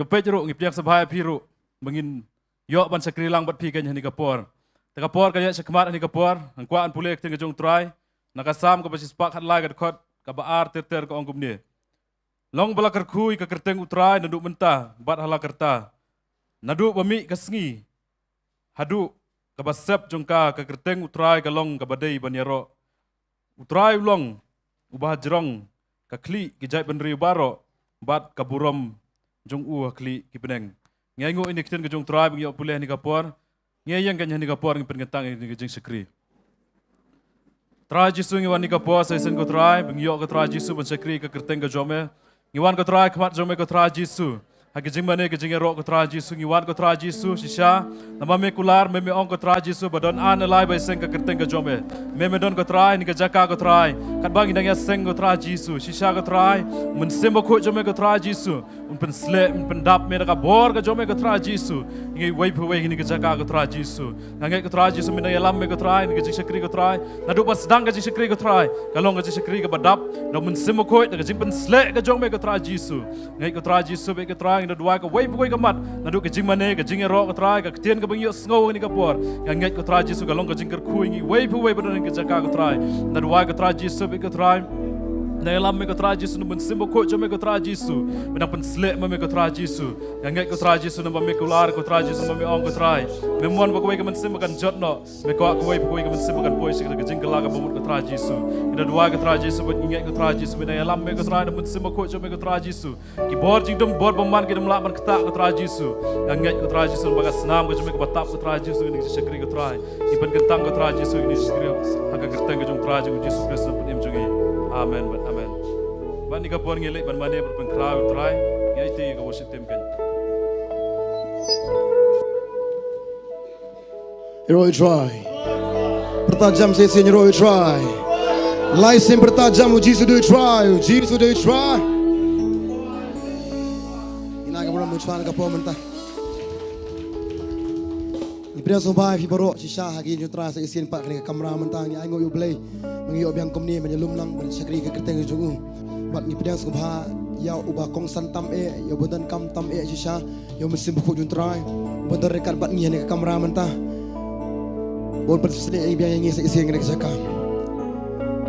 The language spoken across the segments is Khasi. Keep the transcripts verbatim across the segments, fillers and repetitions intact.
Ba peit ruh, ngi pdiang sngewbha ïa phi ruh ba ngin ïoh ban shakri lang bad phi kane ha kane ka por. Te ka por ka ïaid shakhmat ha kane ka por, ngan kwah ban pule ïa ka ktien ka jong U Trai na ka Salm kaba shispah khatlai, ka dkhot kaba ar ter ter, ka ong kumne: Long ba la kyrkhu ïa ka kyrteng U Trai naduh mynta bad ha la karta, naduh ba mih ka sngi haduh kaba sep jong ka. Ka kyrteng U Trai ka long kaba dei ban ïaroh. U Trai u long uba ha jrong ka khlieh ki jaitbynriew baroh, bad ka burom jong u ha khlieh ki bneng. Ngi ainguh ïa ka ktien ka jong U Trai ba ngi ïoh pule ha kane ka por. Ngi ïeng kane ha kane ka por, ngi pynkyntang ïa ka jingshakri. Trai Jisu, ngi wan ha kane ka por sa shisien ko Trai, ba ngi ïoh ko Trai Jisu ban shakri ïa ka kyrteng ka jong me. Ngi wan ko Trai ha khmat jong me ko Trai Jisu, ha ka jingmane ka jingïaroh ko Trai Jisu. Ngi wan ko Trai Jisu shisha namar me kular, me, me ong ko Trai Jisu ba don ar ne lai ba ïaseng ka kyrteng ka jong me. Me, me don ko Trai ha kane ka jaka ko Trai, katba ngi dang ïaseng ko Trai Jisu. Shisha ko Trai, Mynsiem Bakhuid jong me ko Trai Jisu un pynsleh, un pyndap me da ka bor ka jong me ko Trai Jisu, ïa ngi uwei pa uwei ha kane ka jaka ko Trai Jisu. Nga ngeit ko Trai Jisu me dang ïalam me ko Trai ha kane ka jingshakri ko Trai. Naduh ba sdang ka jingshakri ko Trai, ka long ka jingshakri kaba dap da u Mynsiem Bakhuid, da ka jingpynsleh ka jong me ko Trai Jisu. Nga ngeit ko Trai Jisu, bad ko Trai, ngi da duwai kawei pa kawei ka mat, naduh ka jingmane ka jingïaroh ko Trai, ka ktien kaba ngi ïohsngew ha kane ka por. Nga ngeit ko Trai Jisu ka long ka jingkyrkhu ïa ngi uwei pa uwei ba don ha kane ka jaka ko Trai. Nga da duwai ko Trai Jisu, bad ko Trai, ngi da ïalam me ko Trai Jisu, na u Mynsiem Bakhuid jong me ko Trai Jisu, me dang pynsleh ma me ko Trai Jisu. Nga ngeit ko Trai Jisu namar me kular ko Trai Jisu, namar me ong ko Trai, me mon ba kawei ka mynsiem ba kan jot noh, me kwah kawei pa kawei ka mynsiem ba kan poi sha ka jingkylla kaba mut ko Trai Jisu. Ngi da duwai ko Trai Jisu, bad ngi ngeit ko Trai Jisu me dang ïalam me ko Trai, na u Mynsiem Bakhuid jong me ko Trai Jisu. Ki bor jingdum, bor bymman kim lah ban ktah ko Trai Jisu. Nga ngeit ko Trai Jisu namar ka snam ka jong me kaba tap ko Trai Jisu, ngi da shakri ko Trai. Ngi pynkyntang ko Trai Jisu, ngi da shakri ha ka kyrteng ka jong Trai jong Jisu Khrist, Nongpynim jong ngi. Amen bad amen. Bad ha kane ka por ngi leit ban mane bad pynkhraw ïa u Trai. Ngi aiti ïa ka worship team kan. Ïaroh ïa u Trai. Pyrta jam sa shisien, ïaroh ïa u Trai. Lai sien pyrta jam, U Jisu u dei u Trai, U Jisu u dei u Trai. Ngi ai ka burom ïa u Trai ha kane ka por mynta. Ngi pdiang sngewbha ïa phi baroh shisha ha ka ïing jong u Trai sa shisien pat ha kane ka kamra mynta. Ngi ainguh ïa U Blei ba ngi ïoh biang kumne ban ïalum lang ban shakri ïa ka kyrteng jong u. Bad ngi pdiang sngewbha ïa uba kongsan tam eh, ïa uba donkam tam eh shisha, ïa u Mynsiem Bakhuid jong u Trai uba don ryngkat bad ngi ha kane ka kamra mynta, ba un pynsleh biang ïa ngi sa shisien ha kane ka jaka.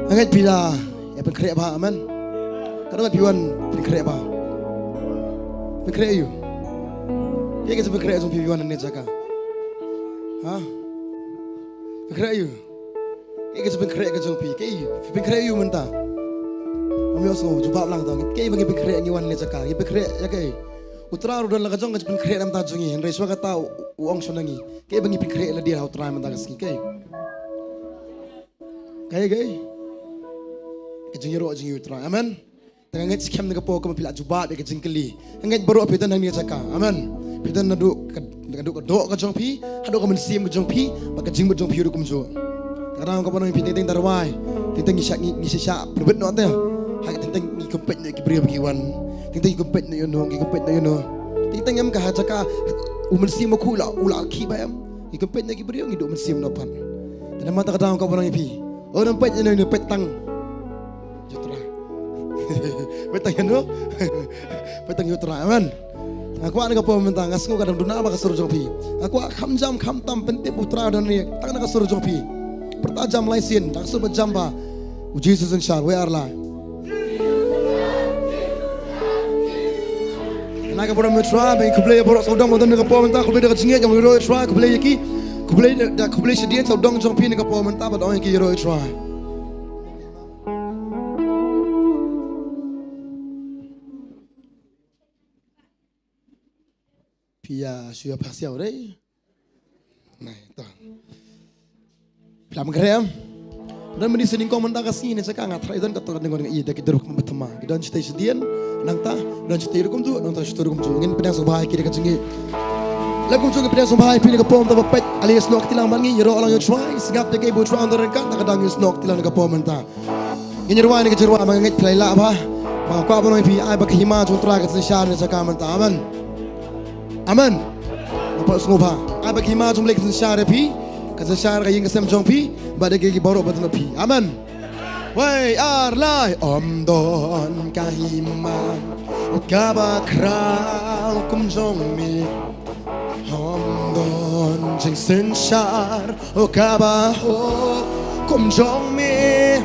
Nga ngeit phi la ïa pynkhreh bha, amen. Katno ngut phi wan pynkhreh bha? Pynkhreh aïu? Kaei ka jingpynkhreh jong phi, phi wan hangne ha jaka? Ha? Pynkhreh aïu? Kaei ka jingpynkhreh ka jong phi? Kaei? Phi pynkhreh aïu mynta? Ym ïohsngew, jubab lang to. Kaei ba ngi pynkhreh, ngi wan hangne ha jaka? Ngi pynkhreh ïa kaei? U Trai ruh don la ka jong ka jingpynkhreh na ka bynta jong ngi. Hynrei shuwa kata u, u ong shuwa na ngi. Kaei ba ngi pynkhreh lade ha u Trai mynta ka sngi? Kaei? Kaei, kaei? Ka jingïaroh jong ngi ïa u Trai. Amen. Te nga ngeit skhem ha kane ka por kumba phi la jubab ïa ka jingkylli. Nga ngeit baroh phi don hangne ha jaka. Amen. Phi don naduh ka, naduh ka doh ka jong phi haduh ka mynsiem ka jong phi, bad ka jingmut jong phi ruh kumjuh. Ka daw kaba nang phi teng teng da rwai. Teng teng ngi shah, ngi, ngi shah shah pynbit noh te. Ha ka teng teng ngi kynpeit noh ïa ki briew ba ki wan. Teng teng ngi kynpeit noh ïa uno, ngi kynpeit noh ïa uno. Teng teng em ka ha jaka u Mynsiem Bakhuid u la, u la khih bha em. Ngi kynpeit noh ïa ki briew, ngi duh mynsiem noh pat. Te namar kata ka daw kaba nang ïa phi. O, nang peit ïa uno, peit tang ïa u Trai. Peit tang ïa uno. Peit tang ïa u Trai. Amen. Nga kwah ha kane ka por mynta, nga sngew ka dang duna bad ka sur jong phi. Nga kwah kham jam kham tam, pyntip u Trai u don hangne tang na ka sur jong phi. Pyrta jam lai sien da ka sur ba jam bha. U Jisu u synshar, wei ar lai. Nga ai ka burom ïa u Trai, ba ngi khublei ïa baroh sawdong ba don ha kane ka por mynta, khublei da ka jingngeit, ïa u Trai, khublei ïa ki. Khublei da, khublei shadien sawdong jong phi ha kane ka por mynta, bad ong ïa ki, ïaroh ïa u Trai. Phi ïa shu ïa phah siaw dei. Nai, to. Phi la pynkhreh em? Don mynta sha nyngkong mynta ka sngi ne sha ka, nga tharai don katto katne ngi ïa da ki dur kum ba thma. Ki don shatei shadien, nangta don shatei ruh kumjuh, nangta shatei ruh kumjuh. Ngin pdiang sngewbha ïa ki da ka jingngeit. Lada kumjuh ngin pdiang sngewbha ïa phi ha kane ka por mynta ba peit, ale ïasnoh kti lang bad ngi, ïaroh lang ïa u Trai, sngap ïa kaei ba u Trai u don ryngkat, da ka daw ngin ïasnoh kti lang ha kane ka por mynta. Ngin ïarwai ne ka jingrwai, ba nga ngeit phi la ïalap bha. Ba nga kwah ban ong ïa phi, ai ba ka hima jong u Trai kan synshar ne sha ka mynta. Amen. Amen. Nga pat sngewbha. Ai ba ka hima jong u Blei kan synshar ïa phi, kan synshar ïa ka ïing ka sem jong phi, bad ïa ki baroh ba don bad phi. Amen. Wei ar lai. Ym don ka hima Kaba khraw kum jong me, ym don jingsynshar, oh kaba hok kum jong me.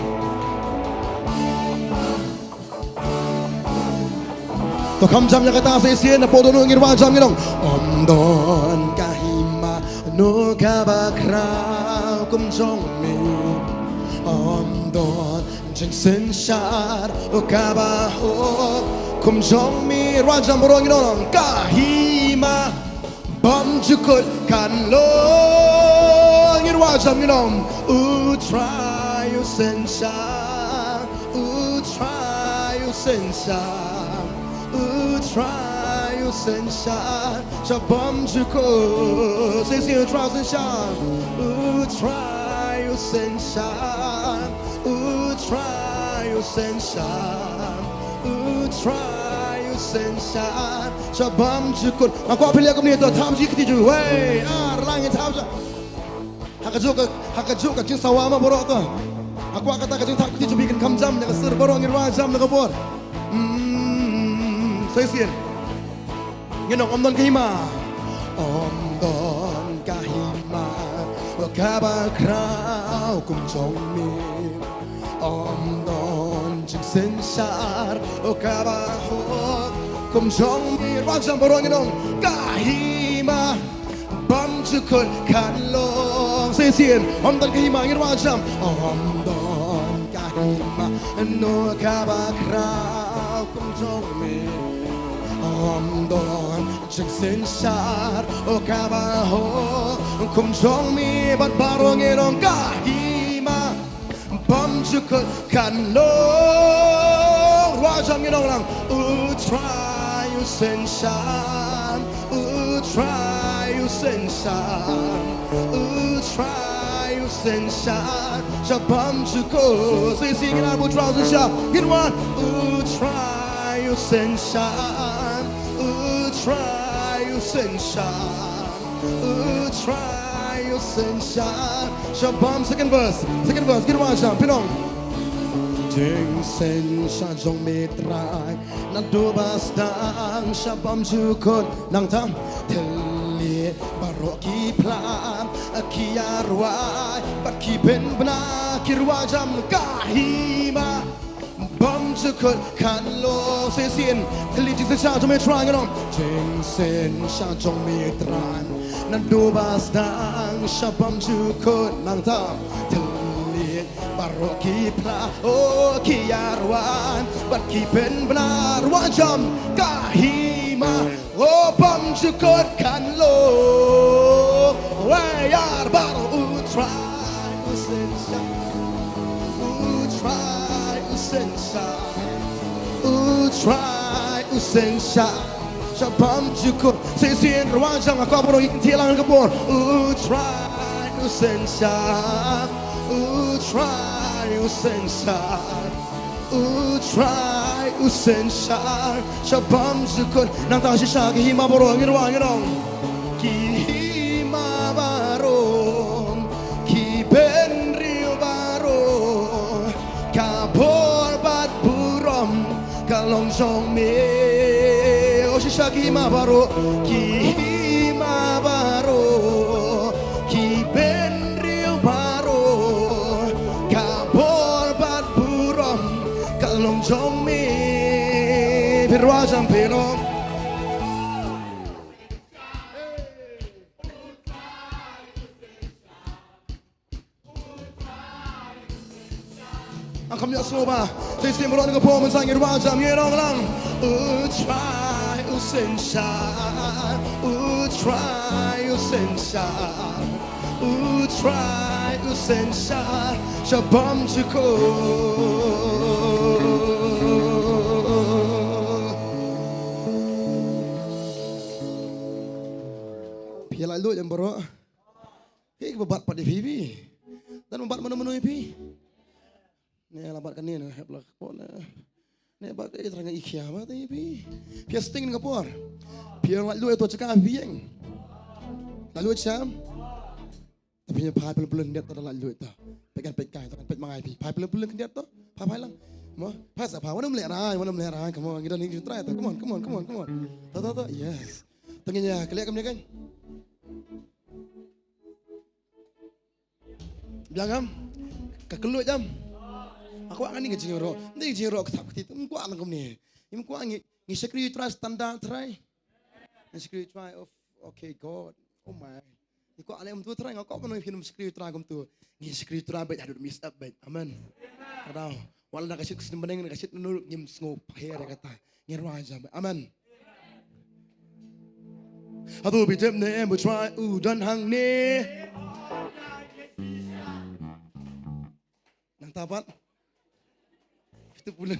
To kham jam ïa kata sa shisien, napoh dohnud ngin wad jam ngi ong. Ym don ka hima no kaba khraw kum jong me. Ym don jingsynshar, oh kaba hok kum jong me. Wad jam baroh ngin ong. Ka hima bymjukut kan long. Ngin wad jam ngi ong. U Trai u synshar, u Trai u synshar, u Trai u synshar sha bymjukut. Sa shisien, u Trai u synshar, u Trai u synshar, u Trai u synshar, u Trai u synshar sha bymjukut. Nga kwah phi leh kumne to, thap shi kti jong phi. Wei ar lang, thap sha. Ha kajuh ka, ha kajuh ka jingsawa ma baroh to. Nga kwah kata ka jingthap kti jong phi kan kham jam ïa ka sur baroh, ngin wad jam na ka por. Hmm, sa shisien. Ngin ong ym don ka hima. Ym don ka hima, oh kaba khraw kum jong me. Ym don jingsynshar, oh kaba hok kum jong me. Wad jam baroh ngin ong. Ka hima bymjukut kan long. Sa shisien. Ym don ka hima, ngin wad jam. Ym don ka hima no kaba khraw kum jong me. Ym don jingsynshar, oh kaba hok kum jong me. Bad baroh ngin ong ka hima bymjukut kan long. Wad jam ngin ong lang. U Trai u synshar, u Trai u synshar, u Trai u synshar sha bymjukut. Sa shisien ngin ong u Trai u synshar. Ngin wad. U Trai u synshar, u Trai u synshar, u Trai u synshar sha bym. Second verse, second verse, ngin wad jam, pynlong. Jingsynshar jong me Trai naduh ba sdang sha bymjukut. Nangta thylliej baroh ki phla, ki ïarwai bad ki pynbna. Ngin wad jam. Ka hima bymjukut kan long. Sa shisien. Thylliej jingsynshar jong me Trai, ngin ong. Jingsynshar jong me Trai naduh ba sdang sha bymjukut. Nangta thylliej baroh ki phla, oh ki ïarwai bad ki pynbna. Wad jam. Ka hima, oh, bymjukut kan long. Wei ar baroh. U Trai u synshar, u Trai u synshar, u Trai u synshar sha bymjukut. Sa shisien, wad jam, nga kwah baroh ngin thied lang ha ka por. U Trai u synshar, u Trai u synshar, u Trai u synshar sha bymjukut. Nangta shisha ki hima baroh ngin wad, ngin ong. Ki hima baroh, ki bynriew baroh, ka bor bad burom ka long jong me. Oh shisha ki hima baroh, ki hima baroh, ki bynriew baroh, ka bor bad burom ka long jong me. Phi wad jam, pynlong. Ang kham ïa sngewbha. Te sngewbha ruh na ka por mynta ngin wad jam, ngin ong lang. U Trai u synshar, u Trai u synshar, u Trai u synshar sha bymjukut. Phi la lut em baroh? Ki ba bat pat ïa phi phi. Don ba bat mano mano ïa phi. Ne la bat kane ne hep la ko ne. Ne bat ka itra nga i khia ba te ïa phi. Phi sting ka por. Phi la lut ïa to jaka phi ïeng. La lut sham. Tapi ïa phai pylon pylon khyndiat to la lut to. Peit kan peit kai to kan peit ma ngi phi. Phai pylon pylon khyndiat to. Phai phai lang. Mo, pas apa? Wan ym lehrain, wan ym lehrain. Come on, ngi don, ngi try to. Come on, come on, come on, come on. To, to, to. Yes. To ngin ïa kylliang kumne kan. Biang am? Ka kylluid am? Nga kwah kane ka jingïaroh. Ngi jingïaroh ka thap ka ti. Ym kwah lang kumne. Ym kwah ngi, ngi shakri U Trai standard Trai. Ngi shakri U Trai of, okay, God. Oh my. Ngi kwah leh kumtu Trai, nga kwah ban ong phin shakri U Trai kumtu. Ngi shakri U Trai bad haduh mix up bad. Amen. Ka dei. Wat la ka shit ka snem bneng ka shit nuruk ngim sngewpher ïa kata. Ngin rwai jam. Amen. Hato phi tip ne em ba U Trai u don hangne. Nangta pat. Phi tip pule.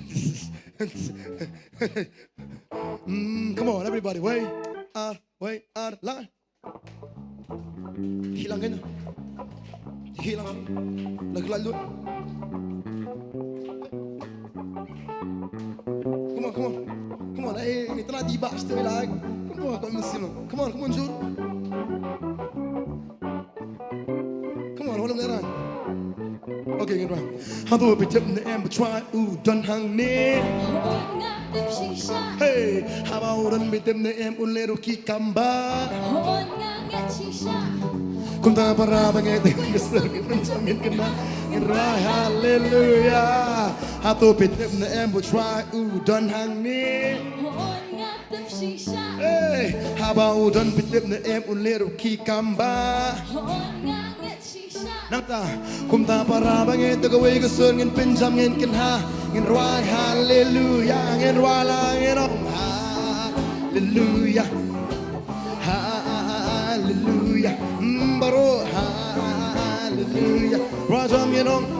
Mm, come on, everybody. Wei ar, wei ar, la. Hilang kan? Hilang. Lagi lanjut. Come on, come on. Come on, eh, ini telah tiba situ lagi. Come on, come on, come on, Jur. Come on, hold on there. Okay, ngin rwai. Hato phi tip ne em ba U Trai u don hangne. Hey, haba u don phi tip ne em un leh ruh ki kam ba. Kumta para bangeit, ngin rwai haleluya. Hato phi tip ne em ba U Trai u don hangne. Hey, haba u don phi tip ne em un leh ruh ki kam ba. Nangta, kumta para bangeit, da kawei ka sur ngin pynjam ngin kynha, ngin rwai haleluya, ngin rwai lang ngin ong haleluya. Haleluya. Mm, baroh haleluya. Rwai jam ngin ong.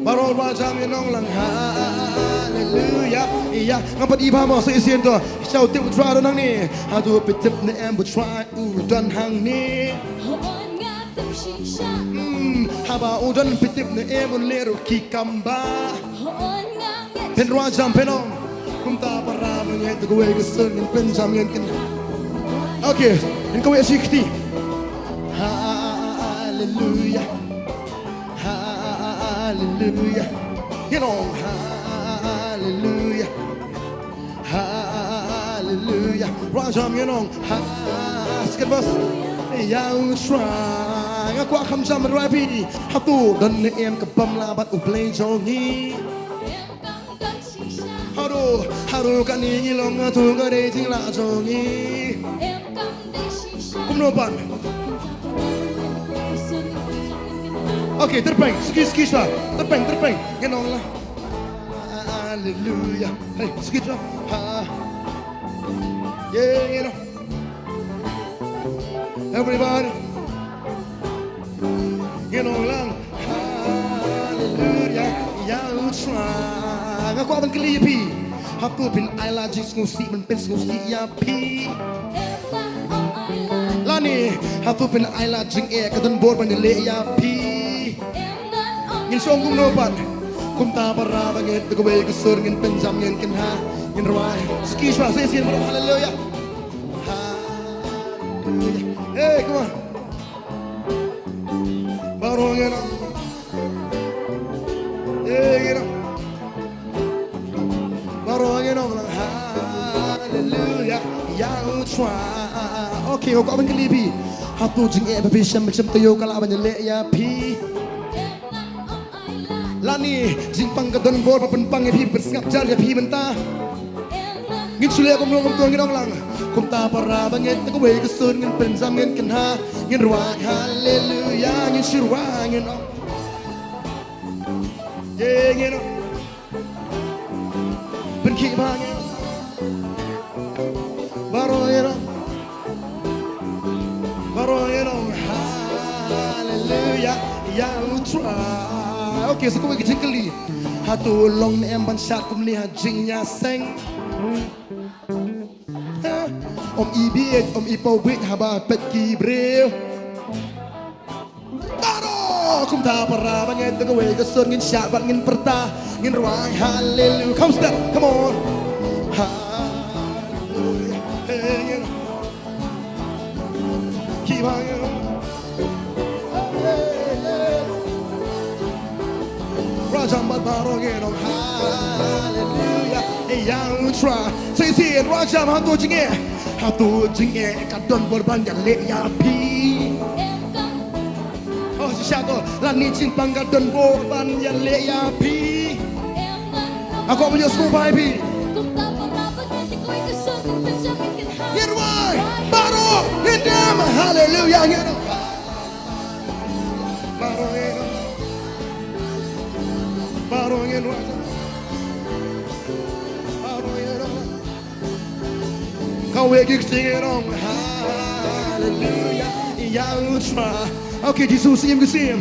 Baroh rwai jam ngin ong lang haleluya. Ïa, ngam pat i ba mo sa isien to. Shout it, U Trai u don hangne. Hato phi tip ne em ba U Trai u don hangne. Hmm, haba u don phi tip ne em un leh ruh ki kam ba. Phin rwai jam phin ong. Kumta para bangeit, da kawei ka sur ngin pynjam ngin kynha. Okay, ngin kawei shi kti. Haleluya. Haleluya. Ngin ong haleluya. Haleluya. Rwai jam ngin ong ha, second verse. Ïa U Trai. Nga kwah kham jam rwai phi. Hato don ne em ka bym lah bad U Blei jong ngi. Hato, hato kane ngi long, hato ka dei jinglah jong ngi. Kumno pat? Okay, tyrpeng, suki, suki sha. Tyrpeng, tyrpeng. Ngin ong lang. Haleluya. Hey, suki sha. Ha. Yeah, you know. Everybody. Ngin ong lang. Haleluya. Ïa U Trai. Nga kwah ban kylli ïa phi. Hato phin ai la jingsngewsih, ban pynsngewsih ïa phi. Lane, hato phin ai la jingeh, ka donbor ban ïaleh ïa phi. Ngin sa ong kumno pat. Kumta para bangeit, da kawei ka sur ngin pynjam ngin kynha. Ngin rwai. Suki sha, sa isien baroh haleluya. Haleluya. Hey, come on. Baroh ngin ong. Hey, ngin ong. Baroh ngin ong lang haleluya. Ïa U Trai. Okay, nga kwah ban kylli phi. Hato jingeh ba phi shem, shem taïew ka lah ban ïaleh ïa phi. Lane jingpang ka donbor ba pynpang ïa phi, pynsngap jar ïa phi mynta. Ngin shu leh kumno kumto, ngin ong lang. Kumta para bangeit, da kawei ka sur ngin pynjam ngin kynha, ngin rwai haleluya, ngin shu rwai ngin ong. Ye ngin ong. Pynkhih bha ngin ong. Baroh ngin ong. Baroh ngin ong haleluya ïa U Trai. Okay, sa kawei ka jingkylli. Hato long ne em ban shad kumne ha jingïaseng. Ha? Ym i bieit, ym i paw bieit haba peit ki briew. Baroh kumta para bangeit, da kawei ka sur ngin shad bad ngin pyrta, ngin rwai haleluya. Come step, come on. Haleluya. Hey, ngin. Keep on, ngin. Hey, hey. Rwai jam bad Baroh ngi ong haleluya ïa U Trai. Sa shisien, rwai jam, hato jingeh, hato jingeh ka don bor ban ïaleh ïa phi? Oh, shisha to, lane jingpang ka don bor ban ïaleh ïa phi? Nga kwah ban ïohsngew bha ïa phi. Ngin rwai baroh, ngin dem, haleluya, ngin ong. Baroh ngi ong, baroh ngi ong, baroh ngi ong. Kawei ki ktien ngi ong haleluya ïa U Trai. Okay, Jisu u Syiem ki syiem.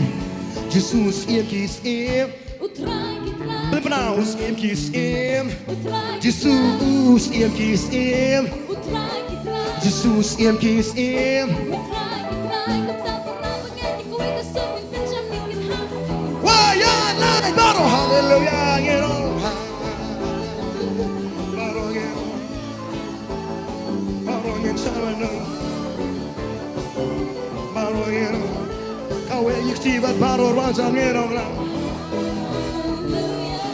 Jisu u Syiem ki syiem. U Trai ki trai. Pynbna, U Syiem ki syiem. U Trai ki trai. Jisu u Syiem ki syiem. U Trai ki trai. Jisu u Syiem ki syiem. U Trai ki trai. Kumta para bangeit, ïa kawei ka sur ngin pynjam, ngin kynham. Wa ïa nai baroh, haleluya, ngin ong. Baroh ngin ong. Baroh ngin shah nong. Baroh ngin ong. Kawei ki kti bad baroh, rwai jam, ngin ong lang.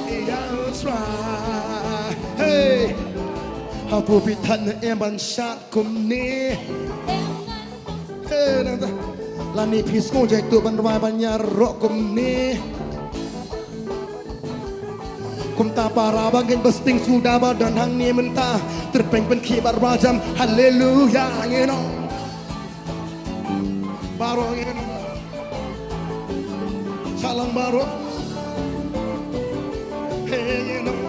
Ïa U Trai. Hey. Hato phi thait ne em ban shad kumne? He nangta. Lane phi sngewjai tuh ban rwai ban ïaroh kumne? Kumta para bangeit, ba sting suda ba don hangne mynta, tyrpeng pynkhih bad rwai jam, haleluya, ngin ong. Baroh ngin ong. Shah lang baroh. Hey, ngin ong.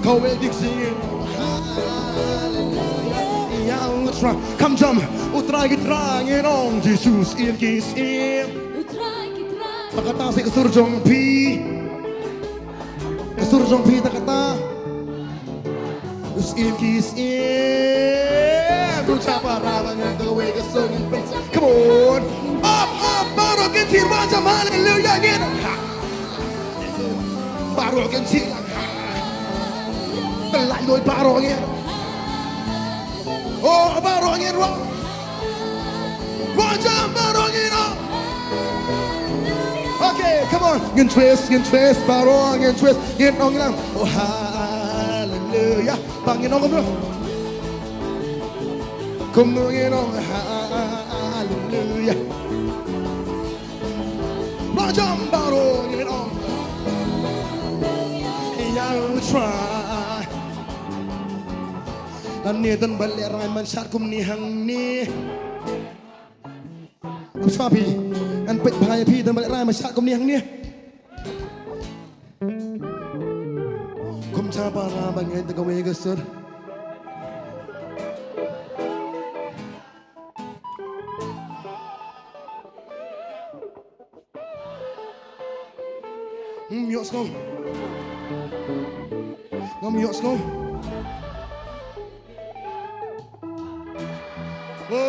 Kawei ki ktien ngi ong haleluya ïa U Trai. Kham jam. U Trai ki trai, ngin ong. Jisu u Syiem ki syiem. U Trai ki trai. Ta kata sa ka sur jong phi. Ka sur jong phi ta kata. U Syiem ki syiem. Kumta para bangeit, kawei ka sur ngin pyn-, come on. Up, up, baroh kin sir, rwai jam, haleluya, ngin. Baroh kin sir. Pynlait loi baroh ngin. Oh, baroh ngin rwai. Rwai jam baroh ngin ong. Okay, come on. Ngin twist, ngin twist baroh, ngin twist, ngin ong lang. Oh, haleluya. Ba ngin ong kumno? Kumno ngin ong haleluya? Rwai jam baroh ngin ong. Ïa U Trai. Lane don ba lehrain ban shad kumne hangne? Kumno phi? Ngan peit bha ïa phi, don ba lehrain ban shad kumne hangne? Kumta para bangeit, kawei ka sur. Hmm, ïohsngew. Ngam ïohsngew. Wa,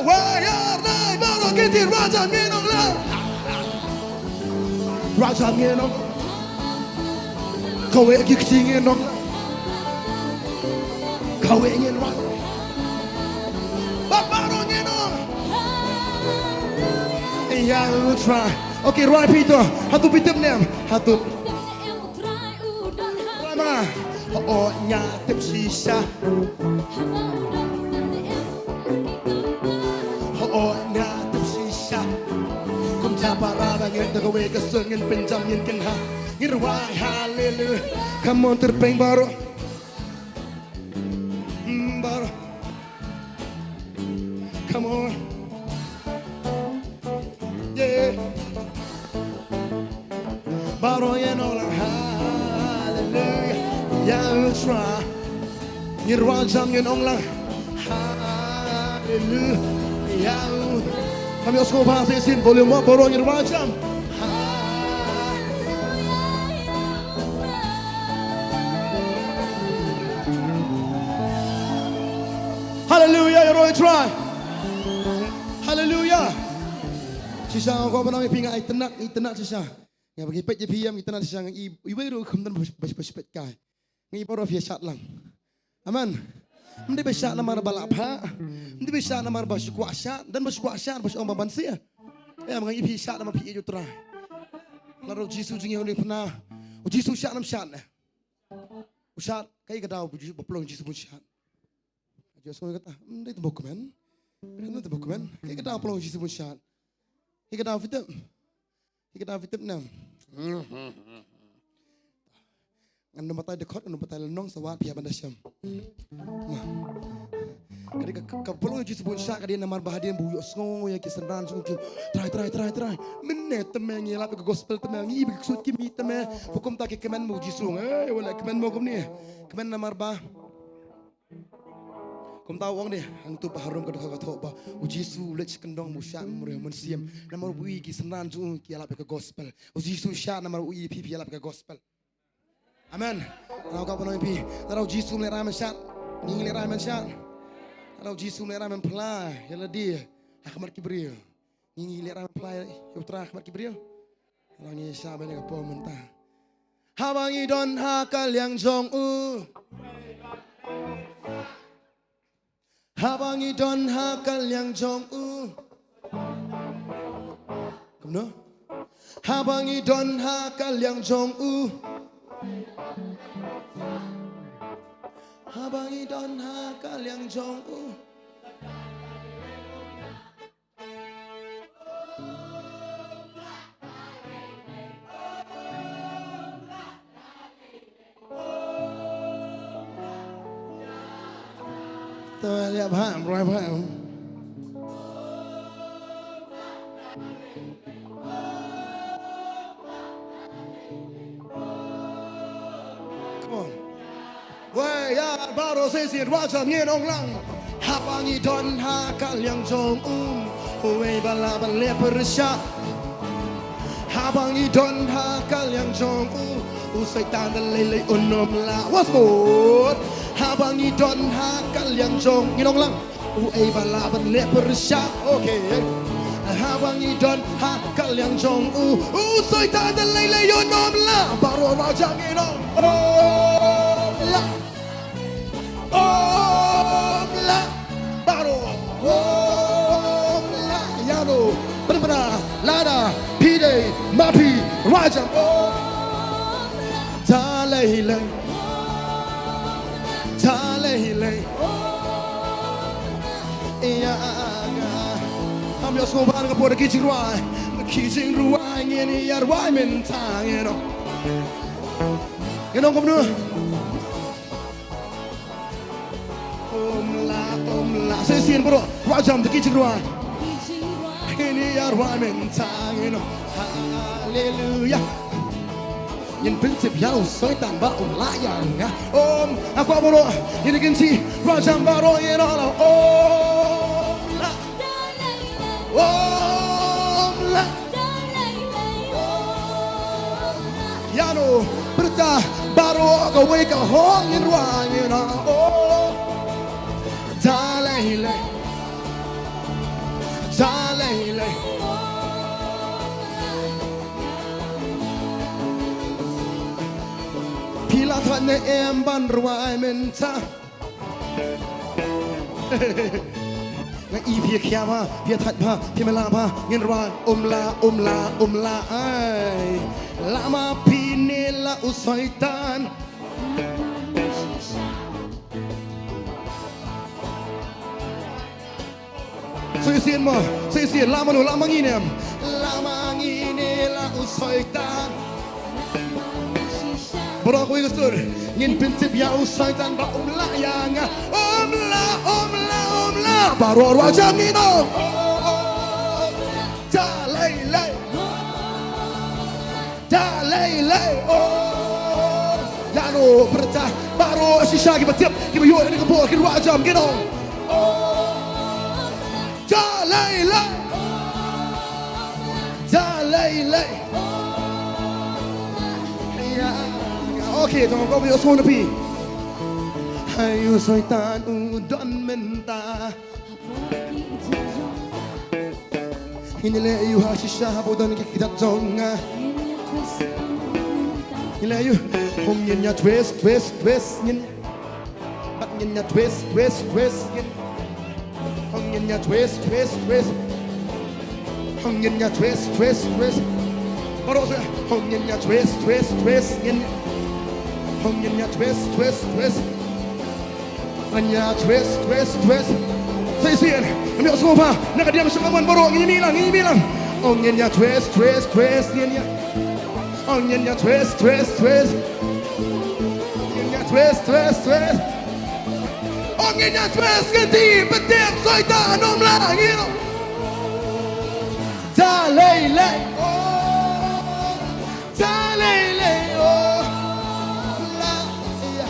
wa, ïa, nai, baroh kynti, rwai jam ngin ong lang. Rwai jam ngin ong. Kawei ki kti ngin ong. Kawei ngin rwai. Ba baroh ngin ong. Ïa U Trai. Okay, rwai phi to. Hato phi tip ne em? Hato. Rwai ma. Ho, oh, nga tip shisha. Ho, oh, nga tip shisha. Kumta para bangeit, da kawei ka sur ngin pynjam, ngin kynham. Ngin rwai haleluya. Come on, tyrpeng baroh. Mm, baroh. Come on. Yeah. Baroh ngin ong lang haleluya. Ïa U Trai. Ngin rwai jam, ngin ong lang haleluya. Ïa U Trai. Kham ïohsngew bha shisien, volume up, baroh ngin rwai jam. Haleluya, ïaroh ïa U Trai. Haleluya. Shisha nga kwah ban ong ïa phi, nga itynnad, itynnad shisha. Nga ba ngi peit ïa phi, ïa ngi itynnad shisha, nga i, iwei ruh kham don ba, ba, ba, ba peit kai. Nga i baroh phi ïa shad lang. Amen. Ym dei ba shad namar ba lah phah. Ym dei ba shad namar ba shu kwah shad, don ba shu kwah shad ba shu ong ba ban sha. Em, nga i phi shad namar phi ïeit ïa U Trai. Lada u Jisu jingïaid u pynah, u Jisu shah ne em shah ne? U shah. Kaei ka daw ba pynlong u Jisu ban shah? Jisu kata, "Hmm, dei tang ba kmen. Dei tang ba kmen." Kaei ka daw pynlong u Jisu ban shah? Kaei ka daw phi tip? Kaei ka daw phi tip ne em? Ngan nym batai dkhot, ngan nym batai lynnong, sa wad phi hap ban da shem. Ka dei ka, ka, ka pynlong u Jisu ban shah ka dei namar ba hadien ba u ïohsngew ïa ki synran jong u ki, "Trai, Trai, Trai, Trai, mynne te me ngi ïalap ïa ka gospel, te me ngi ïohi ba ki ksuid ki mih, te me." Ba kumta ki kmen mo u Jisu, eh, wat la kmen mo kumne. Kmen namar ba kumta u ong de, hangtu ba harum ka dkhot ka thoh ba u Jisu u leit sha kyndong, u shah, u roi mynsiem namar u ïohi ki synran jong u ki ïalap ïa ka gospel. U Jisu u shah namar u ïohi phi, phi ïalap ïa ka gospel. Amen. Nga kwah ban ong ïa phi, lada u Jisu um lehrain ban shah, ngi ngi lehrain ban shah? Lada u Jisu um lehrain ban phla ïa lade ha khmat ki briew, ngi ngi lehrain ban phla ïa u Trai ha khmat ki briew? Lada ngi shah ban ïa ka por mynta. Haba ngi don ha ka liang jong u. Haba ngi don ha ka liang jong u. Kumno? Haba ngi don ha ka liang jong u. Haba ngi don ha ka liang jong u. To leh bha, roi bha. Come on. Wei, ïa baroh shisien, rwajam ngin ong lang. Haba ngi don ha ka liang jong u, uei ba lah ban leh pyrshah? Haba ngi don ha ka liang jong u, u Soitan da lei lei un ym lah. Once more. Haba ngi don ha ka liang jong, ngin ong lang. Uei ba lah ban leh pyrshah? Okay. Haba ngi don ha ka liang jong u, u Soitan da lei lei un ym lah. Baroh rwajam ngin ong, ym lah. Ym lah. Baroh ym lah. Ïano, pynbna, lada phi dei ma phi, rwajam. Da lei lei. Da lei lei. Ïa nga. Ngam ïohsngew bha ka por, da ki jingrwai, da ki jingrwai ngin ïa rwai mynta, ngin ong. Ngin ong kumno? Ym lah, ym lah. Shisien baroh, rwajam da ki jingrwai. Ngin ïa rwai mynta, ngin ong. Haleluya. Ngin pyntip ïa u Soitan ba um lah ïa nga. Ym, nga kwah baroh, ngin ïa kynti, rwajam baroh, ngin ong, ym lah. Ym lah. Ïano, pyrta, baroh kawei ka hok ngin rwai, ngin ong, oh. Da lei lei. Da lei lei. Phi la thait ne em ban rwai mynta? Nga i phi khia bha, phi thait bha, phi mala bha, ngin rwai, ym lah, ym lah, ym lah, ai. Lah ma phi ne lah u Soitan. Shisien mo, shisien, lah mano, lah ma ngi ne em? Lah ma ngi ne lah u Soitan? Baroh kawei ka sur. Ngin pyntip ïa u Soitan ba um lah ïa nga. Um lah, um lah, um lah. Baroh rwajam ngin ong. Da lei lei. Da lei lei, oh. Ïano, pyrta, baroh shisha kiba tip, kiba ïoh ïa kane ka bor, ki rwajam, ki ong, oh. Da lei lei. Da lei lei. Ïa, ïa, okay, to ngam kwah ban ïohsngew na phi. Hai u Soitan u don mynta. Ngin ïa leh aïu ha shisha haba u don ki kjat jong nga? Ngin ïa leh aïu? Hom ngin ïa twist, twist, twist, ngin, bad ngin ïa twist, twist, twist, ngin, hom ngin ïa twist, twist, twist, hom ngin ïa twist, twist, twist. Baroh sa. Hong ngin ïa twist, twist, twist, ngin. Hong ngin ïa twist, twist, twist. Ngin ïa twist, twist, twist. Sa shisien. Ngam ïohsngew bha. Na ka diang sha ka mon baroh, ngin ïa mih lang, ngin ïa mih lang. Hong ngin ïa twist, twist, twist, ngin ïa. Hong ngin ïa twist, twist, twist. Hong ngin ïa twist, twist, twist. Hong ngin ïa twist, ngin tip, bad tip, soitan um lah, ngin. Ja lei lei, oh. Ja lei lei, oh. La, ïa.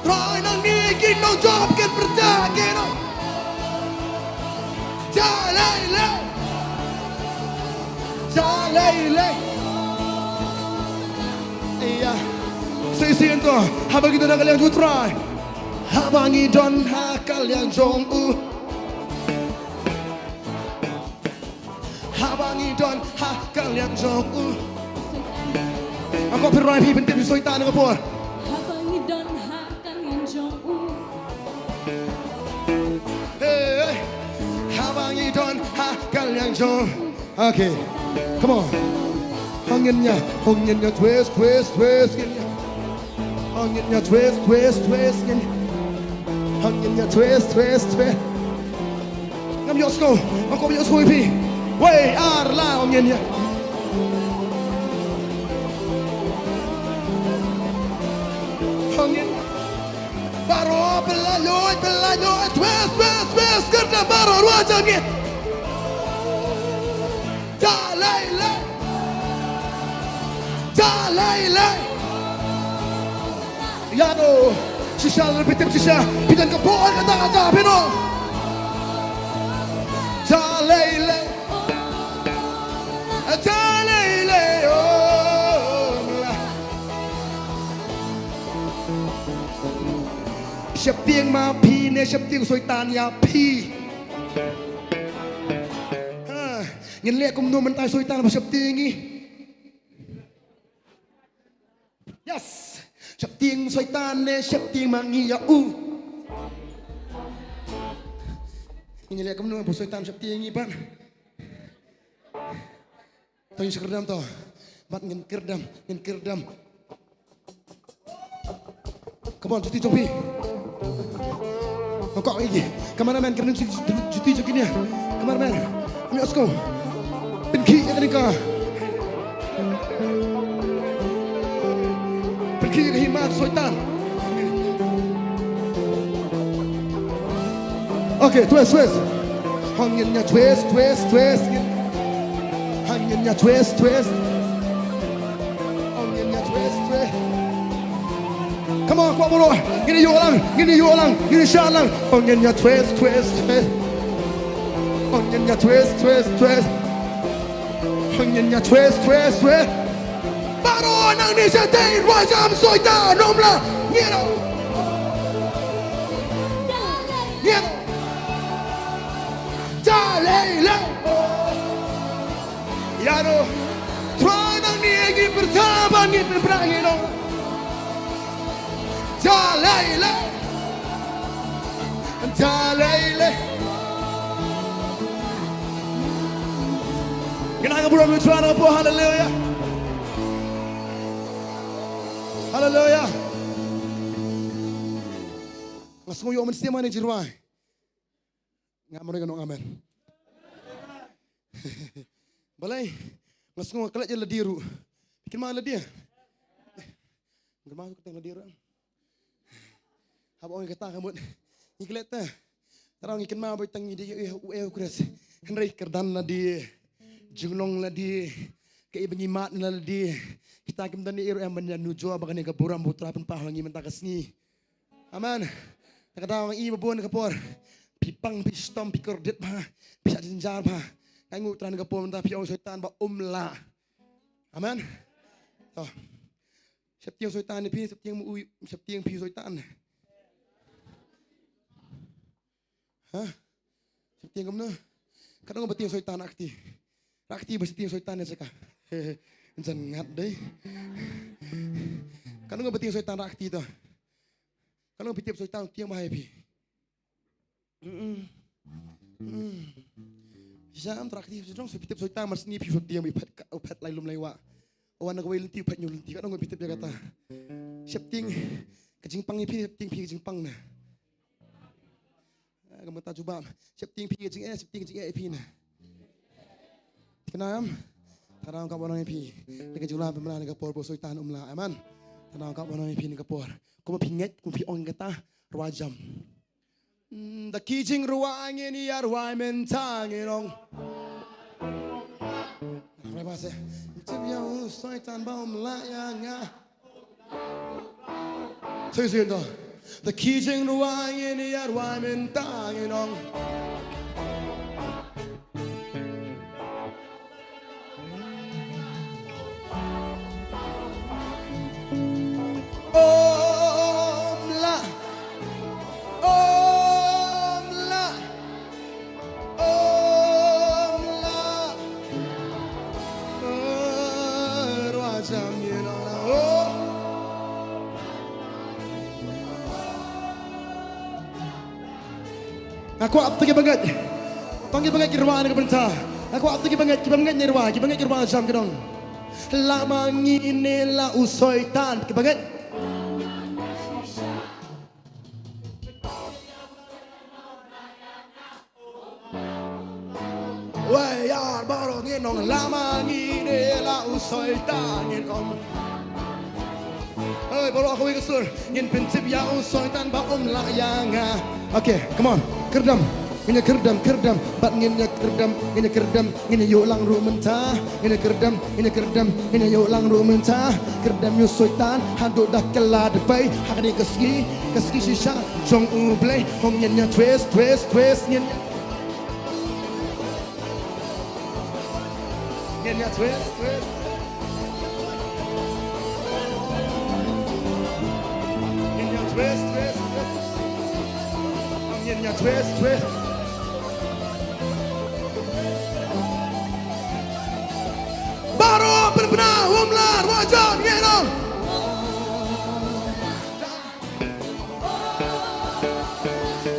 Trai nangne ki nongjop kin pyrta ki no. Ja lei lei. Ja lei lei. Ïa. Sa shisien to, haba ngi don ha ka liang jong u Trai. Haba ngi don ha ka liang jong u. Haba ngi don ha ka liang jong u. Nga kwah pynroi phi, pyntip ïa u soitan ha ka por. Haba ngi don ha ka liang jong u. Hey, hey. Haba ngi don ha ka liang jong. Okay. Come on. Hong ngin ïa, hong ngin ïa twist, twist, twist, ngin ïa. Hong ngin ïa twist, twist, twist, ngin. Hong ngin ïa twist, twist, twist. Ngam ïohsngew, ngam kwah ïohsngew ïa phi. Wei, ar, la, hong ngin ïa. Hong ngin. Baroh, pynlait lut, pynlait lut, twist, twist, twist, kyrdan baroh, ruh jam ngin. Ja lei lei. Ja lei lei. Ïa no. Shisha lei, phi tip shisha. Phi don ka por kata kata phi no. Ja lei lei. Ja lei lei. Oh. Sheptieng ma phi ne sheptieng soitan ïa phi. Ha, ngin leh kumno mynta soitan ba sheptieng ngi. Yes. Sheptieng soitan ne sheptieng ma ngi ïa u. Ngin leh kumno ba soitan sheptieng ngi pat. To ngin sa kyrdam to. Bad ngin kyrdam, ngin kyrdam. Come on, juti jong phi. Kok iki. Cameraman, kyrdan juti, juti jong kine. Cameraman. Kami asko. Pynkhih ïa kane ka. Pynkhih ïa ka hima soitan. Okay, twist, twist. Hong ngin ïa twist, twist, twist. Hong ngin ïa twist, twist. Hong ngin ïa twist, twist. Come on, kwah baroh. Ngin ïa ïoh lang, ngin ïa ïoh lang, ngin ïa shah lang. Hong ngin ïa twist, twist, twist. Hong ngin ïa twist, twist, twist. Hong ngin ïa twist, twist, twist. Baroh nangne shatei, rwai jam soitan, ym lah. Ngin. Ngin. Ja lei lei. Ïa no. Trai nangne ngi pyrta ba ngi pynpra ngi no. Ja lei lei. Ja lei lei. Ngin ai ka burom ïa u Trai na ka por, haleluya. Haleluya. Nga sngew ïoh mynsiem ha kane ka jingrwai. Nga marwei nga ong amen. Balei? Nga sngew nga klet ïa lade ruh. Kynmaw lade. Kynmaw kata lade ruh. Haba ong kata ka mut ngi klet te. Tang ngi kynmaw ba tang ngi dei ïa u, ïa u Khrist. Hynrei kyrdan lade. Jinglong lade. Kaei ba ngi mad na lade. Kita kim don ei ruh em ban ïanujor ba kane ka burom ba u Trai pynpaw ha ngi mynta ka sngi. Amen. Te kata ngi ba bun ka por. Phi pang, phi shitom, phi kordit bha. Phi shah jynjar bha. Nga ainguh Trai na ka por mynta phi ong soitan ba um lah. Amen. To. Sheptieng soitan ne phi, sheptieng mu u, sheptieng phi soitan. Ha? Sheptieng kumno? Katno ba tieng soitan rah kti. Rah kti ba sheptieng soitan ne sha ka. Jan ngat dei. Katno ba tieng soitan rah kti to. Katno phi tip soitan tieng ba hai phi. Mm. Mm. Jam trak ti jong so pitip soitan mar sngi phi sot diang bi phet ka, phet lai lum lai wa. Wan na kawei lynti, peit hynñiew lynti. Katno ngi phi tip ïa kata. Sheptieng ka jingpang ïa phi, sheptieng phi ka jingpang na. Ah, ka mata jubab. Sheptieng phi ka jingeh, sheptieng ka jingeh ïa phi na. Kynmaw em? Tang da ka ban ong ïa phi. Ïa ka jinglah pynbna na ka por ba u Soitan um lah. Amen. Tang da ka ban ong ïa phi na ka por. Kumba phi ngeit, kumba phi ong kata, rwai jam. Mm, da ki jingrwai ngin ïa rwai mynta ngin ong. Rwai ba se. Tip ïa u Soitan ba um lah ïa nga. Soi soi to. Da ki jingrwai ngin ïa rwai mynta ngin ong. Um lah, um lah, um lah. Eh, rwai jam ïa la, oh. Nga kwah tang kiba ngeit. Tang kiba ngeit ki rwai na ka bynta. Nga kwah tang kiba ngeit, kiba ngeit ne rwai, kiba ngeit ki rwai jam ki dong. Lah ma ngi ne lah u Soitan, kiba ngeit. Wei ar baroh ngin ong lah ma ngi ne lah u Soitan ngin ong. Hei, baroh kawei ka sur. Ngin pyntip ïa u Soitan ba um lah ïa nga. Okay, come on. Kyrdam. Ngin ïa kyrdam, kyrdam. Bad ngin ïa kyrdam, ngin ïa kyrdam, ngin ïa ïoh lang ruh mynta. Ngin ïa kyrdam, ngin ïa kyrdam, ngin ïa ïoh lang ruh mynta. Kyrdam ïa u Soitan, haduh da kylla da pei. Ha kane ka sngi, ka sngi shisha jong U Blei. Hom ngin ïa twist, twist, twist, ngin ïa Ngin ïa twist, twist. Ngin ïa twist, twist, twist. Ngin ïa twist, twist. Baroh pynbna, um lah, rwai jam, ngin ong.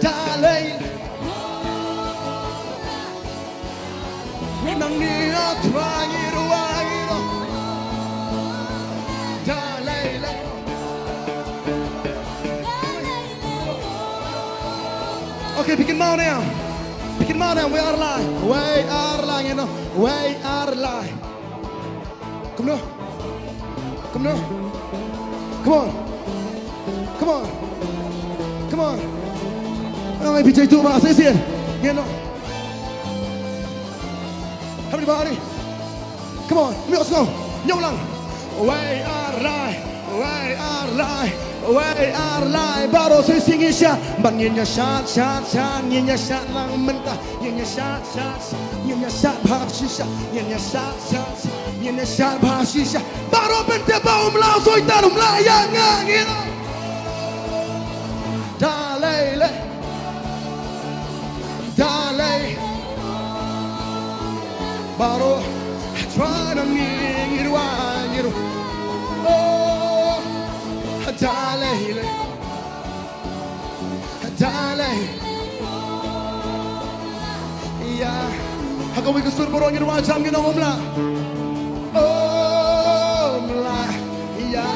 Dalai. Nangne a Trai ngi rwai ngi rwai. Dalai Lama. Okay, phi kynmaw ne em. Phi kynmaw ne em, wei ar lai. Wei ar lai, you know. Wei ar lai. Kumno? Kumno? Come on. Come on. Come on. Nang ai phi jai tu ba sa sien. You know. Everybody. Come on. Mute song. Ñiaw lang. Wei ar lai. Wei ar lai. Wei ar lai. Baroh sa sien ngin shad. Ban ngin ïa shad, shad, shad. Ngin ïa shad lang mynta. Ngin ïa shad, shad, shad. Ngin ïa shad bha shisha. Ngin ïa shad, shad, shad. Ngin ïa shad bha shisha. Baroh pyntip ba um lah Soitan um lah ïa nga ngin. Dalai le. Dalai. Baroh. Trai nangne ngi rwai ngi rwai. Oh. Dalai le. Dalai. Ïa. Ha kawei ka sur baroh ngin rwai jam ngin ong um lah. Um lah. Ïa.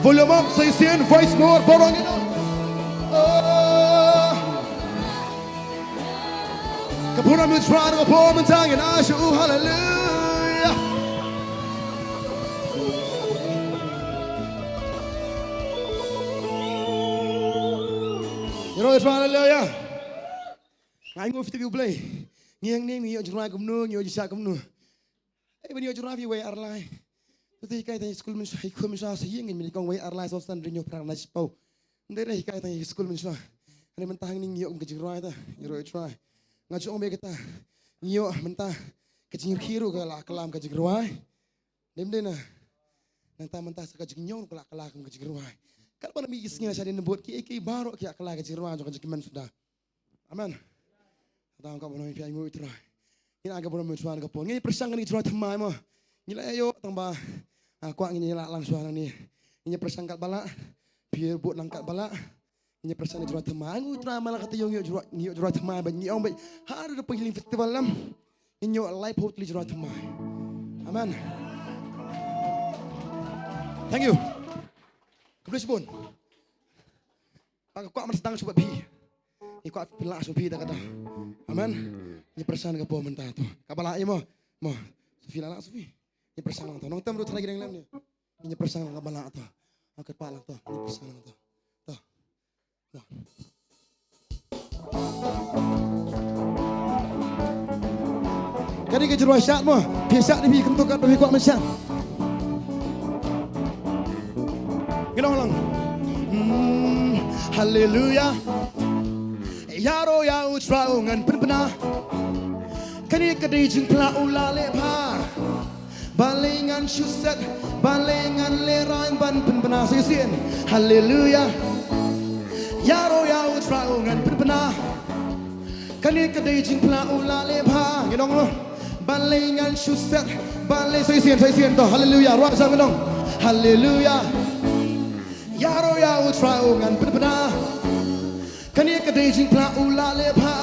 Volume up, sa shisien, voice more, baroh ngin ong. Oh. Ka burom ïa U Trai, ka burom ïa U Trai, ngin ai sha u, haleluya. Ïaroh ïa U Trai, haleluya. Nga ainguh phi tip ïa U Blei. Ngi hangne ngi ïoh jingrwai kumno, ngi ïoh jingshad kumno. Ei, ban ïoh jingrwai phi wei ar lai. Te hikai tang skul mynshuwa, skul mynshuwa sa ïing, ngin ïa kong wei ar lai, saw san, hynriew, hynñiew, phra, khyndai, shiphew. Ym dei re hikai tang skul mynshuwa. Hangne mynta hangne ngi ïoh kum ka jingrwai ta, ïaroh ïa U Trai. Nga ju ong beit kata. Ngi ïoh mynta ka jingrkhie ruh ka la kylla kum ka jingrwai. Ym dei na. Nangta mynta sa ka jingïong ruh ka la kylla kum ka jingrwai. Katba na mih ki sngi na shadien na bud kiei kiei baroh ki la kylla ka jingrwai jong ka jingkmen suda. Amen. Tang ka burom ïa phi, ainguh ïa U Trai. Ngin ai ka burom ïa U Trai ka por. Ngin pyrshang kane ka jingrwai thymmai mo. Ngi la ïoh tang ba. Ah, kwah ngin ïa lah lang shuwa nangne. Ngin pyrshang katba lah. Phi bud lang katba lah. Ngin pyrshang kane ka jingrwai thymmai. Ainguh ïa U Trai, man la ka taïew ngi ïoh jingrwai, ngi ïoh jingrwai thymmai ba ngi ong beit. Ha ruh da phi Healing Festival lam. Ngin ïoh live hopefully jingrwai thymmai. Amen. Thank you. Khublei shibun. Ba ka kwah ban sdang shuwa phi. Ngi kwah phi lah shuwa phi ta kata. Amen. Ngi pyrshang ka por mynta to. Ka ba lah ïa mo. Mo. Sufi lah lah sufi. Ngi pyrshang lang to. Nongtem ruh thanai ki dang lem ni. Ngi pyrshang lang ka ba lah to. Ka pat lang to. Ngi pyrshang lang to. To. Kane ka jingrwai shad mo, phi shad ne phi kyntu kat ba phi kwah ban shad. Ngi long lang. Hmm, haleluya. Ïaroh ïa u Trai u ngan pynbna. Kane ka dei jingphla u la leh bha. Balei ngan shu set, balei ngan lehraiñ ban pynbna shisien. Haleluya. Ïaroh ïa u Trai u ngan pynbna. Kane ka dei jingphla u la leh bha. Ngi long. Balei ngan shu set, balei shisien, shisien to. Haleluya. Ruh jam ngi long. Haleluya. Ïaroh ïa u Trai u ngan pynbna. Kane ka dei jingphla u la leh bha.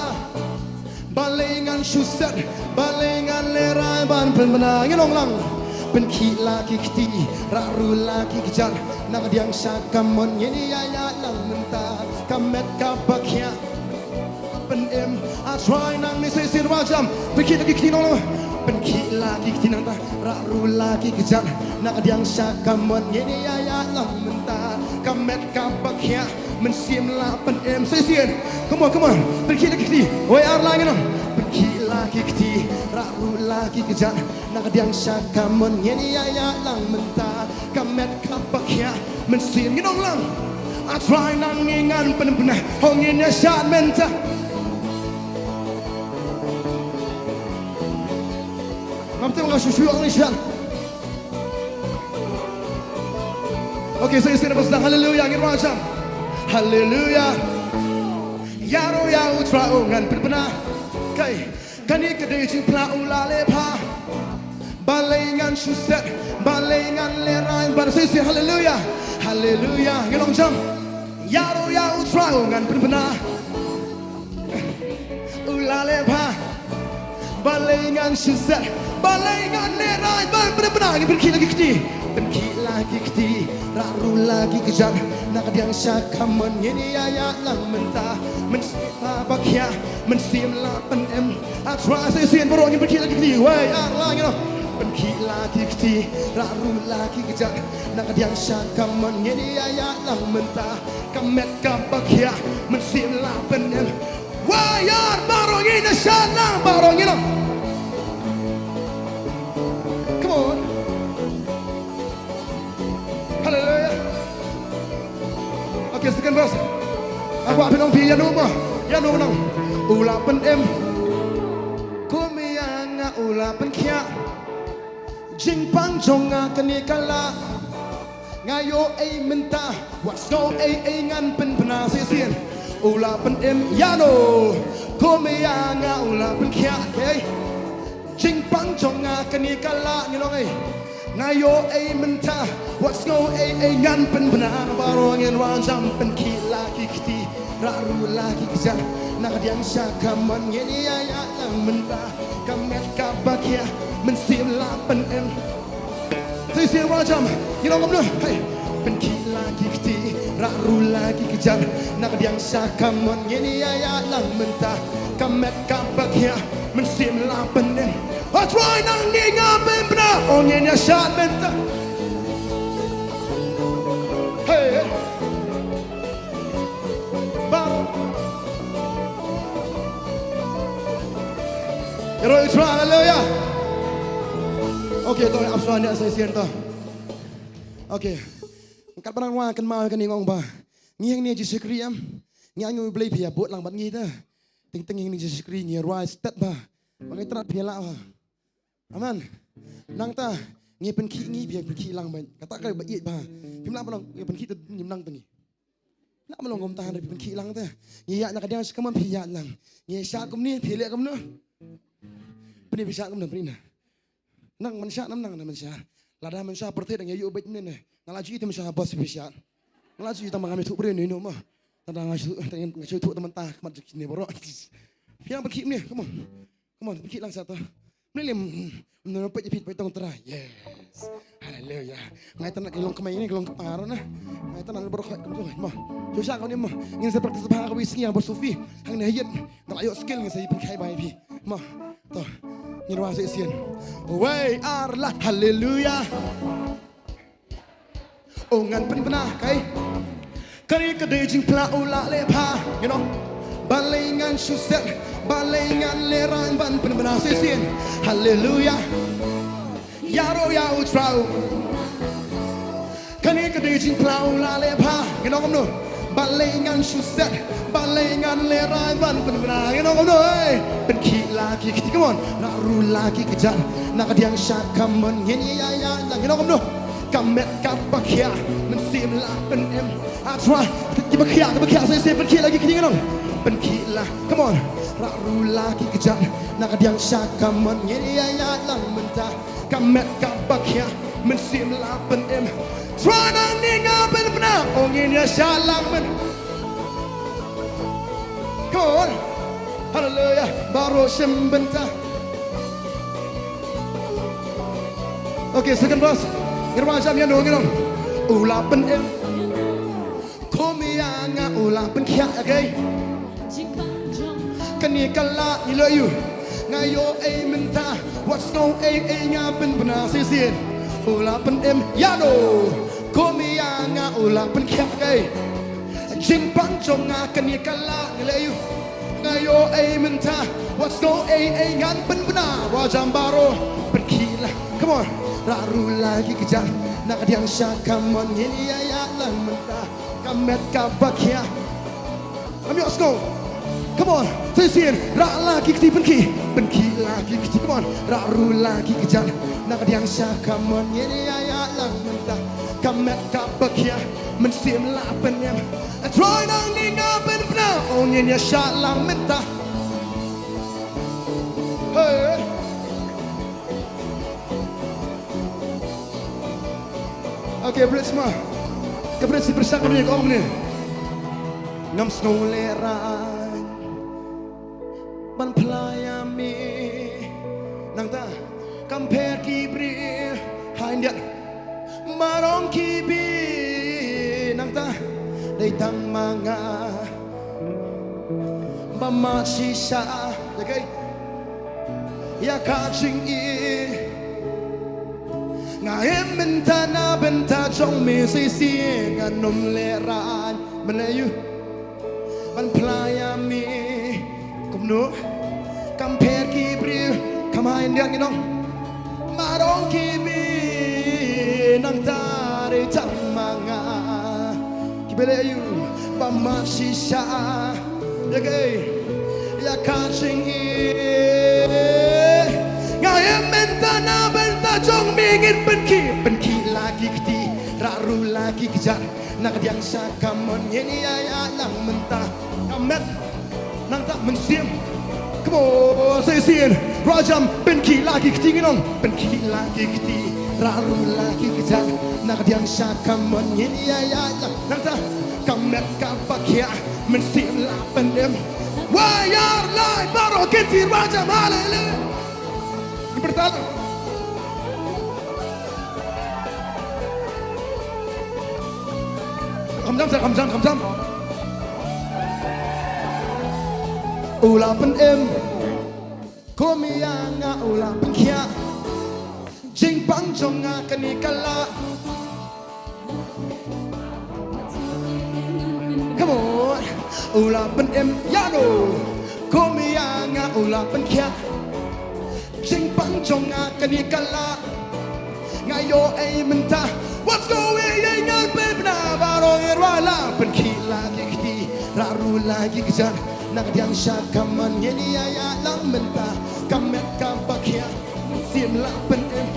Balei ngan shu set, balei ngan lehraiñ ban pynbna. Ngi long lang. Pynkhih la ki kti, rah ruh la ki kjat. Na ka diang sha ka mon ngin ïa ïaid lang mynta. Ka met ka ba khiah. Pynim, A Trai nang ne shisien ruh jam. Pynkhih la ki kti nong lang. Pynkhih la ki kti nangta, rah ruh la ki kjat. Na ka diang sha ka mon ngin ïa ïaid lang mynta. Ka met ka ba khiah. Mynsiem la pynim shisien. Come on, come on. Pynkhih la ki kti. Wei ar la ngi nong. Pynkhih la ki kti. Rah ruh la ki kjat. Na ka diang sha ka mon ngin ïa ïaid lang mynta. Ka met ka ba khiah. Mynsiem ngi nong lang. A Trai nang ngi ngan pynbna. Ho ngin ïa shad mynta. Ngam tip nga shu shu ong ïa shad. Okay, so ïa sien ba sdang haleluya ngin wad jam. Haleluya. Ïaroh ïa u Trai u ngan pynbna. Okay. Kane ka dei jingphla u la leh bha. Balei ngan shu set, balei ngan lehraiñ ban shisien haleluya. Haleluya. Ngi long jam. Ïaroh ïa u Trai u ngan pynbna. U la leh bha. Balei ngan shu set, balei ngan lehraiñ ban pynbna. Ngi pynkhih la ki kti. Pynkhih la ki kti. Rah ruh la ki kjat. Na ka diang sha ka mon ngin ïa ïaid lang mynta. Mynsiem la ba khiah. Mynsiem la pynim. A Trai shisien baroh ngin pynkhih la ki kti. Wei ar la ngi long. Pynkhih la ki kti. Rah ruh la ki kjat. Na ka diang sha ka mon ngin ïa ïaid lang mynta. Ka met ka ba khiah. Mynsiem la pynim. Wei ar baroh ngin ïa shad lang baroh ngi long. Come on. Haleluya. Okay, second verse. Aku apin ong phi ïa no ma. Ïa no nang. U la pynim. Kum ïa nga u la pynkhiah. Jingpang jong nga kane ka la. Nga ïoh ei mynta. Wat sngew ei ei ngan pynbna shisien. U la pynim ïa no. Kum ïa nga u la pynkhiah. Hey. Jingpang jong nga kane ka la ngi long ei. Nga ïoh ei mynta, wat sngew ei ei ngan pynbna. Baroh ngin wad jam pynkhih la ki kti, rah ruh la ki kjat. Na ka diang sha ka mon ngin ïa ïaid lang mynta. Ka met ka ba khiah, mynsiem la pynim. Shisien wad jam, ngi long kumno, hey. Pynkhih la ki kti, rah ruh la ki kjat. Na ka diang sha ka mon ngin ïa ïaid lang mynta. Ka met ka ba khiah, mynsiem la pynim. A Trai nang ngi nga pynbna, ong ngin ïa shad mynta. Hey, hey. Bar. Ïaroh ïa u Trai, haleluya. Okay, to ap shuwa ne sa shisien to. Okay. Katba nang wad kynmaw ïa kane nga ong ba ngi hangne Jisu Khrist em. Ngi ainguh U Blei phi ïa bud lang bad ngi te. Teng teng ngi hangne Jisu Khrist ngi rwai stet ba. Ba ngi trat phi ïa lah ba. Amen. Nangta ngi pynkhih ngi phi ïa pynkhih lang ba. Kata ka ba ïeit ba. Phim lah ba long ngi pynkhih te ngim nang te ngi. Lah ba long kumta hynrei phi pynkhih lang te. Ngi ïaid na ka diang sha ka mon phi ïaid lang. Ngi shah kumne phi leh kumno. Pynne phi shah kumno pynne. Nang mynsha nam nang na mynsha. Lada mynsha pyrthei dang ïa ïoh beit mynne. Nga la ju ïa te mynsha bos phi sha. Nga la ju ïa tang ma ngam ïathuh briew ne no ma. Tang da nga shu nga shu ïathuh tang mynta khmat jong kine baroh. Phi nang pynkhih mynne, come on. Come on, pynkhih lang sha ta. Mlei lem. Mlei lem peit ïa phi peit tong trai. Yes. Haleluya. Nga ïa tang na ki long kmai ne ki long kpa ruh na. Nga ïa tang na baroh kmai kumto mo. Shu sha kane mo. Ngin sa practice bha kawei sngi ha Bar Sufi. Hangne ha ïit. Nga la ïoh skill ngin sa ïa pynkhie bha ïa phi. Mo. To. Ngin rwai sa shisien. Wei ar lad. Haleluya. O ngan pynbna kai. Kane ka dei jingpla u la leh bha, you know. Balei ngan shu set, balei ngan lehraiñ ban pynbna sa shisien. Haleluya. Ïaroh ïa u Trai. Kane ka dei jingpla u la leh bha, you know kumno. Balei ngan shu set, balei ngan lehraiñ ban pynbna, you know kumno, hey. Pynkhih la ki kti, come on. Rah ruh la ki kjat, na ka diang sha kamon ngin ïa ïa lang, you know kumno. Ka met kaba khia, mynsiem la pynim. That's right. Kiba khia, kiba khia, sa shisien pynkhih la ki kti ngan ong. Pynkhih la, come on. Rah ruh la ki kjat, na ka diang sha kamon ngin ïa ïa lang mynta. Ka met kaba khia, mynsiem la pynim. Trai nangne nga pynbna, ong ngin ïa shah lang mynta. Come on. Haleluya. Baroh shim bynta. Okay, second verse. Ngin rwai jam ïa no ngin ong. U la pynim. Kum ïa nga u la pynkhiah, okay. Kane ka la ngi leh ïa u. Nga ïoh ei mynta. Wat sngew ei ei nga pynbna sa shisien. U la pynim ïa no. Kum ïa nga u la pynkhiah, okay. Jingpang jong nga kane ka la ngi leh ïa u. Nga ïoh ei mynta, wat sngew ei ei ngan pynbna, rwai jam baroh, pynkhih la, come on, rah ruh la ki kjat, na ka diang sha kamon ngin ïa ïa lang mynta, ka met kaba khia. Ngam ïoh sngew. Come on, sa shisien, rah la ki kti pynkhih, pynkhih la ki kti, come on, rah ruh la ki kjat, na ka diang sha kamon ngin ïa ïa lang mynta, ka met kaba khia, mynsiem la pynim. Trai nangne nga pynbna, ong ngin ïa shah lang mynta. Hey. Okay, bridge ma. Ka bridge pyrshang kumne, ka ong kumne. Ngam sngew lehraiñ ban phla ïa me. Nangta, kam pher ki briew, ha India. Marong ki bi nangta, dei tang ma nga. Ba ma shisha, ïa kai. Ïa ka jingim. Nga im mynta na bynta jong me shisien, ngan ym lehraiñ. Mynne ïa u. Ban phla ïa me kumno. Kam pher ki briew, kam ha India ngin ong. Marong ki bi nangta dei tang ma nga. Kiba leh ïa u ba ma shisha. Ïa ka, ïa ka jingim. Nga im mynta na bynta jong me ngin pynkhih, pynkhih la ki kti, rah ruh la ki kjat. Na ka diang sha kamon ngin ïa ïa lang mynta. Ka met nangta mynsiem. Come on, sa shisien. Rwai jam pynkhih la ki kti ngin ong. Pynkhih la ki kti. Rah ruh la ki kjat. Na ka diang sha kamon ngin ïa ïa lang. Nangta ka met kaba khia. Mynsiem la pynim. Wai ar lai baroh ki kti rwai jam haleluya. Ngi pyrta lang. Kham jam, sa kham jam, kham jam. U la pynim. Kum ïa nga u la pynkhiah. Jingpang jong nga kane ka la. Come on. U la pynim ïa no. Kum ïa nga u la pynkhiah. Jingpang jong nga kane ka la. Nga ïoh ei mynta. What's going on? Ngan pynbna baroh ngi rwai la. Pynkhih la ki kti. Rah ruh la ki kjat. Na ka diang sha kamon ngin ïa ïa lang mynta. Ka met kaba khia. Mynsiem la pynim.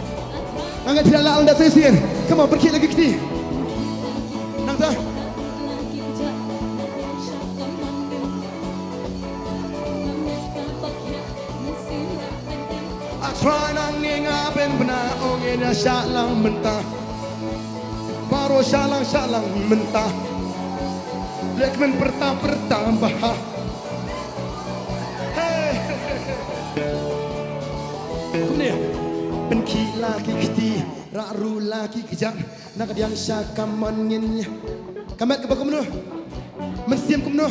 Nga ngeit phi la lah lada sa shisien. Come on, pynkhih la ki kti. Nangta. A Trai nangne nga pynbna, ong ngin ïa shah lang mynta. Baroh shah lang, shah lang mynta. Leh kmen pyrta, pyrta bha. Hey. Kum Ki kti, rah ruh la ki kjat, na ka diang sha kamon ngin ïa. Ka met kaba kumno? Mynsiem kumno?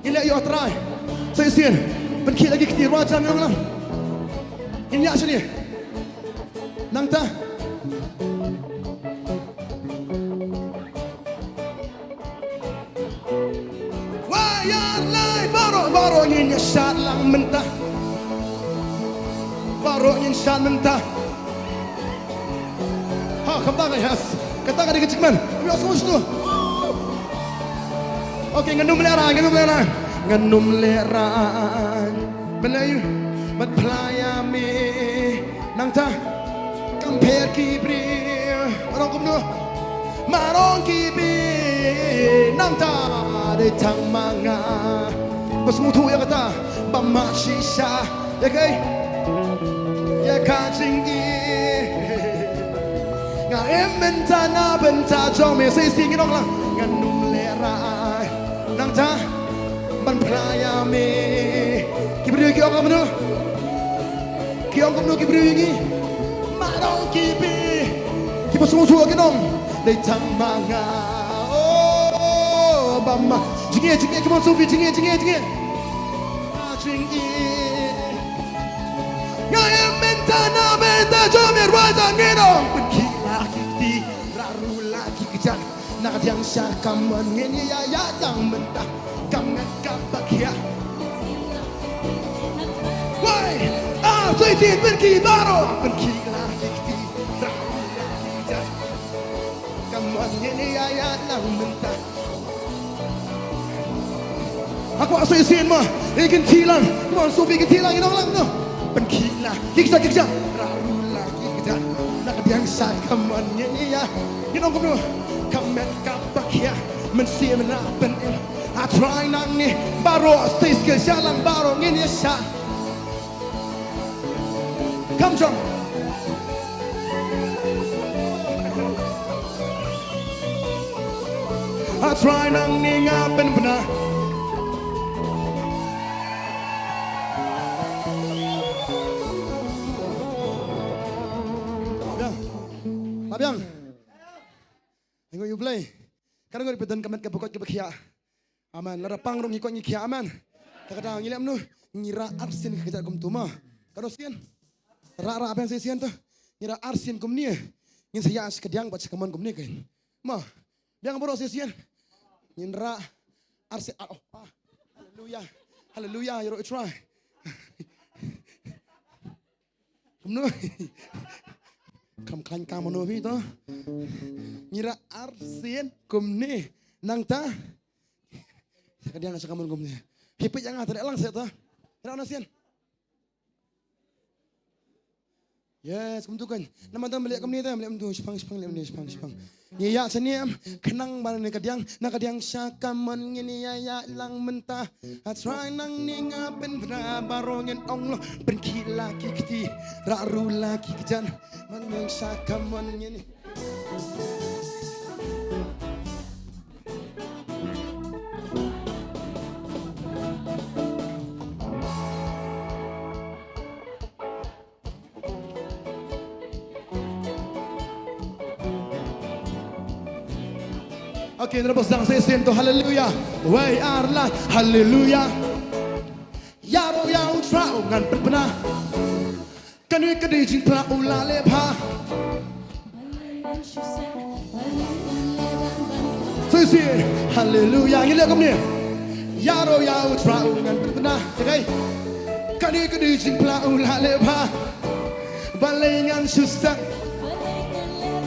Ngin leh ïa u Trai. Sa shisien, pynkhih la ki kti, rwai jan ngan ong lang. Ngin ïa shane. Nangta. Wai ar lai, baroh, baroh ngin ïa shad lang mynta. Baroh ngin shad mynta. Ha, kata ka, yes. Kata ka dei ka jingkmen. Ïa, sngewsih tu. Okay, ngan ym lehraiñ, ngan ym lehraiñ. Ngan ym lehraiñ. Balei? Bad phla ïa me. Nangta. Kam pher ki briew. Marong kumno? Marong ki briew. Nangta. Dei tang ma nga. Ba sngewthuh ïa kata. Ba ma shisha. Ïa kaei? Ïa ka jingim. Nga im mynta na bynta jong me, sa shisien ngin ong lang. Ngan ym lehraiñ. Nangta ban phla ïa me. Ki briew ki ong kumno? Ki ong kumno ki briew ïa ngi? Marong ki briew. Kiba sngewthuh kin ong. Dei tang ma nga. Oh, ba ma. Jingeh, jingeh, come on, Sophie, jingeh, jingeh, jingeh. Jingeh. Nga im mynta na bynta jong me, rwai jan ngan ong. Pynkhih la ki kti, rah ruh la ki kjat. Na ka diang sha kamon ngin ïa ïaid lang mynta. Ka met kaba khia. Wai, ah, sa shisien pynkhih baroh. Pynkhih la ki kti, rah ruh la ki kjat. Kamon ngin ïa ïaid lang mynta. Hakob sa shisien mo, ïa kin khih lang. Mo, Sophie kin khih lang, ïa nong lang no. Pynkhih la ki kjat, ki kjat. Rah ruh la ki kjat. Na ka diang sha kamon ngin ïa. Ïa nong kumno. Ka met kaba khia. Mynsiem la pynim. Ah, try nangne. Baroh stage ka sha lang baroh ngin ïa sha. Come, John. Ah, try nangne nga pynbna. Biang. Biang. Ngi ïa U Blei. Ka ngi ïa pyndonkam ka met kaba koit kaba khiah. Amen. Lada pang ruh ngi koit ngi khiah. Amen. Te kata ngi leh kumno? Ngi rah arsien ka kjat kumto mo. Katno sien? Rah, rah biang sa shisien to. Ngi rah arsien kumne. Ngin sa ïaid sha kadiang bad sha kamon kumne kein. Mo. Biang baroh sa shisien. Ngin rah arsien. Ah, oh, ah. Haleluya. Haleluya. Ïaroh U Trai. Kumno? Kam khlaiñ kam mano phi to. Ngi rah arsien kumne. Nangta. Sha kadiang sha kamon kumne. Phi peit ïa nga te leh lang seh to. Rah na sien. Yes, kumto kein. Namar te me leh kumne te, me leh kumto, shipang, shipang, leh kumne, shipang, shipang. Ngi ïaid shane em, khnang ba na kadiang, na kadiang sha kamon ngin ïa ïaid lang mynta. Ah, try nangne nga pynbna baroh ngin ong lang, pynkhih la ki kti, rah ruh la ki kjat, man nang sha kamon ngin. Okay, nda bos dang sa shisien to, haleluya. Wei ar lai, haleluya. Ïaroh ïa U Trai ngan pynbna. Kane ka dei jingphla u la leh bha. Sa shisien, haleluya. Ngi leh kumne. Ïaroh ïa U Trai ngan pynbna. Te kai. Kane ka dei jingphla u la leh bha. Balei ngan shu sah.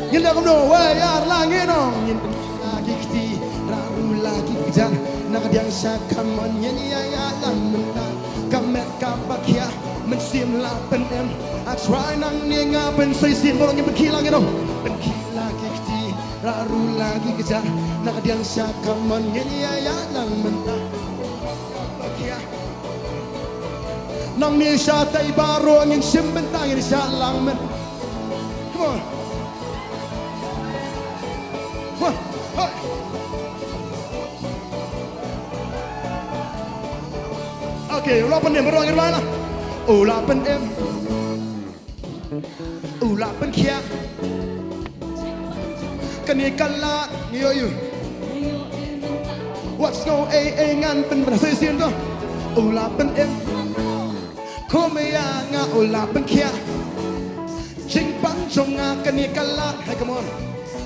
Ngin leh kumno, wei ar lai ngin ong, ngin pynkhih la ki kti, rah ruh la ki kjat, na kadiang sha kamon ngin ïa ïaid lang mynta, ka met kaba khia, mynsiem la pynim, ah, try nangne nga pyn, sa shisien baroh ngin pynkhih lang ngin ong, pynkhih la ki kti, rah ruh la ki kjat, na kadiang sha kamon ngin ïa ïaid lang mynta, kaba khia. Nangne shatai baroh ngin shim bynta ngin shah lang mynta. Come on. Come on. Hey. Okay, u la pynim baroh ngin rwai na. U la pynim. U la pynkhiah. Kane ka lad ngi ïoh ïa u. Wat sngew ei ei ngan pynbna, sa shisien to. U la pynim. Kum ïa nga u la pynkhiah. Jingpang jong nga kane ka lad. Hey, come on.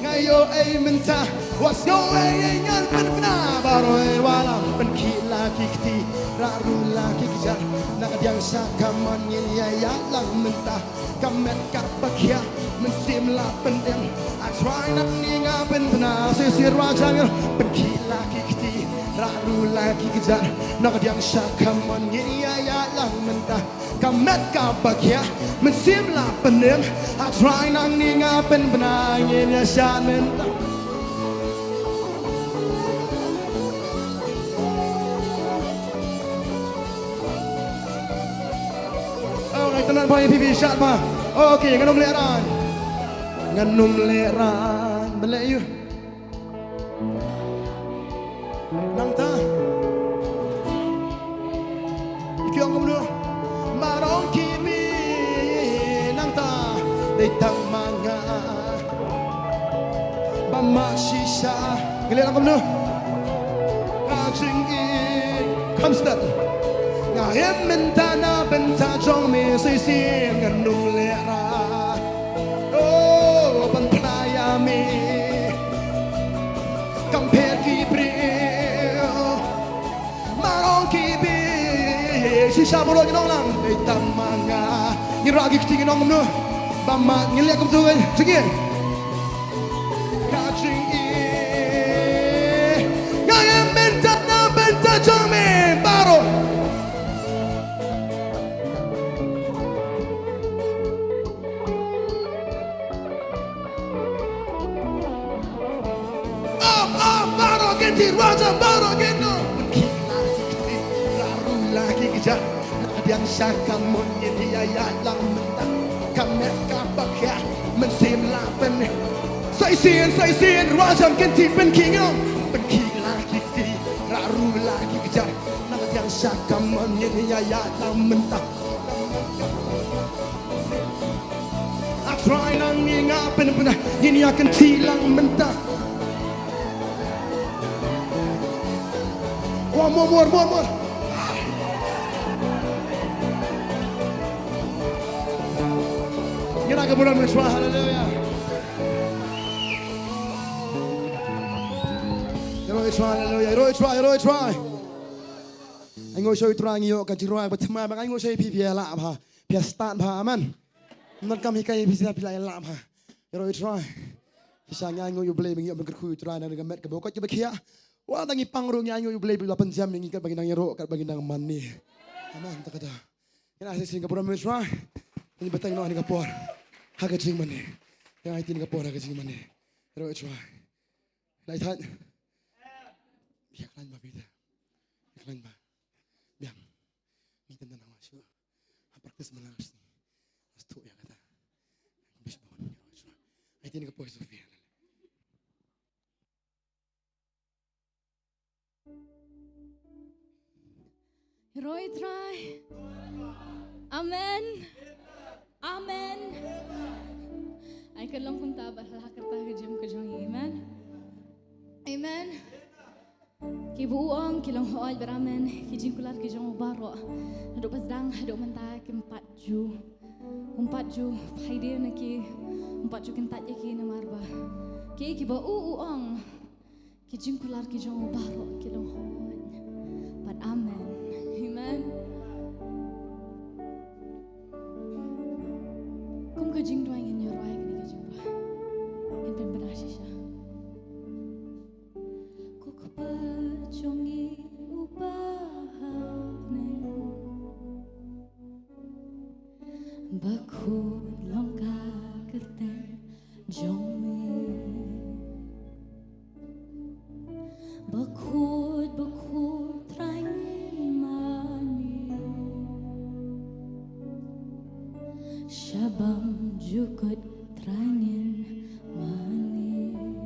Nga ïoh ei mynta. Wat sngew ei ei ngan pynbna. Baroh ei wa la pynkhih la ki kti. Rah ruh la ki kjat. Na ka diang sha ka mon ngin ïa ïaid lang mynta. Ka met kaba khiah, mynsiem la pynim. A Trai nangne nga pynbna, shisien ruh jong ngi. Pynkhih la ki kti, rah ruh la ki kjat. Na ka diang sha ka mon ngin ïa ïaid lang mynta. Ka met kaba khiah, mynsiem la pynim. A Trai nangne nga pynbna, ngin ïa shad mynta. Oh, nga itynnad bha ïa phi, phi shad bha. Okay, ngan ym lehraiñ. Ngan ym lehraiñ. Ban leh aïu? Nangta. Ki ong kumno? Baroh ki miet nangta. Dei tang ma nga. Ba mad shisha. Ngi leh lang kumno? Ka jingïeit. Kham stad. Nga im mynta na bynta jong me, shisien ngan ym lehraiñ. Oh, ban phla ïa me. Kam pher ki briew. Baroh ki miet. Shisha baroh ngin ong lang. Dei tang ma nga. Ngin rah ki kti ngin ong kumno? Ba mad, ngin leh kumto kan. Jingïeit. Ka jingïeit. Nga im mynta na bynta jong me baroh. Ap, ap, baroh ki kti, ruh jong baroh ki kti. Pynkhih la ki kti, rah ruh la ki kjat. Na ka diang sha ka mon ngin ïa ïaid lang mynta. Ka met kaba khiah, mynsiem la pynim. Sa shisien, sa shisien, ruh jong ki kti pynkhih ngi ong. Pynkhih la ki kti, rah ruh la ki kjat. Na ka diang sha ka mon ngin ïa ïaid lang mynta. A Trai nangne nga pynbna, ngin ïa kynti lang mynta. One more, more, more, more. Ngin ïa ka burom ïa u Trai, haleluia. Ïaroh ïa u Trai, haleluia. Ïaroh ïa u Trai, ïaroh ïa u Trai. Ainguh sha u Trai, ngi ïoh ka jingrwai ba thymmai, ba ainguh sha phi, phi ïa lah bha. Phi ïa stad bha, amen. Ym donkam hikai phi sha, phi la ïa lah bha. Ïaroh ïa u Trai. Shisha ngi ainguh ïa u Blei ba ngi ïoh ban kyrkhu ïa u Trai na ka met kaba u koit kaba khiah. Wat la ngi pang ruh ngi ainguh ïa u Blei ba u la pynjem ïa ngi katba ngi dang ïaroh, katba ngi dang mane. Amen, ta kata. Ngin ïa shisien ka burom ïa u Trai. Ngin bteng noh ha kane ka por. Ha ka jingmane. Ngin ïa aiti ha kane ka por ha ka jingmane. Ïaroh ïa u Trai. Lai thait. Ïa khlaiñ ba Peter. Ïa khlaiñ ba. Biang. Ngi tang tang wa shu. Ha practice ma la ka sngi. As tu ïa kata. Bish bon. Ai tin ka poi Sofia. Ïaroh ïa u Trai. Amen. Amen. Ai ka long kumta bad ha la ka kyrteng ka jong ngi. Amen. Amen. Kiba u ong ki long hooid bad amen, ki jingkular ki jong u baroh. Naduh ba sdang haduh mynta kim pat ju. Ym pat ju phaidien na ki, ym pat ju kyntait ïa ki namar ba ki, kiba u u ong, ki jingkular ki jong u baroh ki long hooid bad amen. Amen. Kum ka jingduwai ngin ïa rwai kane ka jingduwai. Ngin pynbna shisha. Ko Kpa jong ngi uba ha bneng, bakhuid long ka kyrteng jong me. Bakhuid, bakhuid Trai ngi mane. Sha bymjukut Trai ngin mane.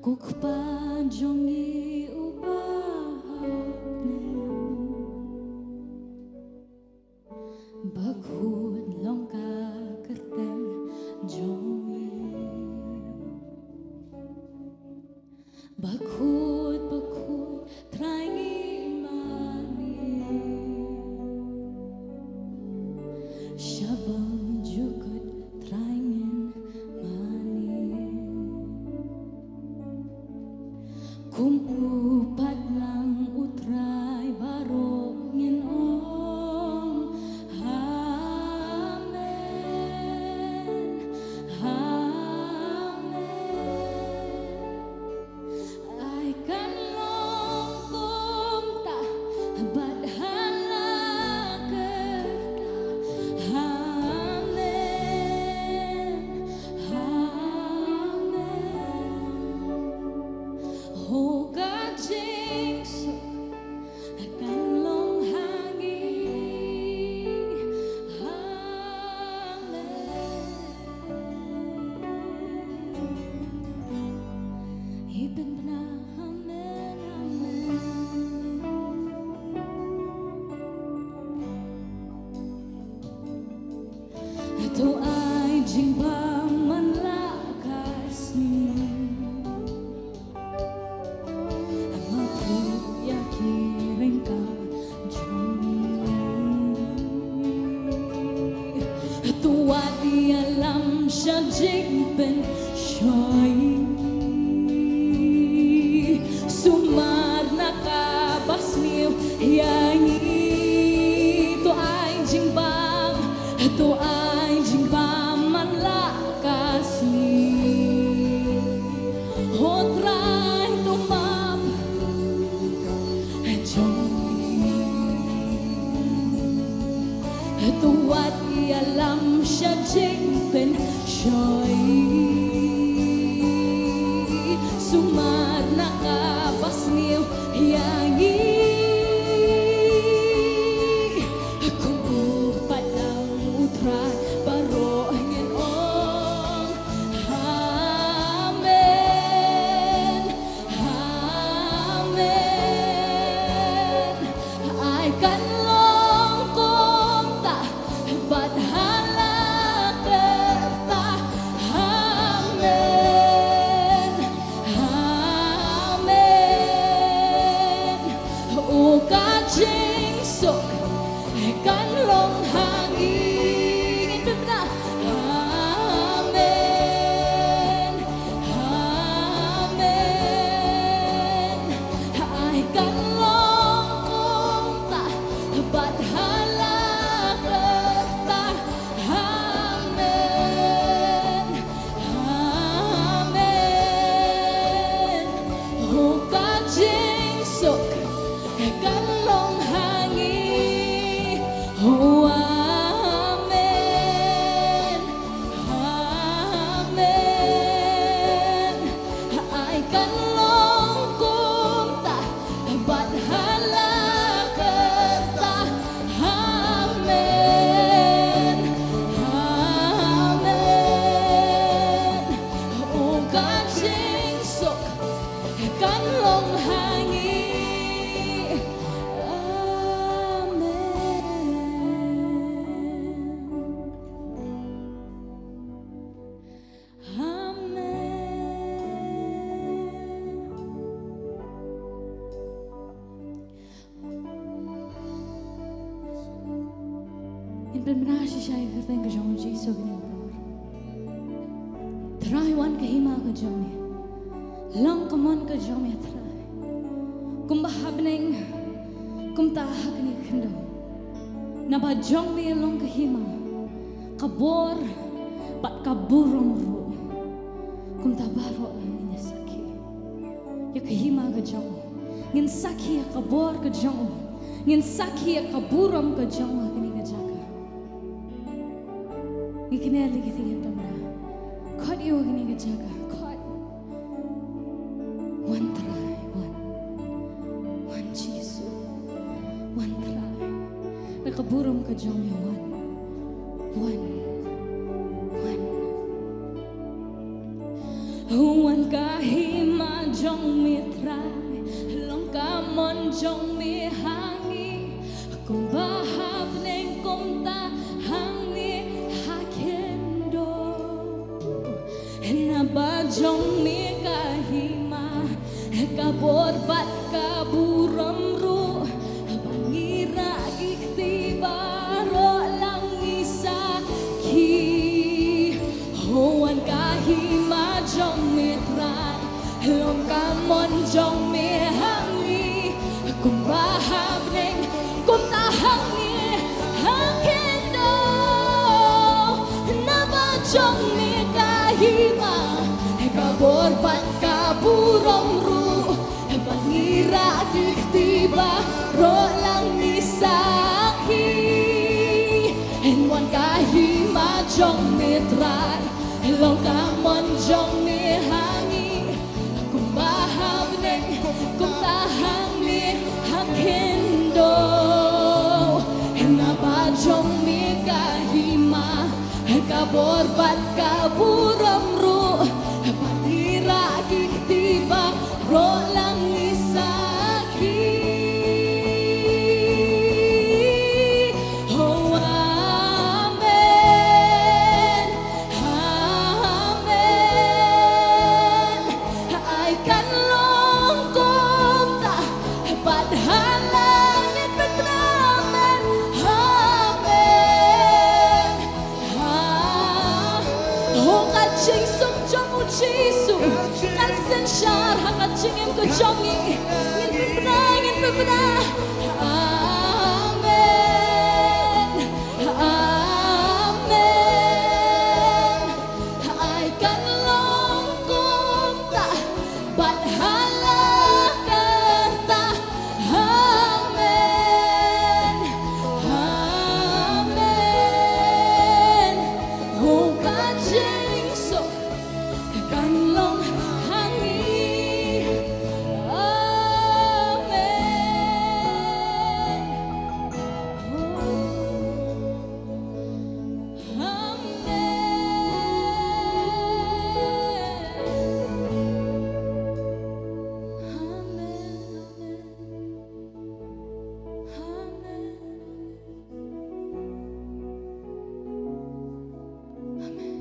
Ko Kpa jong ngi uba ha bneng, bakhuid U pat lang u Trai baroh ngin ong, Amen, Amen. Ai kan long kumta bad ha la kyrta, Amen, Amen. Ho ka jingsuk kan long ha ngi. Amen. Hi pynbna, amen, amen. To ai jingbam man la ka sngi. Mapui ïa ki ryngkat jong ngi. To wad ïalam sha jingpynshoi. Sumar na kaba sniew ïa ngi. To ai jingbam, to ai jingbam man la ka sngi. Ho Trai, to map jong ngi. To wad ïalam sha jingpynshoi. Sumar na kaba sniew ïa ngi. Kum u pat lang u Trai baroh ngin ong, Amen, Amen. Ai kan long kumta bad ha la kyrta, Amen, Amen. Ho ka jingsuk kan long ha ngi. Ngin pynbna, Amen, Amen. Ai kan long kumta bad ha la kyrta, Amen, Amen. Ho ka jingsuk kan long ha ngi. Oh, amen, amen. Ai kan long kumta bad ha la kyrta, amen, amen. Oh, ka jingsuk kan long ha ngi. Amen. Amen. Ngin pynbna shisha ïa ka kyrteng ka jong u Jisu kane ka por. Trai, wan ka hima ka jong me. Long ka mon ka jong me, Trai. Kumba ha bneng, kumta ha kane ka khyndew. Naba jong me long ka hima, ka bor bad ka burom ruh. Kumta baroh ngi ïa sakhi ïa ka hima ka jong u. Ngin sakhi ïa ka bor ka jong u. Ngin sakhi ïa ka burom ka jong u ha kane ka jaka. Ngi kynmaw lei ki thing ïa ka kamra. Khot ïa u ha kane ka jaka. Khot. Wan Trai, wan. Wan Jisu. Wan Trai. Na ka burom ka jong me, wan. Wan. Wan. Wan ka hima jong me, Trai, long ka mon jong me ha ngi, kumba ha bneng kumta hangne ha khyndew. Naba jong me ka hima, ka bor bad ka burom ruh, ba ngi rah ki kti baroh lang ngi sakhi. Ho wan ka hima jong me, Trai, long ka mon jong me burom ruh, bad ngi rah ki kti baroh lang ngi sakhi. Yn wan ka hima jong me Trai, long ka mon jong me ha ngi. Kumba ha bneng, kumta hangne ha khyndew. Naba jong me ka hima, ka bor bad ka burom ruh, bad ngi rah ki kti baroh lang ngi sakhi. Oh, amen. Amen. Ai kan long kumta bad ha la ngin pynbna amen. Amen. Ha. Ho ka jingsuk jong u Jisu kan synshar ha ka jingim ka jong ngi. Ngin pynbna, ngin pynbna. Amen. Amen. Ai kan long kumta bad ha la kata. Amen. Amen. Ho ka jingsuk kan long ha ngi. Amen. Amen. Amen. Amen. Amen. Amen.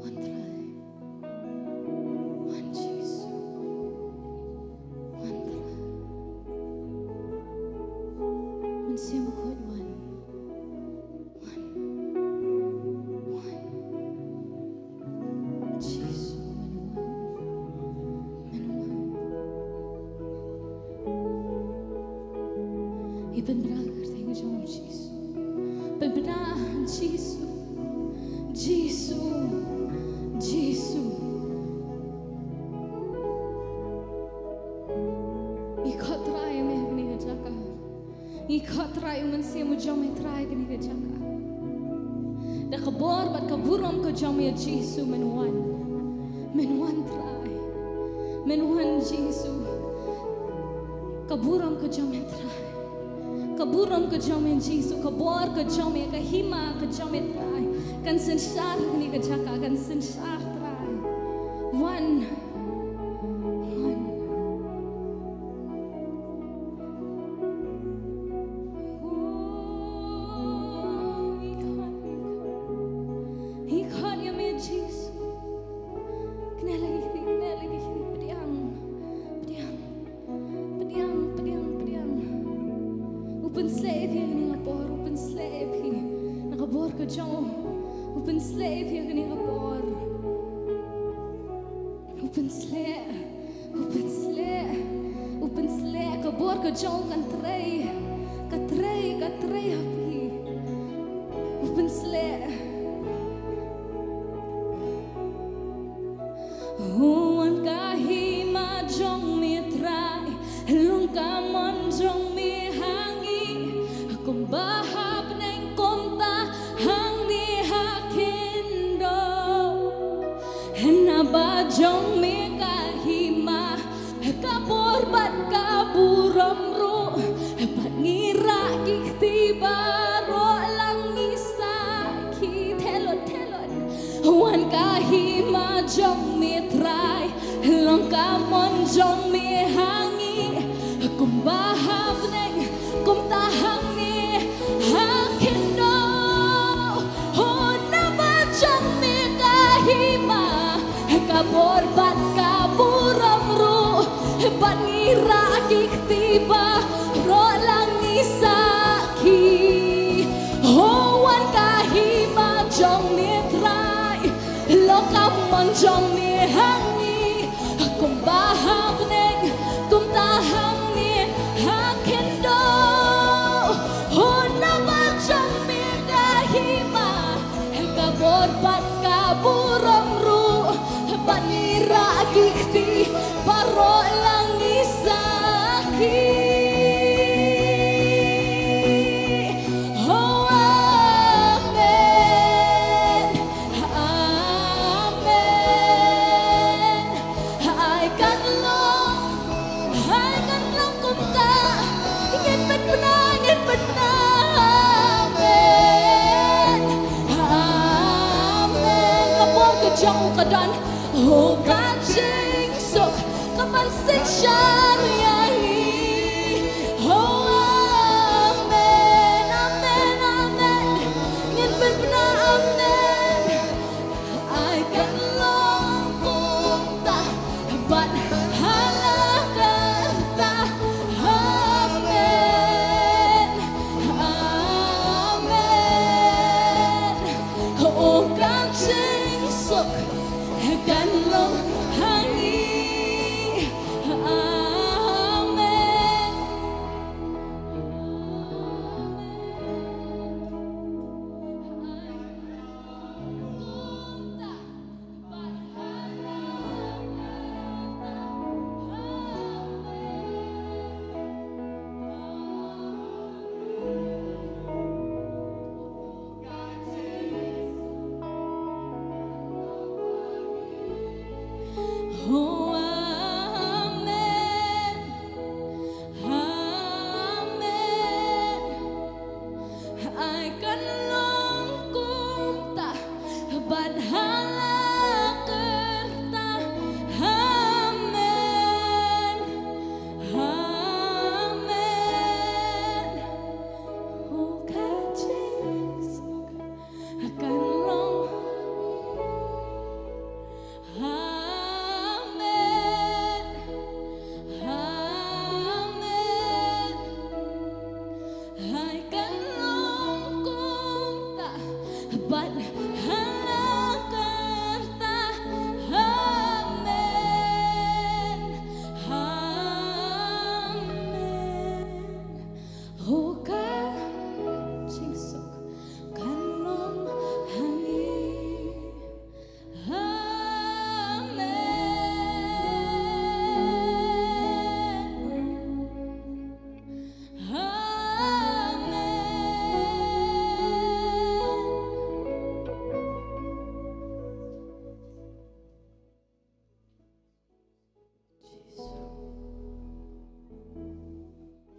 Wan Trai. Wan Jisu. Wan Trai. Mynsiem Bakhuid wan. Wan. Wan. Jisu, men wan. Men wan. Ngi pynbna ka kyrteng jong u Jisu. Pynbna Jisu. Jisu. Jisu. Ngi khot Trai ïa me ha kane ka jaka. Ngi khot Trai u Mynsiem u jong me Trai ha kane ka jaka. Da ka bor bad ka burom ka jong me Jisu men wan. Men wan Trai. Men wan Jisu. Ka burom ka jong me Trai. Ka burom ka jong me Jisu, ka bor ka jong me, ka hima ka jong me Trai. Kan synshar ha kane ka jaka, kan synshar Trai. Wan. Wan. Oh, ngi khot, ngi khot. Ngi khot ïa me Jisu. Kynnoh lagi kti, kynnoh lagi kti, pdiang. Pdiang. Pdiang, pdiang, pdiang. U pynshlur ïa phi ha kane ka por, u pynshlur ïa phi. Na ka bor ka jong u. U pynshlur ïa phi ha kane ka por. U pynshlur. U pynshlur, u pynshlur, ka bor ka jong u kan trei, ka trei, ka trei ha phi. U pynshlur. Wan ka hima jong me Trai, long ka mon jong me ha ngi, kumba ha bneng kumta hangne ha khyndew. Naba jong me ka hima, ka bor bad ka burom ruh, bad ngi rah ki kti baroh lang ngi sakhi. Thelot, thelot. Wan ka hima jong me Trai, long ka mon jong me ha ngi, kumba ha bneng kumta hangne ha khyndew. Ho naba jong me ka hima, ka bor bad ka burom ruh, bad ngi rah ki kti baroh lang ngi sakhi. Ho wan ka hima jong me Trai, long ka mon jong me ha ngi, kumba ha bneng kumta hangne ha khyndew. Ho naba jong me ka Bad ka burom ruh, bad ngi rah ki kti, baroh lang ngi sakhi. Oh, amen, amen. Ai kan long, ai kan long kumta. Ngin pynbna, ngin pynbna. Amen, amen. Ka bor ka jong u ka don, oh, ka jingsuk ka ban synshar ïa ngi. Oh, amen, amen, amen. Ngin pynbna, amen. Ai kan long kumta bad ha la ka rta. Amen, amen. Oh, ka jingsuk kan long ha ngi. Amen. Oh, amen. Amen. Ai kan long kumta bad ha la ka rta. Amen, amen. Oh, ka jingsuk kan long. Amen, amen. Ai kan long kumta bad ha la ka rta. Amen, amen. Oh, ka jingsuk kan long ha ngi. Amen. Amen.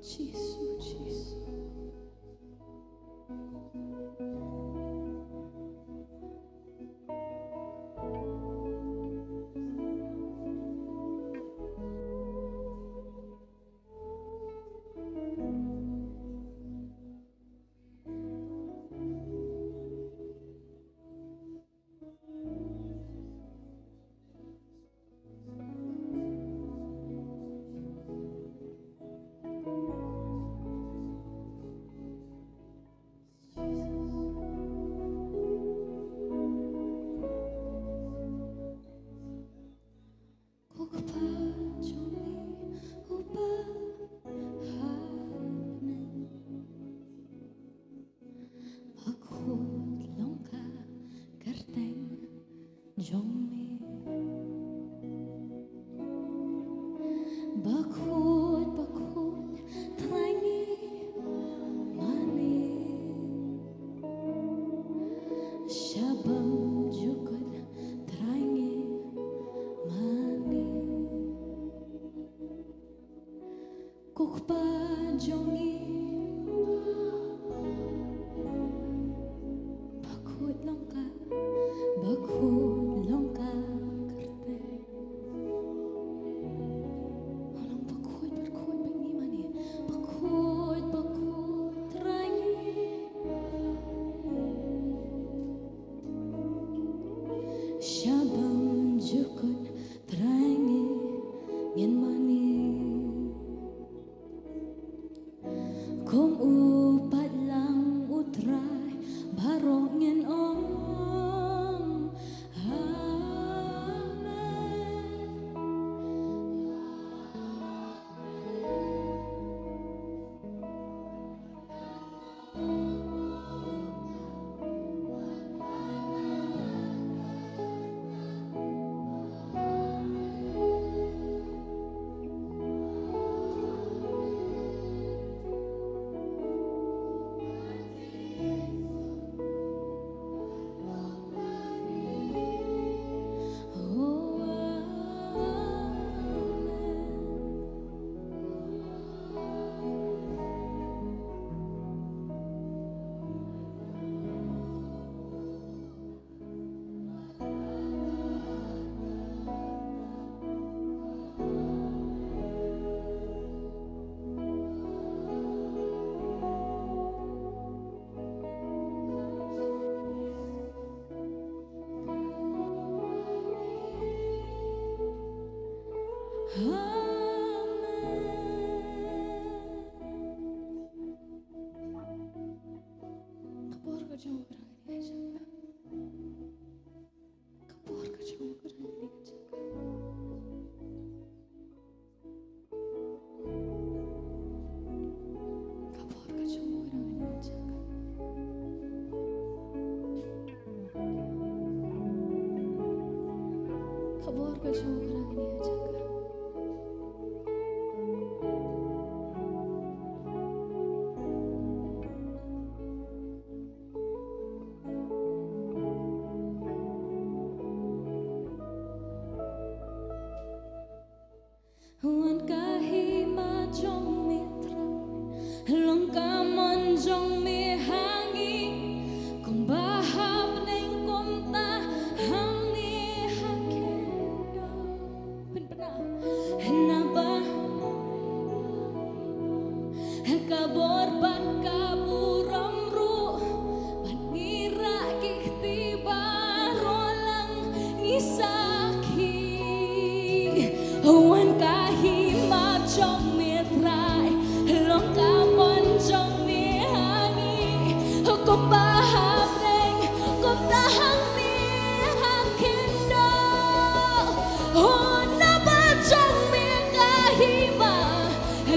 Jisu, Jisu, Jisu. Ko Kpa jong ngi uba ha bneng, bakhuid long ka kyrteng jong me. Bakhuid, bakhuid Trai ngi mane. Sha bymjukut Trai ngi mane. Ko Kpa jong ngi, bakhuid long ka, bakhuid long ka kyrteng. Long bakhuid, bakhuid ba ngi mane, bakhuid, bakhuid Trai ngi. Sha bymjukut Trai ngi ngin mane. Kum u paidlang u Trai baroh ngin ong, Amen. Amen. Ka bor ka jong u Trai kane ha jaka. Ka bor ka jong u Trai kane ha jaka. Ka bor ka jong u Trai kane ha jaka. Ka bor ka jong u Trai kane ha jaka. Wan ka hima jong me Trai, long ka mon jong me ha ngi, kumba ha bneng kumta hangne ha khyndew. Pynbna. Naba ka bor bad ka burom ruh, bad ngi rah ki kti baroh lang ngi sakhi. Wan ka hima jong me Trai, long ka mon jong me ha ngi, kumba ha bneng kumta hangne ha khyndew. Ho naba jong me ka hima,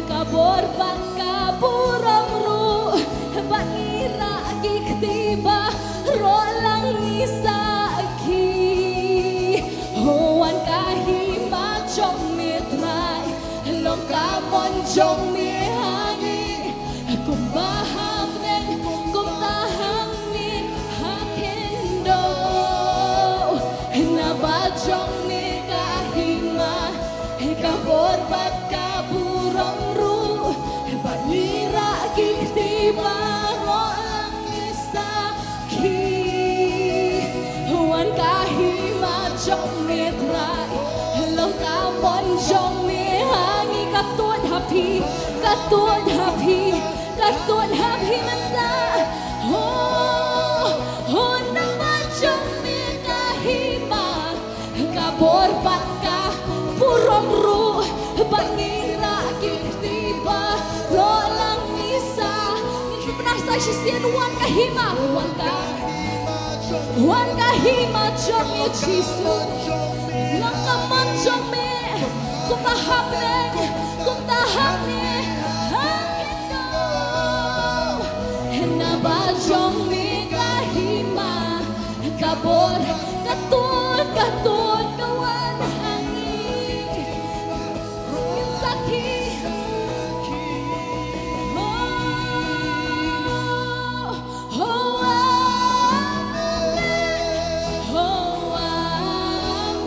ka bor bad ka burom ruh, bad ngi rah ki kti baroh lang ngi sakhi. Ho wan ka hima jong me Trai, long ka mon jong me ha ngi, kumba ha bneng kumta hangne ha khyndew. Naba jong me ka hima, ka bor bad ka burom ruh, bad ngi rah ki kti baroh lang ngi sakhi. Wan ka hima jong me Trai, long ka mon jong me ha ngi. Ka tuid ha phi, ka tuid ha phi, ka tuid ha phi mynta. Ho, ho naba jong me ka hima, ka bor bad ka burom ruh, bad ngi rah ki kti baroh lang ngi sa. Ngi pynbna sa shisien. Wan ka hima, wan ka, wan ka hima jong me Jisu, long ka mon jong me, kumba ha bneng kumta hangne ha khyndew. Naba jong me ka hima, ka bor, ka tuid, ka tuid, ka wan ha ngi. Ngin sakhi. Oh, oh, amen. Oh,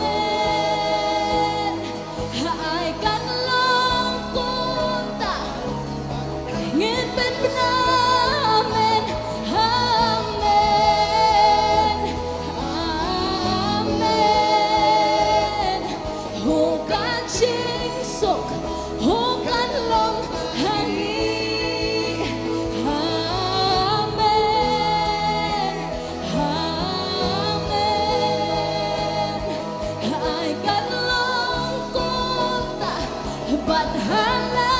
amen. Ai kan long kumta. Ngin pynbna amen, amen, amen. Ho ka jingsuk, ho kan long ha ngi. Amen, amen. Ai kan long kumta bad ha la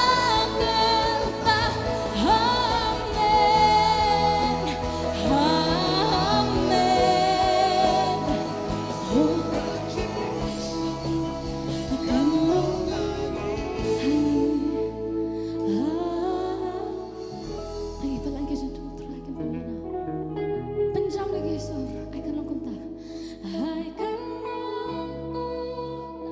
kyrta. Amen. Amen. Ho kan long ha ngi. Ai, pynlong ki jingthmu Trai, kan pynlong. Pynjam lagi sur, ai kan long kumta. Ai kan long kumta.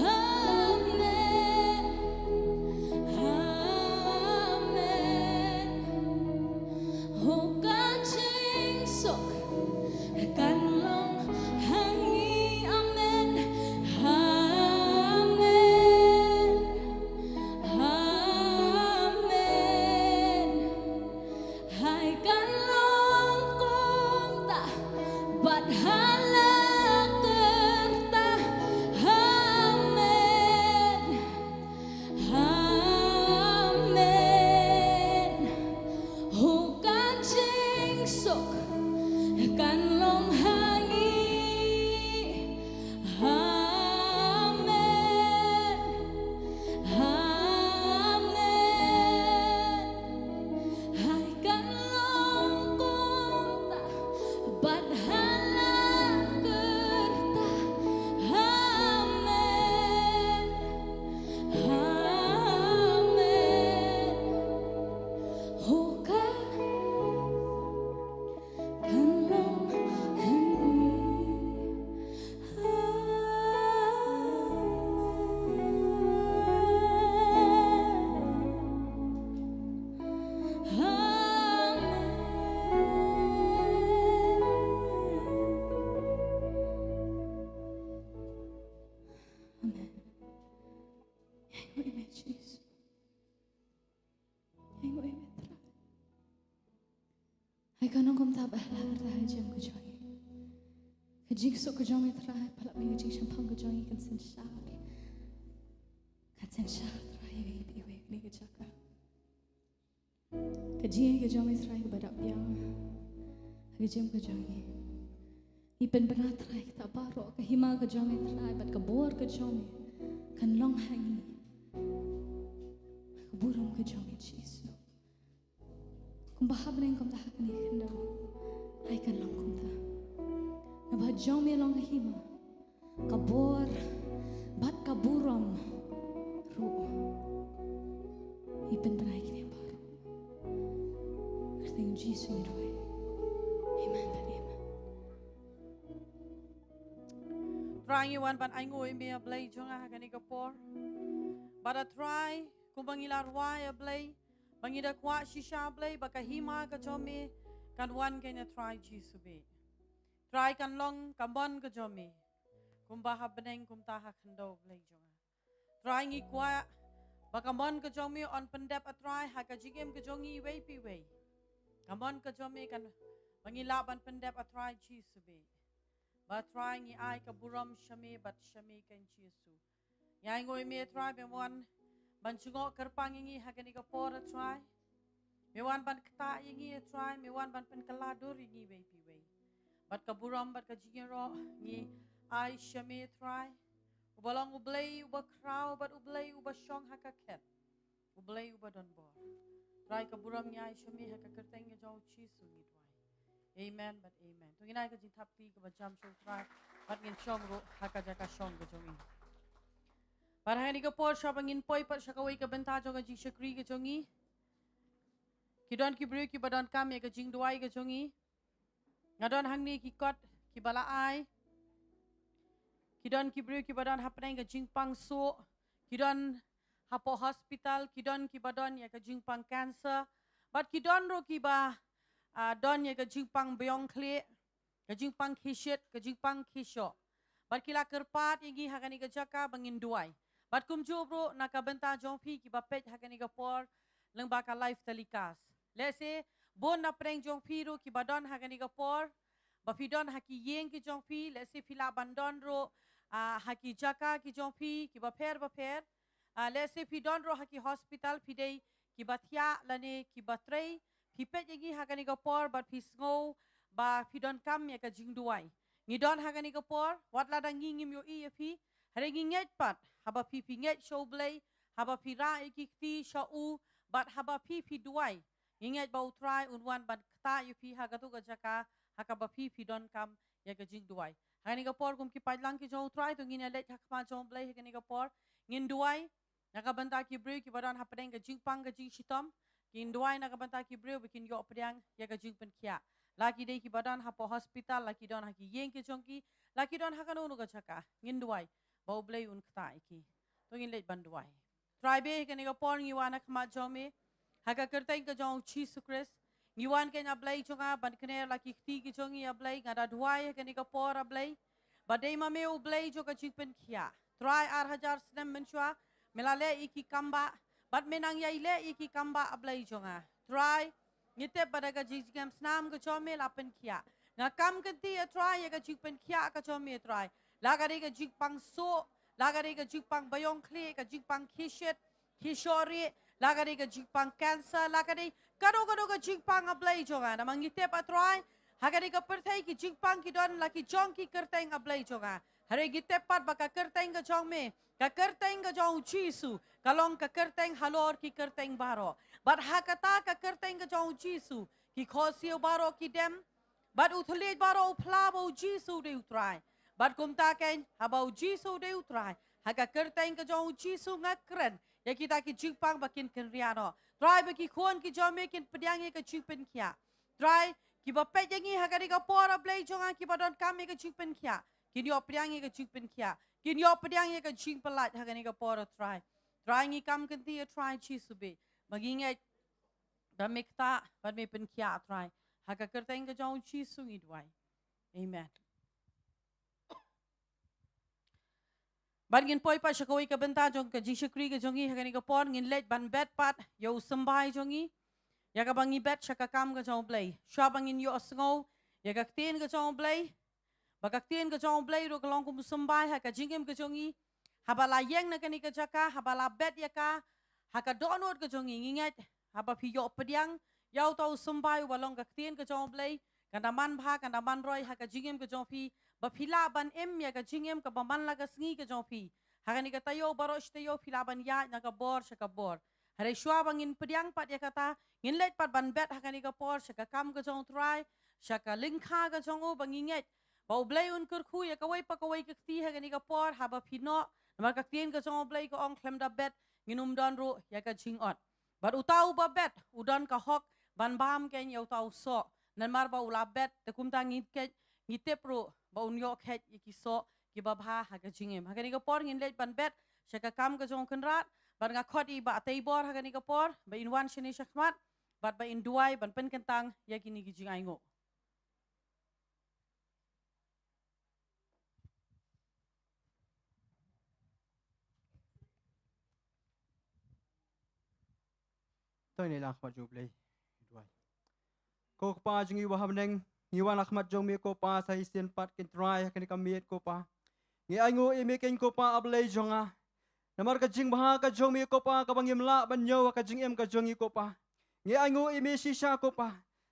Amen. Amen. Ho ka jingsuk kan long ha ngi. Amen. Amen. Amen. Ai kan long kumta bad ha la kyrta. Amen. Amen. Ho ka jingsuk kan long ha ngi. Ai nguh ïa me Jisu. Ai nguh ïa me Trai. Ai ka nongkum ta ba la ka ta ha jem ka jong i. Ka jingsuk ka jong me Trai, palat me ka jingshemphang ka jong i kan synshar. Kan synshar Trai iwei pa iwei ha kane ka jaka. Ka jingïeit ka jong me Trai kaba dap biang ha ka jem ka jong i. Ngi pynbna Trai kita baroh, ka hima ka jong me Trai bad ka bor ka jong me kan long ha ngi. Ha ka burom ka jong me Jisu. Kumba ha bneng kumta ha kane ka khyndew. Ai kan long kumta. Naba jong me long ka hima, ka bor bad ka burom ruh. Ngi pynbna ïa kine baroh. Kyrteng Jisu ngi duwai. Amen bad amen. Trai ngi wan ban ainguh ïa me A Blei jong nga ha kane ka por. Bad A Trai kumba ngi la rwai A Blei, ba ngi da kwah shisha A Blei ba ka hima ka jong me kan wan kein A Trai Jisu beit. Trai kan long ka mon ka jong me kumba ha bneng kumta ha khyndew A Blei jong nga. Trai ngi kwah ba ka mon ka jong me yn pyndep A Trai ha ka jingim ka jong ngi iwei pa iwei. Ka mon ka jong me kan ba ngi lah ban pyndep A Trai Jisu beit. Ba Trai ngi ai ka burom sha me bad sha me kein Jisu. Ngi ainguh ïa me Trai ba me wan ban jngoh kyrpang ïa ngi ha kane ka por A Trai. Me wan ban ktah ïa ngi A Trai, me wan ban pynkylla dur ïa ngi iwei pa iwei. Bad ka burom bad ka jingïaroh ngi ai sha me Trai. Uba long U Blei uba khraw bad U Blei uba shong ha ka khet. U Blei uba don bor. Trai ka burom ngi ai sha me ha ka kyrteng ka jong U Jisu ngi duwai. Amen bad amen. To ngin ai ka jingthap kti kaba jam sha U Trai bad ngin shong ruh ha ka jaka shong ka jong ngi. Bad ha kane ka por shuwa ba ngin poi pat sha kawei ka bynta jong ka jingshakri ka jong ngi. Ki don ki briew kiba donkam ïa ka jingduwai ka jong ngi. Nga don hangne ki kot kiba la ai. Ki don ki briew kiba don hapdeng ka jingpang suh. Ki don hapoh hospital, ki don kiba don ïa ka jingpang cancer. Bad ki don ruh kiba, ah, don ïa ka jingpang biang khlieh, ka jingpang khie shit, ka jingpang khie shoh. Bad ki la kyrpad ïa ngi ha kane ka jaka ba ngin duwai. Bad kumjuh ruh na ka bynta jong phi kiba peit ha kane ka por lyngba ka live telecast. Lehse bun na pdeng jong phi ruh kiba don ha kane ka por, ba phi don ha ki ïing ki jong phi, lehse phi lah ban don ruh, ah, ha ki jaka ki jong phi kiba pher ba pher. Ah, lehse phi don ruh ha ki hospital, phi dei kiba thiah lane kiba trei, phi peit ïa ngi ha kane ka por bad phi sngew ba phi donkam ïa ka jingduwai. Ngi don ha kane ka por, wat lada ngi ngim ïohi ïa phi, hynrei ngi ngeit pat haba phi phi ngeit sha U Blei, haba phi rah ïa ki kti sha u, bad haba phi phi duwai, ngi ngeit ba U Trai un wan ban ktah ïa phi ha katto ka jaka ha kaba phi phi donkam ïa ka jingduwai. Ha kane ka por kum ki paidlang ki jong U Trai, to ngin ïa leit ha khmat jong U Blei ha kane ka por. Ngin duwai na ka bynta ki briew kiba don hapdeng ka jingpang ka jingshitom. Ngin duwai na ka bynta ki briew ba kin ïoh pdiang ïa ka jingpynkhiah. La ki dei kiba don hapoh hospital, la ki don ha ki ïing ki jong ki, la ki don ha kano kano ka jaka. Ngin duwai ba U Blei un ktah ïa ki. To ngin leit ban duwai. Trai bad ha kane ka por ngi wan ha khmat jong me ha ka kyrteng ka jong U Jisu Khrist. Ngi wan kein A Blei jong nga ban kner la ki kti ki jong ngi A Blei, nga da duwai ha kane ka por A Blei. Ba dei ma me U Blei jong ka jingpynkhiah. Trai ar hajar snem mynshuwa me la leh ïa ki kam bah, bad me nang ïai leh ïa ki kam bah A Blei jong nga. Trai ngi tip ba da ka jingem snam ka jong me la pynkhiah. Nga kam kynti A Trai ïa ka jingpynkhiah ka jong me Trai. La ka dei ka jingpang suh, la ka dei ka jingpang biang khlieh, ka jingpang khie shit, khie shoh rieh, la ka dei ka jingpang cancer, la ka dei kano kano ka jingpang A Blei jong nga. Namar ngi tip A Trai, ha ka dei ka pyrthei ki jingpang ki don la ki jong ki kyrteng A Blei jong nga. Hynrei ngi tip pat ba ka kyrteng ka jong me, ka kyrteng ka jong U Jisu, ka long ka kyrteng halor ki kyrteng baroh. Bad ha kata ka kyrteng ka jong U Jisu ki khohsiew baroh ki dem. Bad u thylliej baroh u phla ba U Jisu u dei U Trai. Bad kumta kein haba U Jisu u dei U Trai, ha ka kyrteng ka jong U Jisu nga kren ïa kita ki jingpang ba kin kynriah noh. Trai ba ki khun ki jong me kin pdiang ïa ka jingpynkhiah. Trai kiba peit ïa ngi ha kane ka por A Blei jong nga kiba donkam ïa ka jingpynkhiah, kin ïoh pdiang ïa ka jingpynkhiah, kin ïoh pdiang ïa ka jingpyllait ha kane ka por A Trai. Trai ngi kam kynti A Trai Jisu bad ba ngi ngeit ba me ktah bad me pynkhiah A Trai. Ha ka kyrteng ka jong U Jisu ngi duwai. Amen. Bad ngin poi pat sha kawei ka bynta jong ka jingshakri ka jong ngi ha kane ka por, ngin leit ban bet pat ïa u symbai jong ngi, ïa kaba ngi bet sha ka kam ka jong U Blei. Shuwa ba ngin ïohsngew ïa ka ktien ka jong U Blei, ba ka ktien ka jong U Blei ruh ka long kum u symbai ha ka jingim ka jong ngi. Haba la ïeng na kane ka jaka, haba la bet ïa ka ha ka dohnud ka jong ngi, ngi ngeit haba phi ïoh pdiang ïa uta u symbai uba long ka ktien ka jong U Blei, kan da man bha, kan da man roi ha ka jingim ka jong phi, ba phi lah ban im ïa ka jingim kaba man la ka sngi ka jong phi. Ha kane ka taïew baroh shi taïew phi lah ban ïaid na ka bor sha ka bor. Hynrei shuwa ba ngin pdiang pat ïa kata, ngin leit pat ban bet ha kane ka por sha ka kam ka jong U Trai, sha ka lyngkha ka jong u, ba ngi ngeit ba U Blei un kyrkhu ïa kawei pa kawei ka kti ha kane ka por haba phi noh. Namar ka ktien ka jong U Blei ka ong, khlem da bet ngin ym don ruh ïa ka jingot. Bad uta uba bet u don ka hok ban bam kein ïa uta u soh, namar ba u la bet. Te kumta ngi kheit, ngi tip ruh ba un ïoh kheit ïa ki soh kiba bha ha ka jingim. Ha kane ka por ngin leit ban bet sha ka kam ka jong U Kynrad. Bad nga khot ïa i Bah Teibor ha kane ka por ba in wan shane shakhmat bad ba in duwai ban pynkyntang ïa kine ki jingainguh. To ngin ïalang ha khmat jong U Blei. Duwai. Ko Kpa jong ngi uba ha bneng, ngi wan ha khmat jong me ko Pa sa shisien pat kein Trai ha kane ka miet ko Pa. Ngi ainguh ïa me kein ko Pa A Blei jong nga. Namar ka jingbha ka jong me ko Pa kaba ngim lah ban ñiew ha ka jingim ka jong ngi ko Pa. Ngi ainguh ïa me shisha ko Pa.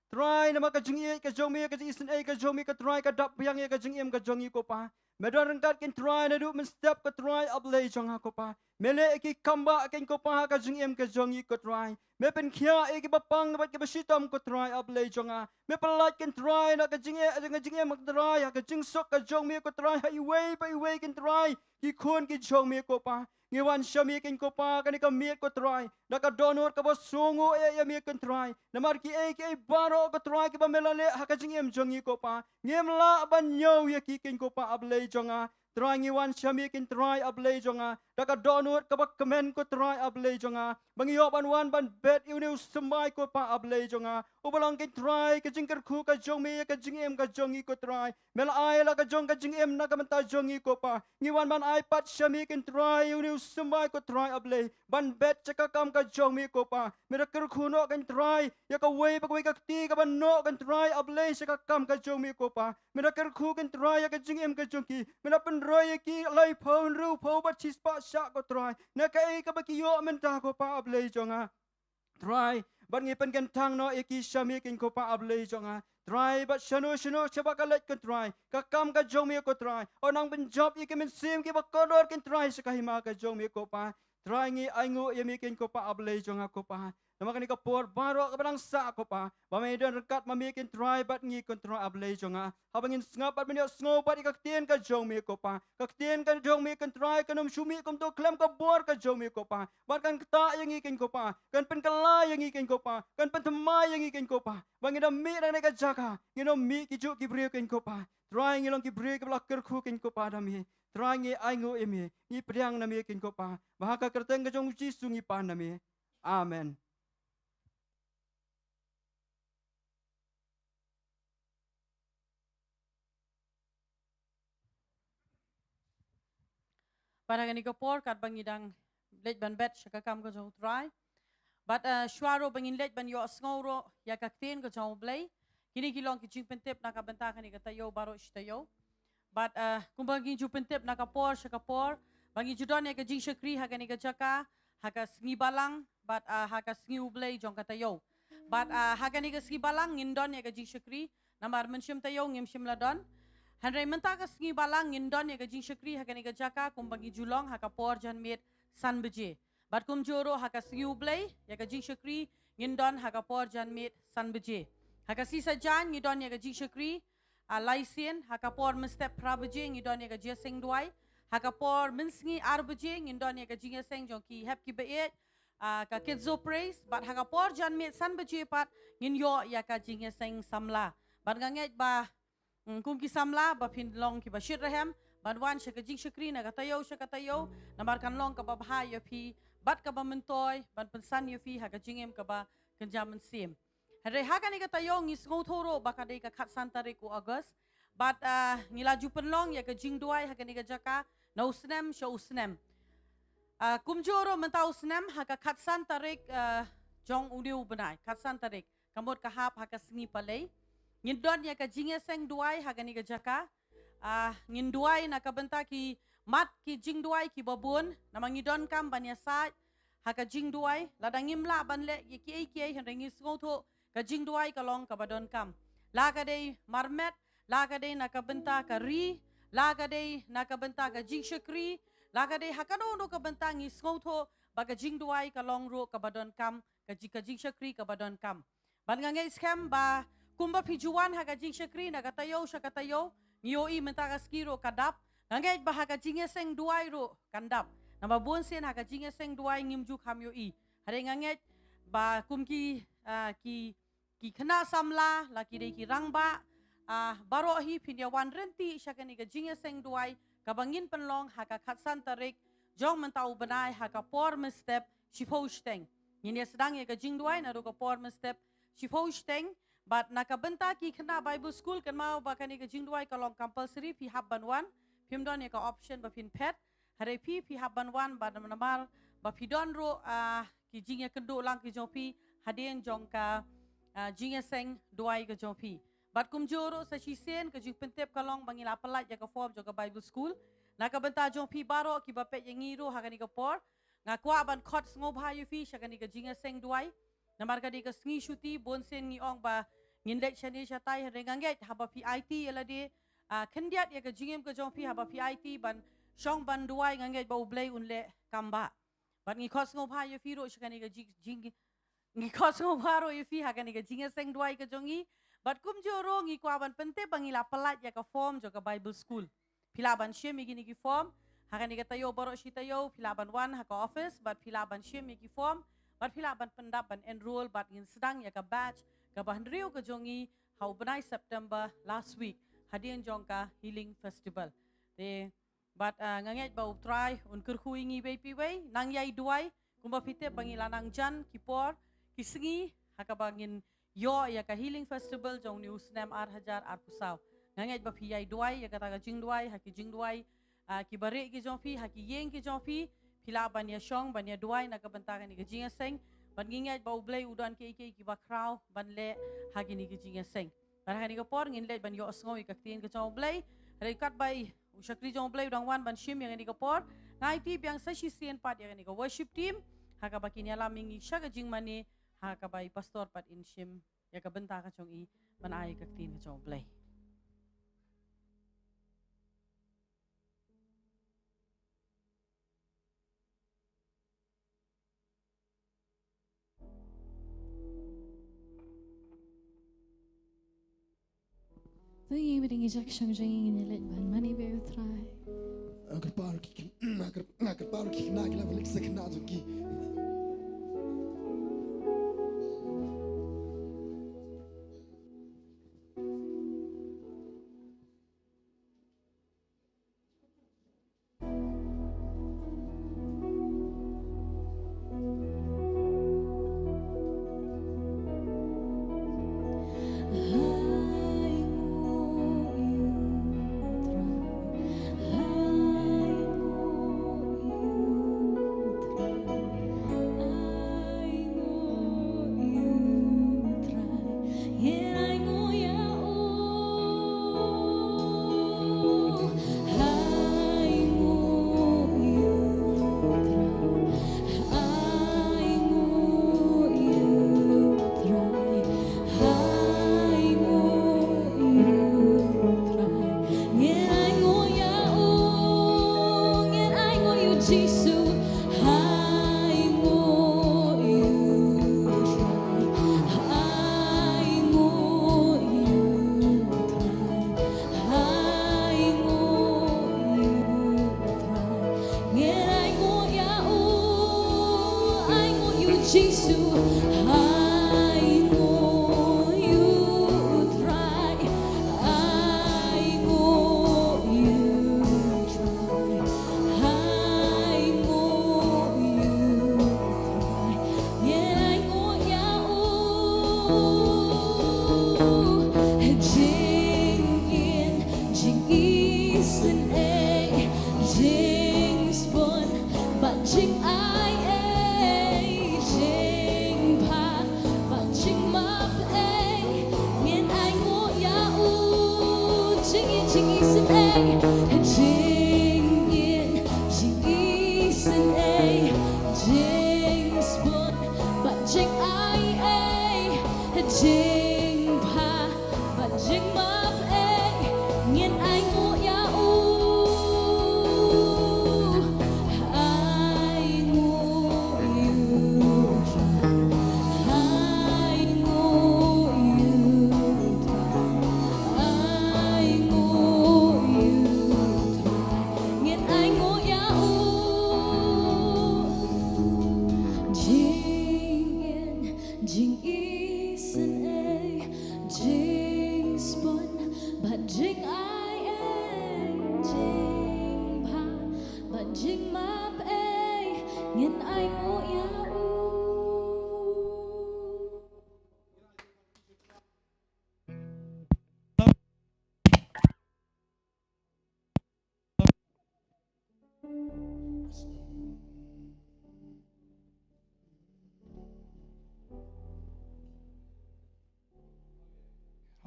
Trai, namar ka jingïeit ka jong me, ka jingisynei ka jong me ko Trai ka dap biang ïa ka jingim ka jong ngi ko Pa. Me don ryngkat kein Trai naduh mynstep ko Trai A Blei jong nga ko Pa. Me leh ïa ki kambah kein ko Pa ha ka jingim ka jong ngi ko Trai. Me pynkhiah ïa kiba pang bad kiba shitom ko Trai A Blei jong nga. Me pyllait kein Trai na ka jingeh, ka jingim ko Trai, ha ka jingsuk ka jong me ko Trai, ha iwei pa iwei kein Trai ki khun ki jong me ko Pa. Ngi wan sha me kein ko Pa kane ka miet ko Trai, da ka dohnud kaba sngewnguh ïa, ïa me kein Trai. Namar kiei kiei baroh ko Trai kiba me la leh ha ka jingim jong ngi ko Pa, ngim lah ban ñiew ïa ki kein ko Pa A Blei jong nga. Trai, ngi wan sha me kein Trai A Blei jong nga, da ka dohnud kaba kmen ko Trai A Blei jong nga, ba ngi ïoh ban wan ban bet ïa une u symbai ko Pa A Blei jong nga. Uba long kein Trai ka jingkyrkhu ka jong me ïa ka jingim ka jong ngi ko Trai. Me la ai la ka jong ka jingim na ka bynta jong ngi ko Pa. Ngi wan ban ai pat sha me kein Trai ïa une u symbai ko Trai A Blei, ban bet sha ka kam ka jong me ko Pa. Me da kyrkhu noh kein Trai ïa kawei pa kawei ka kti kaba noh kein Trai A Blei sha ka kam ka jong me ko Pa. Me da kyrkhu kein Trai ïa ka jingim ka jong ki. Me da pynroi ïa ki laiphew, hynriewphew bad shispah shah ko Trai, na kaei kaba ki ïoh mynta ko Pa A Blei jong nga. Trai, bad ngi pynkyntang noh ïa ki sha me kein ko Pa A Blei jong nga. Trai, bad shano shano shaba ka leit kein Trai, ka kam ka jong me ko Trai, u nang pynjop ïa ki mynsiem kiba kordor kein Trai sha ka hima ka jong me ko Pa. Trai, ngi ainguh ïa me kein ko Pa A Blei jong nga ko Pa. Namar kane ka por baroh kaba dang sah ko Pa, ba me don ryngkat ma me kein Trai bad ngi kein Trai A Blei jong nga. Haba ngin sngap bad ban ïohsngew bad ïa ka ktien ka jong me ko Pa. Ka ktien ka jong me kein Trai kan ym shu mih kumto khlem ka bor ka jong me ko Pa. Bad kan ktah ïa ngi kein ko Pa, kan pynkylla ïa ngi kein ko Pa, kan pynthymmai ïa ngi kein ko Pa. Ba ngin da mih na kane ka jaka, ngin ym mih ki juh ki briew kein ko Pa. Trai, ngi long ki briew kiba la kyrkhu kein ko Pa da me. Trai, ngi ainguh ïa me, ngi pdiang na me kein ko Pa. Ba ha ka kyrteng ka jong U Jisu ngi pan na me. Amen. Bad ha kane ka por katba ngi dang leit ban bet sha ka kam ka jong U Trai, bad, eh, shuwa ruh ba ngin leit ban ïohsngew ruh ïa ka ktien ka jong U Blei, kine ki long ki jingpyntip na ka bynta kane ka taïew baroh shi taïew. Bad, eh, kumba ngi ju pyntip na ka por sha ka por, ba ngi ju don ïa ka jingshakri ha kane ka jaka ha ka sngi Balang bad, eh, ha ka sngi U Blei jong ka taïew. Bad, eh, ha kane ka sngi Balang ngin don ïa ka jingshakri namar mynshem taïew ngim shym la don. Hynrei mynta ka sngi Balang ngin don ïa ka jingshakri ha kane ka jaka kumba ngi ju long ha ka por janmiet san baje. Bad kumjuh ruh ha ka sngi U Blei, ïa ka jingshakri ngin don ha ka por janmiet san baje. Ha ka sngi Saitjaiñ ngi don ïa ka jingshakri, ah, lai sien, ha ka por mynstep phra baje ngi don ïa ka jingïaseng duwai. Ha ka por mynsngi ar baje ngin don ïa ka jingïaseng jong ki hep ki ba ïeit, ah, ka Kids of Praise, bad ha ka por janmiet san baje pat ngin ïoh ïa ka jingïaseng samla. Bad nga ngeit ba, mm, kum ki samla ba phin long kiba shit rhem ban wan sha ka jingshakri na ka taïew sha ka taïew, namar kan long kaba bha ïa phi bad kaba myntoi ban pynsan ïa phi ha ka jingim kaba kynja mynsiem. Hynrei ha kane ka taïew ngi sngewthuh ruh ba ka dei ka khatsan tarik u August. Bad, ah, ngi la ju pynlong ïa ka jingduwai ha kane ka jaka Na u snem sha u snem. Ah, kumjuh ruh mynta u snem ha ka khatsan tarik, ah, jong une u bnai, khatsan tarik. Ka mut ka hap ha ka sngi Palei. Ngin don ïa ka jingïaseng duwai ha kane ka jaka. Ah, ngin duwai na ka bynta ki mat ki jingduwai kiba bun, namar ngi donkam ban ïasaid ha ka jingduwai, lada ngim lah ban leh ïa kiei kiei hynrei ngi sngewthuh ka jingduwai ka long kaba donkam. La ka dei marmet, la ka dei na ka bynta ka ri, la ka dei na ka bynta ka jingshakri, la ka dei ha kano kano ka bynta ngi sngewthuh ba ka jingduwai ka long ruh kaba donkam, ka ji-, ka jingshakri kaba donkam. Bad nga ngeit skhem ba kumba phi ju wan ha ka jingshakri na ka taïew sha ka taïew, ngi ïohi mynta ka sngi ruh ka dap. Nga ngeit ba ha ka jingïaseng duwai ruh kan dap. Namar bun sien ha ka jingïaseng duwai ngim ju kham ïohi. Hynrei nga ngeit ba kum ki, ah, ki, ki khynnah samla, la ki dei ki rangbah, ah, baroh hi phin ïa wan ryntih sha kane ka jingïaseng duwai kaba ngin pynlong ha ka khatsan tarik jong mynta u bnai ha ka por mynstep shiphew shiteng. Ngin ïa sdang ïa ka jingduwai naduh ka por mynstep shiphew shiteng. Bad na ka bynta ki khynnah Bible School, kynmaw ba kane ka jingduwai ka long compulsory, phi hap ban wan, phim don ïa ka option ba phin phet. Hynrei phi, phi hap ban wan, bad namar ba phi don ruh, ah, ki jingïakynduh lang ki jong phi hadien jong ka, ah, jingïaseng duwai ka jong phi. Bad kumjuh ruh sa shisien ka jingpyntip ka long ba ngi la pyllait ïa ka form jong ka Bible School. Na ka bynta jong phi baroh kiba peit ïa ngi ruh ha kane ka por, nga kwah ban khot sngewbha ïa phi sha kane ka jingïaseng duwai. Namar ka dei ka sngi shuti, bun sien ngi ong ba ngin leit shane shatai, hynrei nga ngeit haba phi aiti ïa lade, ah, khyndiat ïa ka jingim ka jong phi, haba phi aiti ban shong ban duwai, nga ngeit ba U Blei un leh kam ba. Bad ngi khot sngewbha ïa phi ruh sha kane ka jing, jing, ngi khot sngewbha ruh ïa phi ha kane ka jingïaseng duwai ka jong ngi. Bad kumjuh ruh ngi kwah ban pyntip ba ngi la pyllait ïa ka form jong ka Bible School. Phi lah ban shim ïa kine ki form ha kane ka taïew baroh shi taïew, phi lah ban wan ha ka office bad phi lah ban shim ïa ki form bad phi lah ban pyndap ban enroll bad ngin sdang ïa ka batch kaba hynriew ka jong ngi ha u bnai September last week, hadien jong ka Healing Festival. Te bad, ah, nga ngeit ba U Trai un kyrkhu ïa ngi iwei pa iwei, nang ïai duwai, kumba phi tip ba ngi la nang jan ki por ki sngi ha kaba ngin ïoh ïa ka Healing Festival jong une u snem ar hajar arphew saw. Nga ngeit ba phi ïai duwai ïa kata ka jingduwai ha ki jingduwai, ah, kiba rieh ki jong phi, ha ki ïing ki jong phi, phi lah ban ïa shong ban ïa duwai na ka bynta kane ka jingïaseng. Bad ngi ngeit ba U Blei u don kiei kiei kiba khraw ban leh ha kine ki jingïaseng. Bad ha kane ka por ngin leit ban ïohsngew ïa ka ktien ka jong U Blei. Hynrei katba i u shakri jong U Blei u dang wan ban shim ïa kane ka por, nga aiti biang sa shisien pat ïa kane ka worship team ha kaba kin ïalam ïa ngi sha ka jingmane ha kaba i pastor pat in shim ïa ka bynta ka jong i ban ai ïa ka ktien ka jong U Blei. To ïa ngi ba dang ïa jak shong jong ngi, ngin ïa leit ban mane bad U Trai. Nga kyrpad ki khynnah, nga kyrpad ki khynnah ki la pynleit sa khynnah jong ki. Jingisynei, jingin, jingisynei, jingspun, bad jingai ei, jingbha, bad jingmap ei, ngin ainguh ïa u. Ainguh ïa u Trai, ainguh ïa u Trai, ainguh ïa u Trai. Ngin ainguh ïa u. Jingin, jingisynei, jingspun, bad jingai ei, jingbha, bad jingmap ei, ngin ainguh ïa u.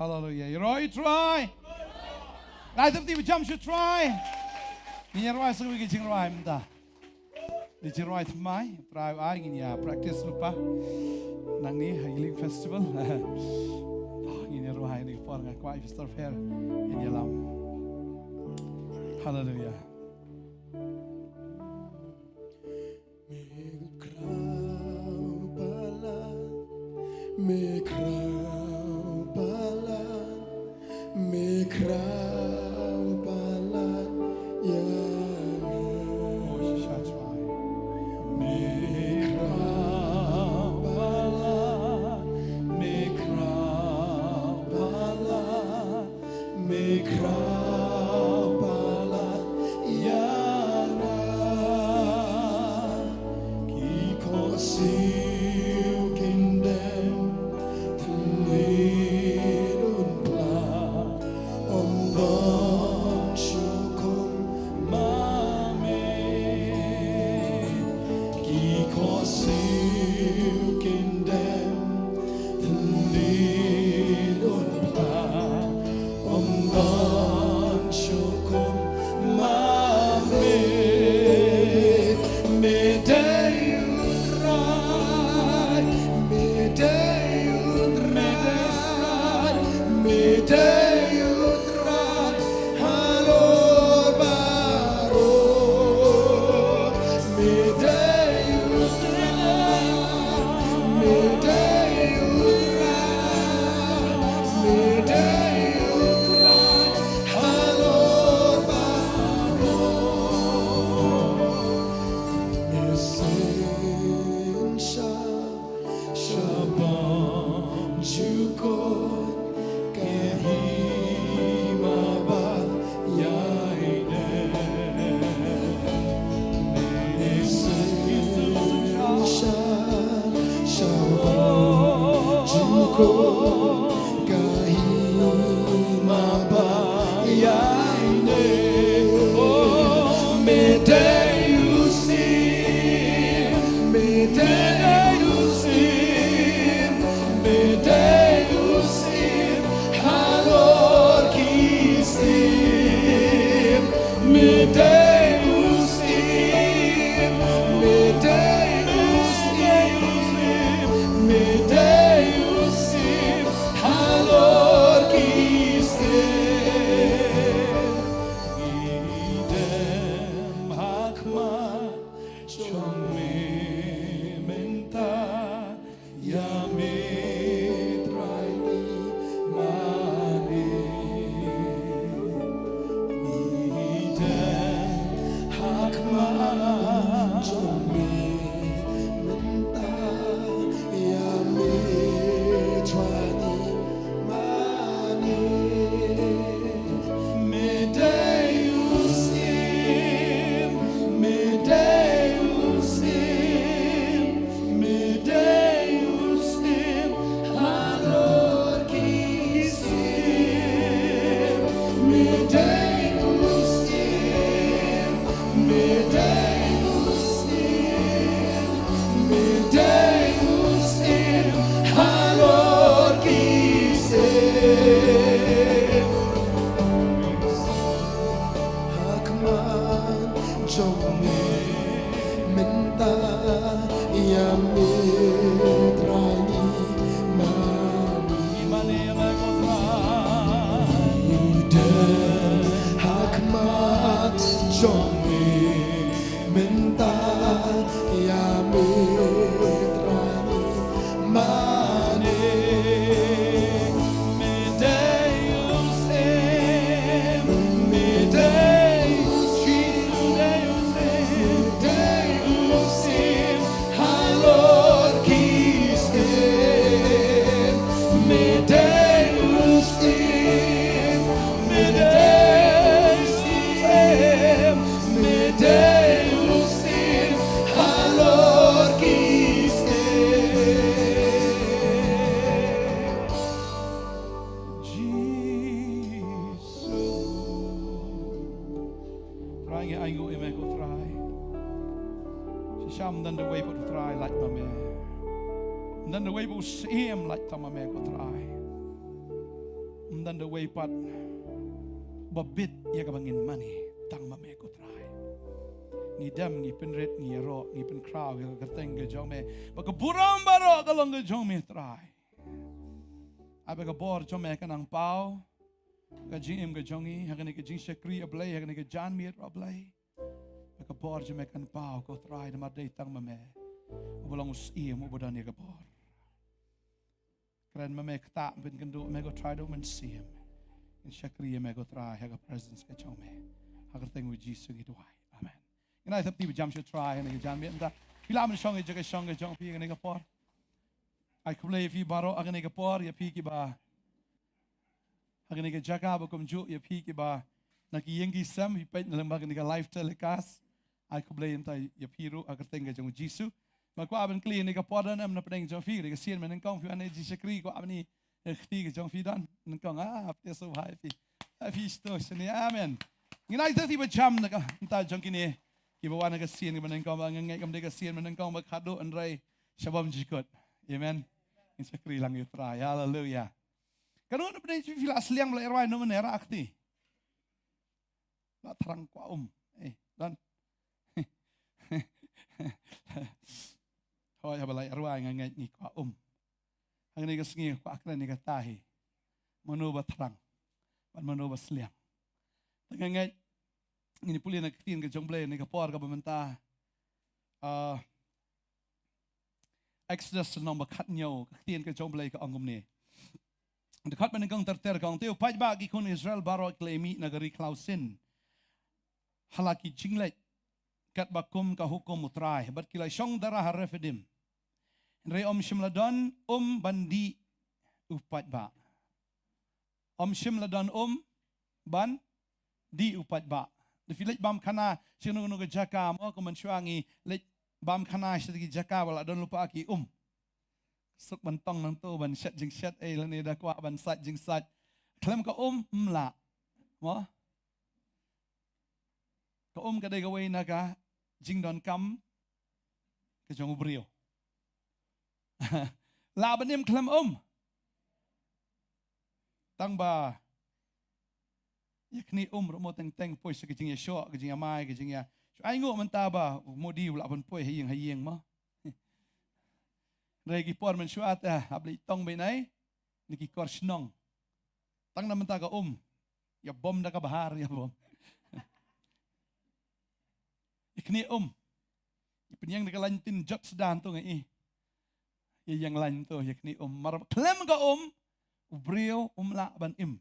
Haleluia. Ïaroh ïa u Trai. Ngi ai lade jam sha u Trai. Ngin ïaroh sa kawei ka jingrwai mynta. Dei jingrwai thymmai, Trai u ai, ngin ïa practice lypa nangne ha Healing Festival. Ngin ïaroh ha kane ka por, nga kwah Pastor Pher un ïalam. Haleluia. Me khraw palat, me khraw palat, me khraw palat ïa nga. Me khraw palat, me khraw palat, me khraw palat ïa nga. Ki khohsiew kin dem, thylliej un pla, ym don shuh kum ma me. Ki khohsiew kin dem, thylliej un pla, ym don shuh kum ma me. Me dei u Trai, me dei u Trai, me dei u Trai halor baroh. Me dei u Trai, me dei u Trai, me dei u Trai halor baroh. Me sngewsih shaphang jukut ka hima ba ïaineh. Me sngewsih shaphang jukut ka hima ba ïaineh. Oh, me dei u Syiem, me dei u Syiem, me dei u Syiem halor ki syiem. Me dei u Syiem, me dei u Syiem, me dei u Syiem halor ki syiem. Ngi dem ha khmat jong me mynta, ïa me Trai ngi mane. Ngi dem ha khmat jong me mynta, ïa me Trai ngi mane. Me dei u Syiem, me dei u Syiem, me dei u Syiem halor ki syiem. Me dei u Syiem, me dei u Syiem, me dei u Syiem halor ki syiem. Te ha khmat jong me mynta ïa me Trai mane. Me dei u syiem, me dei u syiem, me dei u syiem, me dei u syiem halor ki syiem. Me dei u syiem, me dei u syiem, me dei u syiem halor ki syiem. Jisu. Trai, ngi ainguh ïa me ko Trai. Shisha ym don da uwei pat u Trai lait ma me. Ym don da uwei pat u syiem lait tang ma me ko Trai. Ym don da uwei pat ba bit ïa kaba ngin mane tang ma me ko Trai. Ngi dem, ngi pynrit, ngi ïaroh, ngi pynkhraw ïa ka kyrteng ka jong me, ba ka burom baroh ka long ka jong me Trai. Ai ba ka bor jong me kan nang paw ha ka jingim ka jong ngi, ha kane ka jingshakri, A Blei, ha kane ka janmiet, A Blei. Ba ka bor jong me kan paw ko Trai, namar dei tang ma me uba long u syiem uba don ïa ka bor. Kren ma me, ktah, pynkynduh me ko Trai da u Mynsiem. Ngin shakri ïa me ko Trai ha ka presence ka jong me. Ha ka kyrteng u Jisu ngi duwai. Amen. Ngin ai thep kti ba jam sha u Trai ha kane ka janmiet mynta. Phi lah ban shong ïa ka jaka shong ka jong phi ha kane ka por. Ai khublei ïa phi baroh ha kane ka por, ïa phi kiba ha kane ka jaka, ba kumjuh ïa phi kiba na ki ïing ki sem, phi peit na lyngba kane ka live telecast. Ai khublei mynta ïa phi ruh ha ka kyrteng ka jong u Jisu. Ba kwah ban kylli ha kane ka por, don em na pdeng jong phi kane ka sien mynnyngkong, phi wan ïa ka jingshakri, kwah ban ïa kti ka jong phi, don mynnyngkong? Ah, phi sngewbha ïa phi. Ah, phi sngewbha shane. Amen. Ngin ai thep kti ba jam na ka bynta jong kine kiba wan ha ka sien kaba nyngkong, ba nga ngeit kam dei ka sien mynnyngkong ba khadduh, hynrei sha bymjukut. Amen. Ngin shakri lang ïa u Trai. Haleluia. Kano na pdeng jong phi la sliang ba la ïarwai, no mynne rah kti? La thrang, kwah um. Eh, don? Hooid, haba la ïarwai nga ngeit ngi kwah um. Hangne ka sngi kwah kren ïa kata hi. Mano ba thrang bad mano ba sliang. Te nga ngeit ngin ïa pule na ka ktien ka jong U Blei ha kane ka por kaba mynta. Ah, Exodus lynnong ba khathynñiew, ka ktien ka jong U Blei ka ong kumne. Dkhot ba nyngkong ter ter ka ong: Te u paidbah, ki khun Israel baroh ki la ïamih na ka ri khlaw Sin ha la ki jingleit katba kum ka hukum U Trai, bad ki la shong dara ha Rephidim. Hynrei ym shym la don um ban dih u paidbah. Ym shym la don um ban dih u paidbah. Da phi leit bam khana sha kano kano ka jaka mo, kumba mynshuwa ngi leit bam khana sha ki jaka ba la don lypa ki um. Suk ban tong nangto ban shet jingshet, eh, lane da kwah ban sait jingsait. Khlem ka um, ym lah. Mo? Ka um ka dei kawei na ka jingdonkam ka jong u briew. Lah ban im khlem um. Tang ba ïa khnieh um ruh mo, teng teng poi sha ka jingïashoh, ka jingïamai, ka jingïa. Shu ainguh mynta ba u Modi u lah ban poi ha ïing ha ïing mo. Hynrei ki por mynshuwa te hap leit tong beit na ki kor shnong. Tang na mynta ka um. Ïa bom da ka bahar, ïa bom. Ïa khnieh um. Ïa pynïeng da ka lain tin jot sdang to ngi. Ïa ïeng lain to, ïa khnieh um. Mar khlem ka um, u briew um lah ban im.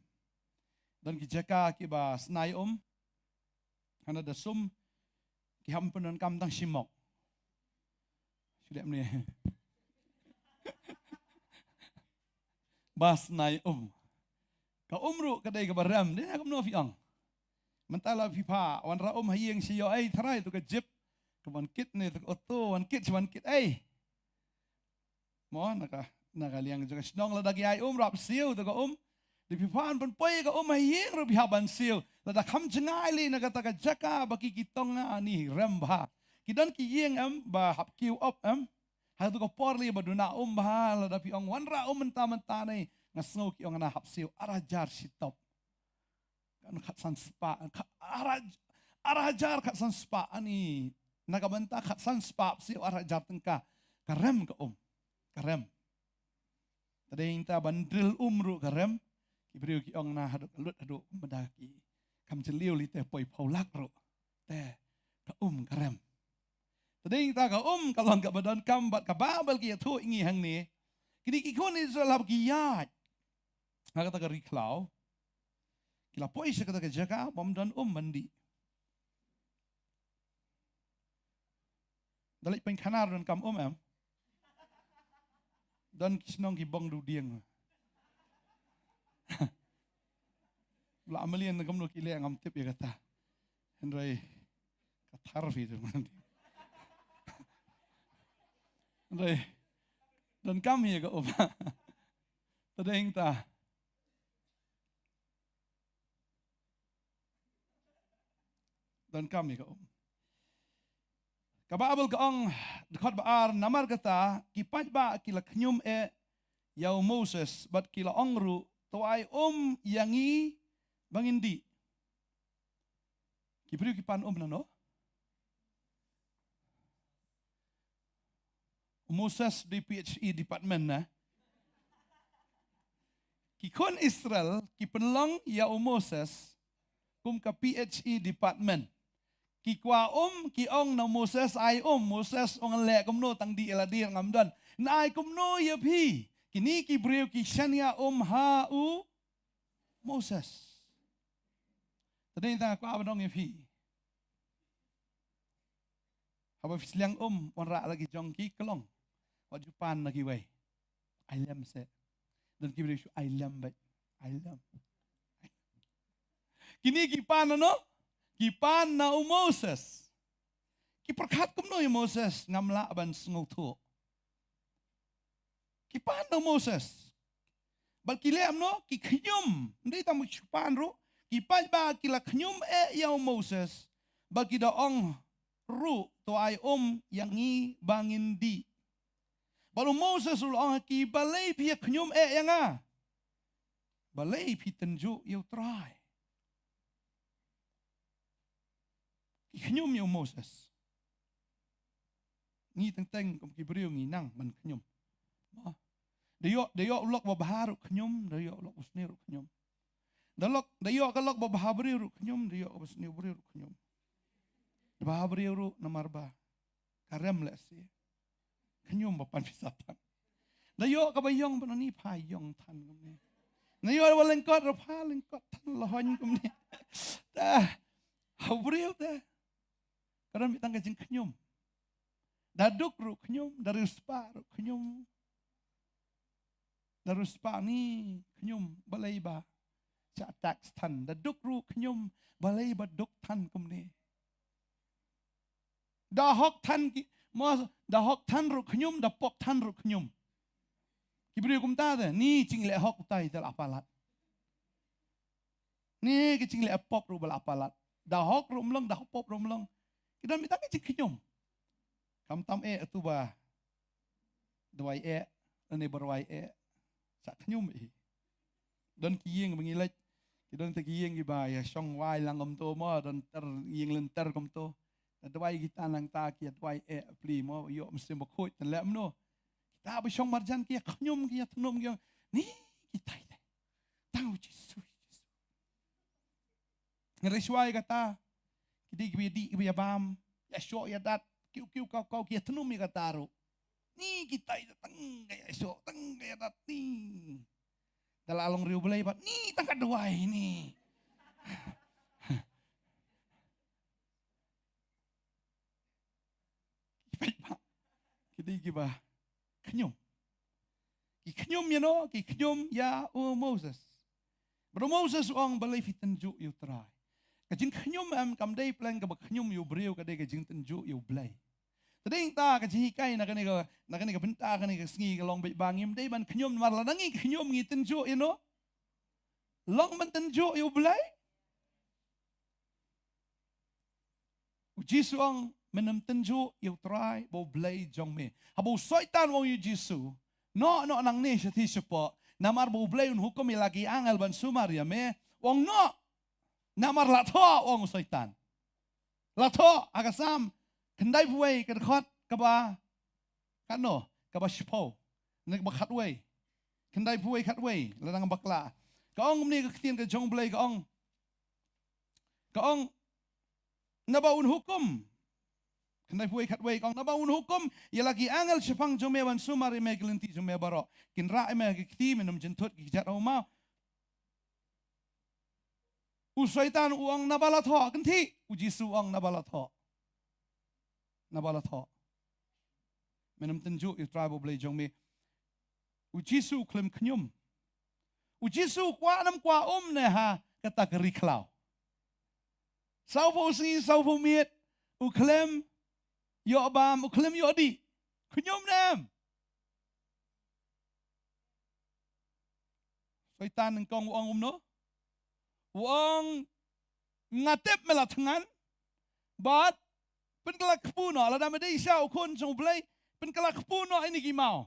Don ki jaka kiba snai um. Hana da sum ki hap pyndonkam tang shimok. Shu dep ne. Ba snai um. Ka um ruh ka dei kaba rem, dei na kumno phi ong? Mynta la phi pha wanrah um ha ïing, shu ïoh ei tharai, to ka jip, ka wan kit ne to ka auto wan kit, shu wan kit ei. Mo, na ka, na ka liang jong ka shnong lada ki ai um rap siew to ka um. Da phi pha ban pynpoi ka um ha ïing ruh phi hap ban siew. Lada kham jngai lei na kata ka jaka ba ki, ki tong, ani rem bha. Ki don ki ïing em ba hap kiew op em. Ha kato ka por lei ba duna um bha, lada phi ong wanrah um mynta mynta ne, nga sngew ki ong na hap siew ar hajar shitop. Kan khatsan spah, kha-, ar haj-, ar hajar khatsan spah, ani na ka bynta khatsan spah siew ar hajar tyngka. Ka rem ka um. Ka rem. Te dei nangta ban drill um ruh ka rem. Ki briew ki ong na haduh ka lut haduh mada ki kam jylliew lei te poi phew lak ruh. Te ka um ka rem. Te dei ta ka um ka long kaba donkam bad ka Baibl ka ïathuh ïa ngi hangne. Kine ki khun Israel haba ki ïaid ha kata ka ri khlaw, ki la poi sha kata ka jaka bym don um ban dih. Da leit pynkhana ruh donkam um em? Don ki shnong ki bong duh dieng. Ba la mlien kumno ki leh ngam tip ïa kata. Hynrei ka thar phi tu. Hynrei donkam ïa ka um. Te dei ta. Donkam ïa ka um. Ka Baibl ka ong, dkhot ba ar, namar kata ki paidbah ki la khñium eh ïa u Moses bad ki la ong ruh, to ai um ïa ngi ba ngin dih. Ki briew ki pan um nano? U Moses dei P H E department na. Ki khun Israel ki pynlong ïa u Moses kum ka P H E department. Ki kwah um, ki ong na Moses, ai um. Moses ong, leh kumno, tang dih ïa lade ngam don. Ngan ai kumno ïa phi? Kine ki briew ki shaniah um ha u Moses. Te dei ta kwah ban ong ïa phi. Haba phi sliang um, wanrah la ki jong ki klong. Wat ju pan na kiwei. Ai lem se. Don ki briew shu ai lem beit. Ai lem. Kine ki pan nano? Ki pan na u Moses. Ki pyrkhat kumno ïa u Moses, ngam lah ban sngewthuh. Ki pan na u Moses. Bad ki leh kumno? Ki khñium. Ym dei tang ba ki shu pan ruh. Ki paidbah ki la khñium eh ïa u Moses. Bad ki da ong ruh, to ai um ïa ngi ba ngin dih. Bad u Moses ruh u la ong ha ki, balei phi ïa khñium eh ïa nga? Balei phi tynjuh ïa u Trai? Ki khñium ïa u Moses. Ngi teng teng kum ki briew ngi nang ban khñium. Mo. Da ïoh, da ïoh u lok ba bha ruh khñium, da ïoh u lok ba sniew ruh khñium. Da lok, da ïoh ka lok ba bha briew ruh khñium, da ïoh ka ba sniew briew ruh khñium. Da bha briew ruh namar ba ka rem lehse. Khñium ba pan pisa than. Da ïoh kaba ïong ba nani pha ïong than kumne. Da ïoh ba lyngkot ruh pha lyngkot than, la hoiñ kumne. Da ha briew te. Ka don beit tang ka jingkhñium. Da duk ruh khñium, da riewspah ruh khñium. Da riewspah ni khñium, balei ba shah tax than. Da duk ruh khñium, balei ba duk than kumne. Da hok than ki, mo, da hok than ruh khñium, da pop than ruh khñium. Ki briew kumta te, ni jingleh hok utai te la palat. Ni ki jingleh pop ruh ba la palat. Da hok ruh ym long, da pop ruh ym long. Ki don beit tang ki jingkhñium. Khamtam eh atu ba duwai eh, lane ba rwai eh. Sa khñium eh. Don ki ïing ba ngi leit. Ki don te ki ïing kiba ïa shong wai lang kumto mo, don ter ïing lynter kumto. Da duwai kita nangta ki ïa duwai eh pli mo, ïoh mynsiem bakhuid, tang leh kumno. Kita ba shong marjan ki ïa khñium, ki ïa thnum, ki ïa, ni kita ïa. Tang u Jisu, Jisu. Ngi rei shuwa ïa kata. Ki dei kiba ïa dih kiba ïa bam. Ïa shoh ïa dat. Kiew kiew kaw kaw ki ïa thnum ïa kata ruh. Ni kita ïa tang ka ïa shoh tang ka ïa dat ni. Da la long riew Blei bad ni tang ka duwai ni. Ki paidbah ki dei kiba khñium. Ki khñium ïa no, ki khñium ïa u Moses. Bad u Moses u ong balei phi tynjuh ïa u Trai. Ka jingkhñium em kam dei pleng kaba khñium ïa u briew, ka dei ka jingtynjuh ïa u Blei. Te dei ta ka jinghikai na kane ka, na kane ka bynta kane ka sngi ka long beit ba ngim dei ban khñium namar lada ngi khñium ngi tynjuh ïa no. Long ban tynjuh ïa u Blei. U Jisu ong, men ym tynjuh ïa u Trai ba u Blei jong me. Haba u Soitan u ong ïa u Jisu, noh noh nangne shathie shapoh, namar ba u Blei un hukum ïa la ki angel ban sumar ïa me. U ong noh, namar la thoh, u ong u Soitan. La thoh ha ka Salm khyndaiphew wei ka dkhot kaba katno, kaba shiphew ne kaba khatwei. Khyndaiphew wei khatwei, lada nga bakla. Ka ong kumne ka ktien ka jong U Blei, ka ong, ka ong, naba un hukum. Khyndai phew wei khatwei, ka ong, naba un hukum ïa la ki angel shaphang jong me ban sumar ïa me ki lynti jong me baroh. Kin rah ïa me ha ki kti, men ym jynthut ki kjat ha u maw. U Soitan u ong, naba la thoh, kynthih. U Jisu u ong, naba la thoh, naba la thoh, men ym tynjuh ïa U Trai U Blei jong me. U Jisu u khlem khñium. U Jisu u kwah ne ym kwah um ne ha kata ka ri khlaw? Saw phew sngi, saw phew miet, u khlem ïoh bam, u khlem ïoh dih. Khñium ne em? Soitan nyngkong u ong kumno? U ong, nga tip me la thngan, bad pynkylla kpu noh, lada me dei sha u Khun jong U Blei, pynkylla kpu noh ïa kine ki maw.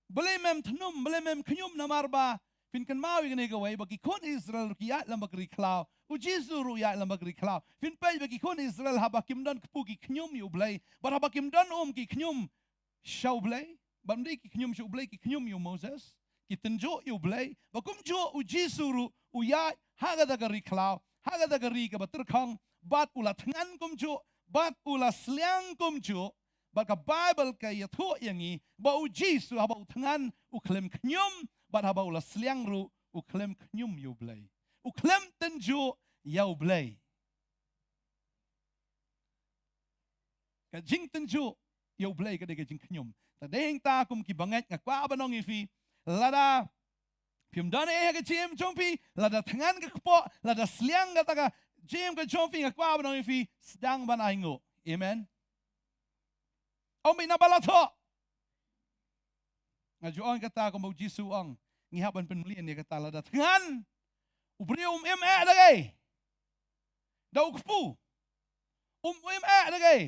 Balei mem thnum, balei mem khñium? Namar ba phin kynmaw ïa kane kawei, ba ki khun Israel ruh ki ïaid lem bad ka ri khlaw. U Jisu ruh u ïaid lem bad ka ri khlaw. Phin peit ba ki khun Israel haba kim don kpu ki khñium ïa U Blei, bad haba kim don um ki khñium sha U Blei. Bym dei ki khñium sha U Blei, ki khñium ïa u Moses. Ki tynjuh ïa U Blei. Bad kumjuh U Jisu ruh u ïaid ha kata ka ri khlaw, ha kata ka ri kaba tyrkhong, bad u la thngan kumjuh, bad u la sliang kumjuh. Bad ka Baibl ka ïathuh ïa ngi ba U Jisu haba u thngan u khlem khñium, bad haba u la sliang ruh u khlem khñium ïa U Blei. U khlem tynjuh ïa U Blei. Ka jingtynjuh ïa U Blei ka dei ka jingkhñium. Te dei hangta kum ki bangeit nga kwah ban ong ïa phi, lada phim don ei ha ka jingim jong phi, lada thngan ka kpoh, lada sliang kata ka jingim ka jong phi, nga kwah ban ong ïa phi, sdang ban ainguh. Amen. Ym bit naba la thoh. Nga ju ong kata kumba U Jisu u ong, ngi hap ban pynmlien ïa kata. Lada thngan, u briew um im eh da kaei? Da u kpu. Um im eh da kaei?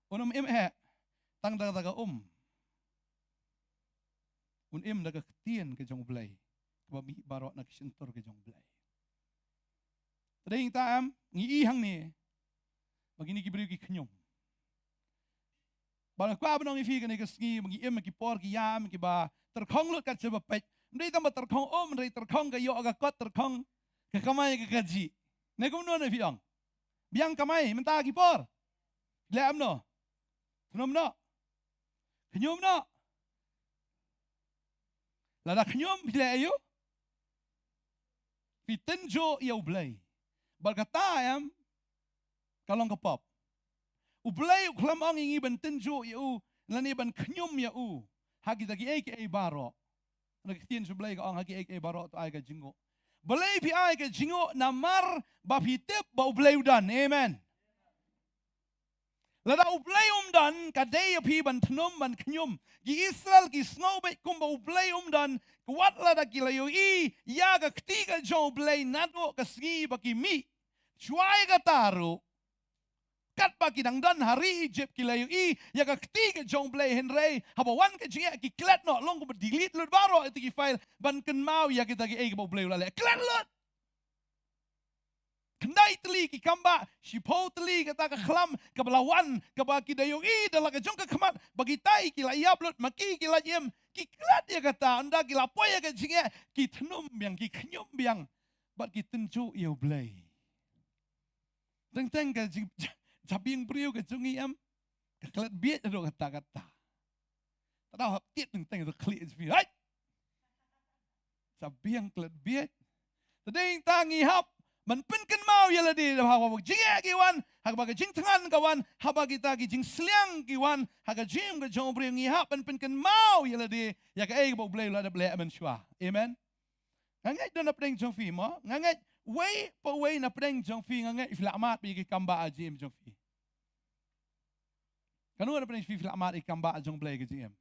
Un ym im eh tang da kata ka um. Un im da ka ktien ka jong U Blei kaba mih baroh na ka shyntur ka jong U Blei. Te dei hangta em, ngi i hangne ba kine ki briew ki khñium. Bad nga kwah ban ong ïa phi kane ka sngi ba ngi im ha ki por ki ïam kiba tyrkhong lut kat shaba peit. Ym dei tang ba tyrkhong um, hynrei tyrkhong ka ïoh ka kot, tyrkhong ka kamai ka kajih. Ne kumno ne phi ong? Biang kamai mynta ki por. Leh kumno? Thnum noh. Khñium noh. Lada khñium phi leh aïu? Phi tynjuh ïa U Blei. Bad kata em ka long ka pop. U Blei u khlem ong ïa ngi ban tynjuh ïa u lane ban khñium ïa u ha kita kiei kiei baroh. Na ka ktien sha U Blei ka ong ha kiei kiei baroh to ai ka jingnguh. Balei phi ai ka jingnguh? Namar ba phi tip ba U Blei u don. Amen. Lada U Blei um don, ka dei ïa phi ban thnum ban khñium. Ki Israel ki sngew beit kumba U Blei um don, ka wat lada ki la ïohi ïa ka kti ka jong U Blei naduh ka sngi ba ki mih. Shuwa ïa kata ruh, katba ki dang don ha ri Egypt ki la ïohi ïa ka kti ka jong U Blei, hynrei haba wan ka jingeh ki klet noh, long kumba delete lut baroh ïa ki file ban kynmaw ïa kita kiei kiba U Blei u la leh. Klet lut. Khyndai tylli ki kambah, shiphew tylli kata ka khlam kaba la wan, kaba ki da ïohi da la ka jong ka khmat ba kitai ki la ïap lut, ma ki ki la im. Ki klet ïa kata, ynda ki la poi ïa ka jingeh, ki thnum biang, ki khñium biang, bad ki tynjuh ïa U Blei. Teng teng ka jing, jabieng briew ka jong ngi em, ka klet bieit haduh katta katta. Te dei hap tied teng teng ruh khlieh jong phi. Hai! Jabieng klet bieit. Te dei tang ngi hap ban pynkynmaw ïa lade, haba ka jingeh ki wan, haba ka jingthngan ka wan, haba kita ki jingsliang ki wan ha ka jingim ka jong u briew, ngi hap ban pynkynmaw ïa lade ïa kaei kaba U Blei u la dep leh mynshuwa. Amen. Nga ngeit don na pdeng jong phi mo, nga ngeit wei pa wei na pdeng jong phi, nga ngeit phi la mad bad ïa ki kambah ha jingim jong phi. Kano na pdeng phi phi la mad ïa ki kambah jong U Blei ha ka jingim?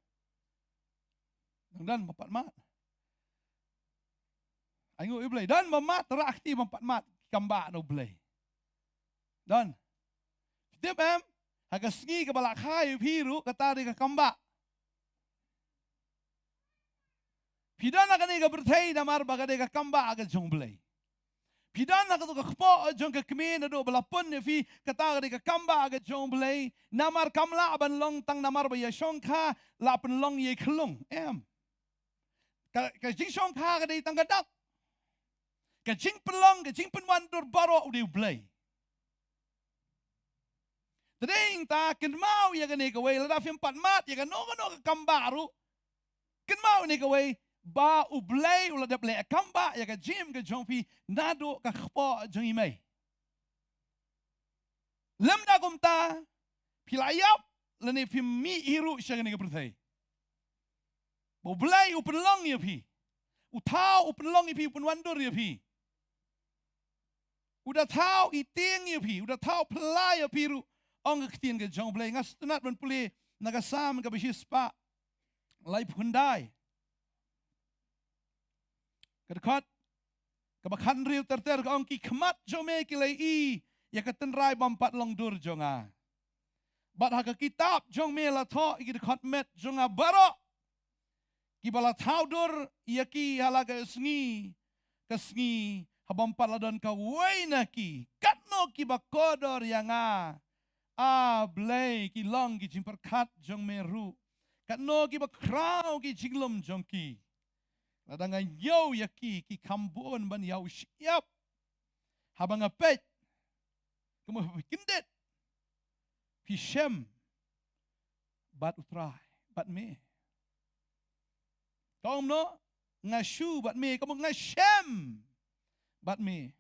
Dang don ba pat mad. Ainguh ïa U Blei. Don ba mad, rah kti ba pat mad ki kambah na U Blei. Don. Phi tip em, ha ka sngi kaba la kha ïa phi ruh, kata dei ka kambah. Phi don ha kane ka pyrthei namar ba ka dei ka kambah ka jong U Blei. Phi don ha kato ka kpoh jong ka kmie naduh ba la pun ïa phi, kata ka dei ka kambah ka jong U Blei. Namar kam lah ban long tang namar ba ïashongkha, lah pynlong ïa i khyllung. Em. ka, ka jingshongkha ka dei tang ka dak. Ka jingpynlong, ka jingpynwandur baroh u dei u Blei. Te dei nangta kynmaw ïa kane kawei, lada phim pat mad ïa kano kano ka kam bah ruh, kynmaw ïa kane kawei, ba u Blei u la dep leh kam bah ïa ka jingim ka jong phi naduh ka kpoh jong i mei. Lymda kumta phi la ïap lane phim mih hi ruh sha kane ka pyrthei, ba u Blei u pynlong ïa phi. U thaw u pynlong ïa phi, u pynwandur ïa phi. U da thaw i tieng ïa phi, u da thaw phylla ïa phi ruh, ong ka ktien ka jong u Blei. Nga sngewtynnat ban pule na ka Salm kaba shispah laiphew khyndai, ka dkhot kaba khathynriew ter ter, ka ong, ki khmat jong me ki la ïohi ïa ka tynrai bym pat long dur jong nga, bad ha ka kitab jong me la thoh ïa ki dkhot met jong nga baroh, kiba la thaw dur ïa ki ha la ka sngi ka sngi, ha bym pat la don kawei na ki. Katno kiba kordor ïa nga, A Blei, ki long ki jingpyrkhat jong me ruh, katno kiba khraw ki jinglum jong ki. Lada nga ñiew ïa ki, ki kham bun ban ïaw shyiap. Haba nga peit, kumno phi kyndit, phi shem bad U Trai, bad me. Ka ong kumno? Nga shu bad me, ka mut nga shem bad me.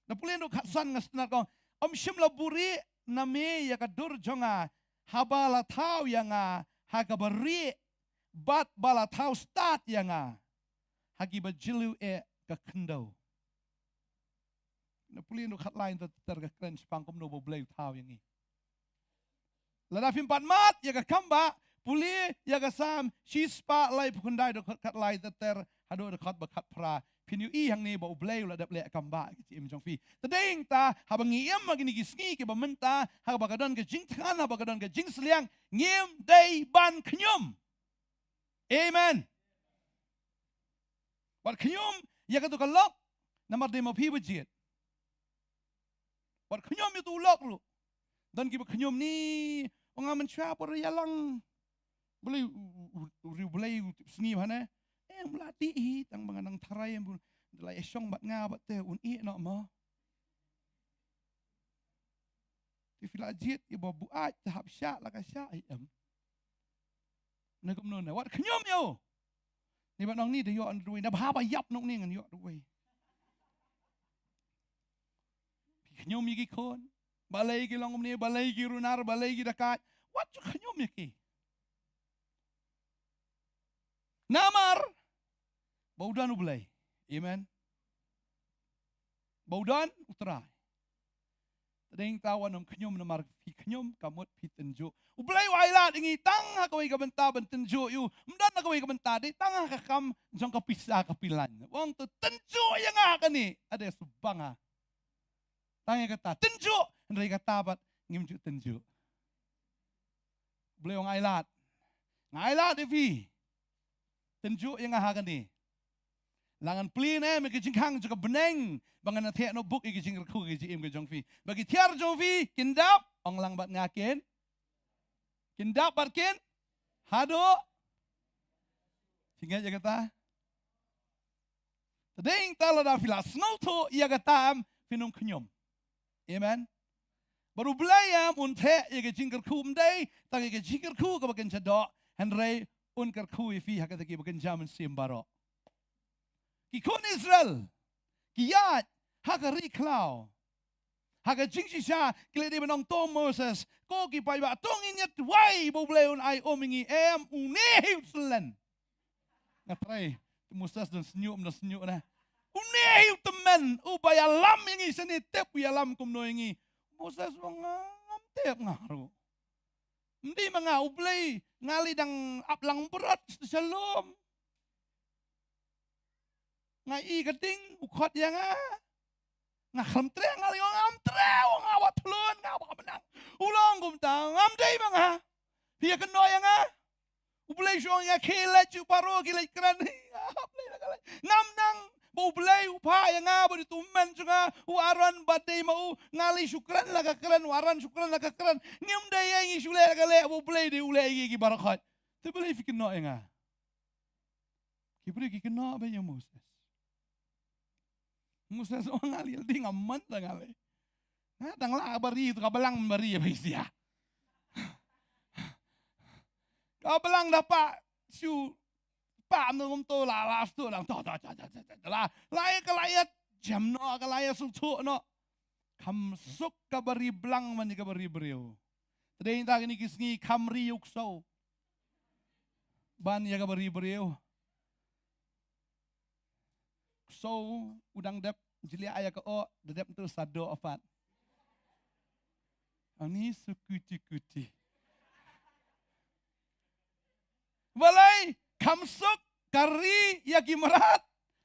Na pule naduh khatsan, nga sngewtynnat, ka ong, ym shym la buhrieh na me ïa ka dur jong nga, haba la thaw ïa nga ha kaba rieh, bad ba la thaw stad ïa nga ha kiba jylliew eh ka khyndew. Na pule naduh khatlai ter ter, ka kren shaphang kumno ba U Blei u thaw ïa ngi. Lada phim pat mad ïa ka kam bah, pule ïa ka Salm shispah laiphew khyndai, dkhot khatlai ter ter haduh dkhot ba khatphra, phin ïohi hangne ba U Blei u la dep leh kam bah ïa ka jingim jong phi. Te dei nangta haba ngi im ha kine ki sngi kiba mynta, haba ka don ka jingthngan, haba ka don ka jingsliang, ngim dei ban khñium. Amen. Wat khñium ïa kato ka lok, namar dei ma phi ba jied. Wat khñium ïa uto u lok ruh. Don kiba khñium ne, ong, nga mynshuwa por ïalang. Balei u, u, u, u, u Blei u tip sngi bha ne. Em, la dih hi, tang ba nga nang tharai em, bun da la ïashong bad nga bad te un ïeh noh mo. Te phi la jied ïa ba buaid, te hap shah la ka shah hi em. Ne kumno ne, wat khñium ïa u. Ni ba nong ni da ïoh na duwai, na bha ba ïap nong ni ngan ïoh duwai. Phi khñium ïa ki khun. Balei ki long kumne, balei ki runar, balei ki dakaid. Wat ju khñium ïa ki. Namar ba u don U Blei. Amen. Ba u don U Trai. Te dei nangta wat nym khñium, namar phi khñium ka mut phi tynjuh. U Blei u ailad ïa ngi tang ha kawei ka bynta, ban tynjuh ïa u. Ym don ha kawei ka bynta, dei tang ha ka kam jong ka pisa ka phi laiñ. Ong to tynjuh ïa nga ha kane. Ade sbang ha. Tang ïa kata tynjuh, hynrei kata pat ngim ju tynjuh. U Blei u nga ailad. Nga ailad ïa phi. Tynjuh ïa nga ha kane. La ngan plie ne em ïa ka jingkhang jong ka bneng ba ngan theh noh buk ïa ka jingkyrkhu ka jingim ka jong phi, ba ki tiar jong phi kin dap, ong lang bad nga, kin, kin dap bad kin haduh. Phi ngeit ïa kata? Te dei nangta lada phi la sngewthuh ïa kata em, phin ym khñium. Amen. Bad U Blei em un theh ïa ka jingkyrkhu, ym dei tang ïa ka jingkyrkhu kaba kynja doh, hynrei un kyrkhu ïa phi ha kata kiba kynja mynsiem baroh. Ki khun Israel ki ïaid ha ka ri khlaw. Ha ka jingshisha ki la dei ban ong to Moses, ko ki paidbah, to ngin ïa duwai ba U Blei un ai um ïa ngi, em, une hi u slem. Nga trai, Moses don shñiuh, don shñiuh na. Une hi u tymmen uba ïalam ïa ngi, shane tip u ïalam kumno ïa ngi. Moses u ong, ngam tip nga ruh. Ym dei ma nga, U Blei, nga lei dang ap lang brot shalom. Nga i ka ding, u khot ïa nga. Nga khlem treh, nga lei ong ngam treh, ong nga ba tlun, nga ba mynjang. U long kumta, ngam dei ma nga. Phi ïa kynnoh ïa nga. U Blei u ong ïa nga khie leit sha u Pharaoh, khie leit kren. Ngam nang, ba U Blei u phah ïa nga bad uto u tymmen jong nga u Aaron, ba dei ma u nga lei shu kren la ka kren, u Aaron shu kren la ka kren. Ngim dei ïa ngi shu leh la ka leh, ba U Blei dei u leh ïa ki baroh khoit. Te balei phi kynnoh ïa nga? Ki briew ki kynnoh bha ïa Moses. Moses u ong, nga leh ding, nga mon da nga leh. Nga dang lah ka bari, to ka balang bari ba isia. Ka balang da pah shu pah mno kumto la la stu lang to to to to to la la ïa ka la ïa jem noh ka la ïa sngewthuh noh. Kham suk ka bari blang ban ïa ka bari briew. Te dei nangta kine ki sngi kham ri ïa u ksew ban ïa ka bari briew. Ksew u dang dep jliah ïa ka oh, da dep ntu sa doh pat. Ani su kuti kuti. Balei kham suk ka ri ïa ki mrad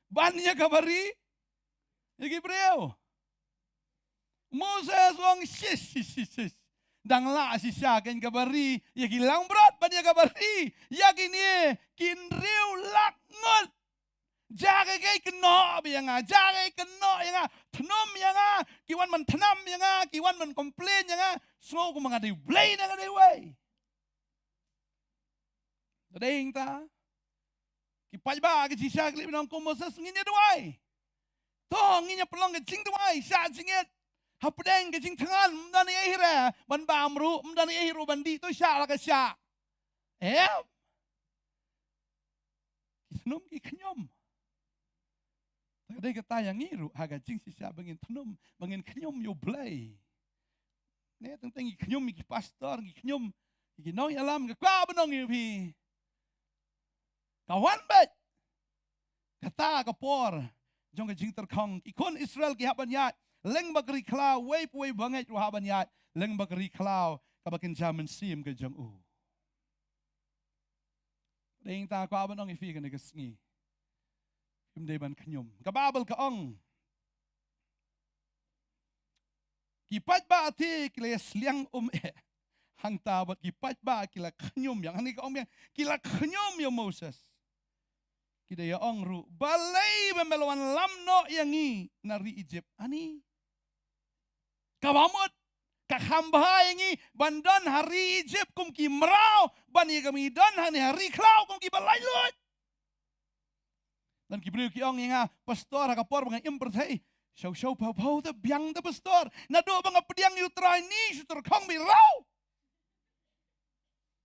ban ïa ka bari ïa ki briew. Moses u ong, shish shish shish shish. Dang lah shisha kein ka bari ïa ki langbrot ban ïa ka bari ïa kine ki hynriew lak ngut. Ja ka kei kynnoh bha ïa nga, ja ka kei kynnoh ïa nga, thnum ïa nga, ki wan ban thnam ïa nga, ki wan ban complain ïa nga. Sngew kumba nga dei u blei ne nga dei uwei. Te dei nangta ki paidbah ki jingshisha ki leh ban ong, ko Moses, ngin ïa duwai. To ngin ïa pynlong ka jingduwai shah jingit. Hapdeng ka jingthngan ym don ei ei ruh ban bam ruh, ym don ei ei ruh ban dih, to shah la ka shah. Em. Ki thnum ki khñium. Te ka dei kata ïa ngi ruh ha ka jingshisha ba ngin thnum, ba ngin khñium ïa u Blei. Ne teng teng ngi khñium ïa ki pastor, ngi khñium ïa ki nongïalam, nga kwah ban ong ïa phi. Ka wan beit kata ka por jong ka jingtyrkhong. Ki khun Israel ki hap ban ïaid lyngba ka ri khlaw, uwei pa uwei u bangeit ruh u hap ban ïaid lyngba ka ri khlaw kaba kynja mynsiem ka jong u. Dei nangta kwah ban ong ïa phi kane ka sngi, phim dei ban khñium. Ka Baibl ka ong, ki paidbah te ki la ïa sliang um eh, hangta bad ki paidbah ki la khñium ïa, hangne ka ong biang, ki la khñium ïa u Moses. Ki da ïa ong ruh, balei ba me la wanlam noh ïa ngi na ri Ijipt? Ani kaba mut ka kham bha ïa ngi ban don ha ri Ijipt kum ki mraw ban ïa ka, ngi don hangne ha ri khlaw kum kiba laitluid. Don ki briew ki ong ïa nga, pastor, ha ka por ba nga im pyrthei, shaw shaw phaw phaw te biang te pastor, naduh ba nga pdiang ïa u Trai ni shu tyrkhong beit raw.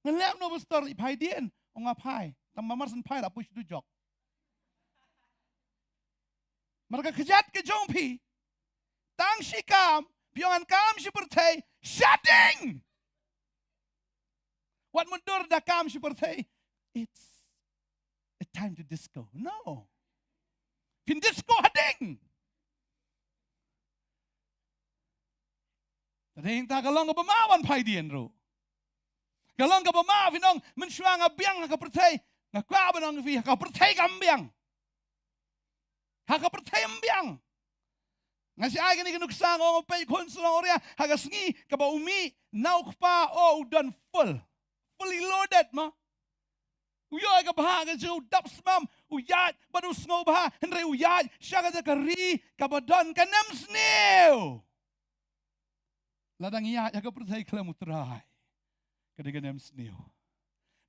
Nga leh kumno pastor? Phai dien. Ong nga phai, tang ba mar shen phai la poi sha dujok. Mar ka kjat ka jong phi, tang shi kam phi ong ngan kam sha pyrthei, shading. Wat mutdur da kam sha pyrthei. It's a time to disco. No. Phin disco hading. Te dei nangta ka long kaba ma ban phai dien ruh. Ka long kaba ma phin ong, mynshuwa nga biang ha ka pyrthei. Nga kwah ban ong ïa phi, ha ka pyrthei kam biang. Ha ka pyrthei ym biang. Nga shu ai kane ka nuksa, nga ong, peit khun shnong Oria, ha ka sngi kaba u mih na u kpa, oh, u don full, fully loaded ma. U ïoh ïa ka bhah ka jong u, dap smam, u ïaid bad u sngewbha, hynrei u ïaid sha kata ka ri kaba don ka nemsniew. Lada ngi ïaid ha ka pyrthei khlem u Trai, ka dei ka nemsniew.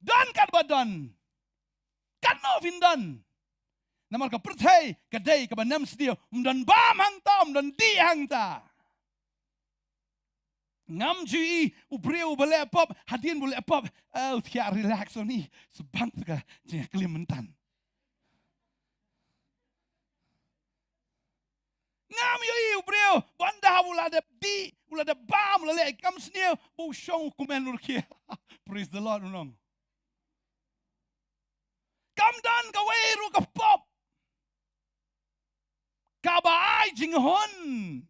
Don katba don, katno phin don. Namar ka pyrthei ka dei kaba nemsniew, ym don bam hangta, ym don dih hangta. Ngam ju ïohi u briew uba leh pop, hadien ba u leh pop, oh, u thiah relax, oh, ni sbang ka jingklim mynta. Ngam ïohi u briew ba ynda haba u la dep dih, u la dep bam, u la leh kam sniew, ba u shong u kmen u rkhie. Praise the Lord, u nong. Kam don kawei ruh ka pop kaba ai jinghun.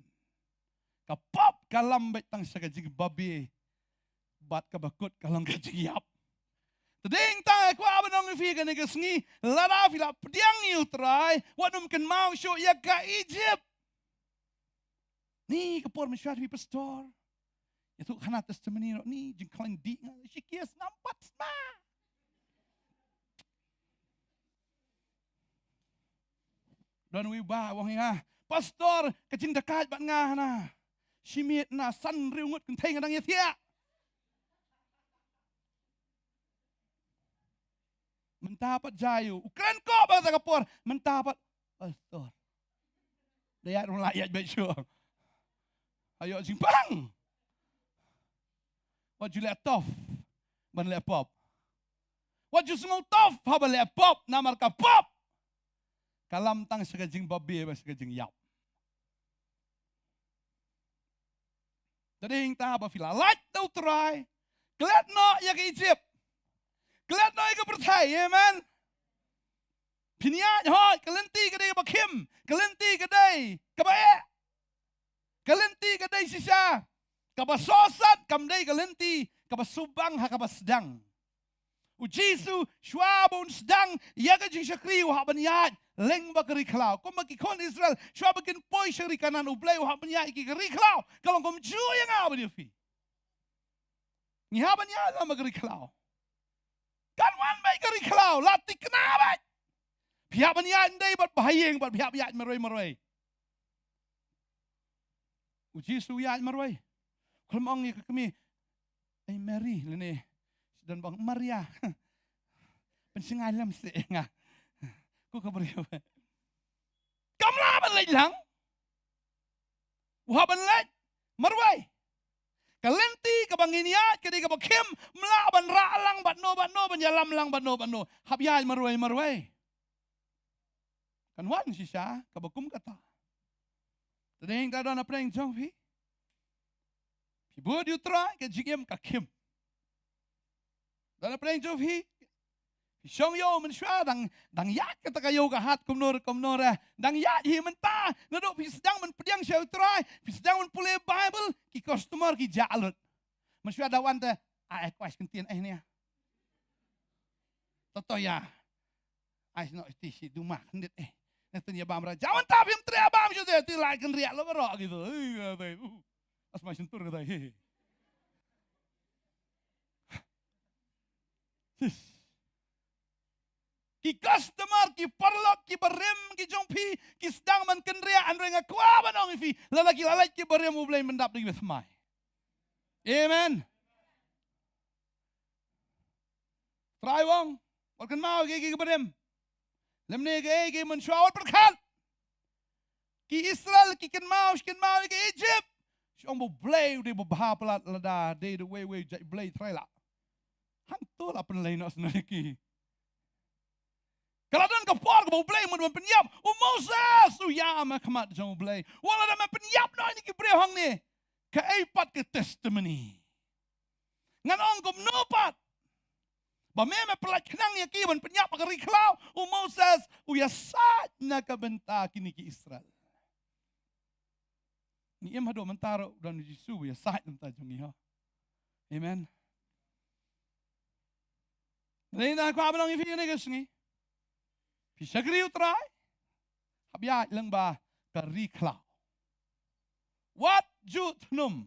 Ka pop ka lam beit tang sha ka jingbabe, bad kaba kut ka long ka jingïap. Te dei nangta nga kwah ban ong ïa phi kane ka sngi, lada phi la pdiang ïa u Trai, wat nym kynmaw shuh ïa ka Ijipt. Ni ka por mynshuwa phi pastor, ïathuh khana testimony noh, ni jingkhlaiñ dih nga, shi kies ngam pat sma. Don uwei u bah u ong ïa nga, pastor, ka jingdakaid bad nga hana, shi miet na san hynriew ngut kynthei nga dang ïathiah. Myn Mynta pat jia ïa u. U kren ko ba kata ka por. Mynta pat. Pastor. Da ïaid ruh la ïaid beit shuh. Ayo jingpang. Wat ju leh tough ban leh pop. Wat ju sngew tough haba leh pop, namar ka pop ka lam tang sha ka jingbabe bad sha ka jingïap. Te dei hangta ba phi la lait da U Trai. Klet noh ïa ka Egypt. Klet noh ïa ka pyrthei. Amen. Phin ïaid hooid, ka lynti ka dei kaba khim, ka lynti ka dei kaba eh. Ka lynti ka dei shisha kaba sosat, kam dei ka lynti kaba subang ha kaba sdang. U Jisu shuwa ba un sdang ïa ka jingshakri u hap ban ïaid lyngba ka ri khlaw. Kumba ki khun Israel shuwa ba kin poi sha ri Kanaan, U Blei u hap ban ïaid ki ka ri khlaw. Ka long kumjuh ïa nga bad ïa phi. Ngi hap ban ïaid lyngba ka ri khlaw. Kan wan beit ka ri khlaw, la thikna beit. Phi hap ban ïaid ndei bad ba ha ïing bad phi hap ïaid marwei marwei. U Jisu u ïaid marwei. Khlem ong ïa ka kmie, "Ei Mary," lane don ba ong Maria. Pynsngew lem seh nga. Ko ka briew. Kam lah ban leit lang. U hap ban leit marwei. Ka lynti kaba ngin ïaid ka dei kaba khim, ym lah ban rah lang bad no bad no, ban ïalam lang bad no bad no. Hap ïaid marwei marwei. Kan wan shisha kaba kum kata. Te dei hangta don hapdeng jong phi. Phi bud ïa U Trai ka jingim ka khim. Don hapdeng jong phi. Phi shong ïew mynshuwa dang, dang ïaid kata ka ïew ka hat kumno re kumno re. Dang ïaid hi mynta. Naduh phi sdang ban pdiang sha U Trai. Phi sdang ban pule Bible. Ki customer ki jah lut. Mynshuwa da wan te. Ai, ai, kwah ktien eh nia. Toto ïa. Ai, no, ti shi duma khyndiat eh. Nangta ïa bam ra. Jawan ta phim treh bam shu te, ti lai kynriah lo baroh gitu. Ui, ui, ui. Uh. Asma shyntur kata. He, he. Sis. Ki customer, ki paralok, ki barim, ki jong phi, ki sdang ban kynriah, hynrei nga kwah ban ong ïa phi, lada ki la leit ki barim U Blei un pyndap da kiba thymmai. Amen. Trai u ong, wat kynmaw ïa ki, ki barim. Lymne kaei kaei mynshuwa wat pyrkhat. Ki Israel ki kynmaw, ki kynmaw ïa ka Egypt. Shu ong ba U Blei u dei ba bha palat lada dei da uwei uwei u jait Blei trai lah. Hangto la pynleit noh sngewbha ïa ki. Ka la don ka por kaba U Blei mut ban pynïap. U Moses u ïam ha khmat jong U Blei. Wat lada me pynïap noh ïa ki briew hangne. Kaei pat ka testimony? Ngan ong kumno pat? Ba me, me pyllait khnang ïa ki ban pynïap ha ka ri khlaw, u Moses u ïasaid na ka bynta kine ki Israel. Ngi im haduh mynta ruh don u Jisu u ïasaid na ka bynta jong ngi, ho. Amen. Lei na kwah ban ong ïa phi kane ka sngi. Phi shakri U Trai. Hap ïaid lyngba ka ri khlaw. Wat ju thnum.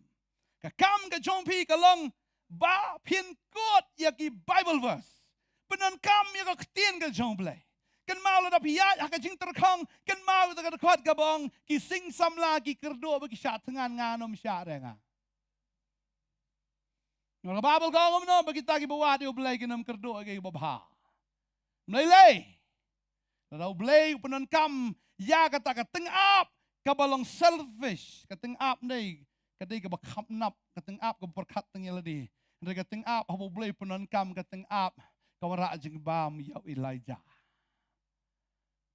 Ka kam ka jong phi ka long ba phin kut ïa ki Bible verse. Pyndonkam ïa ka ktien ka jong U Blei. Kynmaw lada phi ïaid ha ka jingtyrkhong, kynmaw ïa ka dkhot kaba ong ki sing samla ki kyrduh bad ki shah thngan, nga ngam shah re nga. Namar ka Baibl ka ong kumno, ba kita kiba wad ïa U Blei kin ym kyrduh ïa kiba bha. Ym lei lei. Lada U Blei u pyndonkam ïa kata ka tyngab kaba long selfish, ka tyngab dei, ka dei kaba khapnap, ka tyngab kaba pyrkhat tang ïa lade. Hynrei ka tyngab haba U Blei u pyndonkam ka tyngab ka wanrah jingbam ïa u Elijah.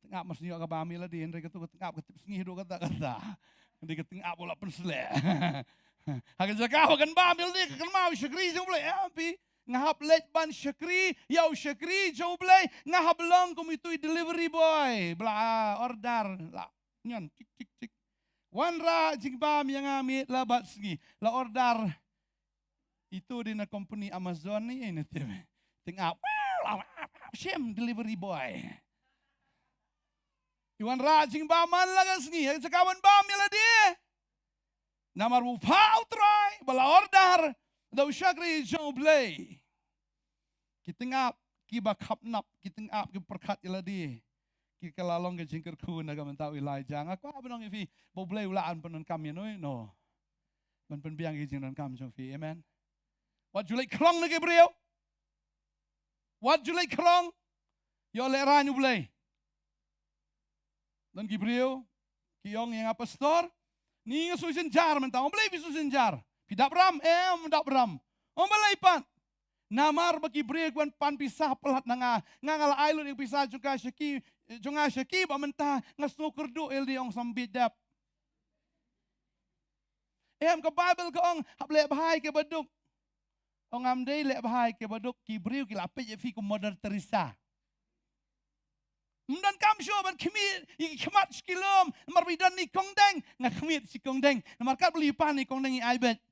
Tyngab mas ïoh ka bam ïa lade, hynrei kato ka tyngab ka tip sngi haduh katta katta. Hynrei ka tyngab u la pynsleh. Ha ka jaka ba kan bam ïa lade, ka kynmaw shakri jong U Blei, eh, phi. Nga hap leit ban shakri ïa u shakri jong U Blei, nga hap long kum itu i delivery boy. Ba la order, la ñion, tik tik tik. Wanrah jingbam ïa nga miet la bad sngi. La order. Itu dei na company Amazon ne, eh, na tim. Tyngab. Shim delivery boy. I wanrah jingbam man la ka sngi, ha ka jaka ban bam ïa lade. Namar u pha U Trai, ba la order da u shakri jong U Blei. Ki tyngab kiba khapnap, ki tyngab kiba pyrkhat ïa lade, ki ka la long ka jingkyrkhu na ka bynta u Elijah. Nga kwah ban ong ïa phi, ba U Blei u lah ban pyndonkam ïano ïano ban pynbiang ki jingdonkam jong phi. Amen. Wat ju leit khlong na ki briew. Wat ju leit khlong. Ïoh lehraiñ U Blei. Don ki briew ki ong ïa nga, pastor, ni nga shu jynjar mynta. Ong balei phi shu jynjar? Phi dap ram? Em, dap ram. Ong balei pat? Namar ba ki briew ki wan pan pisa palat na nga. Nga nga la ai lut ïa pisa jong ka sha ki, jong nga sha ki, bad mynta nga sngew kyrduh ïa lade, ong sa ym bieit dep. Em, ka Baibl ka ong hap leh bha ïa kiba duk. Ong ngam dei leh bha ïa kiba duk, ki briew ki la peit ïa phi kum Mother Teresa. Ym donkam shuh ban khmih ïa ki khmat sha ki lum, namar ba i don i kongdeng, nga khmih sha i kongdeng, namar katba lei pan i kongdeng i ai beit.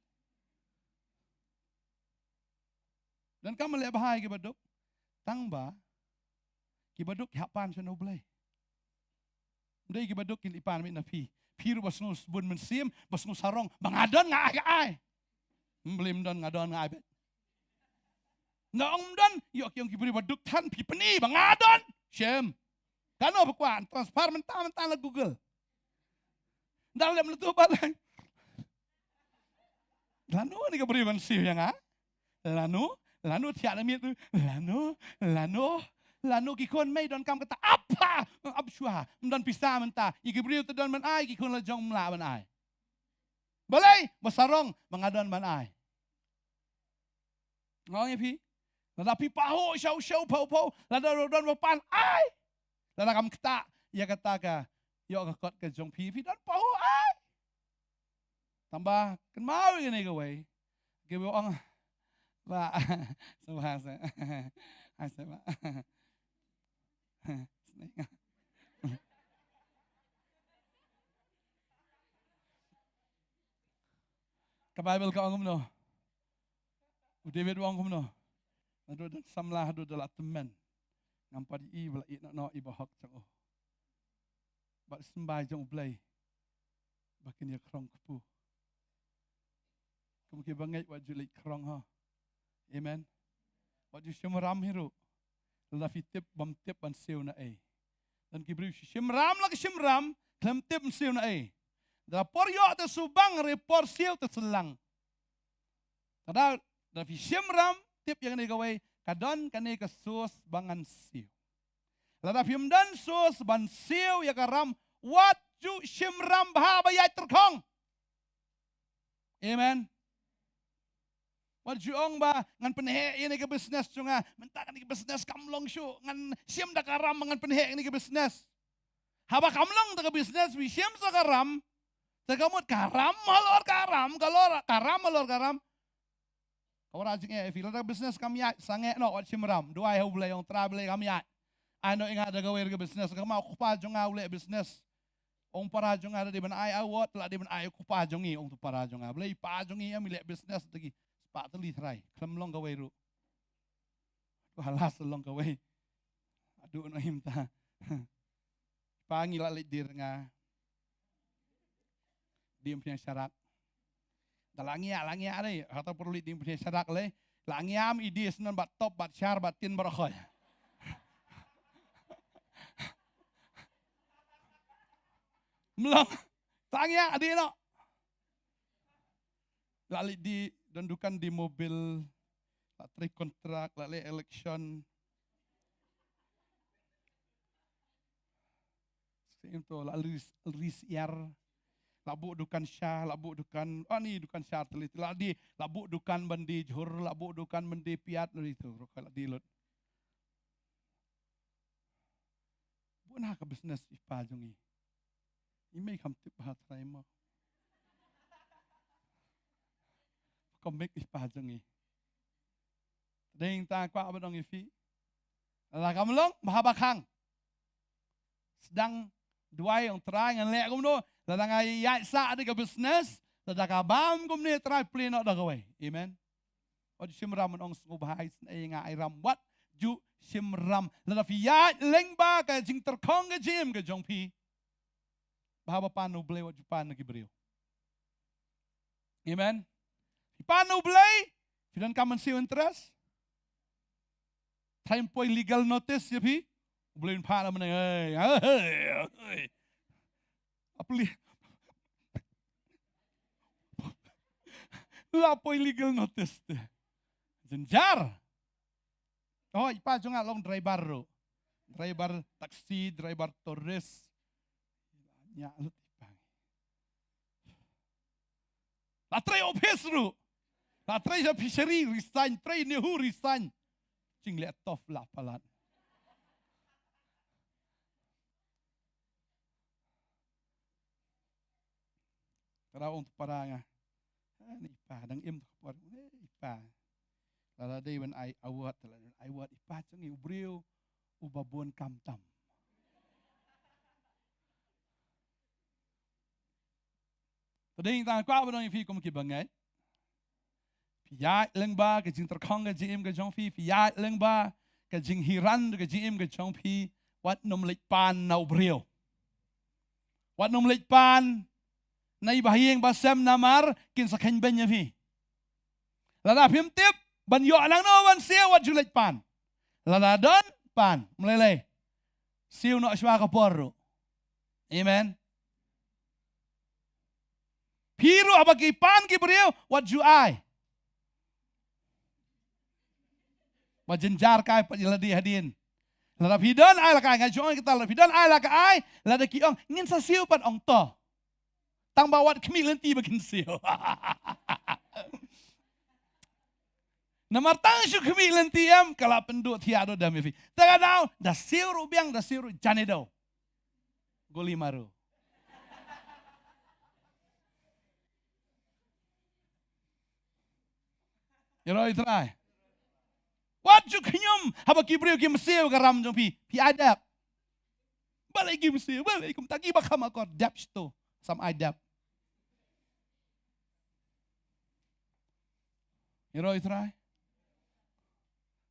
Donkam leh bha ïa kiba duk, tang ba kiba duk ki hap pan sha U Blei. Ym dei kiba duk ki leit pan beit na phi. Phi ruh ba sngew bun mynsiem, ba sngew sarong, ba nga don nga ai, nga ai. Ym, balei ym don, nga don nga ai beit. Nga ong ym don, ïoh ki ong ki briew ba duk than, phi pyni ba nga don. Shem. Kano ba kwah, transfer mynta mynta na Google. Dang lem letuh ba lang. Lano ni ka briew ban siew ïa nga? Lano, lano thiah na miet tu. Lano, lano, lano ki khun mei donkam kata apa? Ap shuwa, ym don pisa mynta. Ïa ki briew te don ban ai, ki khun la jong ym lah ban ai. Balei? Ba sarong ba nga don ban ai. Nga ong ïa phi, lada phi pahuh shaw shaw pahuh pahuh, lada u don ba pan, ai. Lada kam ktah ïa kata ka, ïoh ka kot ka jong phi, phi don pahuh, ai. Tang ba kynmaw ïa kane kawei. Kiba ong ba, sngewbha sa. Ai sa ba. Ka Baibl ka ong kumno? U David u ong kumno? Naduh dang samla haduh da la tymmen, ngam pat ïohi ba la ïeh noh noh i bahok jong u. Bad symbai jong U Blei ba kin ïa krong kpu. Kum kiba ngeit wat ju leit krong ho. Amen. Wat ju shim ram hi ruh. Lada phi tip bym tip ban siew na ei. Don ki briew shim ram la ka shim ram, khlem tip ban siew na ei. Da por ïoh te shu bang, re por siew te shu lang. Lada, lada phi shim ram, tip ïa kane kawei, ka don kane ka source ba ngan siew. Lada phim don source ban siew ïa ka ram, wat ju shim ram bha ba ïaid tyrkhong. Amen. Wat ju ong ba ngan pynheh ïa kane ka business jong nga, mynta kane ka business kam long shuh, ngan shim da ka ram ba ngan pynheh ïa kane ka business. Haba kam long da ka business, phi shim sa ka ram, te ka mut ka ram halor ka ram, ka lor ka ram halor ka ram. Ka wanrah jingeh ïa phi. Lada business kam ïaid, sangeh noh, wat shim ram. Duwai ha U Blei, ong Trai Blei kam ïaid. Ai noh ïa nga da kawei ka business. Ka ma u kpa jong nga u leh business. Ong para jong nga da dei ban ai award, la dei ban ai u kpa jong ngi, ong tu para jong nga. Balei pa jong ngi em i leh business da ki spah tylli trai. Khlem long kawei ruh. Ka la sa long kawei. Aduh noh him ta. Pa ngi la leit die rnga. Die pynïaid sharak. Da la ngiah, la ngiah dei. Hata pyrthei die pynïaid sharak lei. La ngiah am i die snan bad top, bad shar, bad tin, bad rkhoi. Mlong. La ngiah die noh. La leit die don dukan die mobil. La trei kontrak, la leh election. Sien to la ris, ris ïar. La buh dukan sha, la buh dukan, ani dukan sha teli, la die, la buh dukan ban die jhur, la buh dukan ban die piat, la die tu, rokoi la die lut. Bun ha ka business i pa jong i. I mei kam tip bha trai mo. Ka mei i pa jong i. Ding ta kwah ba dong i phi. La kam long bha ba khang. Sdang duwai ong Trai ngan leh kumno. Lada nga ïaid sah da ka business, lada ka bam kumne Trai plie noh da kawei. Amen. Wat ju shim ram, ong sngewbha isynei nga ai ram. Wat ju shim ram. Lada phi ïaid lyngba ka jingtyrkhong ka jingim ka jong phi, bha ba pan U Blei, wat ju pan na ki briew. Amen. Phi pan U Blei, phi donkam ban siew interest. Trai poi legal notice ïa phi. U Blei un pan na mynne. Hey, hey, hey. Apli. La poi legal notice te. Jynjar. Oh, i pa jong nga long driver ruh. Driver taxi, driver tourist. Ïa lut i pa ngi. La trei office ruh. La trei sha fishery resign, trei NEHU resign. Jingleh tough la palat. Ka dei ong te para nga. "Ah, ni i pa dang im te ka por." "Eh, i pa. Lada dei ban ai award, lada dei ban ai award, i pa jong ngi u briew uba bun kam tam." Te dei tang kwah ban ong ïa phi kum ki bangeit. Phi ïaid lyngba ka jingtyrkhong ka jingim ka jong phi, phi ïaid lyngba ka jinghiar ka jingim ka jong phi, wat nym leit pan na u briew. Wat nym leit pan na i bahaïing basem namar kin sa khein beiñ ïa phi. Lada phim tip ban ïoh nangno ban siew, wat ju leit pan. Lada don, pan, ym lei lei. Siew noh shuwa ka por ruh. Amen. Phi ruh haba ki pan ki briew, wat ju ai. Ba jynjar kai pat ïa lade hadien. Lada phi don ai la ka ai, nga ju ong ïa kata, lada phi don ai la ka ai, lada ki ong ngin sa siew pat, ong to. Tang ba wat khmih lynti ba kin siew. Namar tang shu khmih lynti em, ka la pynduh thiah duh dem ïa phi. Te ka daw, da siew ruh biang, da siew ruh jan ïa daw. Goli maru. Ïaroh ïa u Trai. Wat ju khñium haba ki briew kim siew ka ram jong phi, phi ai dep. Balei kim siew, balei kumta, kiba kham akor dep shto, sam ai dep. Ïaroh ïa u Trai.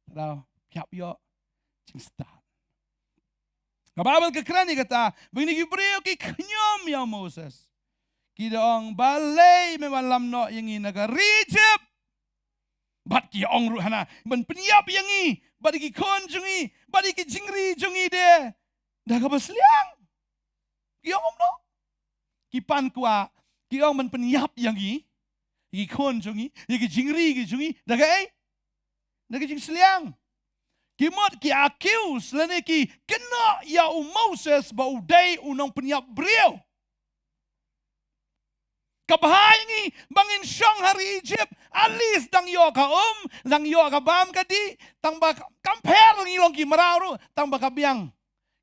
Te daw, phi hap ïoh jingstad. Ka Baibl ka kren ïa kata, ba kine ki briew ki khñium ïa u Moses. Ki da ong, balei me wan lam noh ïa ngi na ka ri Ijipt? Bad ki ong ruh hana, ban pynïap ïa ngi bad ïa ki khun jong ngi bad ïa ki jingri jong ngi de da kaba sliang. Ki ong kumno? Ki pan kwah, ki ong ban pynïap ïa ngi, ïa ki khun jong ngi, ïa ki jingri ki jong ngi da kaei? Da ka jingsliang. Ki mut ki accuse lane ki kynnoh ïa u Moses ba u dei u nongpynïap briew. Ka bha ïa ngi ba ngin shong ha ri Ijipt, at least dang ïoh ka um, dang ïoh ka bam ka dih, tang ba kam pher, ngi long ki mraw ruh, tang ba ka biang.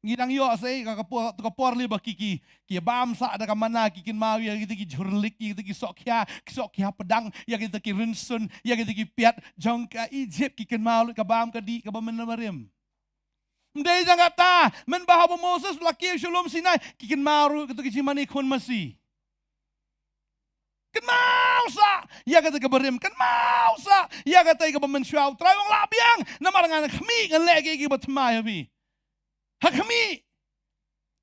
Ngi dang ïoh sa ïa ka, ka por, ka por lei ba ki, ki, ki bam sah da ka manna, ki kynmaw ïa kita ki jhurlik, ïa kita ki sohkhia, ki sohkhia pdang, ïa kita ki rynsun, ïa kita ki piat jong ka Ijipt, ki kynmaw lut ka bam ka dih kaba mynbarim. Ym dei tang kata, mynba haba u Moses u la kiew sha lum Sinai, ki kynmaw ruh kita ki jingmane khun masi. Kynmaw sah ïa kata kaba rim, kynmaw sah ïa kata kaba mynshuwa. U Trai u ong lah biang, namar ngan khmih, ngan leh kiei kiei ba thymmai ïa phi. Ha khmih,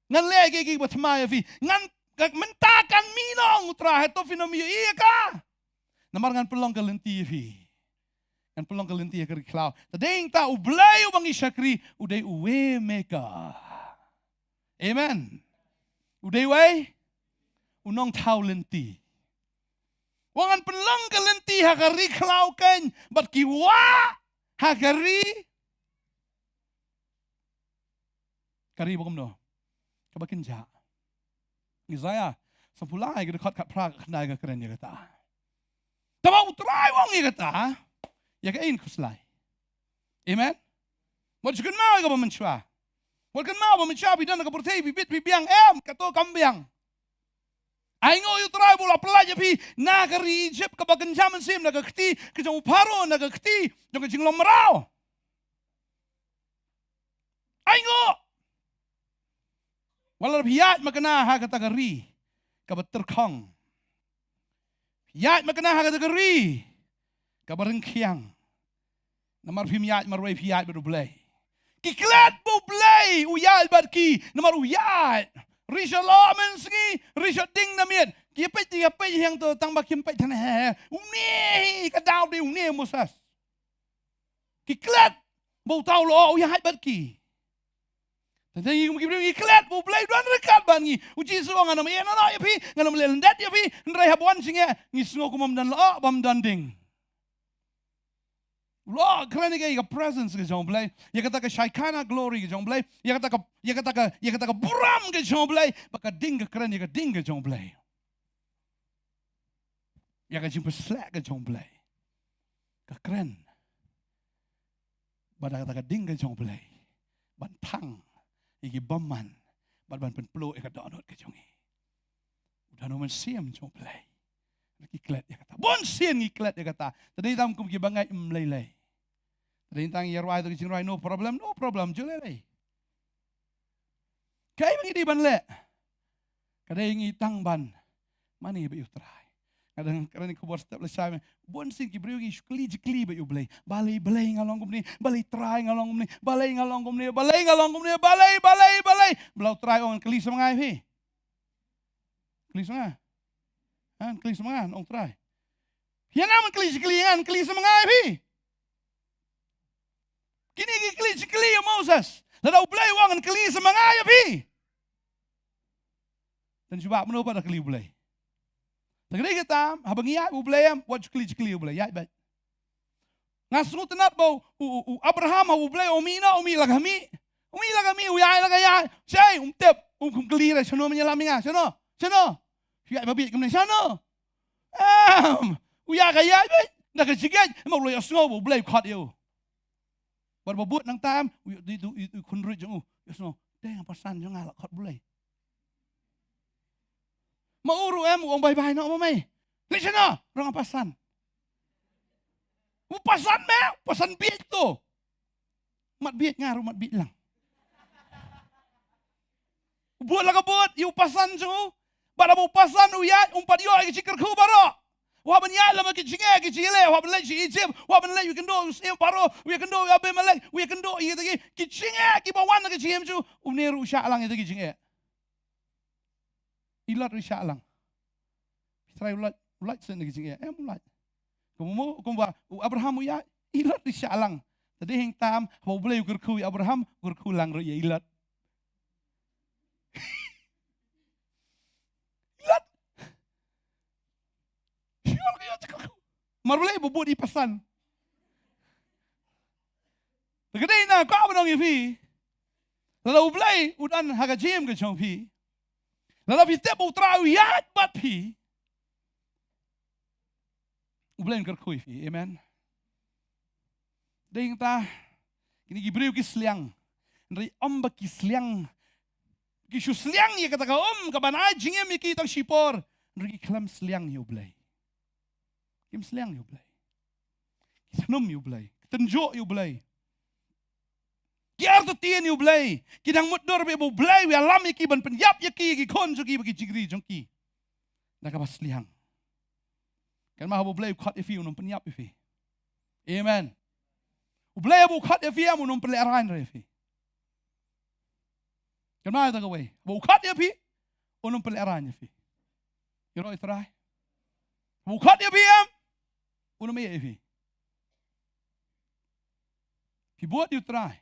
ngan leh kiei kiei ba thymmai ïa phi. Ngan, ka, mynta kan mih noh, ong u Trai, hato phin ym ïohi ïa ka? Namar ngan pynlong ka lynti ïa phi. Ngan pynlong ka lynti ha ka ri khlaw. Te dei tang u Blei uba ngi shakri, u dei u way maker. Amen. U dei u way, u nongthaw lynti. Wat ngan pynlong ka lynti ha ka ri khlaw kein, bad ki wah ha ka ri, ka ri ba kumno? Kaba kynjah. Isaiah sampulai ka dkhot khatphra, khatkhyndai ka kren ïa kata. Te ba u Trai u ong ïa kata, ïa kaei yn khuslai? Amen. Wat ju kynmaw ïa kaba mynshuwa. Wat kynmaw ba mynshuwa phi don ha ka pyrthei, phi bit phi biang, em, kato kam biang. Ainguh ïa u Trai ba u la pyllait ïa phi na ka ri Ijipt kaba kynja mynsiem, na ka kti ka jong u Pharaoh, na ka kti jong ka jinglong mraw. Ainguh. Wat la phi ïaid makna ha kata ka ri kaba tyrkhong, phi ïaid makna ha kata ka ri kaba ryngkhiang, namar phim ïaid marwei, phi ïaid bad u Blei. Ki klet ba u Blei u ïaid bad ki, namar u ïaid. Ri sha lyoh mynsngi, ri sha ding na miet. Ki peit, ki peit hangto, tang ba kim peit than, he, he. Une hi ka daw dei, une Moses. Ki klet ba u trai u lyoh u ïaid bad ki. Tang ngi kum ki briew ngi klet ba u Blei u don ryngkat bad ngi. U Jisu u ong, ngan ym ïehnoh ïa phi, ngan ym leh lyndet ïa phi. Hynrei haba wan jingeh ngi sngew kum ym don lyoh bad ym don ding. Lok kren ïa ka, ïa ka presence ka jong U Blei, ïa kata ka Shekinah glory ka jong U Blei, ïa kata ka, ïa kata ka, ïa kata ka burom ka jong U Blei, ba ka ding ka kren ïa ka ding ka jong U Blei. Ïa ka jingpynshlur ka jong U Blei ka kren. Bad da kata ka ding ka jong U Blei ban thang ïa ki bymman bad ban pynpluh ïa ka dohnud ka jong ngi. U don u Mynsiem jong U Blei. Ki klet ïa kata. Bun sien ngi klet ïa kata. Te dei tam kum ki bangeit ym lei lei. Te dei tang ïa rwai to ki jingrwai, no problem, no problem, ju lei lei. Kaei ba ngi dei ban leh? Ka dei ngi tang ban mane bad ïa U Trai. Nga dang kren ïa ka khubor step lashai, bun sien ki briew ki shu kylli jingkylli bad ïa U Blei. Balei, balei nga long kumne, balei Trai nga long kumne, balei nga long kumne, balei nga long kumne, balei, balei, balei. Ba la U Trai ong kylli sa ma nga ïa phi. Kylli sa ma nga. Ha, kylli sa ma nga, ong Trai. Ïa nga man kylli jingkylli, nga kylli sa ma nga ïa phi. Kine ki kylli jingkylli ïa u Moses. Lada U Blei u ong kylli sa ma nga ïa phi. Te shu ba mano pat da kylli U Blei. Te ka dei kata, haba ngi ïaid U Blei em, wat ju kylli jingkylli U Blei, ïaid beit. Nga sngewtynnat ba u, u, u Abraham, haba U Blei u mih noh, u mih la ka mih. U mih la ka mih, u ïaid la ka ïaid. Shai, um tip, um kum kylli re, shano mynta la mynta, shano? Shano? Ïaid ba bieit kumne, shano? Em, u ïaid ka ïaid beit, da ka jingngeit, em u la ïohsngew ba U Blei u khot ïa u. Bad ba bud nangta em, u ïoh, u, u, u khun ruh jong u, ïohsngew, dei nga pasan jong nga la khot U Blei. Ma u ruh em, u ong bye bye noh ma mei. Leit shano, rong nga pasan. U pasan me, u pasan bieit to. Mat bieit nga ruh mat bieit lang. U bud la ka bud ïa u pasan jong u. Bad haba u pasan u ïaid, um pat ïoh ïa ki jingkyrkhu baroh. U hap ban ïaid lem ki jingeh ki jingeh, u hap ban leit sha Egypt, u hap ban leit u ïakynduh u syiem Pharaoh, u ïakynduh u Abimelek, u ïakynduh ïa kita ki, ki jingeh kiba wan na ka jingim jong u, une ruh u shah lang ïa kita ki jingeh. I Lot ruh i shah lang. Phi trai u lait, u lait seh na ki jingeh, em u lait. Kumba, kumba u Abraham u ïaid, i Lot ruh i shah lang. Te dei hangta em, haba U Blei u kyrkhu ïa u Abraham, u kyrkhu lang ruh ïa i Lot. I Lot. Shu ïoh ka ïoh jingkyrkhu. Namar balei? Ba bud i pasan. Te ka dei na ka ba ong ïa phi. Lada U Blei u don ha ka jingim ka jong phi. Lada phi tip ba U Trai u ïaid bad phi. U Blei un kyrkhu ïa phi. Amen. Dei hangta kine ki briew ki sliang. Hynrei ym ba ki sliang. Ki shu sliang ïa kata ka um kaban ai jingim ïa ki tang shipor. Hynrei ki khlem sliang ïa U Blei. Kim sliang ïa U Blei. Ki snum ïa U Blei. Ki tynjuh ïa U Blei. Ki artatien ïa U Blei. Ki dang mutdur ba U Blei u ïalam ïa ki ban pynïap ïa ki, ïa ki khun jong ki bad ki jingri jong ki. Da kaba sliang. Kynmaw haba U Blei u khot ïa phi un ym pynïap ïa phi. Amen. U Blei haba u khot ïa phi em un ym pynlehraiñ re ïa phi. Kynmaw ïa kata kawei. Haba u khot ïa phi un ym pynlehraiñ ïa phi. Ïaroh ïa U Trai. Haba u khot ïa phi em un ym ïeh ïa phi. Phi bud ïa U Trai.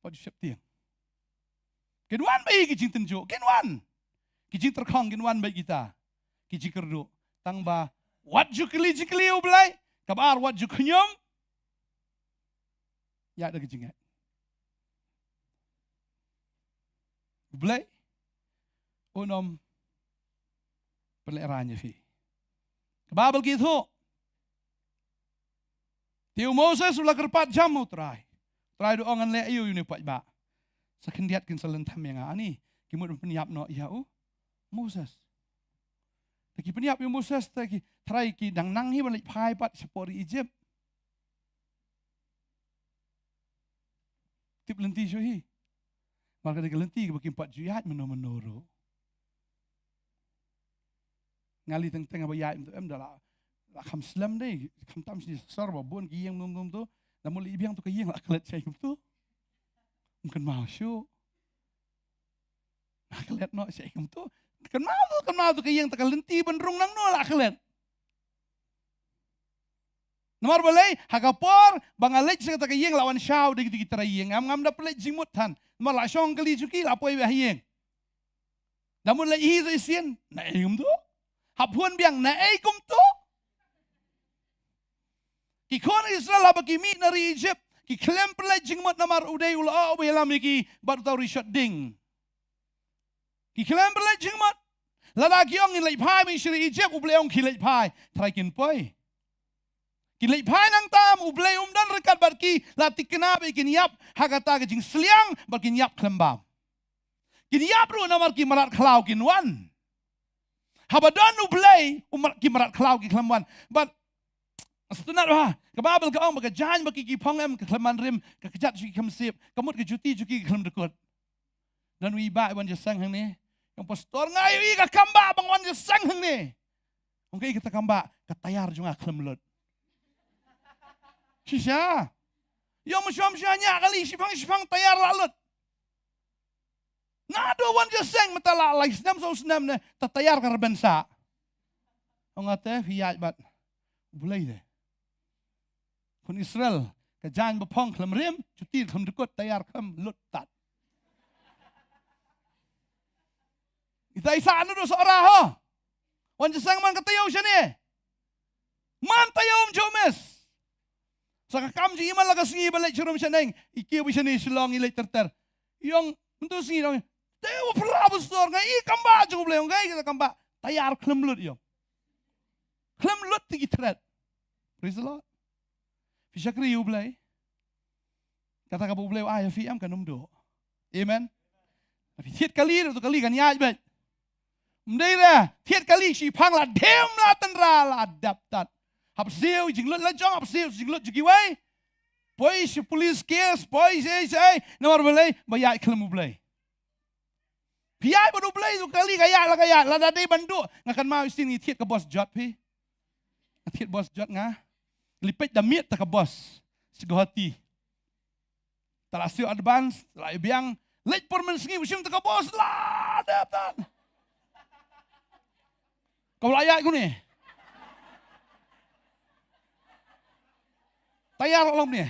Wat ju sheptieng. Kin wan beit ki jingtynjuh, kin wan. Ki jingtyrkhong kin wan beit kita. Ki jingkyrduh. Tang ba wat ju kylli jingkylli ïa U Blei. Kaba ar, wat ju khñium. Ïaid da ka jingngeit. U Blei un ym pynlehraiñ ïa phi. Ka Baibl ka ïathuh. Te u Moses u la kyrpad jam ha U Trai. U Trai u ong, ngan leh aïu ïa une u paidbah? Sa khyndiat kin sa lynthem ïa nga. Ani, ki mut ban pynïap noh ïa u Moses. Te ki pynïap ïa u Moses, te ki trai ki dang nang hi ban leit phai pat shapoh ri Egypt. Tip lynti shuh hi. Namar ka dei ka lynti kaba kim pat ju ïaid mano mano ruh. Nga leit teng teng ba ïaid mynta em da la, la kham slem dei, khamtam shi sor ba bun ki ïing mynta mynta. Da mut leit biang to ka ïing la klet shaei kumto. Ym kynmaw shuh. La klet noh shaei kumto. Kynmaw to, kynmaw to ka ïing, ta ka lynti ban rung nangno la klet. Namar balei, ha ka por ba nga leit sha kata ka ïing la wan shaw da ki, da ki trai ïing. Ngam, ngam da pynleit jingmut than. Namar la shong kali juki la poi beit ha ïing. Da mut leit hi sa shisien, naei kumto? Hap hun biang, naei kumto? Ki khun Israel haba ki mih na ri Egypt, ki khlem pynleit jingmut namar u dei u lyoh uba ïalam ïa ki bad uta u rishot ding. Ki khlem pynleit jingmut. Lada ki ong ngin leit phai beit sha ri Egypt, U Blei ong khie leit phai. Trai kin poi. Kin leit phai nangta, U Blei um don ryngkat bad ki, la thikna ba kin ïap ha kata ka jingsliang bad kin ïap khlem bam. Kin ïap ruh namar ki mrad khlaw kin wan. Haba don U Blei, u mrad, ki mrad khlaw ki khlem wan. Bad sngewtynnat bha, ka Baibl ka ong ba ka jaiñ ba ki, ki phong em ka khlem man rim, ka kjat jong ki khlem sep, ka mut ka juti jong ki ka khlem dkut. Don uwei u bah wan jingïaseng hangne. Ong pastor, nga ïohi ka kam bah ba wan jingïaseng hangne. Ong kaei kata kam bah, ka tayar jong nga khlem lut. Shisha. Ïoh mynshuwa mynshuwa ñiah kali, shiphang shiphang tayar la lut. Naduh wan jingïaseng mynta la lai snem saw snem ne, ta tayar ka rben sah. Ong nga te phi ïaid bad U Blei te. Khun Israel, ka jaiñ ba phong khlem rim, juti khlem dkut, tayar khlem lut tad. Ita i sah naduh Sohra ho. Wan jingïaseng man ka taïew shane. Man taïew ym ju miss. Sa ka kam jong i man la ka sngi ba leit sharum shaneng. I kiew beit shane Shillong, i leit ter ter. I ong, mynta sngi i ong, te u phla pastor, nga ïohi kam bah jong U Blei, ong kaei kata kam bah. Tayar khlem lut, i ong. Khlem lut te ki threat. Praise the Lord. Phi shakri ïa U Blei. Kata kaba U Blei u ai ïa phi em kan ym duh. Amen. Phi thied kali ruh, to kali kan ïaid beit. Ym dei re, thied kali shiphang la dem la tynrai la dep tad. Hap siew jinglut la jong, hap siew jinglut jong kiwei. Poi sha police case, poi sha, sha, namar balei, ba ïaid khlem U Blei. Phi ïaid bad U Blei, to kali ka ïaid la ka ïaid, lada dei ban duh. Nga kynmaw shisien ngi thied ka bos jot phi. Nga thied bos jot nga. Lipit da miet ta ka bos. Sha Guwahati. Ta la siew advance, ta la biang. Leit por mynsngi u shim ta ka bos, la dep tad. Ka la ïaid kumne. Tayar long ne.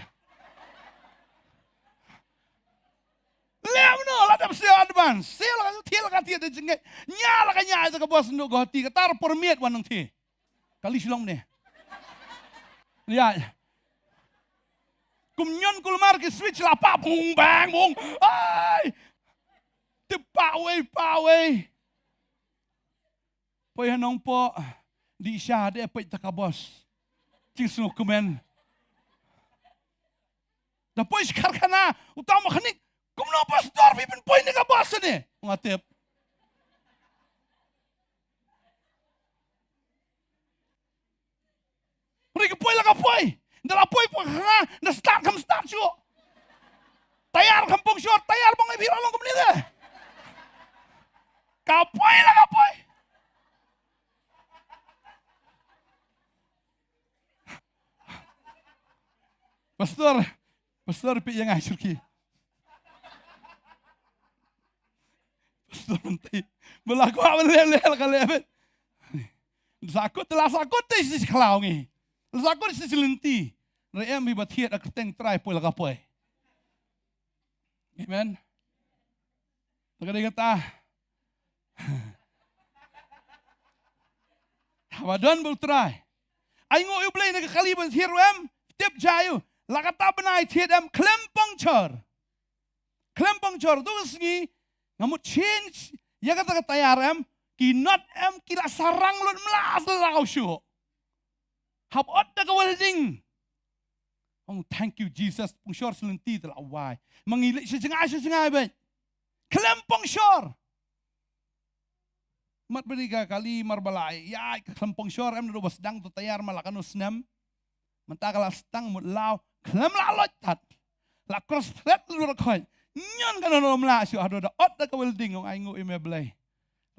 Lem no, la dep siew advance. Siew la ka thied, la ka thied da jingngeit. Ñiah la ka ñiah ta ka bos, no Guwahati, ka tar por miet wan nang thied. Kali Shillong ne. Ïa. Kum ñion kulmar ki switch la pah bung bang bung. Ai. Te pah wei, pah wei. Poi ha Nongpoh. Dih sha de peit ta ka bos. Jingsngewkmen. Da poi sha karkhana, uta u mechanic, kumno pastor phi pynpoi ne ka bos ne? Nga tip. Ri ka poi la ka poi. Da la poi poi ha, da start kam start shuh. Tayar kam pung shor, tayar bang phi la long kumne de. Ka poi la ka poi. Pastor, pastor phi ïa nga shirki. Pastor mynta. Ba la kwah ban leh leh la ka leh beit. Sakut la sakut te shi khlaw ngi. La sakut shi lynti. Re em hi ba thied a kyrteng Trai poi la ka poi. Amen. Ta ka dei kata. Haba don ba U Trai. Ai nguh ïa U Blei na ka kali ban thied ruh em. Tip jai u. La kata bnai thied em khlem pongshor. Khlem pongshor tu ka sngi. Nga mut change. Ïa kata ka tayar em. Ki nut em ki la sarang lut mla sa la kau shuh. Hap ot da ka welding. Ong thank you Jesus, pongshor shi lynti te la wai. Ma ngi leit sha jngai sha jngai beit. Khlem pongshor. Mat bri ka kali mar ba la ïa ka khlem pongshor em naduh ba sdang tu tayar ma la kano snem. Mynta ka la sdang mut law khlem la loit tat. La cross thread lu ra khoi. Ñion kano no mla shu haduh da ot da ka welding ong ai nguh ïa me Blei.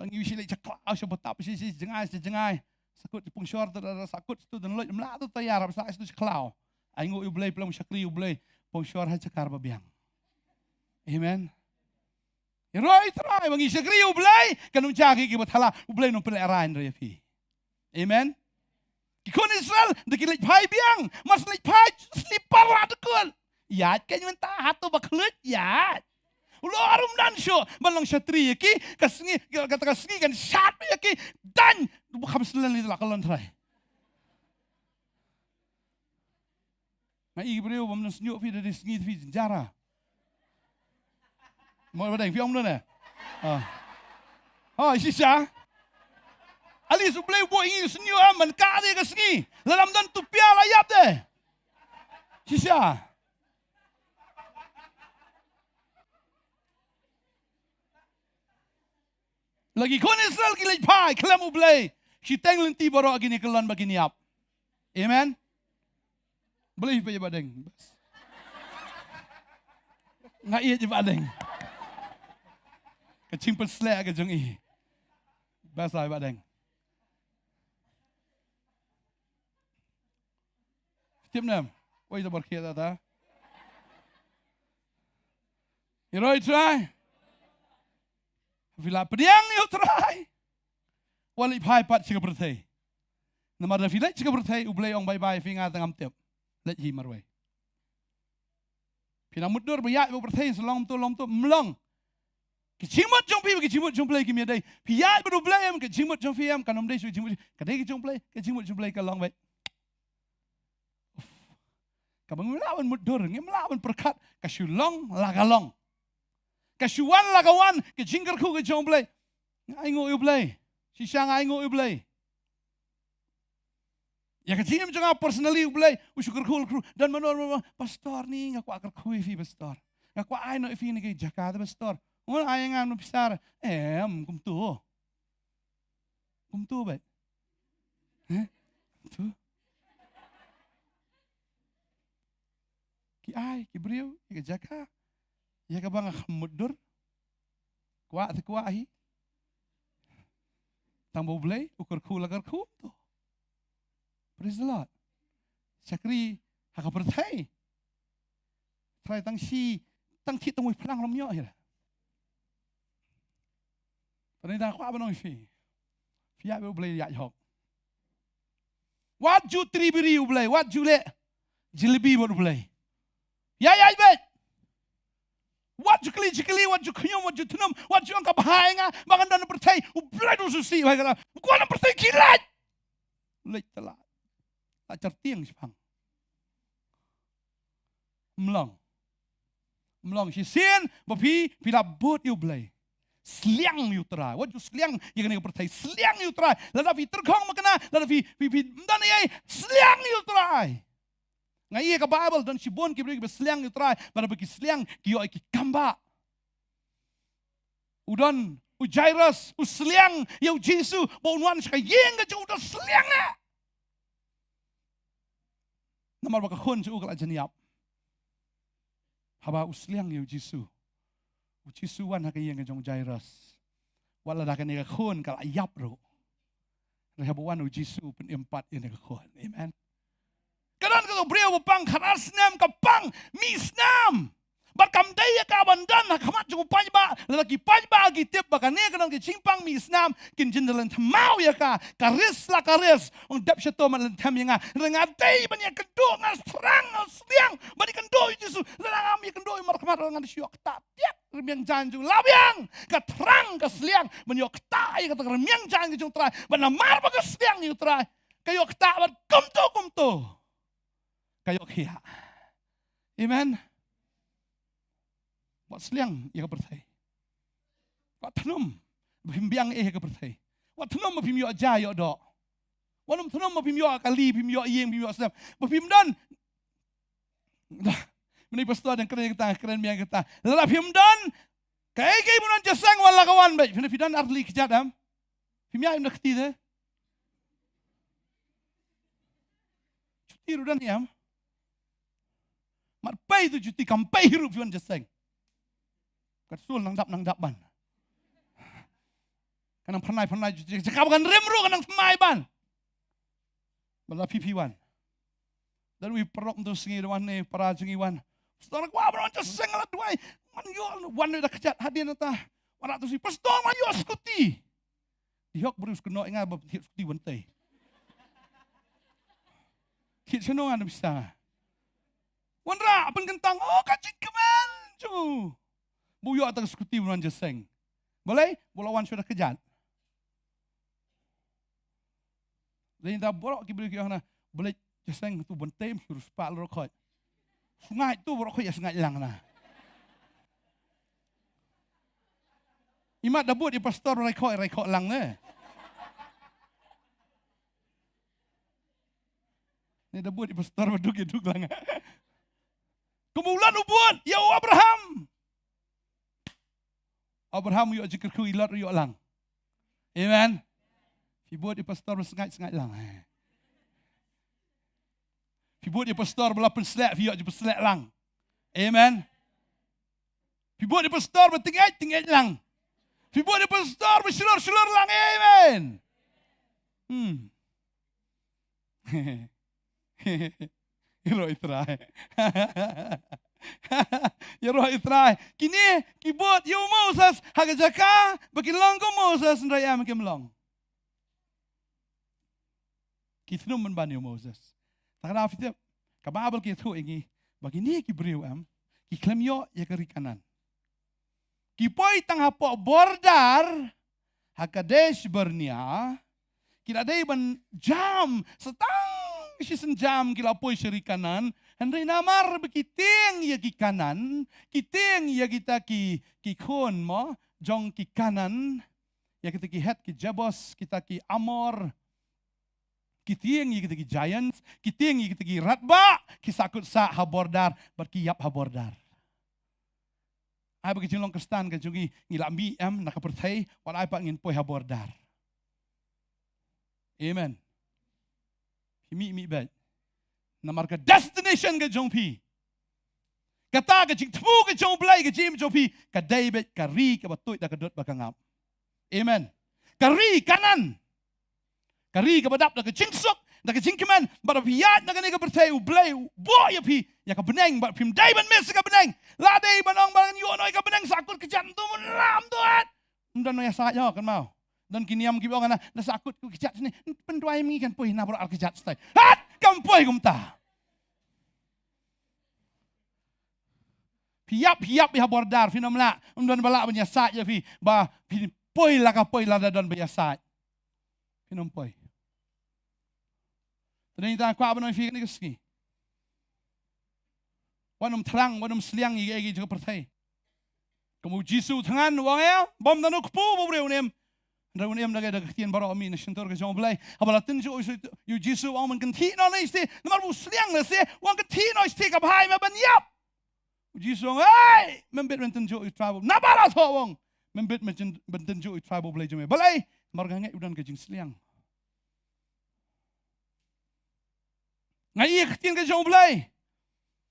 Ngi wi shi leit sha khlaw sha btap shi shi jngai shi jngai. Sakut pongshor tu da sakut tu dan loi mla tu tayar sa tu sha khlaw. Ai nguh ïa U Blei plem shakri ïa U Blei pongshor ha shakar ba biang. Amen. Roi Trai ba ngi shakri ïa U Blei kan um ja ki ki ba thala U Blei nong pynleh rain roi phi. Amen. Ki khun Israel da ki leit phai biang, mar shu leit phai slipar la dkut. Ïaid kein mynta hato ba khluit ïaid. U lor um dan shuh ban long shatri ïa ki, ka sngi ka, ka sngi kan shat ïa ki. Dan ba kham slen li la ka lon trai. Nga i briew bym don sniuh phi da dei sngi phi jynjar. Mo ba deng phi ong don eh. Ah. Ha shisha. Ali su blei bo i sniuh am man ka de ka sngi. La lam don tu pia la yap de. Shisha. Lagi khun Israel ki leit phai khlem u Blei. Shiteng lynti baroh kine kyllon ba kin ïap. Amen. Blei phi ba deng. Nga ïeit ba deng. Ka chim pynsleh ka jong i. Bas ai ba deng. Tip nem. Oi ta bar khia ta ta. I roi trai. Phi la pdiang ïa u trai. Wan leit phai pat sha ka pyrthei. Namar da phi leit sha ka pyrthei u Blei ong bye bye phi nga tang am tip. Leit hi marwei. Phi nang mutdur ba ïaid ba pyrthei sa long to long to mlong. Ki jingmut jong phi ba ki jingmut jong Blei ki mia dei. Phi ïaid ba u Blei em ki jingmut jong phi em kan ym dei shu jingmut ka dei ki jong Blei ki jingmut jong Blei ka long wei. Ka ba ngim lah ban mutdur ngim lah ban pyrkhat ka shu long la ka long. Ka shu wan la ka wan ka jingkyrkhu ka jong Blei. Nga ai nguh ïa u Blei. Shisha nga ai nguh ïa u Blei. Ïa ka jingim jong nga personally u Blei u shu kyrkhu kyrkhu don mano mano pastor ni nga kwah kyrkhu ïa phi pastor. Nga kwah ai noh ïa phi ni ka jaka te pastor. Ngun ai nga no pisar. Em kumtu. Kumtu bet. Heh? Kumtu. Ki ai ki briew ïa ka jaka ïa ka ba nga kham mutdur. Kwah te kwah hi. Tang ba u Blei u kyrkhu la kyrkhu to. Praise the Lord. Shakri ha ka pyrthei. Trai tang shi tang thit tang wei phlang lam ïoh hi. Tang da kwah ban ong phi. Phi ïa u Blei ïa hok. Wat ju tri biri u Blei, wat ju leh jlebi bad u Blei. Ïa ïa bet. Wat ju kli ju kli wat ju khñium wat ju thnum wat ju ong ka bha ïa nga ba ngan don pyrthei u Blei du susi ba ka. Ko na pyrthei ki lait. Leit tala. La char tieng shipang. Mlong. Mlong shisien ba phi phi la bud ïa u Blei. Sliang ïa u Trai. Wat ju sliang ïa kane ka pyrthei. Sliang ïa u Trai. Lada phi tyrkhong ma kana lada phi phi phi mdan ïa sliang ïa u Trai. Nga ïa ka Bible don shibun ki briew ki ba sliang ïa u Trai. Ba da ba ki sliang ki ïoh ki kamba. U don u Jairus u sliang ïa u Jisu ba un wan sha ka ïing ka jong u da sliang eh. Namar ba ka khun jong u ka la jan ïap. Haba u sliang ïa u Jisu. U Jisu wan ha ka ïing ka jong u Jairus. Wat la da kane ka khun ka la ïap ruh. Hynrei haba wan u Jisu u pynim pat ïa kane ka khun. Amen. Ka don ka briew ba pang khatar snem ka pang mih snam. Bad kam dei ïa ka ban don ha khmat jong u paidbah. Lada ki paidbah ki tip ba kane ka don ka jingpang mih snam kin jin da lynthmaw ïa ka. Ka ris la ka ris. Ong dep shato man lynthem ïa nga. Lada nga dei ban ïa kynduh nga thrang nga sliang ban ïa kynduh ïa Jisu. Lada ngam ïa kynduh ïa markhmat lada ngan shu ïoh ktah tiak rmiang jaiñ jong la biang. Ka thrang ka sliang ban ïoh ktah ïa kata ka rmiang jaiñ ka jong u Trai. Ban namar ba ka sliang ïa u Trai. Ka ïoh ktah bad kumto kumto. Ka ïoh khiah. Amen. Wat sliang ïa ka pyrthei. Wat thnum ba phim biang eh ïa ka pyrthei. Wat thnum ba phim ïoh ja ïoh doh. Wat nym thnum ba phim ïoh kali phim ïoh ïing phim ïoh snem. Ba phim don. Dah. Mini pastor dang kren kata kren biang kata. Lada phim don. Kaei kaei ba don jaseng wan la ka wan bad phim don ar li kjat am. Phim ïa im da kti de. Chuti ruh don ïam. Mat pei tu chuti kam pei ruh phi wan jaseng. Kat sul nang dap nang dap ban. Kan nang pernai pernai chuti jaka kan rem ruh kan nang tmai ban. Bala phi phi wan. Dan wi parok tu sngi wan ne para jngi wan. Pastor kwah ba wan jaseng la duai. Man ïoh wan da kjat hadien ta. Wan tu si pastor wan ïoh skuti. Di hok briew skynnoh ïa nga ba thied skuti ban tei. Thied shano nga na pisa nga. Wanrah pynkyntang oh ka jingkmen jong u. Ba u ïoh ta ka skuti ban wan jaseng. Balei ba la wan shuwa da kjat. Dei da baroh ki briew ki ong na balei jaseng tu ban tei shu spah la rokhot. Sngaid tu baroh khoit ïa sngaid lang na. Imat da bud i pastor rai khoh, rai khoh lang ne. Ne da bud i pastor ba duk ïa duk lang. Kumba u Lot u bud ïa u Abraham. Abraham u ïoh jingkyrkhu, i Lot u ïoh lang. Amen. Phi bud i pastor ba sngaid, sngaid lang. Phi bud i pastor ba la pynslek, phi ïoh jingpynslek lang. Amen. Phi bud i pastor ba tyngeh, tyngeh lang. Phi bud i pastor ba shlur, shlur lang. Amen. Hmm. Ïaroh i Trai. Ïaroh i Trai. Kine ki bud ïa u Moses ha ka jaka ba ki long kum u Moses, hynrei em kim long. Ki thnum ban ban ïa u Moses. Te ka daw phi tip, ka Baibl ka ïathuh ïa ngi ba kine ki briew em, ki khlem ïoh ïa ka ri Kanaan. Ki poi tang hapoh border ha Kadesh Barnea, ki la dei ban jam, sa tang shisien jam ki la poi sha ri Kanaan, hynrei namar ba ki tieng ïa ki Kanaan, ki tieng ïa kita ki, ki khun mo, jong ki Kanaan, ïa kita ki Het, ki Jebus, kita ki Amor, ki tieng ïa kita ki giants, ki tieng ïa kita ki radbah, ki sahkut sah ha border, bad ki ïap ha border. Ai ba ka jinglong Khristan ka jong ngi, ngi la mih em na ka pyrthei, wat ai pat ngin poi ha border. Amen. Phi mih, mih beit. Namar ka destination ka jong phi, kata ka jingthmu ka jong U Blei ka jingim jong phi, ka dei beit ka ri kaba tuid da ka dud bad ka ngap. Amen. Ka ri Kanaan. Ka ri kaba dap da ka jingsuk, da ka jingkmen, bad ba phi ïaid na kane ka pyrthei, U Blei u buh ïa phi ïa ka bneng, bad phim dei ban miss ïa ka bneng. La dei ban ong ba ngan ïoh noh ïa ka bneng, sahkut kjat, ym don, ym lah, ym don. Ym don ïasaid, ïoh, kan mau. Don ki niam kiba ong, na, na sahkut kjat shane, pynduwai ma ngi, kan poi na baroh ar kjat shatai. Hat, kam poi kumta. Phi ïap, phi ïap ïa ha border, phin ym lah. Ym don ba lah ban ïasaid ïa phi, ba phin poi la ka poi, lada don ba ïasaid. Phin ym poi. Te dei tang kwah ban ong ïa phi kane ka sngi, wat nym thrang, wat nym sliang ïa kiei kiei jong ka pyrthei. Kum u Jisu u thngan, u ong ïa, bym don u kpu ba u briew un im. Hynrei un im da ka, da ka ktien baroh mih na shyntur ka jong U Blei. Haba la tynjuh ïa u Jisu, u ong, men kynthih noh na shatei, namar ba u sliang lehse, u ong kynthih noh shatei, ka bha ïa me ban ïap. U Jisu u ong, hei, mem bit men tynjuh ïa u trai ba, naba la thoh u ong, mem bit men tyn-, men tynjuh ïa u trai ba U Blei jong me. Balei? Namar nga ngeit u don ka jingsliang. Nga ïa ka ktien ka jong U Blei.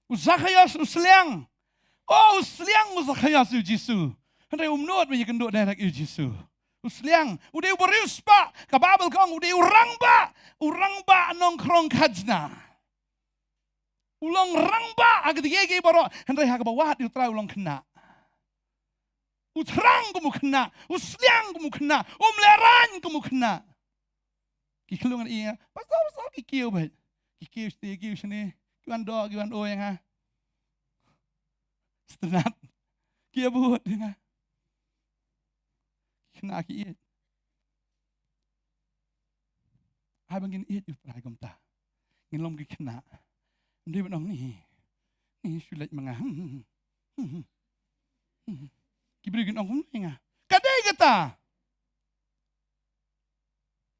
U Zakhaios u sliang. Oh, u sliang u Zakhaios ïa u Jisu. Hynrei um nud ban ïakynduh direct ïa u Jisu. U sliang, u dei u bariewspah. Ka Baibl ka ong u dei u rangbah. U rangbah nongkhrong khajna. U long rangbah ha kiei kiei baroh. Hynrei ha kaba wad ïa u Trai u long khynnah. U thrang kum u khynnah. U sliang kum u khynnah. Um lehraiñ kum u khynnah. Ki khlung ïa nga, pastor, pastor, ki kiew beit. Ki kiew shane, kiew shane. Ki wan doh, ki wan oi ïa nga. Sngewtynnat. Ki ïabud ïa nga. Ki khynnah ki ïeit. Haba ngin ïeit ïa u Trai kumta, ngin long ki khynnah. Ym dei ban ong ni, ni shu leit ma nga. Hmm, hmm, hmm, hmm. Ki briew kin ong kumno ïa nga? Ka dei kata.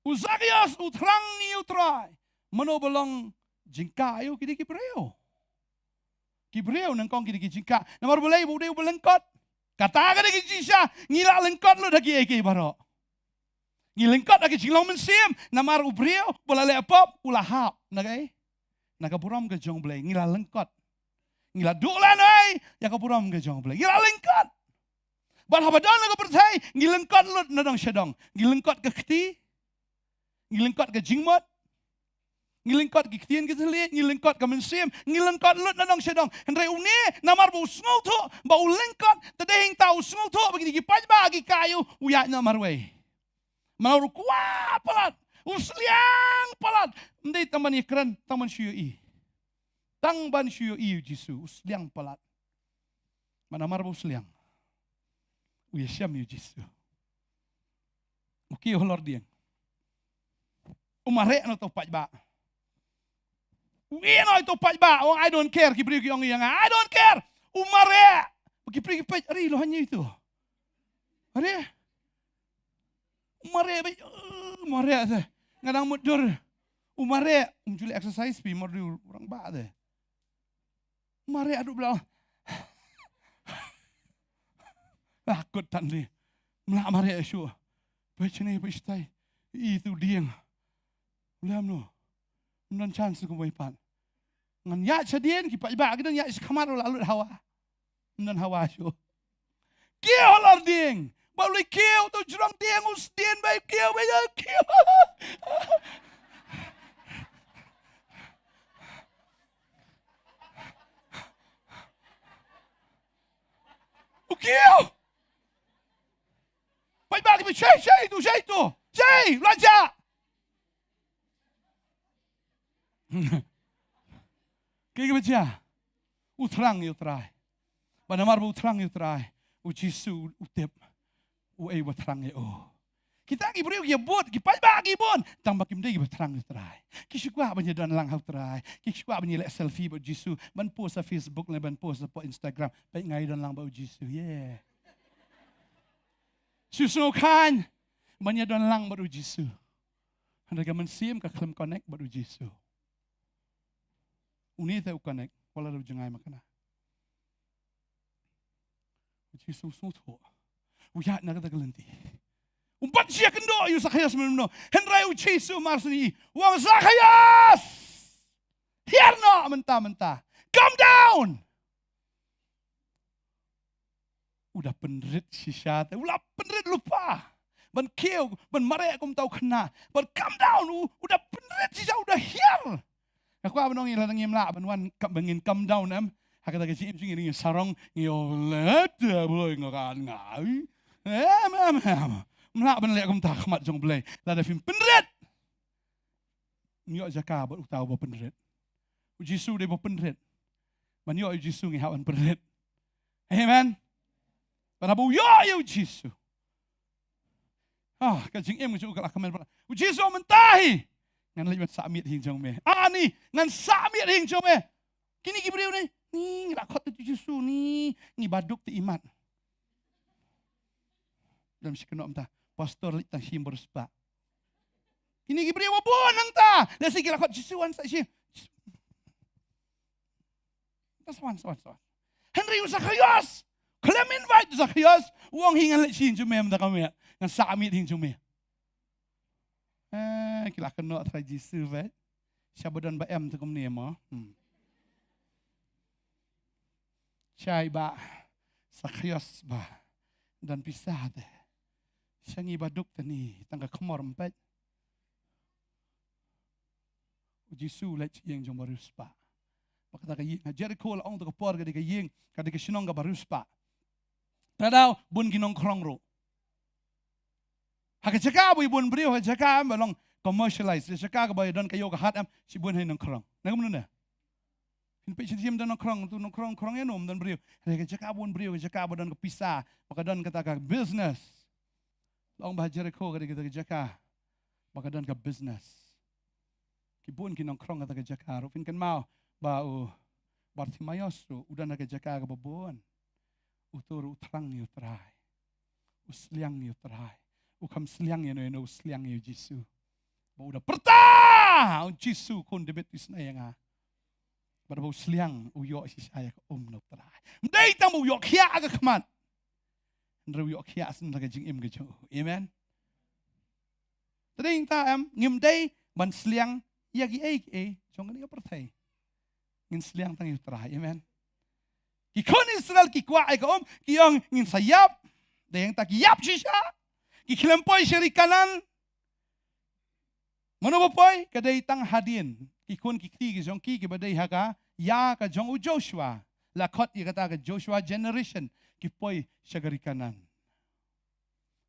U Zakhaios u thrang ïa u Trai. Mano ba long jingkah ïa u? Ki dei ki briew. Ki briew nyngkong ki dei ki jingkah. Namar balei? Ba u dei uba lyngkot. Kata ka dei ka jingshisha. Ngi la lyngkot lut ha kiei kiei baroh. Ngi lyngkot ha ki jinglong mynsiem. Namar u briew ba la leh pop u la hap na kaei? Na ka burom ka jong U Blei. Ngi la lyngkot. Ngi la duh lehnoh ïa ka burom ka jong U Blei. Ngi la lyngkot. Bad haba don ha ka pyrthei, ngi lyngkot lut na dong sha dong. Ngi lyngkot ka kti, ngi lyngkot ka jingmut, ngi lyngkot ki ktien ki thylliej, ngi lyngkot ka mynsiem, ngi lyngkot lut na dong sha dong. Hynrei une, namar ba u sngewthuh ba u lyngkot, te dei hangta u sngewthuh ba kine ki paidbah ki kah ïa u, u ïaid noh marwei. Namar u kwah palat, u sliang palat. Ym dei tang ban ïakren, tang ban shu ïohi. Tang ban shu ïohi ïa u Jisu, u sliang palat. Namar ba u sliang, u ïashem ïa u Jisu. U kiew halor dieng. U mareh na uta u paidbah. Ïa no ito paidbah, ong, "I don't care," ki briew ki ong ïa nga, "I don't care." U mareh. Ki briew ki peit, "Are, lo hangne ito." Are. U mareh, peit, uh, mareh te. Nga dang mutdur. U mareh, um ju leh exercise phi, mareh u rangbah te. Mareh haduh ba la. La kut tan li. Mla mareh shuh. Peit shane, peit shatai. Ito dieng. Lem no. Ym don chance kum wei pat. Ngan ïaid shadien, ki paidbah ki dang ïaid shakhmat, u la lut hawa. Ym don hawa shuh. Kiew halor dieng. Ba u la kiew, to jrong dieng, u sdien ba u kiew, ba u kiew. U kiew. Paidbah ki ba, "Shei, shei, to, shei, to. Shei, la jah." Ki ba jia. U thrang ïa u Trai. Ba namar ba u thrang ïa u Trai, u Jisu u tip uei ba thrang ïa u. Kita ki briew ki bud, ki paidbah ki bun, tang ba kim dei ki ba thrang ïa u Trai. Ki shu kwah ban ïa don lang ha u Trai. Ki shu kwah ban ïa leh selfie bad u Jisu, ban post ha Facebook ne ban post ha Instagram. Peit, nga ïa don lang bad u Jisu. Yeah. Shu sngewkhan ban ïa don lang bad u Jisu. Hynrei ka mynsiem ka khlem connect bad u Jisu. Une te u connect, wat la da u jngai makna. U Jisu u sngewthuh. U ïaid na kata ka lynti. Um pat ïakynduh ïa u Sakhios mynno. Hynrei u Jisu mar shu ïohi. U ong, "Sakhios! Hiar noh mynta mynta. Come down!" U da pynrit shisha te, u la pynrit lypa. Ban kiew, ban mareh kumta u khynnah. Ban come down, u, u da pynrit shisha, u da hiar. Nga kwah ban ong ïa lada ngim lah ban wan, ka, ban ngin come down, em. Ha kata ka jingim jong ngi, ngi sarong, ngi ong, "Lada Blei nga kan ngai." Em, em, em. Ym lah ban leh kumta ha khmat jong Blei. Lada phim pynrit, ym ïoh jaka bad uta uba pynrit. U Jisu dei ba pynrit. Ban ïoh ïa u Jisu ngi hap ban pynrit. Amen. Ban hap ban ïoh ïa u Jisu. Ah, ka jingim ka jong u ka la kmen palat. U Jisu, mynta hi ngan leit ban sah miet hi jong me. Ani, ngan sah miet hi jong me. Kine ki briew ni, ni ngi la khot ïa u Jisu ni, ngi ba duk te imat. Lem shi kynnoh mynta, pastor leit tang shim baroh spah. Kine ki briew ba bun nangta, lehse ki la khot, "Jisu, wan sah shim." Sa wan, sa wan, sa wan. Hynrei u Sakhios, khlem invite u Sakhios, u ong, "Hi ngan leit sha ïing jong me mynta ka miet, ngan sah miet ha ïing jong me." Eh, ki la kynnoh Trai Jisu beit. Sha ba don ba em te kumne mo. Hmm. Shai ba Sakhios ba don pisa te. Sha ngi ba duk te ni tang ka khmor ym peit. U Jisu u leit sha ïing jong bariewspah. Ba kata ka ïing ha Jerikho la ong, kata ka por ka dei ka ïing, ka dei ka shnong kaba riewspah. Te daw bun ki nongkhrong ruh. Ha ka jaka ba bun briew, ha ka jaka em ba long commercialized, ha ka jaka kaba don ka ïew ka hat em, shibun ha ki nongkhrong. Na kumno ne? Phin peit shisien don nongkhrong, tu nongkhrong, khrong ïa no, ym don briew. Ha ka jaka bun briew, ka jaka ba don ka pisa, ba ka don kata ka business. La ong ba ha Jerikho ka dei kata ka jaka ba ka don ka business. Ki bun ki nongkhrong kata ka jaka ruh. Phin kynmaw ba u Bartimaios ruh u don ha ka jaka kaba bun. Uto ruh u thrang ïa u Trai. U sliang ïa u Trai. U kham sliang ïa no ïa no, u sliang ïa u Jisu. Ba u da pyrta, "O Jisu, Khun Dabid, isynei ïa nga." Bad ba u sliang, u ïoh shisha ïa ka um na u Trai. Ym dei tang ba u ïoh khiah ha ka khmat, hynrei u ïoh khiah shisha ha ka jingim ka jong u. Amen. Te dei nangta em, ngim dei ban sliang ïa kiei kiei jong kane ka pyrthei. Ngin sliang tang ïa u Trai. Amen. Ki khun Israel ki kwah ïa ka um, ki ong, "Ngin sa ïap." Dei nangta ki ïap shisha. Ki khlem poi sha ri Kanaan. Mano ba poi? Ka dei tang hadien ki khun ki kti ki jong ki, kiba dei ha ka ïa ka jong u Joshua. La khot ïa kata ka Joshua generation, ki poi sha ka ri Kanaan.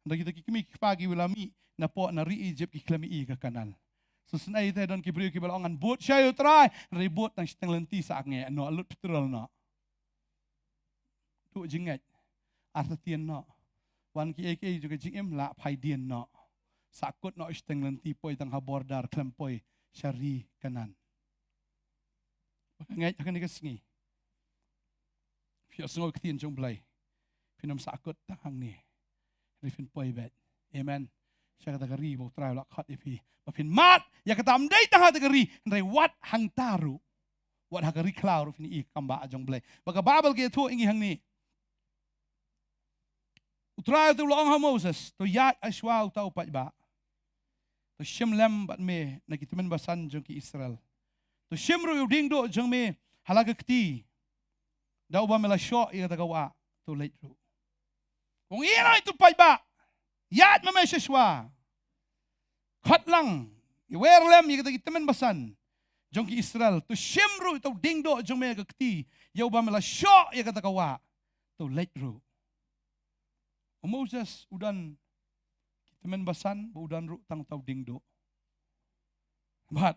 Hynrei kita ki kmie ki kpa kiba la mih napoh na ri Egypt ki khlem ïohi ïa ka Kanaan. Shisnei te don ki briew kiba la ong, "Ngan bud sha ïa u Trai," hynrei bud tang shiteng lynti, sah ngeh noh, lut petrol noh. Duh jingngeit. Artatien noh. Wan kiei kiei jong ka jingim, lah phai dien noh. Sah kut noh shiteng lynti, poi tang ha border, khlem poi sha ri Kanaan. Ba nga ngeit ha kane ka sngi phi ïohsngew ïa ka ktien jong U Blei, phin ym sahkut tang hangne. Hynrei phin poi beit, amen, sha kata ka ri ba U Trai u la khot ïa phi, ba phin mad ïa kata, ym dei tang ha kata ka ri, hynrei wat hangta ruh, wat ha ka ri khlaw ruh phin ïohi ïa ka kam ba jong U Blei. Ba ka Baibl ka ïathuh ïa ngi hangne, U Trai te u la ong ha u Moses, to ïaid shuwa uta u paidbah, to shim lem bad me na ki tymmen basan jong ki Israel, to shim ruh ïa u dieng duh jong me ha la ka kti, da uba me la shoh ïa kata ka wah, to leit ruh. U ong, ïa uta u paidbah, ïaid ma me sha shuwa, khot lang, ïawer lem ïa kita ki tymmen basan jong ki Israel, to shim ruh ïa uta u dieng duh jong me ha ka kti, ïa uba me la shoh ïa kata ka wah, to leit ruh. U Moses u don ki tymmen basan, bad u don ruh tang uta u dieng duh, bad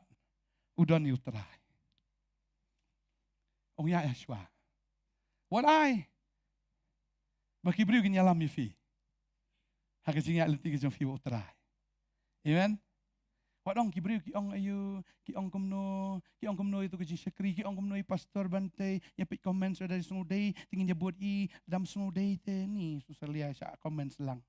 u don ïa U Trai. U ong, ïaid shuwa. Wat ai ba ki briew kin ïalam ïa phi ha ka jingïaid lynti ka jong phi bad U Trai. Amen. Wat ong ki briew ki ong, aïu, ki ong kumno, ki ong kumno ïa uto ka jingshakri, ki ong kumno ïa Pastor Bante, ïa peit comment, lada sngew dei te ngin ïa bud ïa, lada ym sngew dei te ni, shu salia sha comment lang.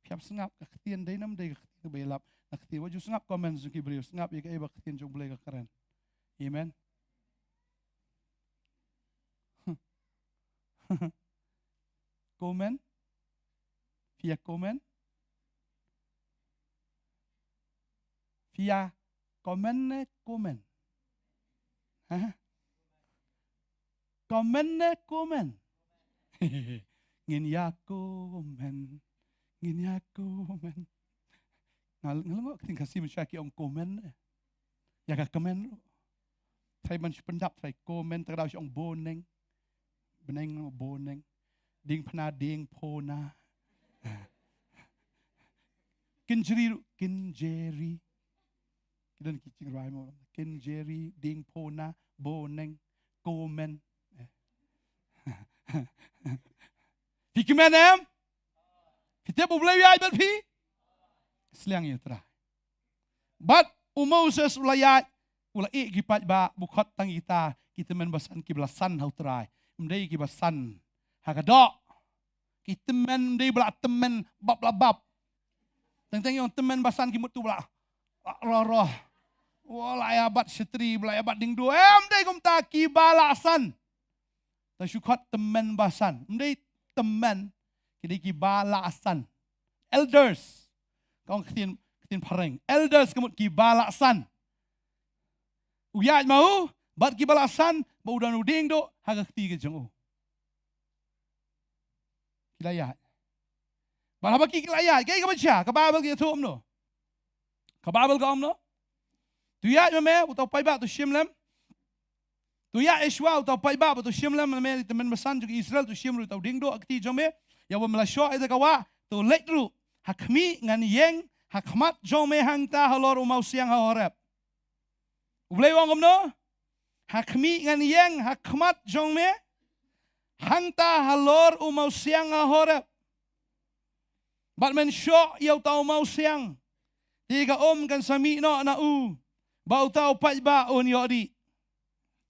Phi hap sngap ka ktien, dei ne ym dei ka ktien ba ïalap, na ktien. Wat ju sngap comment jong ki briew, sngap ïa kaei ba ka ktien jong U Blei ka kren. Amen. Comment? Phi ïa comment? Phi ïa comment ne comment? Ha? Comment ne comment? Ngin ïa comment. Ngin ïa comment. Nga, nga la ngoh ka ktien Khasi mynshuwa ki ong comment ne. Ïa ka comment ruh. Trai ban shu pyndap, trai comment, ta ka daw shu ong boneng. Bneng, boneng. Diengphna, diengphona. Kynjri ruh, kynjeri. Ki don ki jingrwai mo. Kynjeri, diengphona, boneng, comment. Eh. Phi comment em? Phi tip U Blei u ïaid bad phi? Sliang ïa U Trai. Bad u Moses u la ïaid, u la ïeh ki paidbah, u khot tang kita ki tymmen basan kiba la san ha U Trai. Ym dei kiba san ha ka doh. Ki tymmen, ym dei ba la tymmen bap la bap. Teng teng ïong tymmen basan ki mut tu ba la roh roh. Wa la ïa bat shatri, ba la ïa bat dieng duh. Em, ym dei kumta, kiba la san. Te shu khot tymmen basan. Ym dei tymmen, ki dei kiba la san. Elders. Ka ong ka ktien, ka ktien phareng. Elders ka mut kiba la san. U ïaid ma u bad kiba la san, bad u don u dieng duh ha ka kti ka jong u. Ki la ïaid. Bad haba ki, ki la ïaid, kaei kaba jia, ka Baibl ka ïathuh kumno? Ka Baibl ka ong kumno? To ïaid ma me uta u paidbah, to shim lem. To ïaid shuwa uta u paidbah, bad to shim lem ma me ïa ki tymmen basan jong ki Israel, to shim ruh uta u dieng duh ha ka kti jong me, ïa uba me la shoh ïa kata ka wah, to leit ruh. Ha khmih, ngan ïeng ha khmat jong me hangta halor u mawsiang ha Horeb. U Blei u ong kumno? Ha khmih, ngan ïeng ha khmat jong me hangta halor u mawsiang ha Horeb. Bad men shoh ïa uta u mawsiang, te ka um kan sa mih noh na u, bad uta u paidbah un ïoh dih.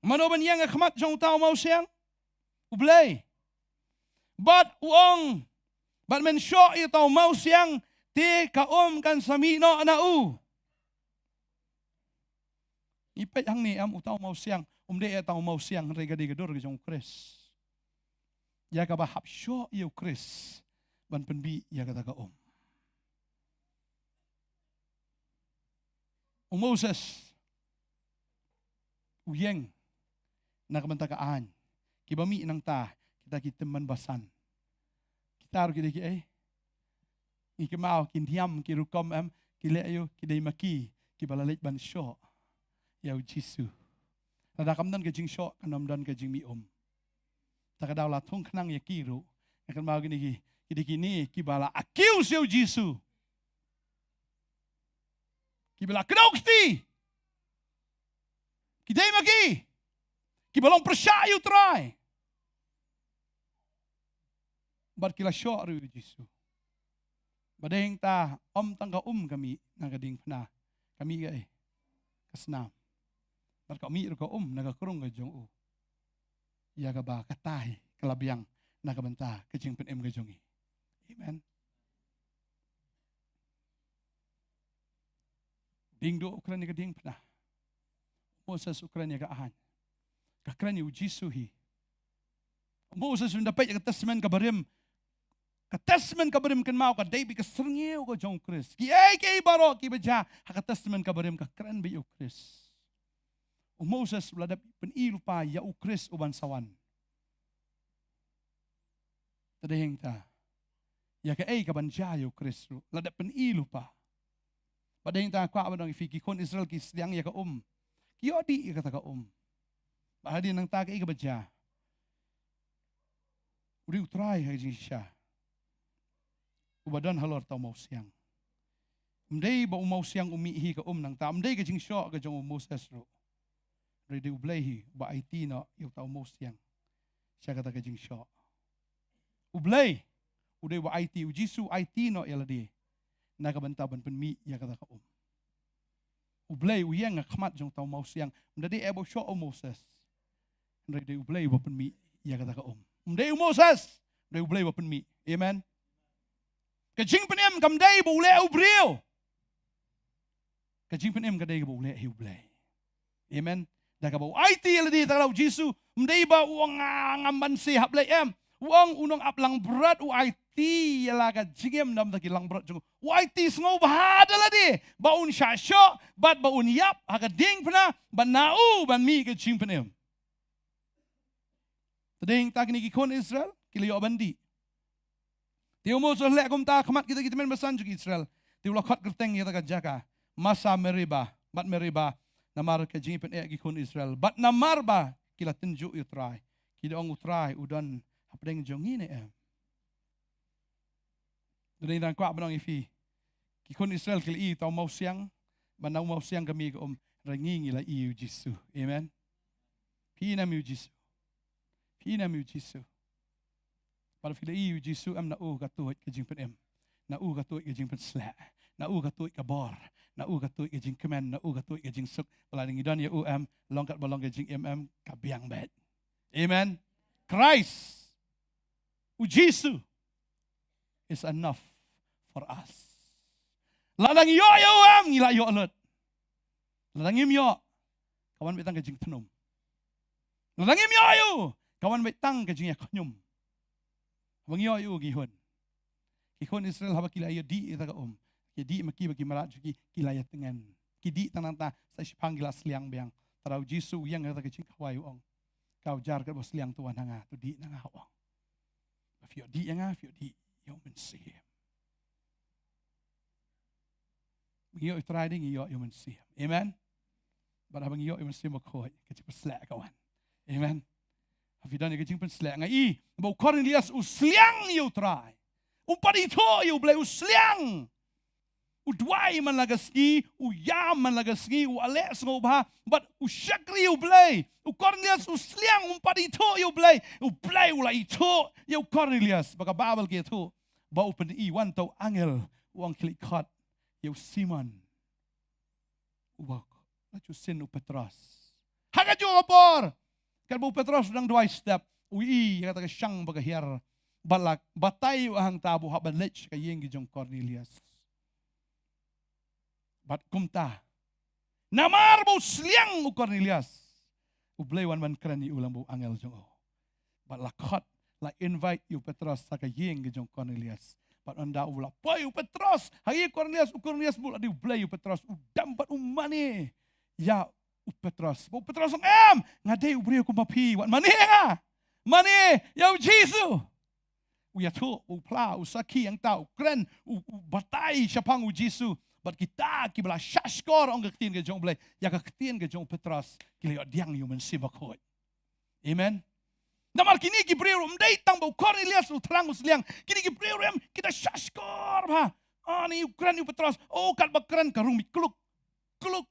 Mano ban ïeng ha khmat jong uta u mawsiang? U Blei. Bad u ong, bad men shoh ïa uta u mawsiang, te ka um kan sa mih noh na u. Ngi peit hangne em, uta u mawsiang um dei uta u mawsiang, hynrei ka dei ka dur ka jong U Khrist, ïa kaba hap shoh ïa U Khrist ban pynbih ïa kata ka um. U Moses u ïeng na ka bynta ka aiñ. Kiba mih nangta, kita ki tymmen basan. Kita ruh ki dei kiei? Ngi kynmaw ki niam, ki rukom em, ki leh aïu, ki dei ma ki kiba la leit ban shoh ïa U Jisu. Lada kam don ka jingshoh, kan ym don ka jingmih um. Ta ka daw la thung khnang ïa ki ruh. Ngi kynmaw kine ki, ki dei kine kiba la accuse ïa U Jisu. Kiba la kdew kti. Ki dei ma ki kiba long pyrshah ïa U Trai. Bad ki la shoh ruh ïa U Jisu. Bad hangta ym tang ka um ka mih na ka diengphna, ka mih kaei? Ka snam. Bad ka mih ruh ka um na ka krung ka jong u. Ïa kaba kata hi ka la biang na ka bynta ka jingpynim ka jong ngi. Amen. Dieng duh u kren ïa ka diengphna. Moses u kren ïa ka aiñ. Ka kren ïa u Jisu hi. Moses u da peit ïa ka Testament ka barim. Ka Testament ka barim kynmaw ka dei beit ka syrngiew ka jong u Khrist. Kiei kiei baroh kiba jia ha ka Testament ka barim ka kren beit ïa u Khrist. U Moses u la dep pyni lypa ïa u Khrist uban sa wan. Te dei hangta ïa kaei kaban jia ïa u Khrist ruh la dep pyni lypa. Bad dei hangta kwah ban ong ïa phi, ki khun Israel ki sliang ïa ka um. Ki ïoh dih ïa kata ka um. Bad hadien nangta kaei kaba jia? U dei u Trai ha ka jingshisha uba don halor uta u mawsiang. Ym dei ba u mawsiang u mih hi ka um nangta, ym dei ka jingshoh ka jong u Moses ruh. Hynrei dei U Blei hi uba aiti noh ïa uta u mawsiang sha kata ka jingshoh. U Blei u dei uba aiti, u Jisu u aiti noh ïa lade na ka bynta ban pynmih ïa kata ka um. U Blei u ïeng ha khmat jong uta u mawsiang. Ym da dei eh ba u shoh u Moses. Hynrei dei U Blei uba pynmih ïa kata ka um. Ym dei u Moses, dei U Blei uba pynmih. Amen. Ka jingpynim kam dei ba u leh u briew. Ka jingpynim ka dei kaba u leh hi U Blei. Amen. Da kaba u aiti ïa lade, kata u Jisu, ym dei ba u ong, "Ah, ngam banse hap leit," em. U ong, "U nongaplangbrot u aiti ïa la ka jingim na ka bynta ki langbrot jong u. U aiti sngewbha da lade ba un shah shoh bad ba un ïap ha ka diengphna bad na u ban mih ka jingpynim." Te dei hangta kine ki khun Israel ki la ïoh ban dih. Te u Moses u leh kumta ha khmat kita ki tymmen basan jong ki Israel. Te u la khot kyrteng ïa kata ka jaka Masa Meriba, bad Meriba, namar ka jingpynim ki khun Israel. Bad namar ba ki la tynjuh ïa u Trai, ki da ong, "U Trai u don hapdeng jong ngi ne em?" Te dei hangta kwah ban ong ïa phi, ki khun Israel ki la ïohi ïa uta u mawsiang, bad na u mawsiang ka mih ka um, hynrei ngi ngi la ïohi ïa u Jisu. Amen. Phi ïohi ne em ïa u Jisu? Phi ïohi ne em ïa u Jisu? Bad phi la ïohi ïa u Jisu em, na u ka tuid ka jingpynim, na u ka tuid ka jingpynsleh, na u ka tuid ka bor, na u ka tuid ka jingkmen, na u ka tuid ka jingsuk. Ba lada ngi don ïa u em, long katba long ka jingim em, ka biang beit. Amen. Christ, u Jisu is enough for us. Lada ngi ïoh ïa u em, ngi la ïoh lut. Lada ngim ïoh, ka wan beit tang ka jingthnum. Lada ngim ïoh ïa u, ka wan beit tang ka jingïakhñium. Haba ngi ïoh ïa u ngi hun. Ki khun Israel haba ki la ïa dih ïa kata ka um, ki dih ma ki bad ki mrad jong ki, ki la ïa tngen. Ki dih tang nangta, sa shiphang ki la sliang biang. Te u Jisu u ïeng ha kata ka jingkhawai u ong, "Ka u jar katba sliang, to wan ha nga, to dih na nga," u ong. "Ba phi ïoh dih ïa nga, phi ïoh dih ïa u Mynsiem." Ngi ïoh ïa u Trai dei ngi ïoh ïa u Mynsiem. Amen. Bad haba ngi ïoh ïa u Mynsiem Bakhuid, ka jingpynsleh ka wan. Amen. Haba phi don ïa ka jingpynsleh, nga i ba u Kornelius u sliang ïa u Trai. Um pat ithuh ïa u Blei, u sliang. U duwai man la ka sngi, u ïam man la ka sngi, u leh sngewbha, bad u shakri ïa u Blei. U Kornelius u sliang, um pat ithuh ïa u Blei. U Blei u la ithuh ïa u Kornelius. Ba ka Baibl ka ïathuh ba u pyni, wan uta u angel, u ong, "Khie leit khot ïa u Simon, uba la ju sin u Petros." Ha kajuh ka por, katba u Petros u dang duwai step, u i ïa kata ka shang ba ka hiar, bad la batai ïa u hangta ba u hap ban leit sha ka ïing ki jong u Kornelius. Bad kumta, namar ba u sliang u Kornelius, u Blei u wan ban kren ïa u lyngba u angel jong u. Bad la khot, la invite ïa u Petros sha ka ïing ki jong u Kornelius. Bad ynda u la poi u Petros ha ïing u Kornelius, u Kornelius bun la dei u Blei ïa u Petros, u dem bad u mane ïa u Petros. Ba u Petros u ong, "Em, nga dei u briew kum ma phi, wat mane ïa nga. Mane ïa u Jisu." U ïathuh, u phla, u sakhi, hangta u kren, u, u batai shaphang u Jisu. Bad kita kiba la shahshkor, ong ka ktien ka jong u Blei, ïa ka ktien ka jong u Petros, ki la ïoh pdiang ïa u Mynsiem Bakhuid. Amen. Namar kine ki briew ruh ym dei tang ba u Kornelius u thrang u sliang. Kine ki briew ruh em, ki da shahshkor bha. Ani u kren ïa u Petros, oh, katba kren ka rung beit kluk, kluk,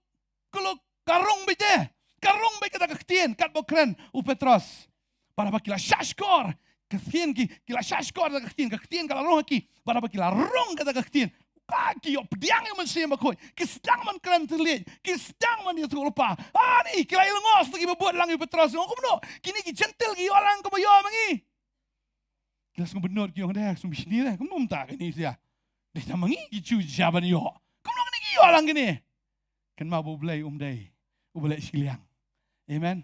kluk, ka rung beit te. Ka rung beit kata ka ktien katba kren u Petros. Bad haba ki la shahshkor, ka ktien ki, ki la shahshkor kata ka ktien, ka ktien ka la rung ha ki. Bad haba ki la rung kata ka ktien, u Kata ki ïoh pdiang ïa u Mynsiem Bakhuid. Ki sdang ban kren thylliej. Ki sdang ban ïathuhlypa. Ani, ki la ïalngoh sa kiba bud lang ïa u Petros. Ong kumno? Kine ki Jentil ki ïoh lang kumba ïoh ma ngi. Ki la sngewbynnud ki ong de, sngewbha shini de. Kumno mynta kine sia. Dei tang ma ngi ki Jiw shisha ban ïoh. Kumno kine ki ïoh lang kine? Kynmaw ba U Blei um dei uba leh shiliang. Amen.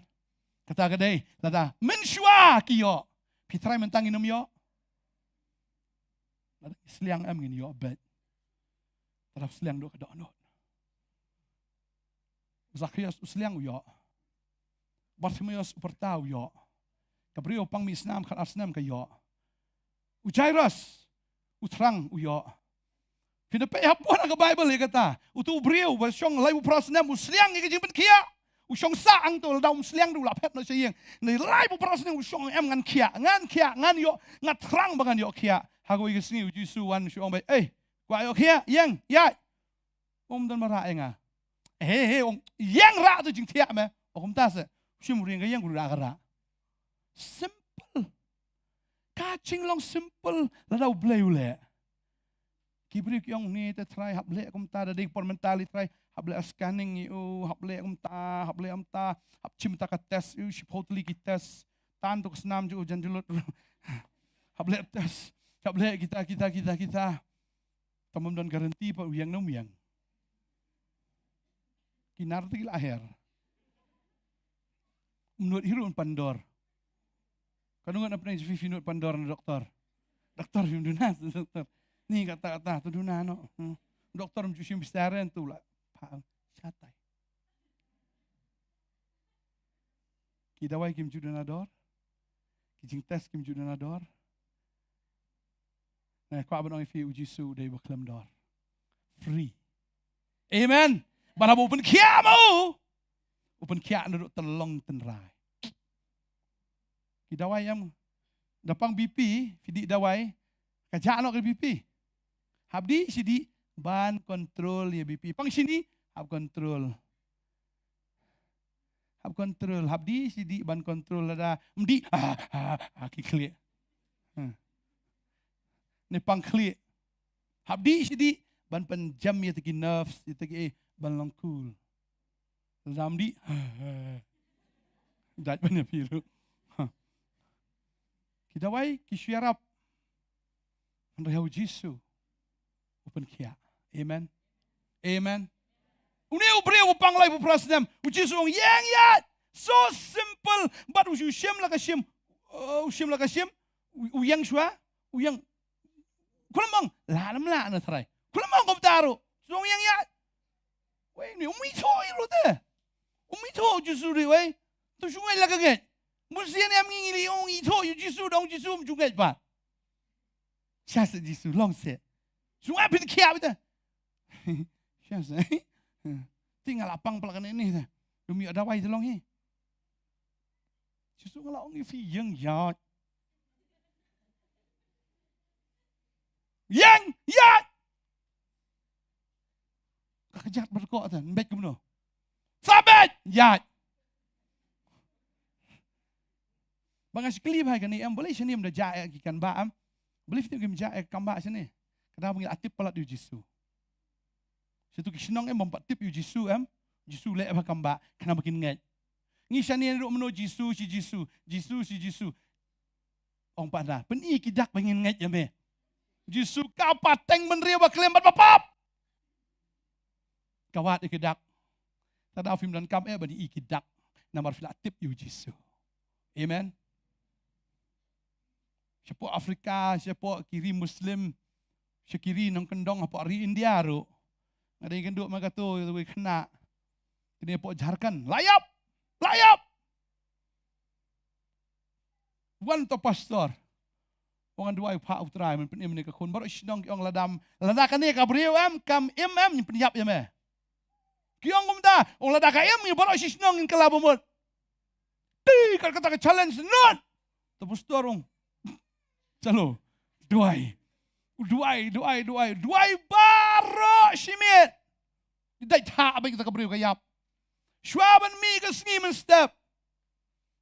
Kata ka dei, lada mynshuwa ki ïoh, phi trai mynta ngin ym ïoh? Lada ngi sliang em ngin ïoh beit. Lada sliang doh ka dohnud. U Zakheus u sliang u ïoh. Bartimeus u pyrta u ïoh. Ka briew pang mih snam khat ar snem ka ïoh. U Jairus u thrang u ïoh. Phin da peit ha pud ka Baibl ïa kata. Utu u briew ba shong laiphew phra snem u sliang ïa ka jingpynkhiah. U shong sah hangto, lada um sliang ruh u la phet noh sha ïing. Hynrei laiphew phra snem u shong em, ngan khiah, ngan khiah, ngan ïoh, nga thrang ba ngan ïoh khiah. Ha kawei ka sngi u Jisu u wan shu ong beit, ei, kwah ïoh khiah, ïeng, ïaid. Um don ba rah ïa nga. He, he, ong, ïeng rah, to jingthiah me. Ong kumta se. U shim u riang ka ïeng, u rah ka rah. Simple. Ka jinglong simple lada U Blei u leh. Ki briew ki ong, ni te trai hap leh kumta, da dei por mynta lei trai hap leh scanning ïa u, hap leh kumta, hap leh kumta, hap shim ta ka test ïa u, shiphew tylli ki test. Tan to ka snam jong u jan jylliew. Hap leh test, hap leh kita, kita, kita, kita. Tang ym don guarantee pat u ïeng ne um ïeng. Ki nar te ki la her. Um nud hi ruh un pan dor. Ka nungut na pdeng jong phi, phi nud pan dor na doktor. Doktor, phim duna doktor. Ni kata kata to duna noh. Hmm. Doktor ym ju shim bistare to la. Pha shatai. Ki dawai kim ju duna dor. Ki jingtest kim ju duna dor. Nga kwah ban ong ïa phi, u Jisu u dei uba khlem dor. Free. Amen. Bad haba u pynkhiah ma u, u pynkhiah naduh tynlong tynrai. Ki dawai em? Da pang B P, phi dih dawai, ka jah noh ka B P. Hap dih shi dih ban control ïa B P. Pang shini, hap control. Hap control, hap dih shi dih ban control, lada ym dih, ah, ah, ah, ki khlieh. Hmm. Ne pang khlieh. Hap dih shi dih ban pynjem ïa ta ki nerves, ïa ta ki, eh, ban long cool. Lada ym dih, ah, ah, ah. Dait ban ïa phi ruh. Ha. Ki dawai ki shu ïarap. Hynrei ha u Jisu u pynkhiah. Amen. Amen. Une u briew u pang laiphew phra snem, u Jisu u ong, ïeng ïaid. So simple. Bad u shu shim la ka shim. Oh, u shim la ka shim. U, u ïeng shuwa. U ïeng. Khlem ong, lah lem lah na trai. Khlem ong kumta ruh. Shu ong ïeng ïaid. Wei, ni um ithuh ïa u te. Um ithuh u Jisu ri wei. To shu ngeit la ka ngeit. Mynsiem ne em ngi ngi li ong ithuh ïa u Jisu, da ong Jisu um ju ngeit pat. Sha se Jisu long se. Shu ngeit phin khiah beit te. Sha se. Te nga la pang pla kane ni te. Dum ïa dawai te long hi. Jisu nga la ong ïa phi ïeng ïaid. Ïeng ïaid. Ka kjat bad ko ata, beit kumno? Sa beit, ïaid. Ba nga shu kylli bha ïa kane em, balei shane ym da jah ïa ki kambah em? Balei phi tip kim jah ïa ki kambah shane? Ka dei ba ngi la tip palat ïa u Jisu. Sha tu ki shnong em bym pat tip ïa u Jisu em? Jisu leh bha kambah, khnang ba kin ngeit. Ngi shane ruh mynno Jisu shi Jisu, Jisu shi Jisu. Ong pat na, pyni ki dak ba ngin ngeit ïa me. Jisu ka pateng bynriew ba khlem bad ba pap. Ka wad ïa ki dak. Te da phim donkam eh ban ïohi ki dak. Namar phi la tip ïa u Jisu. Amen. Shapoh Afrika, shapoh ki ri Muslim, sha ki ri nongkyndong, hapoh ri India ruh. Nga dang ïakynduh ma kato kawei ka khynnah. Kine hapoh Jharkhand. La ïap! La ïap! Wan to pastor. Wan duwai, phah U Trai ban pynim ïa kane ka khun. Baroh shnong ki ong lada, lada kane ka briew em, kam im em, ngin pynïap ïa me. Ki ong kumta, ong lada ka im, ngi baroh shnong ngin kylla ba mut. Te kat kata ka challenge, not. To pastor ong. Chalo. Duwai. Duwai, duwai, duwai. Duwai baroh shi miet. Dei thah bad kata ka briew ka ïap. Shuwa ban mih ka sngi mynstep.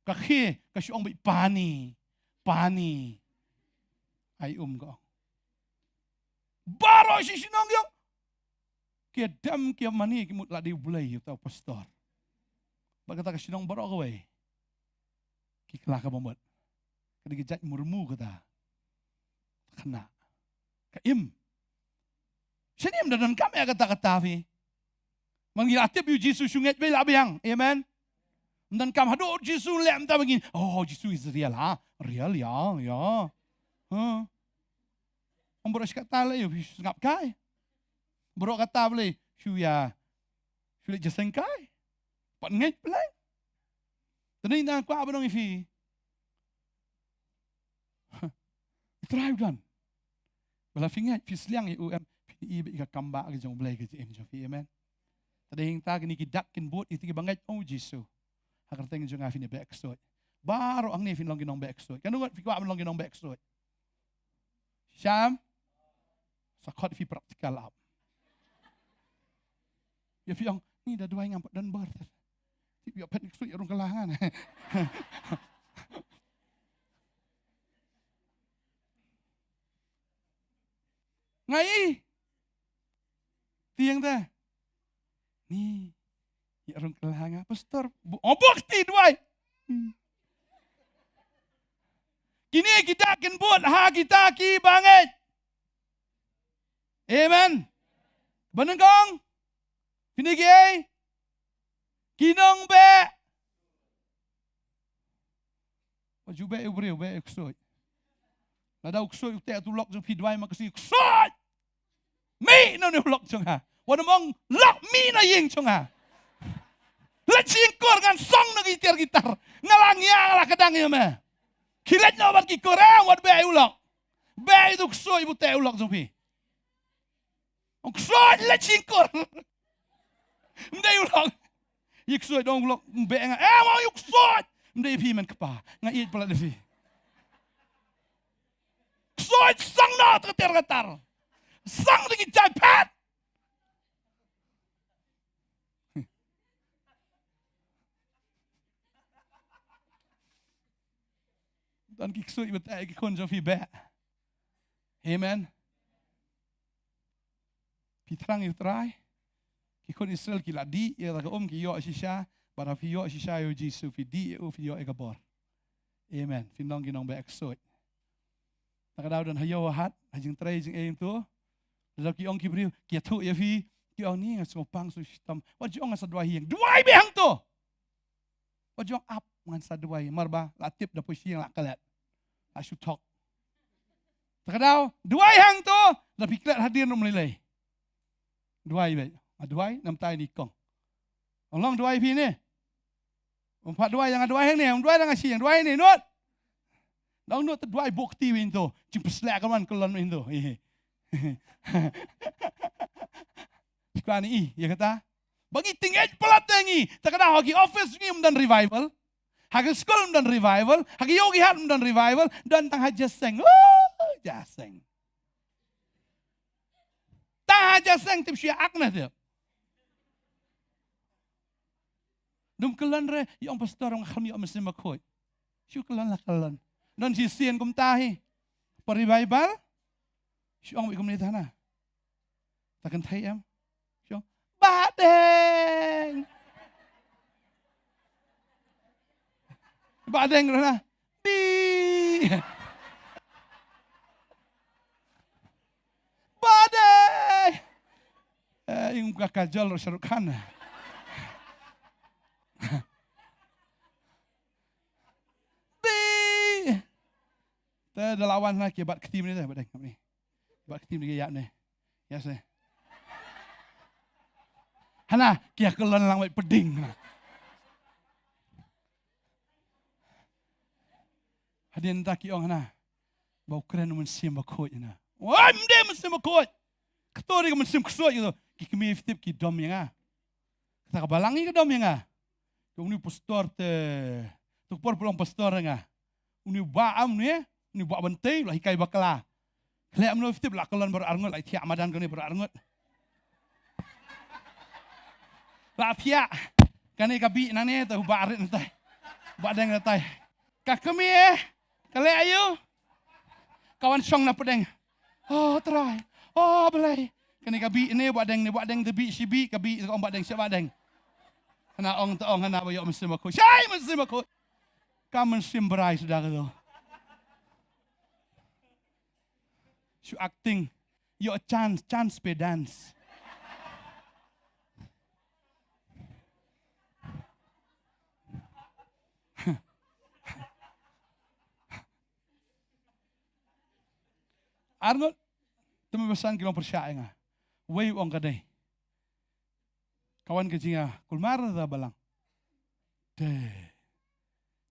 Ka khie, ka shu ong beit pani, pani. Ai um ka ong. Baroh shi shnong ki ong, Ki dem ki mane ki mut la dei U Blei ïa uta u pastor. Bad kata ka shnong baroh kawei ki kylla kaba mut. Ka dei ka jait murmu kata. Khynnah. Ka im. Shane ym da donkam ïa kata kata phi. Man ngi la tip ïa u Jisu shu ngeit beit la biang. Amen. Ym donkam haduh u Jisu leh mynta ba ngin, oh, Jisu is real, ha? Real, ïa, ïa. Ha. Ym baroh shi katta lei ïa phi sngap kai. Baroh katta ba lei shu ïa, shu leit jingïaseng kai. Pat ngeit Blei. Te ngi nang kwah ba nong ïa phi. U Trai u don. Ba la phi ngeit, phi sliang ïa u em, phin ïohi beit ïa ka kam ba ka jong U Blei ka jingim jong phi, amen. Te dei hangta kine ki dak kin bud ïa kita kiba ngeit ha u Jisu. Ha ka kyrteng jong nga phin ïa beh ksuid. Baroh hangne phin long ki nong beh ksuid. Katno ngut phi kwah ban long ki nong beh ksuid? Sham. Sa khot phi practical app. Ïa phi ong, ni da duwai ngam pat don bor. Tip ïoh phet ni ksuid ïa rung kylla nga. Nga i. Tieng te. Ni. Ïa rung kylla nga. Pastor. Bu-, oh, bok ti duwai. Hmm. Kine ki dak kin bud ha kita kiba ngeit. Amen. Ba nyngkong. Phi ne ki ei? Ki nong beh. Wat ju beh ïa u briew, beh ïa u ksuid. Lada u ksuid u teh ha u lok jong phi, duwai ma ka sngi, ksuid! Mih na une u lok jong nga. Wat nym ong lok, mih na ïing jong nga. Leit shim kur, ngan song na ki tiar ki tar. Nga la ngiah, nga la kdang ïa me. Khie leit noh bad ki kur, eh, wat beh ïa u lok. Beh ïa u ksuid ba u teh ha u lok jong phi. Ong ksuid, leit shim kur. Ym dei u lok. Ïa ksuid, ong u lok, ym beh nga. Eh, ong ïa u ksuid. Ym dei phi, men kpa. Nga ïeit palat da phi. Ksuid, song noh da ka tiar ka tar. Song da ki jait phet. Don ki ksuid ba teh ki khun jong phi beh. Amen. Phi thrang ïa u Trai. Ki khun Israel ki la dih ïa ka um, ki ïoh shisha. Bad haba phi ïoh shisha ïa u Jisu, phi dih ïa u, phi ïoh ïa ka bor. Amen. Phin long ki nong beh ksuid. Na ka daw don ha ïew ha hat, ha jingtrei jingeh to. Lada ki ong ki briew, ki ïathuh ïa phi, ki ong ni nga sngewpang sngewshitom. Wat ju ong nga sa duwai ha ïing. Duwai beit hangto. Wat ju ong ap ngan sa duwai, namar ba la tip da poi sha ïing la klet. La shu thok. Te ka daw, duwai hangto, lada phi klet hadien ruh ym lei lei. Duwai beit. Nga duwai, namar tai ni kong. Ong long duwai phi ne. Ym pat duwai, nga duwai hangne, ym duwai da nga sha ïing, duwai hangne, nud. Dang nud te duwai bok ti win to. Jingpyslek ka man kyllon win to. Kwah ni i, ïa kata. Ba ngi tyngeh palat te ngi. Te ka daw ha ki office ngi ym don revival. Ha ki skul ym don revival. Ha ki ïew ki hat ym don revival. Don tang ha jingïaseng. Oh, jingïaseng. Tang ha jingïaseng tip shu ïa ak na tip. Dum kyllon re, ïa ong pastor ong kham ïoh mynsiem bakhuid. Shu kyllon la kyllon. Don shisien kumta hi. Pari Baibl. Shu ong beit kumne tana. Ta kynthei em. Shu ong, Bah Deng. Bah Deng ruh na. Bi. Bah Deng. Eh, ïa ka Kajol ruh Shah Rukh Khan. Bi. Te da la wan na ki bat kti mynne te, Bah Deng mynne. Bat kti mynne ki ïa ne. Ïa se. Hana, ki ïa kyllon lang beit pdeng hana. Hadien ta ki ong hana. Ba u kren u mynsiem bakhuid hana. Oi, ym dei mynsiem bakhuid. Kto dei ka mynsiem ksuid kito. Ki kmie phi tip ki dom ïa nga. Kata ka balang hi ka dom ïa nga. Te une u pastor te. Te u por pulong pastor ïa nga. Une u bah am une, une u bah Bantei, u la hikai bakla. Khleh mano phi tip la kyllon baroh arngut, la thiah madan kane baroh arngut. La thiah. Kane ka bih nangne te u bah rit natai. Bah Deng natai. Ka kmie, ka leh aïu? Ka wan shong na pdeng. Oh, Trai. Oh, Blei. Kane ka bih ne Bahdeng, ne Bahdeng te bih shi bih, ka bih te ong Bahdeng shi Bahdeng. Hana ong te ong hana ba ïoh mynsiem bakhuid. Shai mynsiem bakhuid. Ka mynsiem brai suda ka to. Shu acting. Ïoh chance, chance phi dance. Arngut, te mynba san ki long pyrshah ïa nga. Wei u ong ka dei. Ka wan ka jingïakulmar da balang. Te.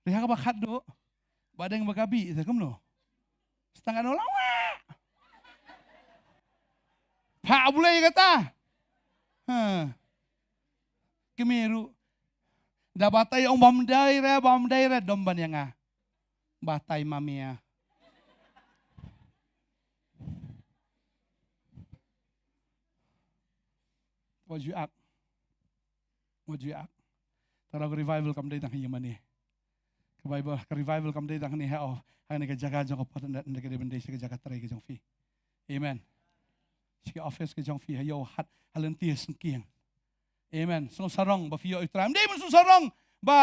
Te ha kaba khatduh. Bahdeng ba ka bih te kumno. Stang ano lawa. Pha bulei kata. Ha. Kmie ruh. Da batai ong bam dai re, bam dai re, dom ban ïa nga. Batai mamia. Wat ju ak. Wat ju ak. Tang ka revival kam dei tang ha ïing mane. Ka Bible, ka revival kam dei tang hangne ha, oh, hangne ka jaka jong ka por, nda, nda ka dei ban dei sha ka jaka trei ka jong phi. Amen. Sha ka office ka jong phi, ha ïew hat, ha lynti ha syngkien. Amen. Sngew sarong ba phi ïoh ïa u Trai. Ym dei ban sngew sarong ba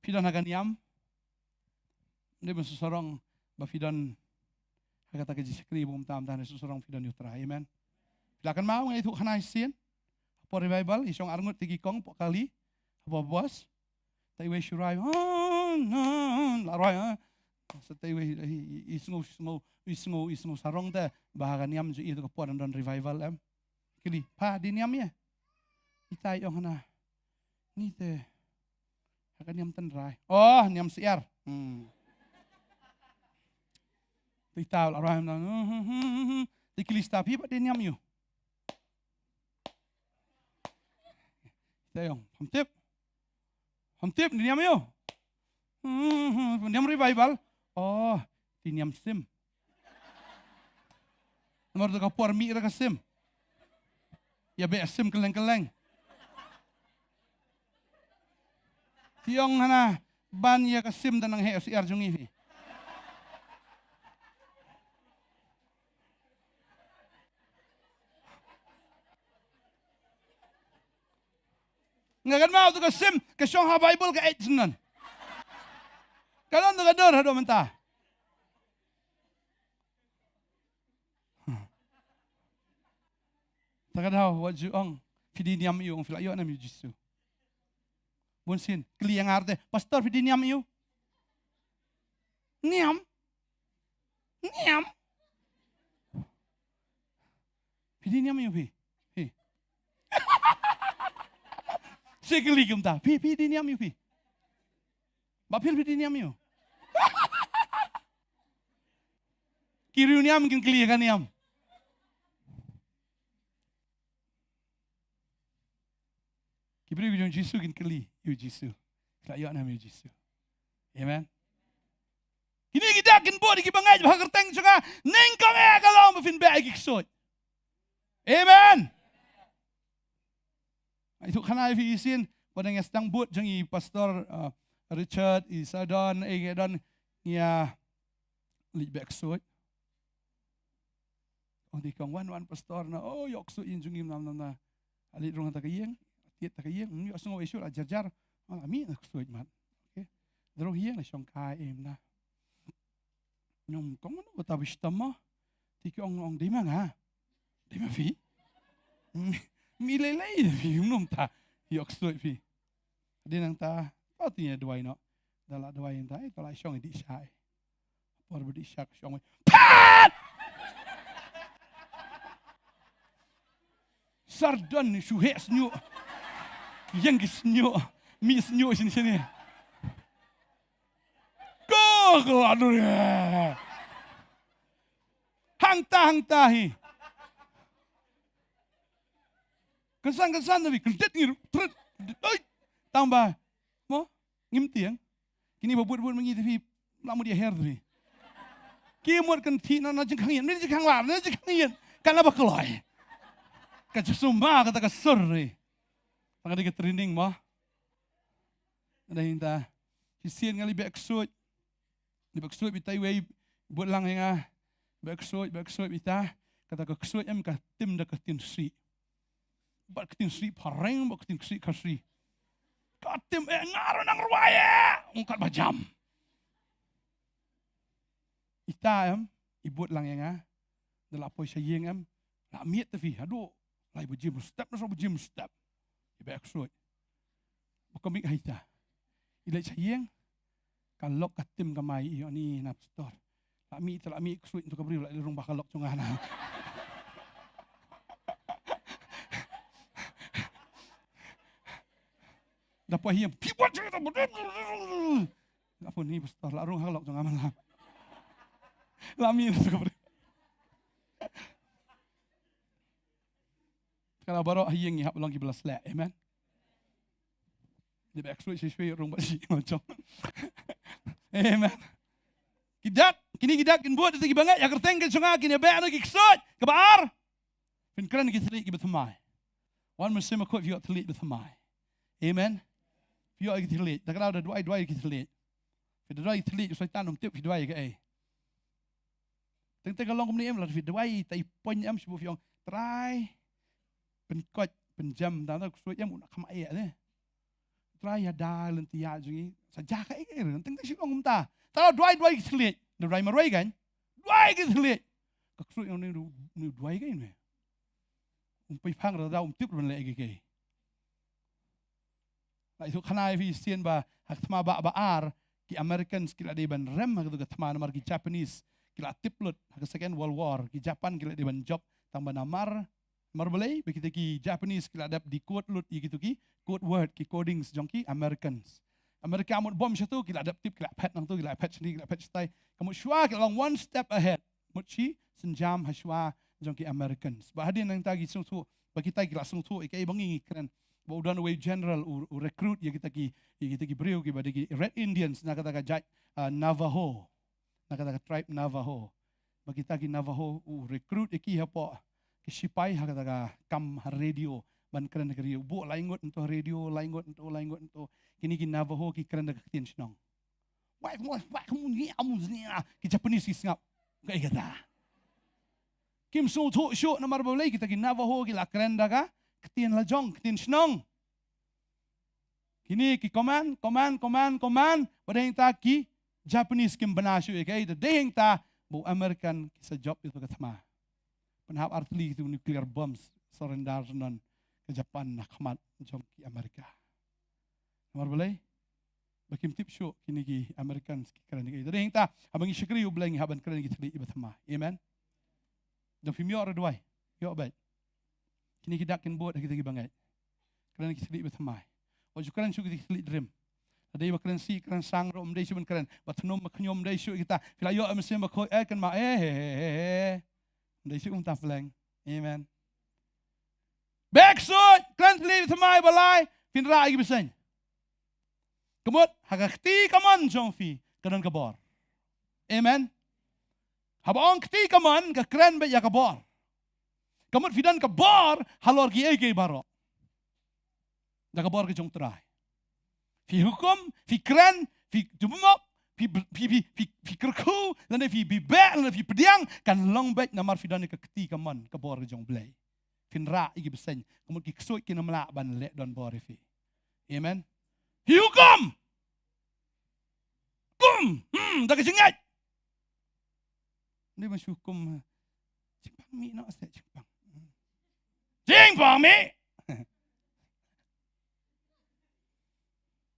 phi don ha ka niam. Ym dei ban sngew sarong ba phi don ha kata ka jingshakri ba kumta, ym dei ban sngew sarong phi don ïa u Trai. Amen. Phi la kynmaw nga ïathuh khana shisien. Hapoh revival i shong arngut te ki kong hapoh kali. Hapoh bus. Te iwei shu rai. La rai, ha. Sa te iwei i, i, i sngew, sngew, i sngew, i sngew sarong te ba ha ka niam jong i te ka por don revival em. Kylli, pha dei niam ïa? Itai ong hana. Ni te. Ha ka niam Tynrai. Oh, niam Syiar. Hmm. Te ita la rai na. Hmm, hmm, hmm, hmm. Te kylli sta phi pat dei niam ïa u. Te ong, pham tip. Pham tip dei niam ïa u. Hmm, hmm, hmm. Niam revival. Oh, te niam sim. Namar da ka por mih ra ka sim. Ïa beh sim kylleng kylleng. Te ong hana ban ïa ka sim da nang heh Syiar jong ngi phi. Nga kynmaw tu ka sim, ka shong ha Bible ka eight nan. Ka don tu ka dur haduh mynta. Ta ka daw, wat ju ong, phi dei niam ïa u, ong phi la ïoh niam ïa u Jisu. Bun sien, kylli ïa nga te, pastor phi dei niam ïa u. Niam? Niam? Phi dei niam ïa u phi? Phi. Sa kylli kumta, phi, phi dei niam ïa u phi? Ba phi, phi dei niam ïa u? Ki riewniam kin kylli ïa ka niam. Ki briew ki jong Jisu kin kylli ïa u Jisu. Ki la ïoh nam ïa u Jisu. Amen. Kine ki dak kin bud ïa ki bangeit ba ha kyrteng jong nga, nyngkong eh ka long ba phin beh ïa ki ksuid. Amen. Ai tu khana ïa phi shisien, ba dang ïa sdang bud jong i pastor, uh, Richard, i Sadon, eh, i Don, ïa leit beh ksuid. Ong dei kong wan wan pastor na, oh, ïoh ksuid ïing jong ngi nam nam na. Leit rung ha ta ka ïing, tied ta ka ïing, ym ïoh sngew ïa shuh la jar jar. Ong la mih na ksuid mat. Okay. Drong ïing la shong kai im na. Ong kong mano ba ta ba shitom mo. Te ki ong ong dei ma nga. Dei ma phi. Mi lei lei phi ym num ta. Ïoh ksuid phi. Dei nang ta. To ti ïa duwai noh. Da la duwai nang ta, eh, to la shong i dih shai. Por ba dih shai ka shong wei. Pat! Sardon ni shu heh sniuh. Ïeng ki sniuh. Mi sniuh sini sini. Ko ko aduh. Hangta hangta hi. Kynsan kynsan tapi kyntet ngi tret. Oi. Tang ba. Mo ngim tieng. Kini ba bud bud mengi tapi la mut ïa her tapi. Ki mut kan thi na na jingkhang ïen, na jingkhang lar, na jingkhang ïen. Kan ba kloi. Ka jisum ba kata ka sur ni. Tang di ka training mo. Ada inta. Shisien ngali beh ksuid. Ni beh ksuid bita iwei bud lang ïa nga. Beh ksuid, beh ksuid bita. Kata ka ksuid em ka tim da ka ktien Khasi. Bad ka ktien Khasi phareng, bad ka ktien Khasi Khasi. Ka tim eh nga ruh nang rwai eh. Ong katba jam. Ita em, i bud lang ïa nga. Da la poi sha ïing em. La miet te phi, haduh. Lai ba jim step, na so ba jim step. I ba ek suit. Ba ka mik ha ita. I leit sha ïing. Ka lok ka tim ka mai i oni na pastor. La mih te la mih ksuid tu ka briew la rung ba ka lok jong nga na. Da poi ïing. Phi buat sha ita. La pun ni pastor la rung ha ka lok jong nga man la. La mih tu ka briew. Kala baroh ha ïing ngi hap long ki ba la sleh. Amen. Dei ba ek suit shisha rung ba shi ma jong. Amen. Ki dak, kine ki dak kin bud ïa ki bangeit, ïa kyrteng ka jong nga kin ïa beh na ki ksuid, kaba ar. Phin kren ki thylliej kiba thymmai. Wan mynsiem bakhuid phi ïoh thylliej ba thymmai. Amen. Phi ïoh ki thylliej, da ka daw da duwai duwai ki thylliej. Phi da duwai ki thylliej, u Soitan um tip phi duwai kaei. Teng teng ka long kumne em, lada phi duwai, ta i pon em, shu phi ong, Trai, pynkoit, pynjem, tang tang, ksuid em, u na kham ai ne. Trai ïa da lynti ïa jong ngi, sa ja kaei kaei, teng teng shu ong kumta. Ta duwai, duwai ki thylliej, da duwai marwei kan, duwai ki thylliej. Ka ksuid ong ne, ne duwai kaei ne. Um pei phang da da um tip ban leh kaei kaei. La ïathuh khana ïa phi shisien ba ha ka thma ba, ba ar, ki Americans ki la dei ban rem ha ka thma namar ki Japanese ki la tip lut ha ka Second World War, ki Japan ki la dei ban jop tang ba namar, namar balei, ba kita ki Japanese ki la dep decode lut ïa kitu ki code word, ki codings jong ki Americans. America mut bom shatu ki la dep tip, ki la phet nangtu, ki la phet shini, ki la phet shatai. Ka mut shuwa ki la long one step ahead. Mut shi synjam ha shuwa jong ki Americans. Ba hadien nangta ki sngewthuh, ba kita ki la sngewthuh ïa kaei ba ngi ngi kren. Ba u don uwei u general u, u recruit ïa kita ki, ïa kita ki briew kiba dei ki Red Indians na kata ka jait, ah, Navajo. Na kata ka tribe Navajo. Ba kita ki Navajo u recruit ïa ki hapoh ki shipai ha kata ka kam ha radio ban kren ha ka radio. Buh lai ngut nto ha radio, lai ngut nto, lai ngut nto. Kine ki Navajo ki kren da ka ktien shnong. Wai, wai, wai, kamu ni, amu ni, ah, ki Japanese ki sngap. Kaei kata. Kim sngewthuh shuh namar balei, kita ki Navajo ki la kren da ka ktien lajong, ktien shnong. Kine ki command, command, command, command, ba dei ta ki Japanese kim bna shuh ïa kaei, da dei ta ba u American ki sa jop ïa ka thma. Pynhap artylli kitu nuclear bombs, surrender non ka Japan na khmat jong ki America. Namar balei? Ba kim tip shuh kine ki Americans ki kren ki. Dei ta, haba ngi shakri U Blei ngi hap ban kren ki thylliej ba thymmai. Amen. Jong phim ïoh re duwai. Ïoh bad kine ki dak kin bud ha kita ki bangeit. Kren ki thylliej ba thymmai. Wat ju kren shuh ki thylliej rim. Lada dei ba kren sih, kren sang ruh ym dei shuh ban kren. Ba thnum ba khñium ym dei shuh kita. Phi la ïoh em sim ba khoi eh kynmaw eh he he he he. Ym dei shuh kumta pleng. Amen. Beh ksuid, kren thylliej ba thymmai ba lai, phin rah ïa ki bseiñ. Ka mut, ha ka kti kamon jong phi, ka don ka bor. Amen. Haba ong kti kamon, ka kren beit ïa ka bor. Ka mut phi don ka bor, halor kiei kiei baroh. Da ka bor ka jong U Trai. Phi hukum, phi kren, phi jubmok, phi, phi, phi, phi, phi kyrkhu, lane phi bibeh, lane phi pdiang, kan long beit namar phi don ïa ka kti kamon, ka bor ka jong U Blei. Phin rah ïa ki bseiñ, ka mut ki ksuid kin ym lah ban leh don bor ïa phi. Amen. Phi hukum. Kum, hmm, da ka jingngeit. Ni ban shu kum, jingpang mih noh se jingpang. Jingpang mih.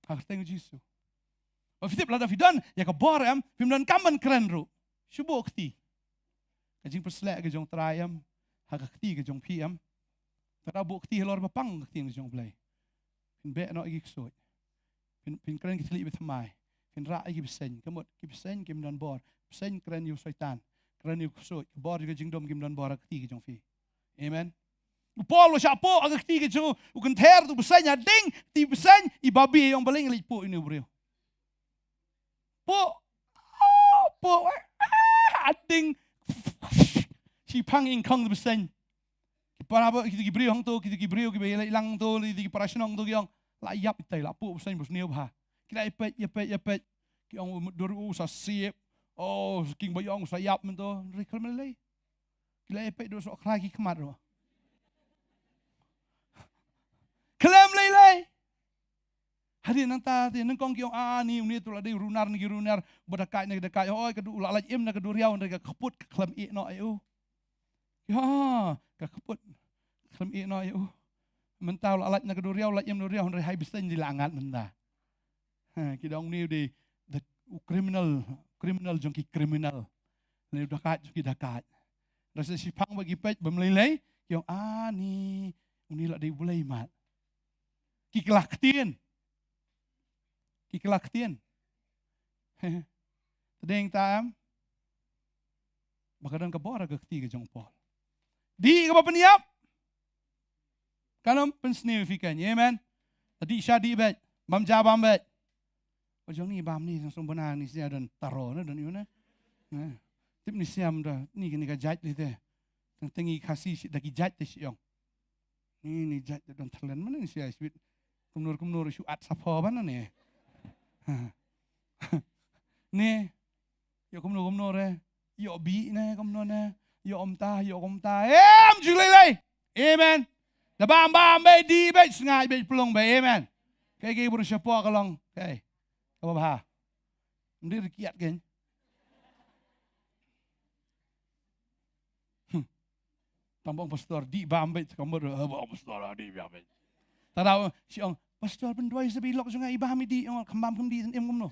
Ha ka kyrteng Jisu. Ba phi tip lada phi don ïa ka bor em, phim don kam ban kren ruh. Shu buh kti. Ka jingpyrsleh ka jong U Trai em, ha ka kti ka jong phi em. Te da buh kti halor ba pang ka kti ka jong U Blei. Phin beh noh ïa ki ksuid. Phin, phin kren ki thylliej ba thymmai. Phin rah ïa ki bseiñ. Ka mut ki bseiñ kim don bor. Bseiñ kren ïa u Soitan. Kren ïa u ksuid. Ka bor ïa ka jingdum kim don bor ha ka kti ka jong phi. Amen. U Paul u shah puh ha ka kti ka jong u, u kynthei tu bseiñ ha ding, kti bseiñ, i babi ïong balei ngi leit puh ïa une u briew. Puh. Oh, puh. Ah, ding. Shi phang ing khong bseiñ. Ki para ba, ki, ki briew hangto, ki, ki briew, ki ba ïaleh lang to, ki, ki para shnong to, ki ong. La ïap itai, la puh bseiñ bseiñ bha. Ki la ïapeit, ïapeit, ïapeit. Ki ong, "Mut dur u sa sip. Oh, king ba ïong sa ïap mynto." Ri khlem lei. Ki la ïa peit ruh soh khrai ki khmat ruh. Khlem lei lei. Hadien nangta te nyngkong ki ong, "Ah, ni, uni tu la dei u runar na ki runar, ba da kai na ki da kai, hoi, ka du la lait im na ka duriaw, na ka kput ka khlem ïeh noh ïa u." Ïa, ka kput khlem ïeh noh ïa u. Mynta u la lait na ka duriaw, lait im na duriaw, hynrei hai bseiñ di la ngat mynta. Ha, ki dang ni u dei, the, u criminal, criminal jong ki criminal. Ni u dakait jong ki dakait. Hynrei sa shiphang ba ki peit bym lei lei, ki ong, "Ah, ni, uni la dei u Blei mat." Ki kylla ktien. Ki kylla ktien. Te deng ta em. Ba ka don ka bor ha ka kti ka jong u Paul. Dih kaba pynïap. Kan ym pynsniew ïa phi kein. Amen. Dih sha dih beit. Bam ja bam beit. Ba jong ni bam ni, song bana ni sia don taro na don ïa u na. Na. Tip ni siam da ni kane ka jait lei te. Tang tengi Khasi shi da ki jait te shi ong. Ni, ni jait da don thlen mana ni sia sweet. Kumno kumno shu at sa pho ban na ni. Ni. Ïoh kumno kumno re. Ïoh bih ne kumno ne. Ïoh ym ta, ïoh ym ta. Em ju lei lei. Amen. Da bam bam beit, dih beit, sngaid beit, pynlong beit. Amen. Kaei kaei bru shapoh ka long. Kaei. Kaba bha. Ym dei kiad kein. Hmm. Tang ba ong pastor dih bam beit, ka mut, eh, ba ong pastor, ah, dih bam beit. Te da shi ong, "Pastor, pynduwai sa ba i lok jong nga i bam i dih," ong, "Kham bam kham dih, im kumno?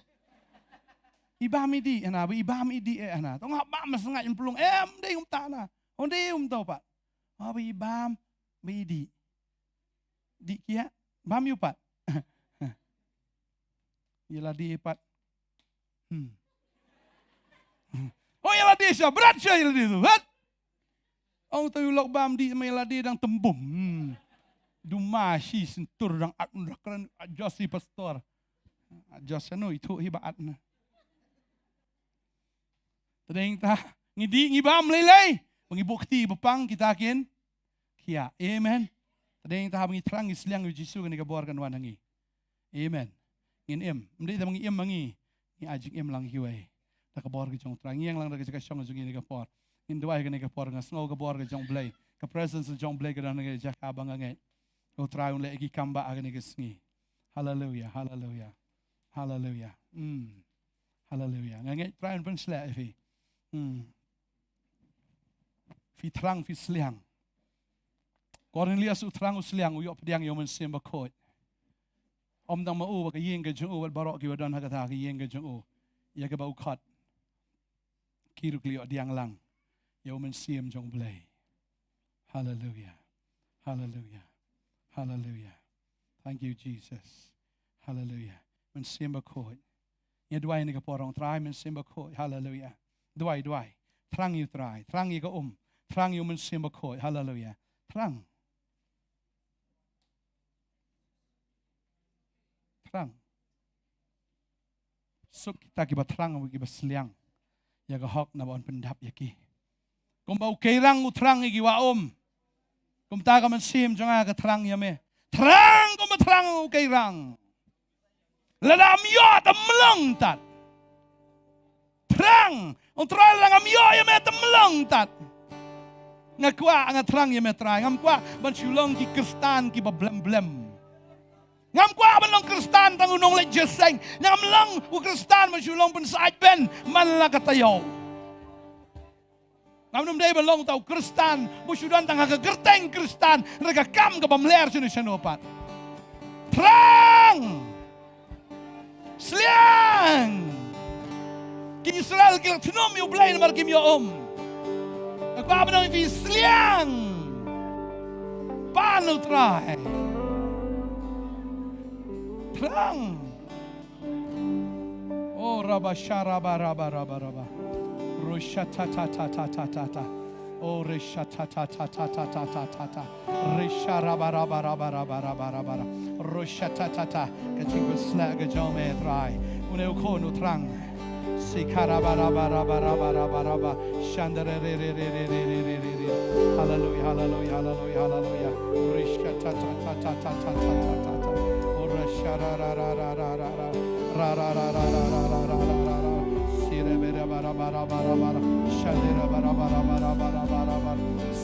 I bam i dih, hana, ba i bam i dih, eh, hana. Tang ha bam sa nga in pynlong, em, dei kumta na. Ong dei kumta pat. Ha ba i bam, ba i dih. Dih kiad, bam ïa u pat." Ïa lade pat. Hmm. Oh, ïa lade sha, brat sha ïa lade tu, hat. Ong tu lok bam dih ma ïa lade dang tembum. Hmm. Duma shi sentur dang at un rakran, at jos i pastor. At jos ano itu hi ba at na. Te deng ta, ngi dih ngi bam lei lei. Ba ngi buh kti ba pang kita kin. Khia. Amen. Te deng ta ba ngi thrang ngi sliang ïa u Jisu kane ka bor kan wan ha ngi. Amen. Ngin im. Ym dei ta ba ngi im ma ngi. Ngi ai jingim lang kiwei. Da ka bor ka jong u Trai. Ngi ïeng lang da ka jaka shong jong ngi kane ka por. Ngin duwai kane ka por nga sngew ka bor ka jong u Blei. Ka presence jong u Blei ka don ha kane ka jaka ba nga ngeit. U Trai un leh ki kam ba ha kane ka sngi. Haleluia, haleluia. Haleluia. Mm. Haleluia. Nga ngeit Trai un pynshlur ïa phi. Hmm. Phi thrang, phi sliang. Kornelius u thrang u sliang, u ïoh pdiang ïa u Mynsiem Bakhuid. Ym tang ma u, ba ka ïing ka jong u, bad baroh kiba don ha kata ka ïing ka jong u. Ïa kaba u khot. Ki ruh ki ïoh pdiang lang. Ïa u Mynsiem jong u Blei. Haleluia. Haleluia. Haleluia. Thank you, Jesus. Haleluia. Mynsiem Bakhuid. Ngi duwai ïa ka por ong Trai Mynsiem Bakhuid. Haleluia. Duwai, duwai. Thrang ïa u Trai. Thrang ïa ka um. Thrang ïa u Mynsiem Bakhuid. Haleluia. Thrang. Thrang. Suk kita kiba thrang, kiba sliang. Ïa ka hok naba un pyndap ïa ki. Kumba u Keirang u thrang ïa ki wah um. Kumta ka mynsiem jong nga ka thrang ïa me. Thrang kumba thrang u Keirang. Lada ym ïoh te ym long tad. Thrang. Ong Trai lada ngam ïoh ïa me te ym long tad. Nga kwah nga thrang ïa me Trai. Ngam kwah ban shu long ki Khristan kiba blem blem. Ngam kwah ban long Khristan tang u nongleit jingïaseng. Ngam long u Khristan ban shu long pynsaid ben man la ka taïew. Ngam nym dei ban long uta u Khristan ba shu don tang ha ka kyrteng Khristan, hynrei ka kam ka bym ler shano shano pat. Thrang. Sliang. Ki Israel ki la thnum ïa u Blei namar kim ïoh um. Nga kwah ban ong ïa phi sliang. Pan u Trai. Thrang. Oh, raba sha raba raba raba raba. Rusha ta ta ta ta ta ta ta. Oh, risha ta ta ta ta ta ta ta ta. Risha raba raba raba raba raba raba ra. Rusha ta ta ta. Ka jingpynshlur ka jong me Trai. Une u khun u thrang. Sikha raba raba raba raba raba raba. Shandere re re re re re re re re re. Hallelujah, hallelujah, hallelujah, hallelujah. Risha ta ta ta ta ta ta ta ta ta. Ora sha ra ra ra ra ra ra ra. Ra ra ra ra ra ra ra ra ra ra ra. Si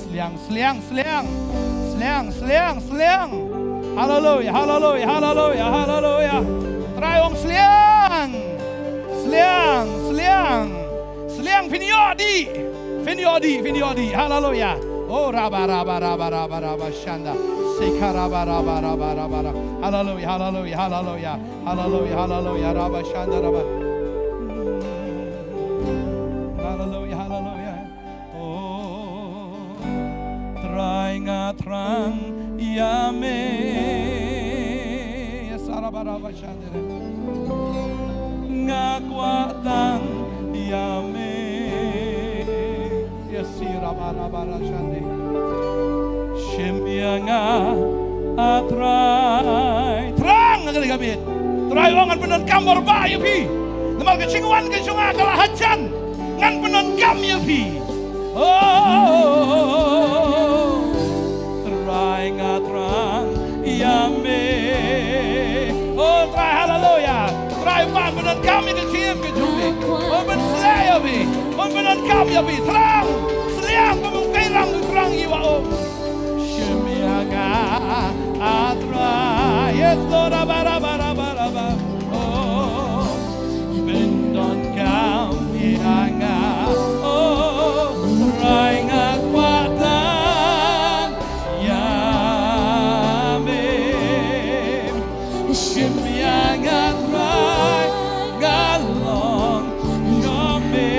Sliang, sliang, sliang, sliang. Haleluya, haleluya, haleluya, haleluya. Trai ong sliang. Sliang, sliang. Sliang phin ïoh dih. Phin ïoh dih, phin ïoh dih. Haleluya. Oh, raba, raba, raba, raba, raba, shanda. Seka, raba, raba, raba, raba, raba. Haleluya, haleluya, haleluya. Haleluya, haleluya, raba shanda raba. Haleluya, haleluya. Oh, Trai nga thrang ïa me. Yes, raba raba shanda raba. Nga kwah tang ïa me. Yes, raba raba raba shanda. Shim ïa nga, a Trai. Thrang, nga kane ka miet. Trai ong ngan pyndonkam bor ba ïa phi. Namar ka jingwan ka jong nga ka la hajan. Ngan pyndonkam ïa phi. Oh, Trai nga thrang ïa me. Oh, Trai, haleluya. Trai, ban pyndonkam ïa ka jingim ka jong phi. Ban pynsleh ïa phi. Ban pyndonkam ïa phi. Thrang. Sliang, ban pynkai rang, thrang ïa wa, oh. Shim ïa nga, a Trai. Yes, Lord, raba, raba, raba, raba. Oh, pyndonkam ïa nga. Oh, Trai nga kwah tang ïa me. Shim ïa nga Trai, nga long jong me.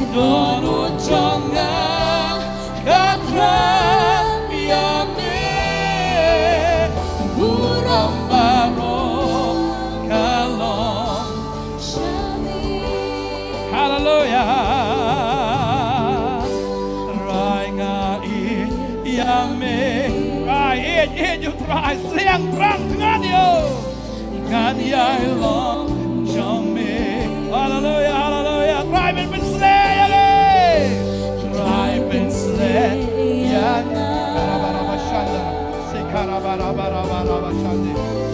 Dohnud jong nga ka thrang ïa me. Burom baroh ka long sha me. Haleluya. Trai nga ïeit ïa me. Trai, ïeit, ïeit ïa u Trai. Sliang, thrang thngan ïa u. Ngan ïai long jong me. Haleluya, haleluya. Trai, pynsleh ïa ngi. Trai, pynsleh ïa ngi.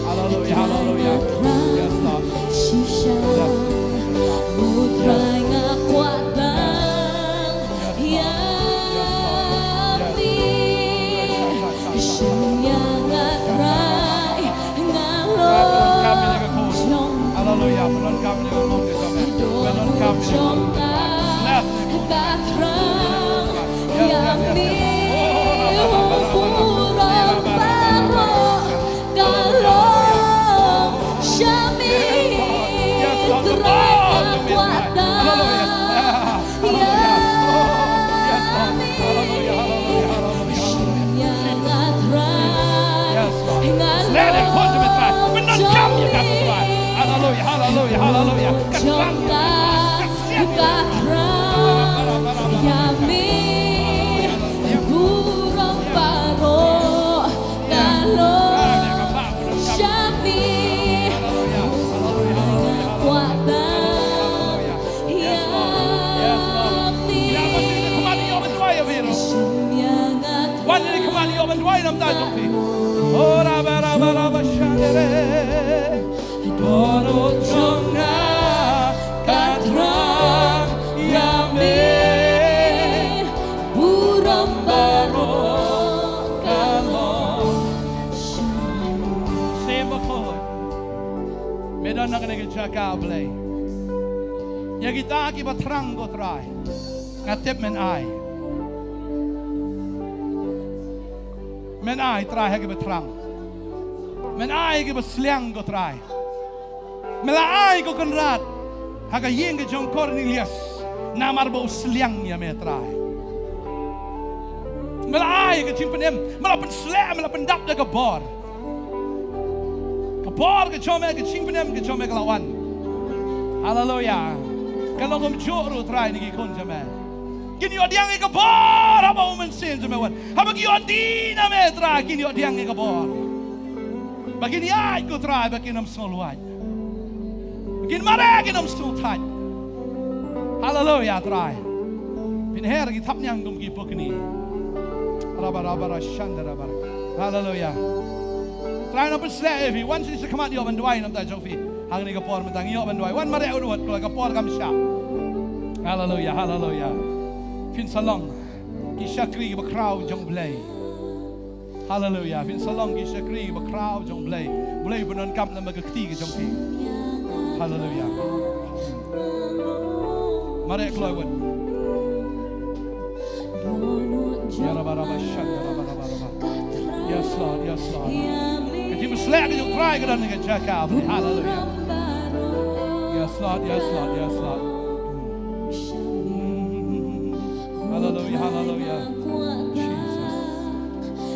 Haleluya, haleluya. Yes, Lord. Yes, Lord. Yes. Yes, Lord. Yes, Lord. Yes, Lord. Haleluya, pyndonkam ïa ka khun. Pyndonkam ïa ka khun. Bless me, Lord. Yes, yes, yes, yes. Oh, Ka long sha me. Yes, Lord. Yes, Lord. Trai nga kwah tang ïa me. Hallelujah. Oh, yes, Lord. Hallelujah, hallelujah, hallelujah, hallelujah. Yes, Lord. Sla ïa ka khun jong me, Trai. Pyndonkam ïa ka, Trai. Hallelujah, hallelujah, hallelujah. Ka thrang ïa me, Trai. Ka thrang ïa me. Burom baroh ka long sha me. Nga kwah tang ïa me. Wan ïa ka khmat ïoh ban duwai na bynta jong phi. Oh, raba, raba, raba, shandere. Dohnud jong nga ka thrang ïa me, burom baroh ka long sha me. Shem bakhuid. Me don ha kane ka jaka, Blei. Ïa kita kiba thrang, ko Trai, nga tip men ai. Men ai, Trai, ha kiba thrang. Men ai ha kiba sliang, ko Trai. Me la ai, ko Kynrad, ha ka ïing ka jong Kornelius, namar ba u sliang ïa me, Trai. Me la ai ka jingpynim, me la pynshlur, me la pyndap da ka bor. Ka bor ka jong me, ka jingpynim ka jong me ka la wan. Haleluya. Ka long kumjuh ruh, Trai, na ki khun jong me. Kin ïoh pdiang ïa ka bor haba u Mynsiem jong me wan. Haba ki ïoh die na me, Trai, kin ïoh pdiang ïa ka bor. Ba kin ïaid, ko Trai, ba kin ym sngewlwait. Ba kin mareh, kin ym sngewthait. Haleluya, Trai. Pynher ki thapniang kum ki pukni. Raba, raba, ra, shanda, raba. Haleluya. Trai, nang pynshlur ïa phi. Wan sha khmat ïoh ban duwai na bynta jong phi. Hangne ka por mynta ngi ïoh ban duwai. Wan mareh un wat, ka por kam shah. Haleluya, haleluya. Phin sa long ki shakri bakhraw jong Blei. Haleluya. Phin sa long ki shakri bakhraw jong Blei. Blei u pyndonkam lem bad ka kti ka jong phi. Haleluya. Mareh kloi wat. Ya raba raba shan, ya raba raba raba. Yes, Lord, yes, Lord. Ka jingpynsleh ka jong U Trai ka don ha ka jaka. Haleluya. Yes, Lord, yes, Lord, yes, Lord. Haleluya, haleluya. Jesus.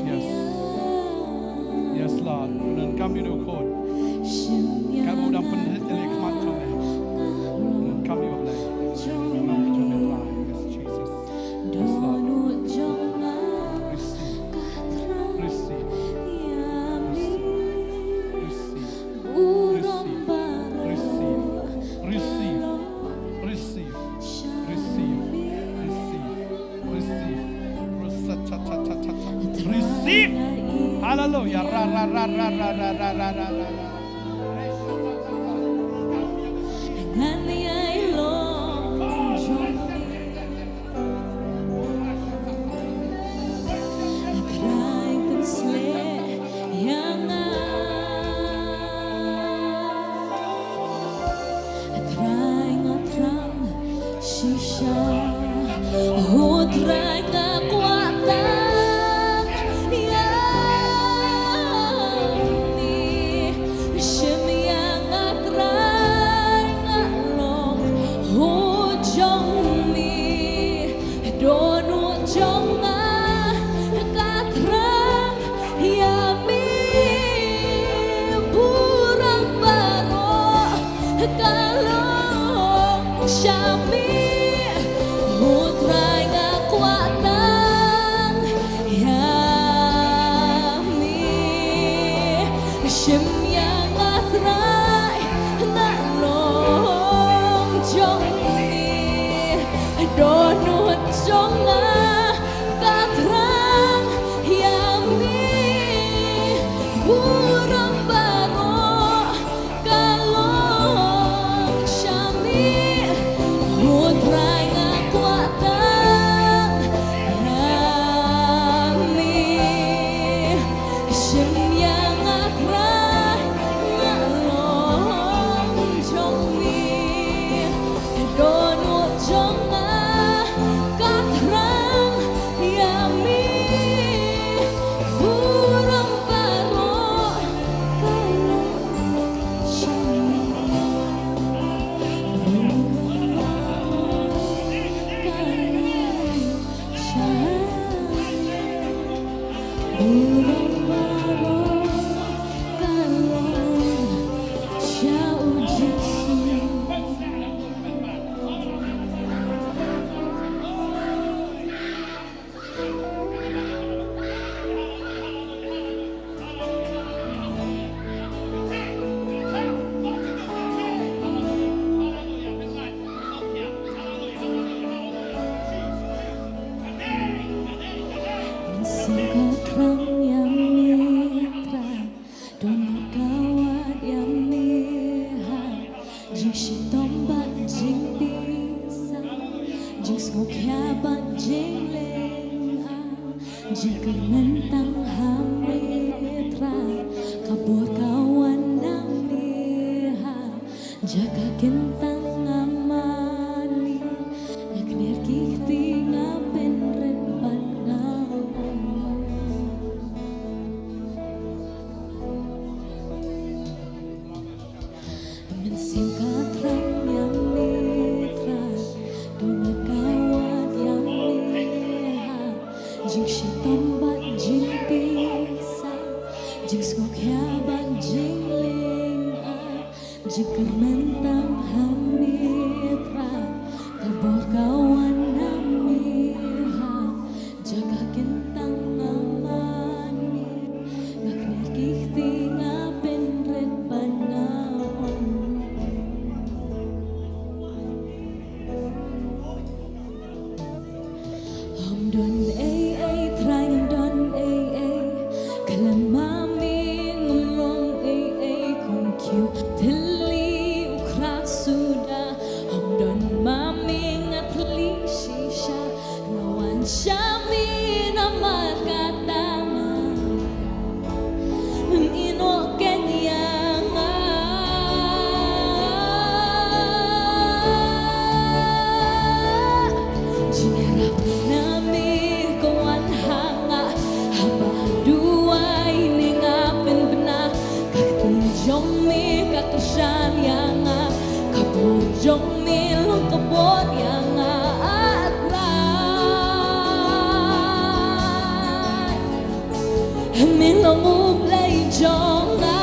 Yes. Yes, Lord. Pyndonkam ïa une u khun. Katba u dang pynrit ïa la ki khmat jong me. Pyndonkam ïa u Blei. Pyndonkam ïa u Blei. Yes, Jesus. Yes, Lord. Receive. Receive. Receive. Receive. Receive. Receive. Receive. Receive. Receive. Receive. Receive. Receive. Hallelujah. Ra, ra, ra. Ngan ïai long jong me. Trai pynsleh ïa nga. Trai nga thrang shisha. O Trai nga kwah tang ïa me. Shim ïa nga Trai nga long u jong me. Dohnud jong nga ka thrang ïa me. Burom baroh ka long sha me. O Trai nga kwah tang ïa me. Shim ïa nga Trai nga long jong me. Dohnud jong nga ka thrang ïa me. Burom baroh ka long sha me. O Trai nga kwah tang ïa me. Shim ïa nga Trai nga long jong me. Dohnud jong nga ka thrang ïa me. Burom baroh ka long sha me. Burom baroh ka long sha me. Burom baroh ka long sha u Jisu. Mynsiem ka thrang ïa me Trai. Dohnud ka wad ïa me ha jingshitom bad jingpisa, jingsngewkhia bad jinglynga, jingkyrmen tang ha me Trai. Ka bor ka wan na me ha jaka kyntang nga mane, nga kner ki kti nga pynrit bad nga ong. Mynsiem ka thrang ïa me Trai, dohnud ka wad ïa me ha jingshitom bad jingpisa, jingsngewkhia bad jinglynga, jingkyrmen tang ha me Trai. Ka bor ka wan na me ha jaka kyntang nga mane, nga kner ki kti nga pynrit bad nga ong. Ym don ei ei Trai, ngam don ei ei. Khlem ma me ngam long ei ei. Kum khiew thylli jong me long ka bor ïa nga, ah Trai. Me long U Blei jong nga.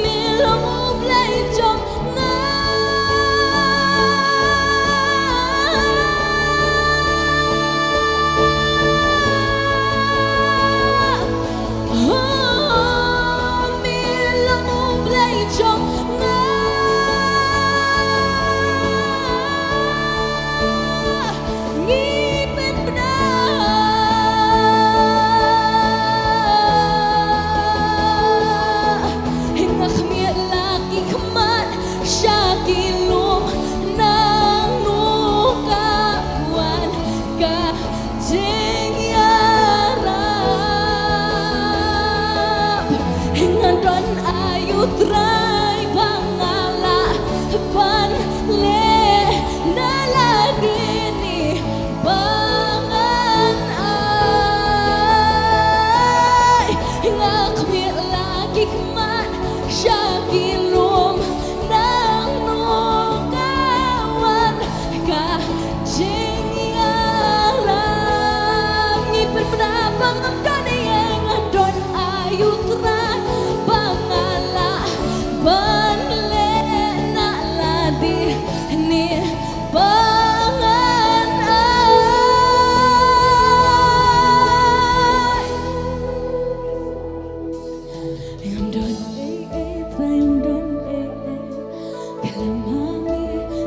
Me long U Blei jong nga. Oh, me long U Blei jong nga. Ngi pynbna ïa nga, khmih la ki khmat sha ki lum, nangno ka wan ka jingïarap. Nga don aiu Trai ba nga lah ban leh na lade ne ba ngan ai. Nga khmih la ki khmat sha ki lum, nangno ka wan ka jingïarap. Ngi pynbna ba ngam don ei ei, nga don aiu Trai ba nga lah ban leh na lade ne ba ngan ai. Ngam don ei ei, Trai ngam don ei ei. Khlem ma me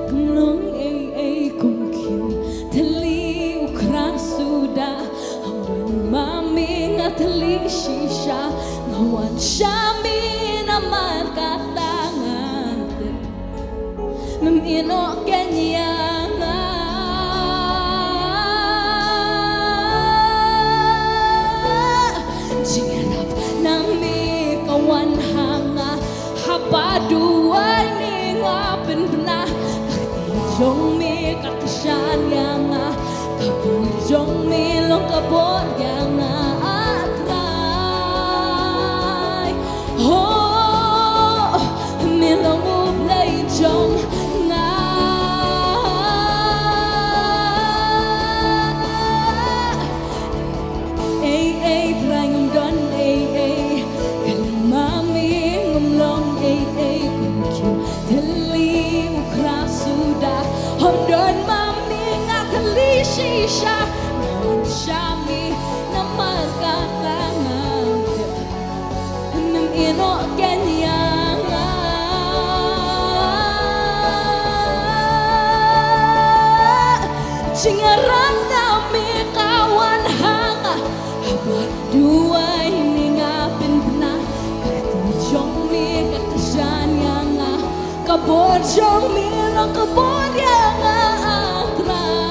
ngam long ei ei, kum u khiew thylli u khra suda. Ngam don ma me nga thylli shisha, nga wan sha me namar kata nga tip mem ïehnoh keiñ ïa nga. Jingïarap na me ka wan ha nga, haba duwai ne nga pynbna. Ka kti jong me ka kyrshan ïa nga, ka bor jong me long ka bor ïa nga, ah Trai. Oh, me long U Blei jong nga. Ei ei, Trai ngam don ei ei. Khlem ma me ngam long ei ei, kum u khiew thylli u khra suda. Haba don ma me nga thylli shisha, nga wan sha me namar kata nga tip mem ïehnoh keiñ ïa nga. Jingïarap na me ka wan ha nga, haba duwai ne nga pynbna. Ka kti jong me ka kyrshan ïa nga, ka bor jong me long ka bor ïa nga, ah Trai.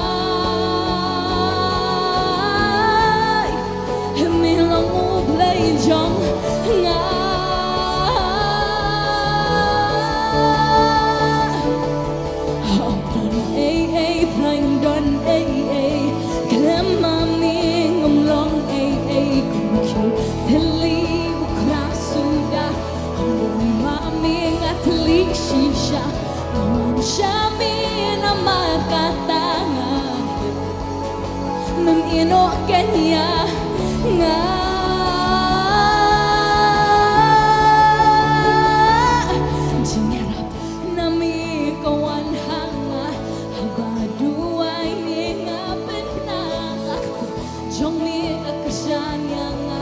Me long U Blei jong nga. Ngam don ei ei, Trai ngam don ei ei. Khlem ma me ngam long ei ei, kum u khiew thylli u khra suda. Haba don ma me nga thylli shisha, nga wan sha me namar kata nga tip mem ïehnoh keiñ ïa nga. Jingïarap na me ka wan ha nga, haba duwai ne nga pynbna. Ka bor jong me ka kyrshan ïa nga,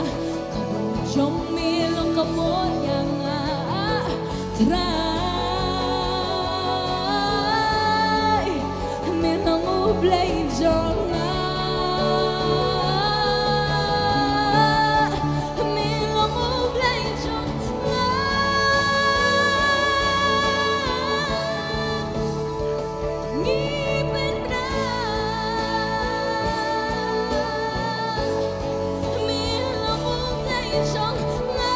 ka bor jong me long ka bor ïa nga, ah Trai. Me long U Blei jong nga. Me long U Blei jong nga. Ngi pynbna. Me long U Blei jong nga.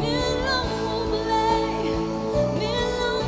Me long U Blei, me long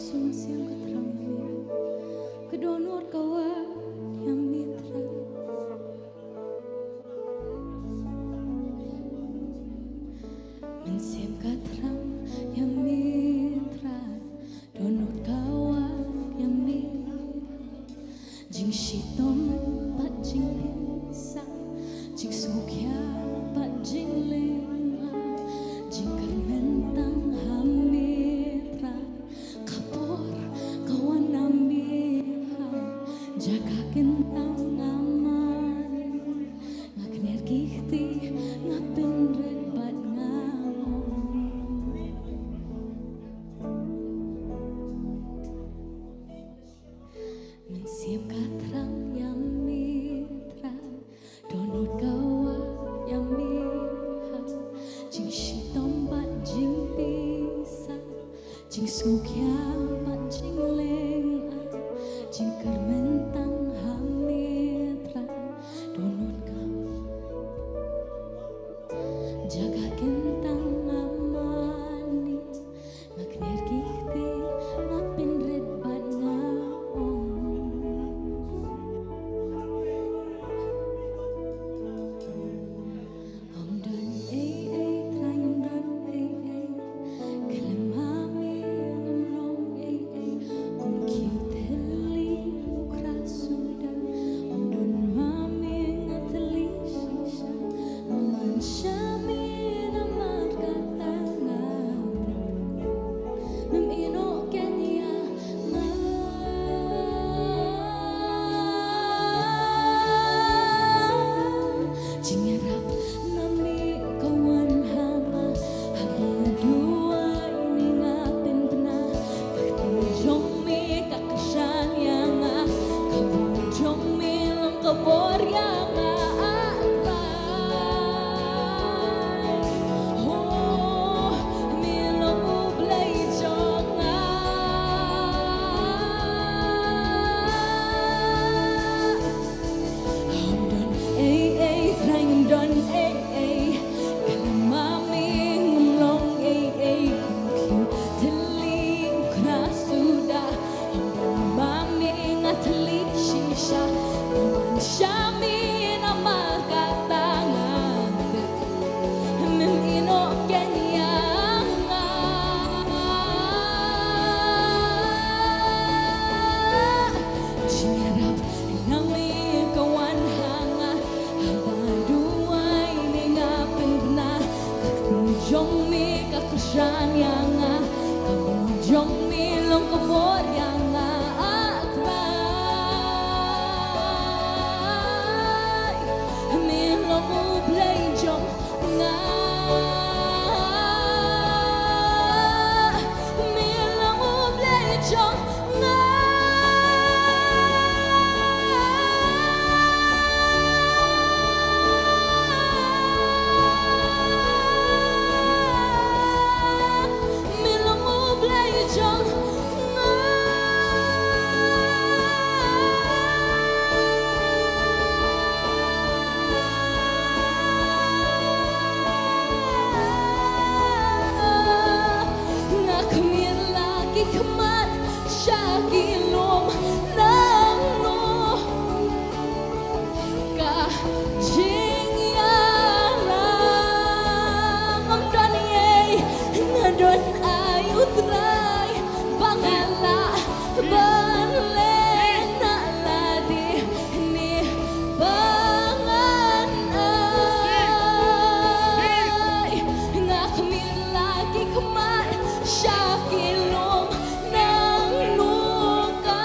Mynsiem ka thrang ïa me, ka dohnud ka wad ïa me Trai. Mynsiem ka thrang ïa me Trai, dohnud ka wad ïa me. Jingshitom bad jingpisa, jingsngewkhia bad jinglyngngoh, jingkyrmen tang ha me Trai. Ka por ka wan na me ha jaka kyntang nga mane. Nga kner ki kti, nga pynrit bad nga ong. Mynsiem ka thrang ïa me Trai, dohnud ka wad ïa me ha. Jingshitom bad jingpisa, jingsngewkhia bad jinglyngngoh, jingkyrmen tang ha me Trai, dohnud ka jaka kyntang nga mane. Nga kner ki kti, nga pynrit bad nga ong. Ym don ei ei Trai, ym don ei ei. Khlem ha me ngam long ei ei. Kum ki thylli u khra suda. Ym don ma me nga thylli shisha. Ym man sha me namar kata nga. Mem ïehnoh kein ïa nga. Jingïarap na me ka wan ha nga. Haba duwai ne nga pynbna. Ka kti jong me ka kyrshan ïa nga. Ka bor jong me long ka bor ïa nga. Ah, Trai. Oh, me long U Blei jong nga. Ym don ei ei, Trai, ym don ei ei. Khlem ma me ngam long ei ei. Kum ki thylli u khra suda. Ym don ma me nga thylli shisha. Ym man sha me namar kata nga. Mem ïehnoh kein ïa nga. Jingïarap na me ka wan ha nga. Haba duwai ne nga pynbna. Ka kti jong me ka kyrshan ïa nga. Ka bor jong me long ka bor ïa nga. Ah, Trai. Me long U Blei jong nga. Me long U Blei jong nga. Me long U Blei jong nga. Nga khmih la ki khmat sha ki lum nangno. Ka jingïalam ym don ei, nga don ai U Trai ba nga lah ban leh na lade ne ba ngan ai. Nga khmih la ki khmat sha ki lum nangno ka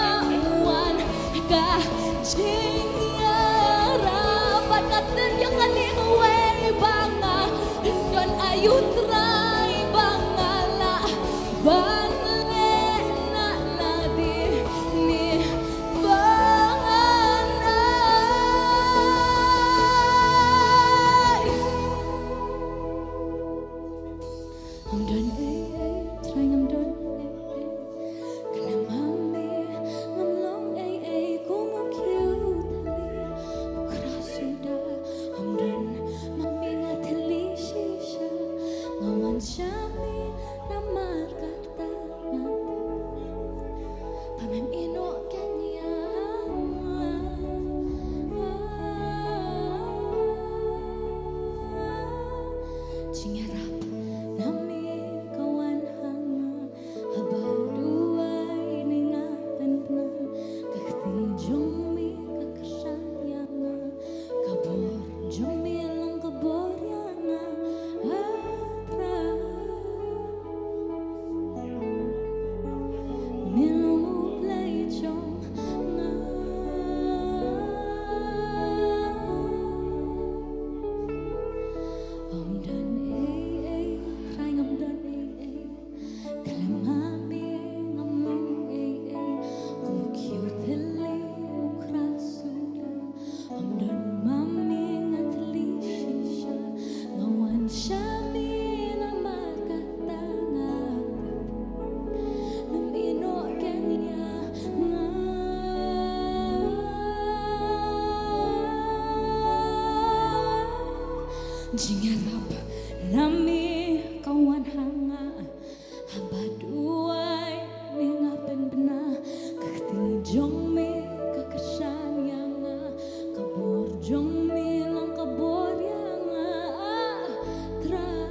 Jingïarap na me ka wan ha nga, haba duwai me nga pynbna. Ka kti jong me ka kyrshan ïa nga, ka bor jong me long ka bor ïa nga, ah, Trai.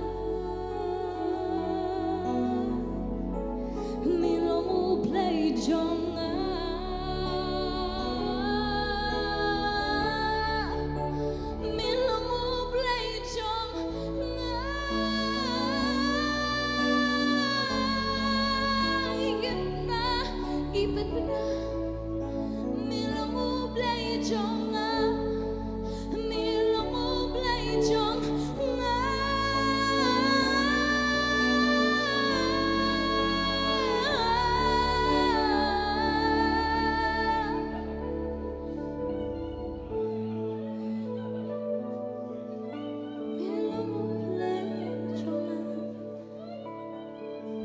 Me long U Blei jong nga. Me long U Blei jong nga. Ngi pynbna, ngi pynbna. Me long U Blei jong nga. Me long U Blei jong nga. Me long U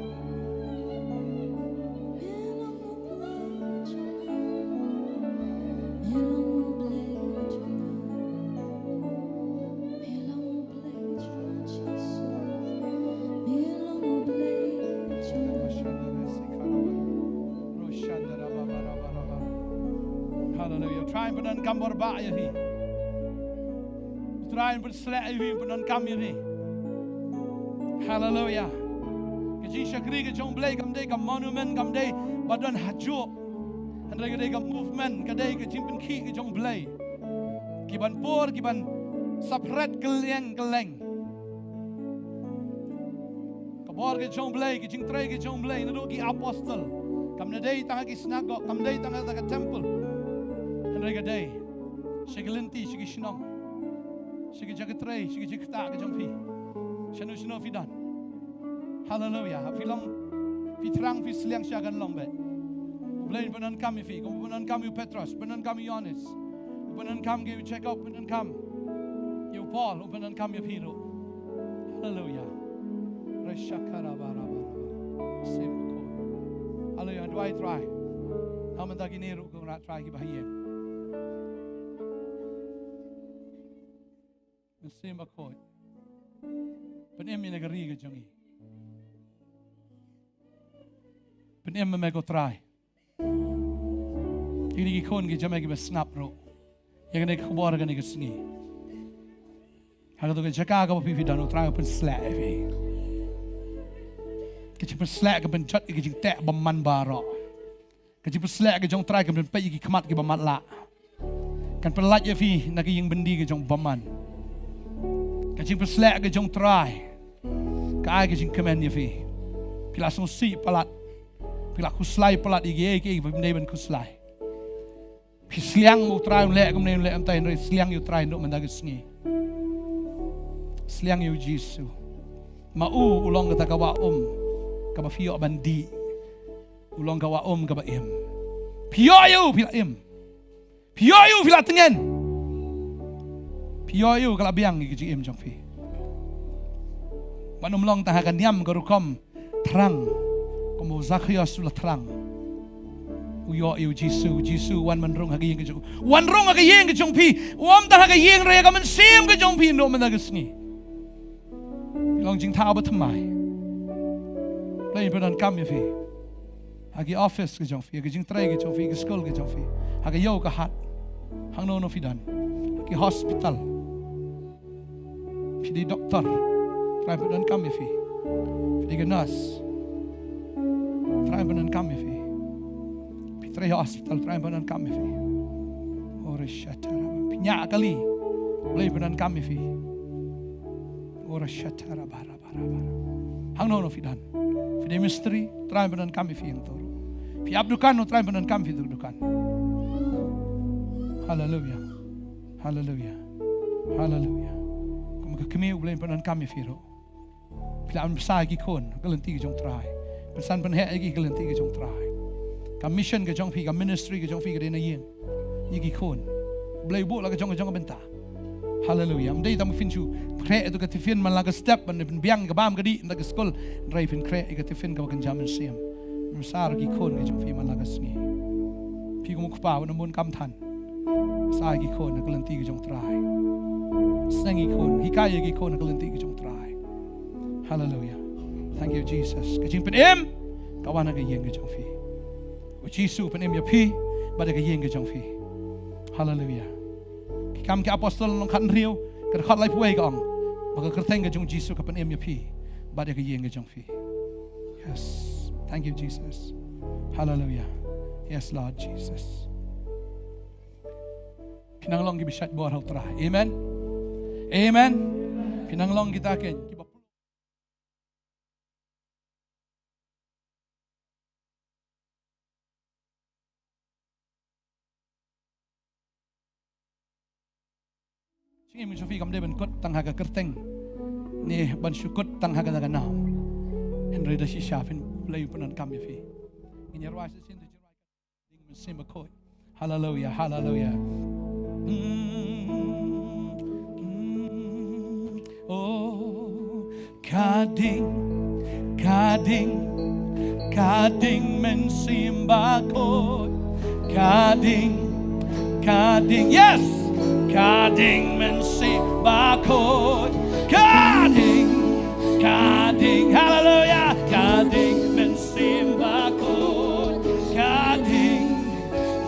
Blei jong nga. Haleluya. Trai pyndonkam bor ba ïa phi. Trai pynsleh ïa phi, pyndonkam ïa phi. Haleluya. Ka jingshakri ka jong U Blei kam dei ka monument, kam dei ba don hajuh. Hynrei ka dei ka movement, ka dei ka jingpynkhih ka jong U Blei. Ki ban por, ki ban separate kylleng kylleng. Ka bor ka jong U Blei, ka jingtrei ka jong U Blei naduh ki apostol. Kam dei tang ha ki synagog, kam dei tang ha ka temple. Hynrei ka dei sha ki lynti, sha ki shnong, sha ki jaka trei, sha ki jaka ktah ka jong phi. Shano shano phi don. Haleluya. Phi long, phi thrang, phi sliang, sha kan long beit. U Blei u pyndonkam ïa phi, kum u pyndonkam ïa u Petros, u pyndonkam ïa u Ïoannis, u pyndonkam ïa u Jakob, u pyndonkam ïa u Paul, u pyndonkam ïa phi ruh. Haleluya. Reshakara bara bara. Sim ko. Haleluya. Duwai Trai. Namar mynta kine ruh Kynrad Trai kiba ha ïing. Mynsiem Bakhuid. Pynim ïa kane ka ri ka jong ngi. Pynim ma me ko Trai. Ïa kine ki khun ki jong me kiba sngap ruh ïa kane ka khubor kane ka sngi. Ha kato ka jaka kaba phi, phi don, ko Trai, pynsleh ïa phi. Ka jingpynsleh ka pynjot ïa ka jingteh bymman baroh. Ka jingpynsleh ka jong U Trai kan pynpeit ïa ki khmat kiba matlah. Kan pynlait ïa phi na ka ïing byndi ka jong u bymman. Ka jingpynsleh ka jong U Trai ka ai ka jingkmen ïa phi. Phi la sngewsih palat. Phi la khuslai palat ïa kiei kiei ba phim dei ban khuslai. Phi sliang ba U Trai un leh kumne, un leh kumtai, hynrei sliang ïa U Trai naduh mynta ka sngi. Sliang ïa U Jisu. Ma u, u long kata ka wah um kaba phi ïoh ban dih. U long ka wah um kaba im. Phi ïoh ïa u, phi la im. Phi ïoh ïa u, phi la tngen. Phi ïoh ïa u, ka la biang ïa ka jingim jong phi. Ban ym long tang ha ka niam ka rukom thrang, kum u Zakheos u la thrang. U ïoh ïa U Jisu, U Jisu wan ban rung ha ka ïing ka jong, wan rung ha ka ïing ka jong phi. Ym tang ha ka ïing, hynrei ha ka mynsiem ka jong phi naduh mynta ka sngi. Phi long jingthaw bathymmai. Blei un pyndonkam ïa phi. Ha ki office ka jong phi, ha ki jingtrei ka jong phi, ha ki skul ka jong phi, ha ka ïew ka hat. Hangno hangno phi don. Ha ki hospital. Phi dei doktor, Trai pyndonkam ïa phi. Phi dei ka nurse, Trai pyndonkam ïa phi. Phi trei ha hospital, Trai pyndonkam ïa phi. Ora shatara. Phi ñiah kali, Blei pyndonkam ïa phi. Ora shatara bara. Hangno hangno phi don. Phi dei mistri, Trai pyndonkam ïa phi hangto ruh. Phi ap dukan, Trai pyndonkam ïa phi hangto dukan. Haleluya. Haleluya. Haleluya. Kum ka kmie, U Blei pyndonkam ïa phi ruh. Phi lah ban bsa ïa ki khun ha ka lynti ka jong U Trai. Pynsan pynheh ïa ki ha ka lynti ka jong U Trai. Ka mission ka jong phi, ka ministry ka jong phi ka dei na ïing. Ïa ki khun. U Blei u buh la ka jong ka jong ka bynta. Haleluya. Ym dei tang ba phin shu khreh ïa ka tiffin man la ka step ban pynbiang ïa ka bam ka dih na ka skul. Hynrei phin khreh ïa ka tiffin kaba kynja mynsiem. Pynbsa ïa ki khun ka jong phi man la ka sngi. Phi kum u kpa uba nym bun kam than. Bsa ïa ki khun ha ka lynti ka jong U Trai. Sneng ïa ki khun, hikai ïa ki khun ha ka lynti ka jong U Trai. Haleluia. Thank you, Jesus. Ka jingpynim ka wan ha ka ïing ka jong phi. U Jisu u pynim ïa phi bad ïa ka ïing ka jong phi. Haleluia. Ki Kam ki Apostol lynnong khathynriew, ka dkhot laiphew wei ka ong ba ka kyrteng ka jong U Jisu ka pynim ïa phi bad ïa ka ïing ka jong phi. Yes. Thank you, Jesus. Haleluia. Yes, Lord Jesus. Phin nang long kiba shait bor ha U Trai. Amen. Amen. Phin nang long kita ken kiba Jingim jong phi kam dei ban kut tang ha ka kyrteng, ne ban shu kut tang ha kata ka nam. Hynrei da shisha phin, U Blei u pyndonkam ïa phi. Ngin ïa rwai sa shisien, da jingrwai Ka Ding Mynsiem Bakhuid. Haleluia, haleluia. Mm, mm, oh. Ka ding, ka ding, ka ding mynsiem bakhuid. Ka ding, ka ding, yes. Ka ding mynsiem bakhuid. Ka ding, ka ding, haleluia. Ka ding mynsiem bakhuid. Ka ding,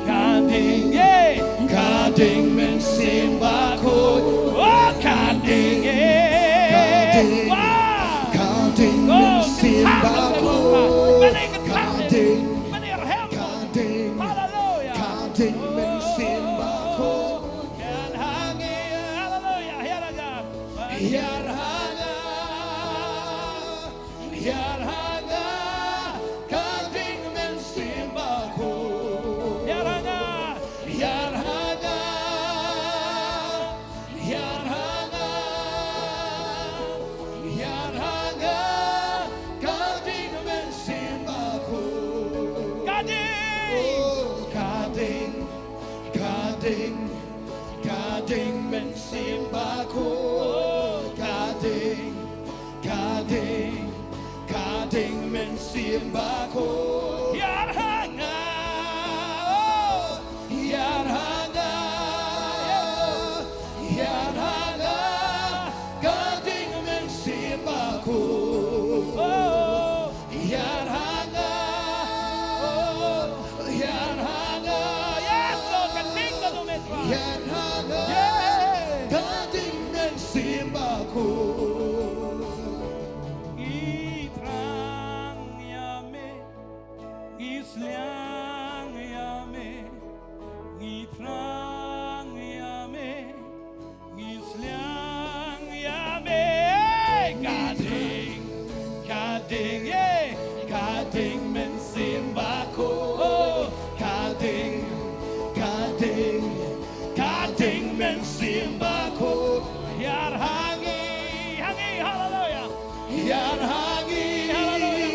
ka ding, yeah. Ka ding mynsiem bakhuid. Oh, ka ding, yeah. Ka ding. Wow. Ka ding mynsiem bakhuid. Ka ding. Ka ding. Haleluia. Ka ding mynsiem bakhuid. Haleluia. Haleluia. Hiar ha nga. Hiar ha nga. Hiar ha nga, ka ding mynsiem bakhuid. Hiar ha nga. Hiar ha nga. Hiar ha nga. Hiar ha nga, ka ding mynsiem bakhuid. Ka ding. Oh, ka ding, ka ding, ka ding mynsiem bakhuid. Ka ding. Ka ding, ka ding mynsiem bakhuid. Hiar ha nga, oh, hiar ha nga, hiar ha nga, ka ding mynsiem bakhuid. Oh, hiar ha nga, oh, hiar ha nga. Yes, Lord, ka ding ka dum e Trai. Hiar ha nga, yeah, ka ding mynsiem bakhuid. Ngi thrang ïa me, ngi sliang ïa me, ngi thrang ïa me, ngi sliang ïa me. Ka ding, ka ding, yeah, ka ding mynsiem bakhuid. Ka ding, ka ding, ka ding mynsiem bakhuid. Hiar ha ngi, ha ngi, haleluia. Hiar ha ngi, haleluia.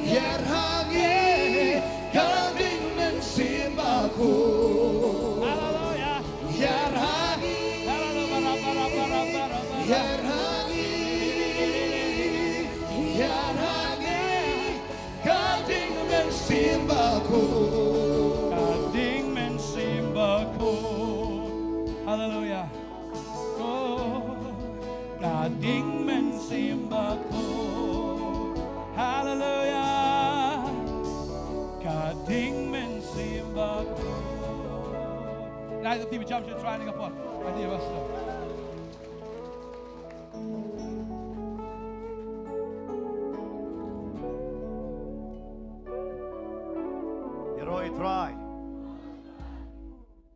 Hiar ha ngi, ka ding mynsiem bakhuid. Haleluia. Hiar ha ngi, haleluia. Hiar ha ngi, hiar ha ngi, ka ding mynsiem bakhuid. Ka ding mynsiem bakhuid. Haleluia. Oh, ka ding mynsiem bakhuid. Haleluia. Ka ding mynsiem bakhuid. Nai, the team jump should try and get a pot. Idea, Pastor. Ïaroh ïa U Trai.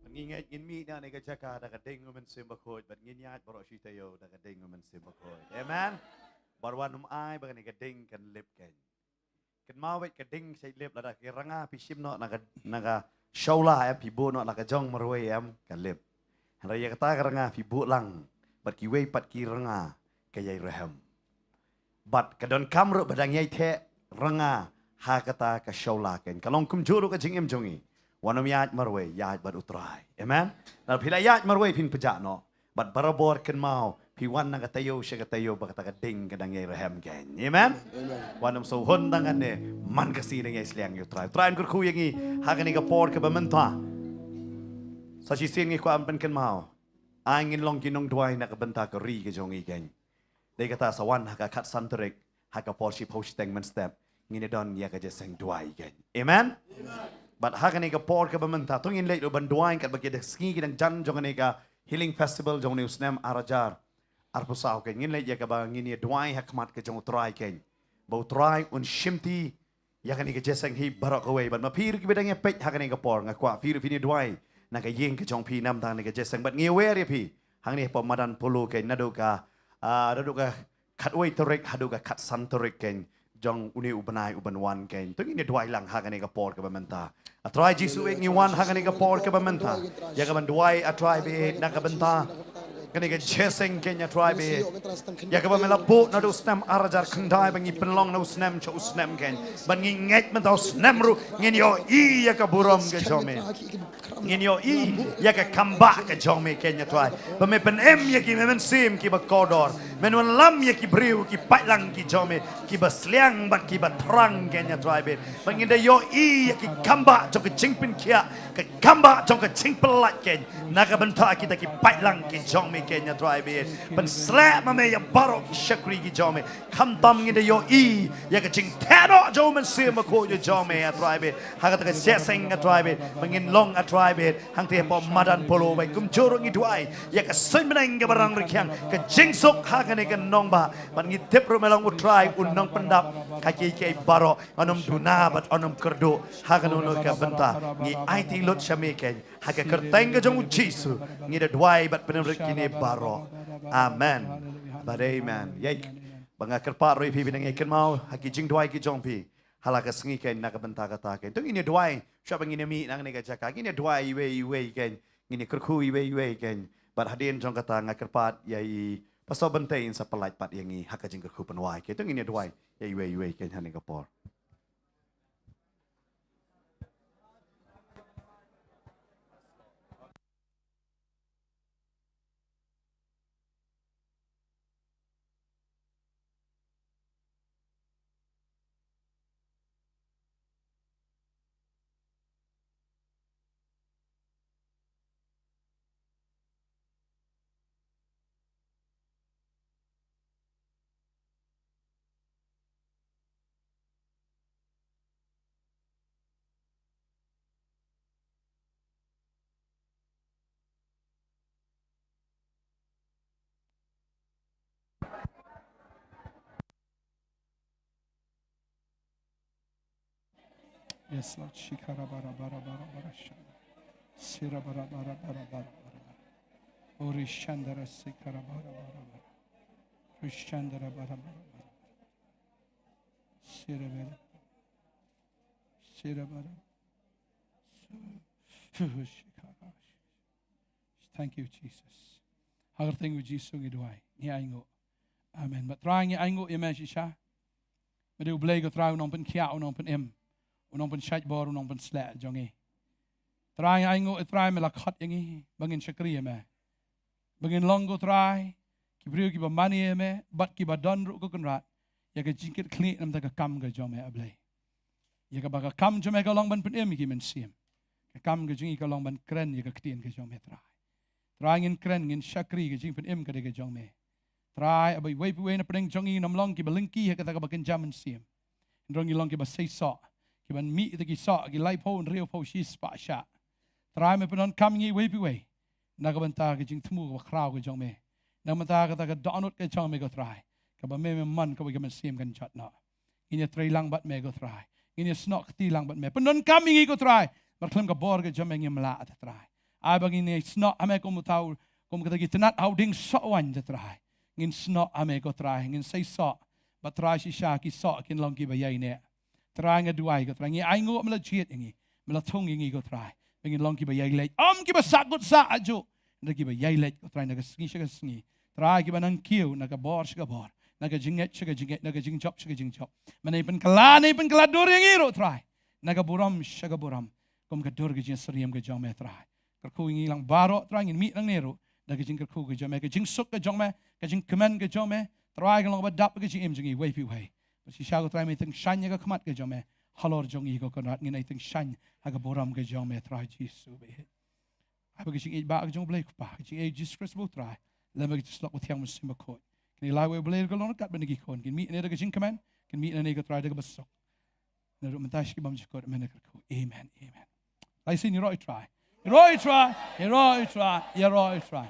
Bad ngi ngeit ngin mih na kane ka jaka da ka ding U Mynsiem Bakhuid, bad ngin ïaid baroh shi taïew da ka ding U Mynsiem Bakhuid. Amen. Bad wat nym ai ba kane ka ding kan lip kein. Kynmaw beit, ka ding shait lip, lada ka ranga phi shim noh na ka, na ka shawla em, phi buh noh na ka jong marwei em, ka lip. Hynrei ïa kata ka ranga phi buh lang bad kiwei pat ki ranga, ka ïai rhem. Bad ka donkam ruh ba dang ïai theh ranga ha kata ka shawla kein. Ka long kumjuh ruh ka jingim jong ngi. Wat nym ïaid marwei, ïaid bad U Trai. Amen. Lada phi la ïaid marwei phin pynjah noh. Bad barabor kynmaw, phi wan na ka taïew sha ka taïew ba kata ka ding ka dang ïai rhem kein. Amen. Amen. Wat nym sngewhun tang kane, man ka sngi dang ïai sliang ïa U Trai. U Trai un kyrkhu ïa ngi ha kane ka por kaba mynta. Sa shisien ngi kwah ban pynkynmaw. Ai ngin long ki nongduwai na ka bynta ka ri ka jong ngi keiñ. Dei kata sa wan ha ka khatsan tarik, ha ka por shiphew shiteng mynstep, ngin ïa don ïa ka jingïaseng duwai keiñ. Amen? Bad ha kane ka por kaba mynta, to ngin leit ruh ban duwai katba ki da sngi ki dang jan jong kane ka Healing Festival jong une u snem ar hajar arphew saw keiñ. Ngin leit ïa kaba ngin ïa duwai ha khmat ka jong u Trai keiñ. Ba u Trai un shimti ïa kane ka jingïaseng hi baroh kawei. Bad ma phi ruh kiba dang ïa peit ha kane ka por, nga kwah phi ruh phin ïa duwai na ka ïing ka jong phi namar kane ka jingïaseng. Bad ngi wer ïa phi hangne hapoh madan Polo keiñ, naduh ka, ah, naduh ka khatwei tarik haduh ka khatsan tarik keiñ jong une u bnai u ban wan keiñ. To ngin ïa duwai lang ha kane ka por kaba mynta. A Trai Jisu, ngi wan ha kane ka por kaba mynta ïa ka ban duwai, A Trai, bad na ka bynta kane ka jingïaseng keiñ, A Trai, bad ïa kaba me la buh naduh u snem ar hajar khyndai ba ngi pynlong na u snem sha u snem keiñ. Bad ngi ngeit mynta u snem ruh ngin ïohi ïa ka burom ka jong me. Ngin ïohi ïa ka kambah ka jong me keiñ, A Trai. Ba me pynim ïa ki, me mynsiem kiba kordor. Men wallam ïa ki briew, ki paidlang ki jong me, kiba sliang bad kiba thrang keiñ, A Trai, bad ba ngin da ïohi ïa ki kambah jong ka jingpynkhiah, ka kambah jong ka jingpyllait keiñ na ka bynta kita ki paidlang ki jong me keiñ, A Trai, bad ban sleh ma me ïa baroh ki shakri ki jong me. Khamtam ngin da ïohi ïa ka jingtheh noh jong u Mynsiem Bakhuid jong me, A Trai, bad ha kata ka jingïaseng, A Trai, bad ba ngin long, A Trai, bad hangta hapoh madan Polo, bad kumjuh ruh ngi duwai ïa ka suiñ bneng kaba rangryngkhiang, ka jingsuk ha kane ka nongbah. Bad ngi tip ruh me long U Trai u nongpyndap ha kiei kiei baroh. Ym duna bad ym kyrduh ha kano kano ka bynta. Ngi aiti lut sha me keiñ, ha ka kyrteng ka jong U Jisu ngi da duwai bad pynrung kine baroh. Amen bad amen. Ïa, ba nga kyrpad ruh ïa phi, phi nang ïa kynmaw ha ki jingduwai ki jong phi ha la ka sngi keiñ na ka bynta kata keiñ. To ngin ïa duwai shuwa ba ngin ïa mih na kane ka jaka, ngin ïa duwai iwei iwei keiñ, ngin ïa kyrkhu iwei iwei keiñ. Bad hadien jong kata nga kyrpad ïa i Pastor Bynta in sa pynlait pat ïa ngi ha ka jingkyrkhu pynwai keiñ. To ngin ïa duwai ïa iwei iwei keiñ ha kane ka por. Yes, Lord. Shikara bara bara bara bara shanda. Sira bara bara bara bara bara bara. Ori shandara sikara bara bara bara. Rishandara bara bara bara. Sira bara. Sira bara. Shikara. Thank you, Jesus. Ha ka kyrteng U Jisu ngi duwai, ngi ainguh. Amen. Bad Trai ngi ainguh ïa me shisha. Me dei U Blei ko Trai u nongpynkhiah, u nongpynim, u nongpynshait bor, u nongpynsleh jong ngi. Trai ngi ainguh, Trai me la khot ïa ngi ba ngin shakri ïa me, ba ngin long ko Trai ki briew kiba mane ïa me bad kiba don ruh ko Kynrad ïa ka jingkitkhlieh namar ka kam ka jong me, A Blei. Ïa kaba ka kam jong me ka long ban pynim ïa ki mynsiem. Ka kam ka jong ngi ka long ban kren ïa ka ktien ka jong me, Trai. Trai ngin kren, ngin shakri, ka jingpynim ka dei ka jong me. Trai, haba iwei pa iwei na pdeng jong ngi ngim long kiba lyngkhi ha kata kaba kynja mynsiem, hynrei ngi long kiba seisoh, kiban mih ïa ki soh ki laiphew, hynriewphew, shispah shah. Trai me pyndonkam ïa ngi iwei pa iwei na ka bynta ka jingthmu kaba khraw ka jong me, na ka bynta kata ka dohnud ka jong me ko Trai, kaba me me mon kaba ka mynsiem kan jot noh. Ngin ïa trei lang bad me ko Trai, ngin ïa snoh kti lang bad me. Pyndonkam ïa ngi ko Trai, namar khlem ka bor ka jong me ngim lah, Trai. Ai ba ngin ïa snoh ha me kum u thaw, kum kata ki tnat ha u dieng soh waiñ, Trai. Ngin snoh ha me ko Trai, ngin seisoh. Bad Trai shisha ki soh kin long kiba ïaineh. Trai nga duwai ko Trai, ngi ainguh me la jied ïa ngi, me la thung ïa ngi ko Trai, ba ngin long kiba ïai leit, ym kiba sahkut sah ajuh, hynrei kiba ïai leit ko Trai na ka sngi sha ka sngi. Trai kiba nang kiew na ka bor sha ka bor, na ka jingngeit sha ka jingngeit, na ka jingjop sha ka jingjop. Me nang pynkylla, nang pynkylla dur ïa ngi ruh Trai, na ka burom sha ka burom, kum ka dur ka jingsyriem ka jong me Trai. Kyrkhu ïa ngi lang baroh Trai, ngin mih nangne ruh da ka jingkyrkhu ka jong me, ka jingsuk ka jong me, ka jingkmen ka jong me. Trai ka long kaba dap ka jingim jong ngi iwei pa iwei. Bad shisha ko Trai me tyngshaiñ ïa ka khmat ka jong me halor jong ngi ko Kynrad, ngin ai tyngshaiñ ha ka burom ka jong me Trai Jisu. Haba ka jingïeit ba ka jong U Blei Kpa, ka jingïeit Jisu Khrist ba U Trai, lem bad ka jingïeit ba thiang mynsiem bakhuid. Kine lai wei U Blei ka long kat ban ki khun, kin mih ne da ka jingkmen, kin mih ne ka trai da ka basuk. Na ruh mynta shi bam jikut men ka khu. Amen. Amen. Lai sin ïaroh ïa U Trai. Ïaroh ïa U Trai. Ïaroh ïa U Trai. Ïaroh ïa U Trai.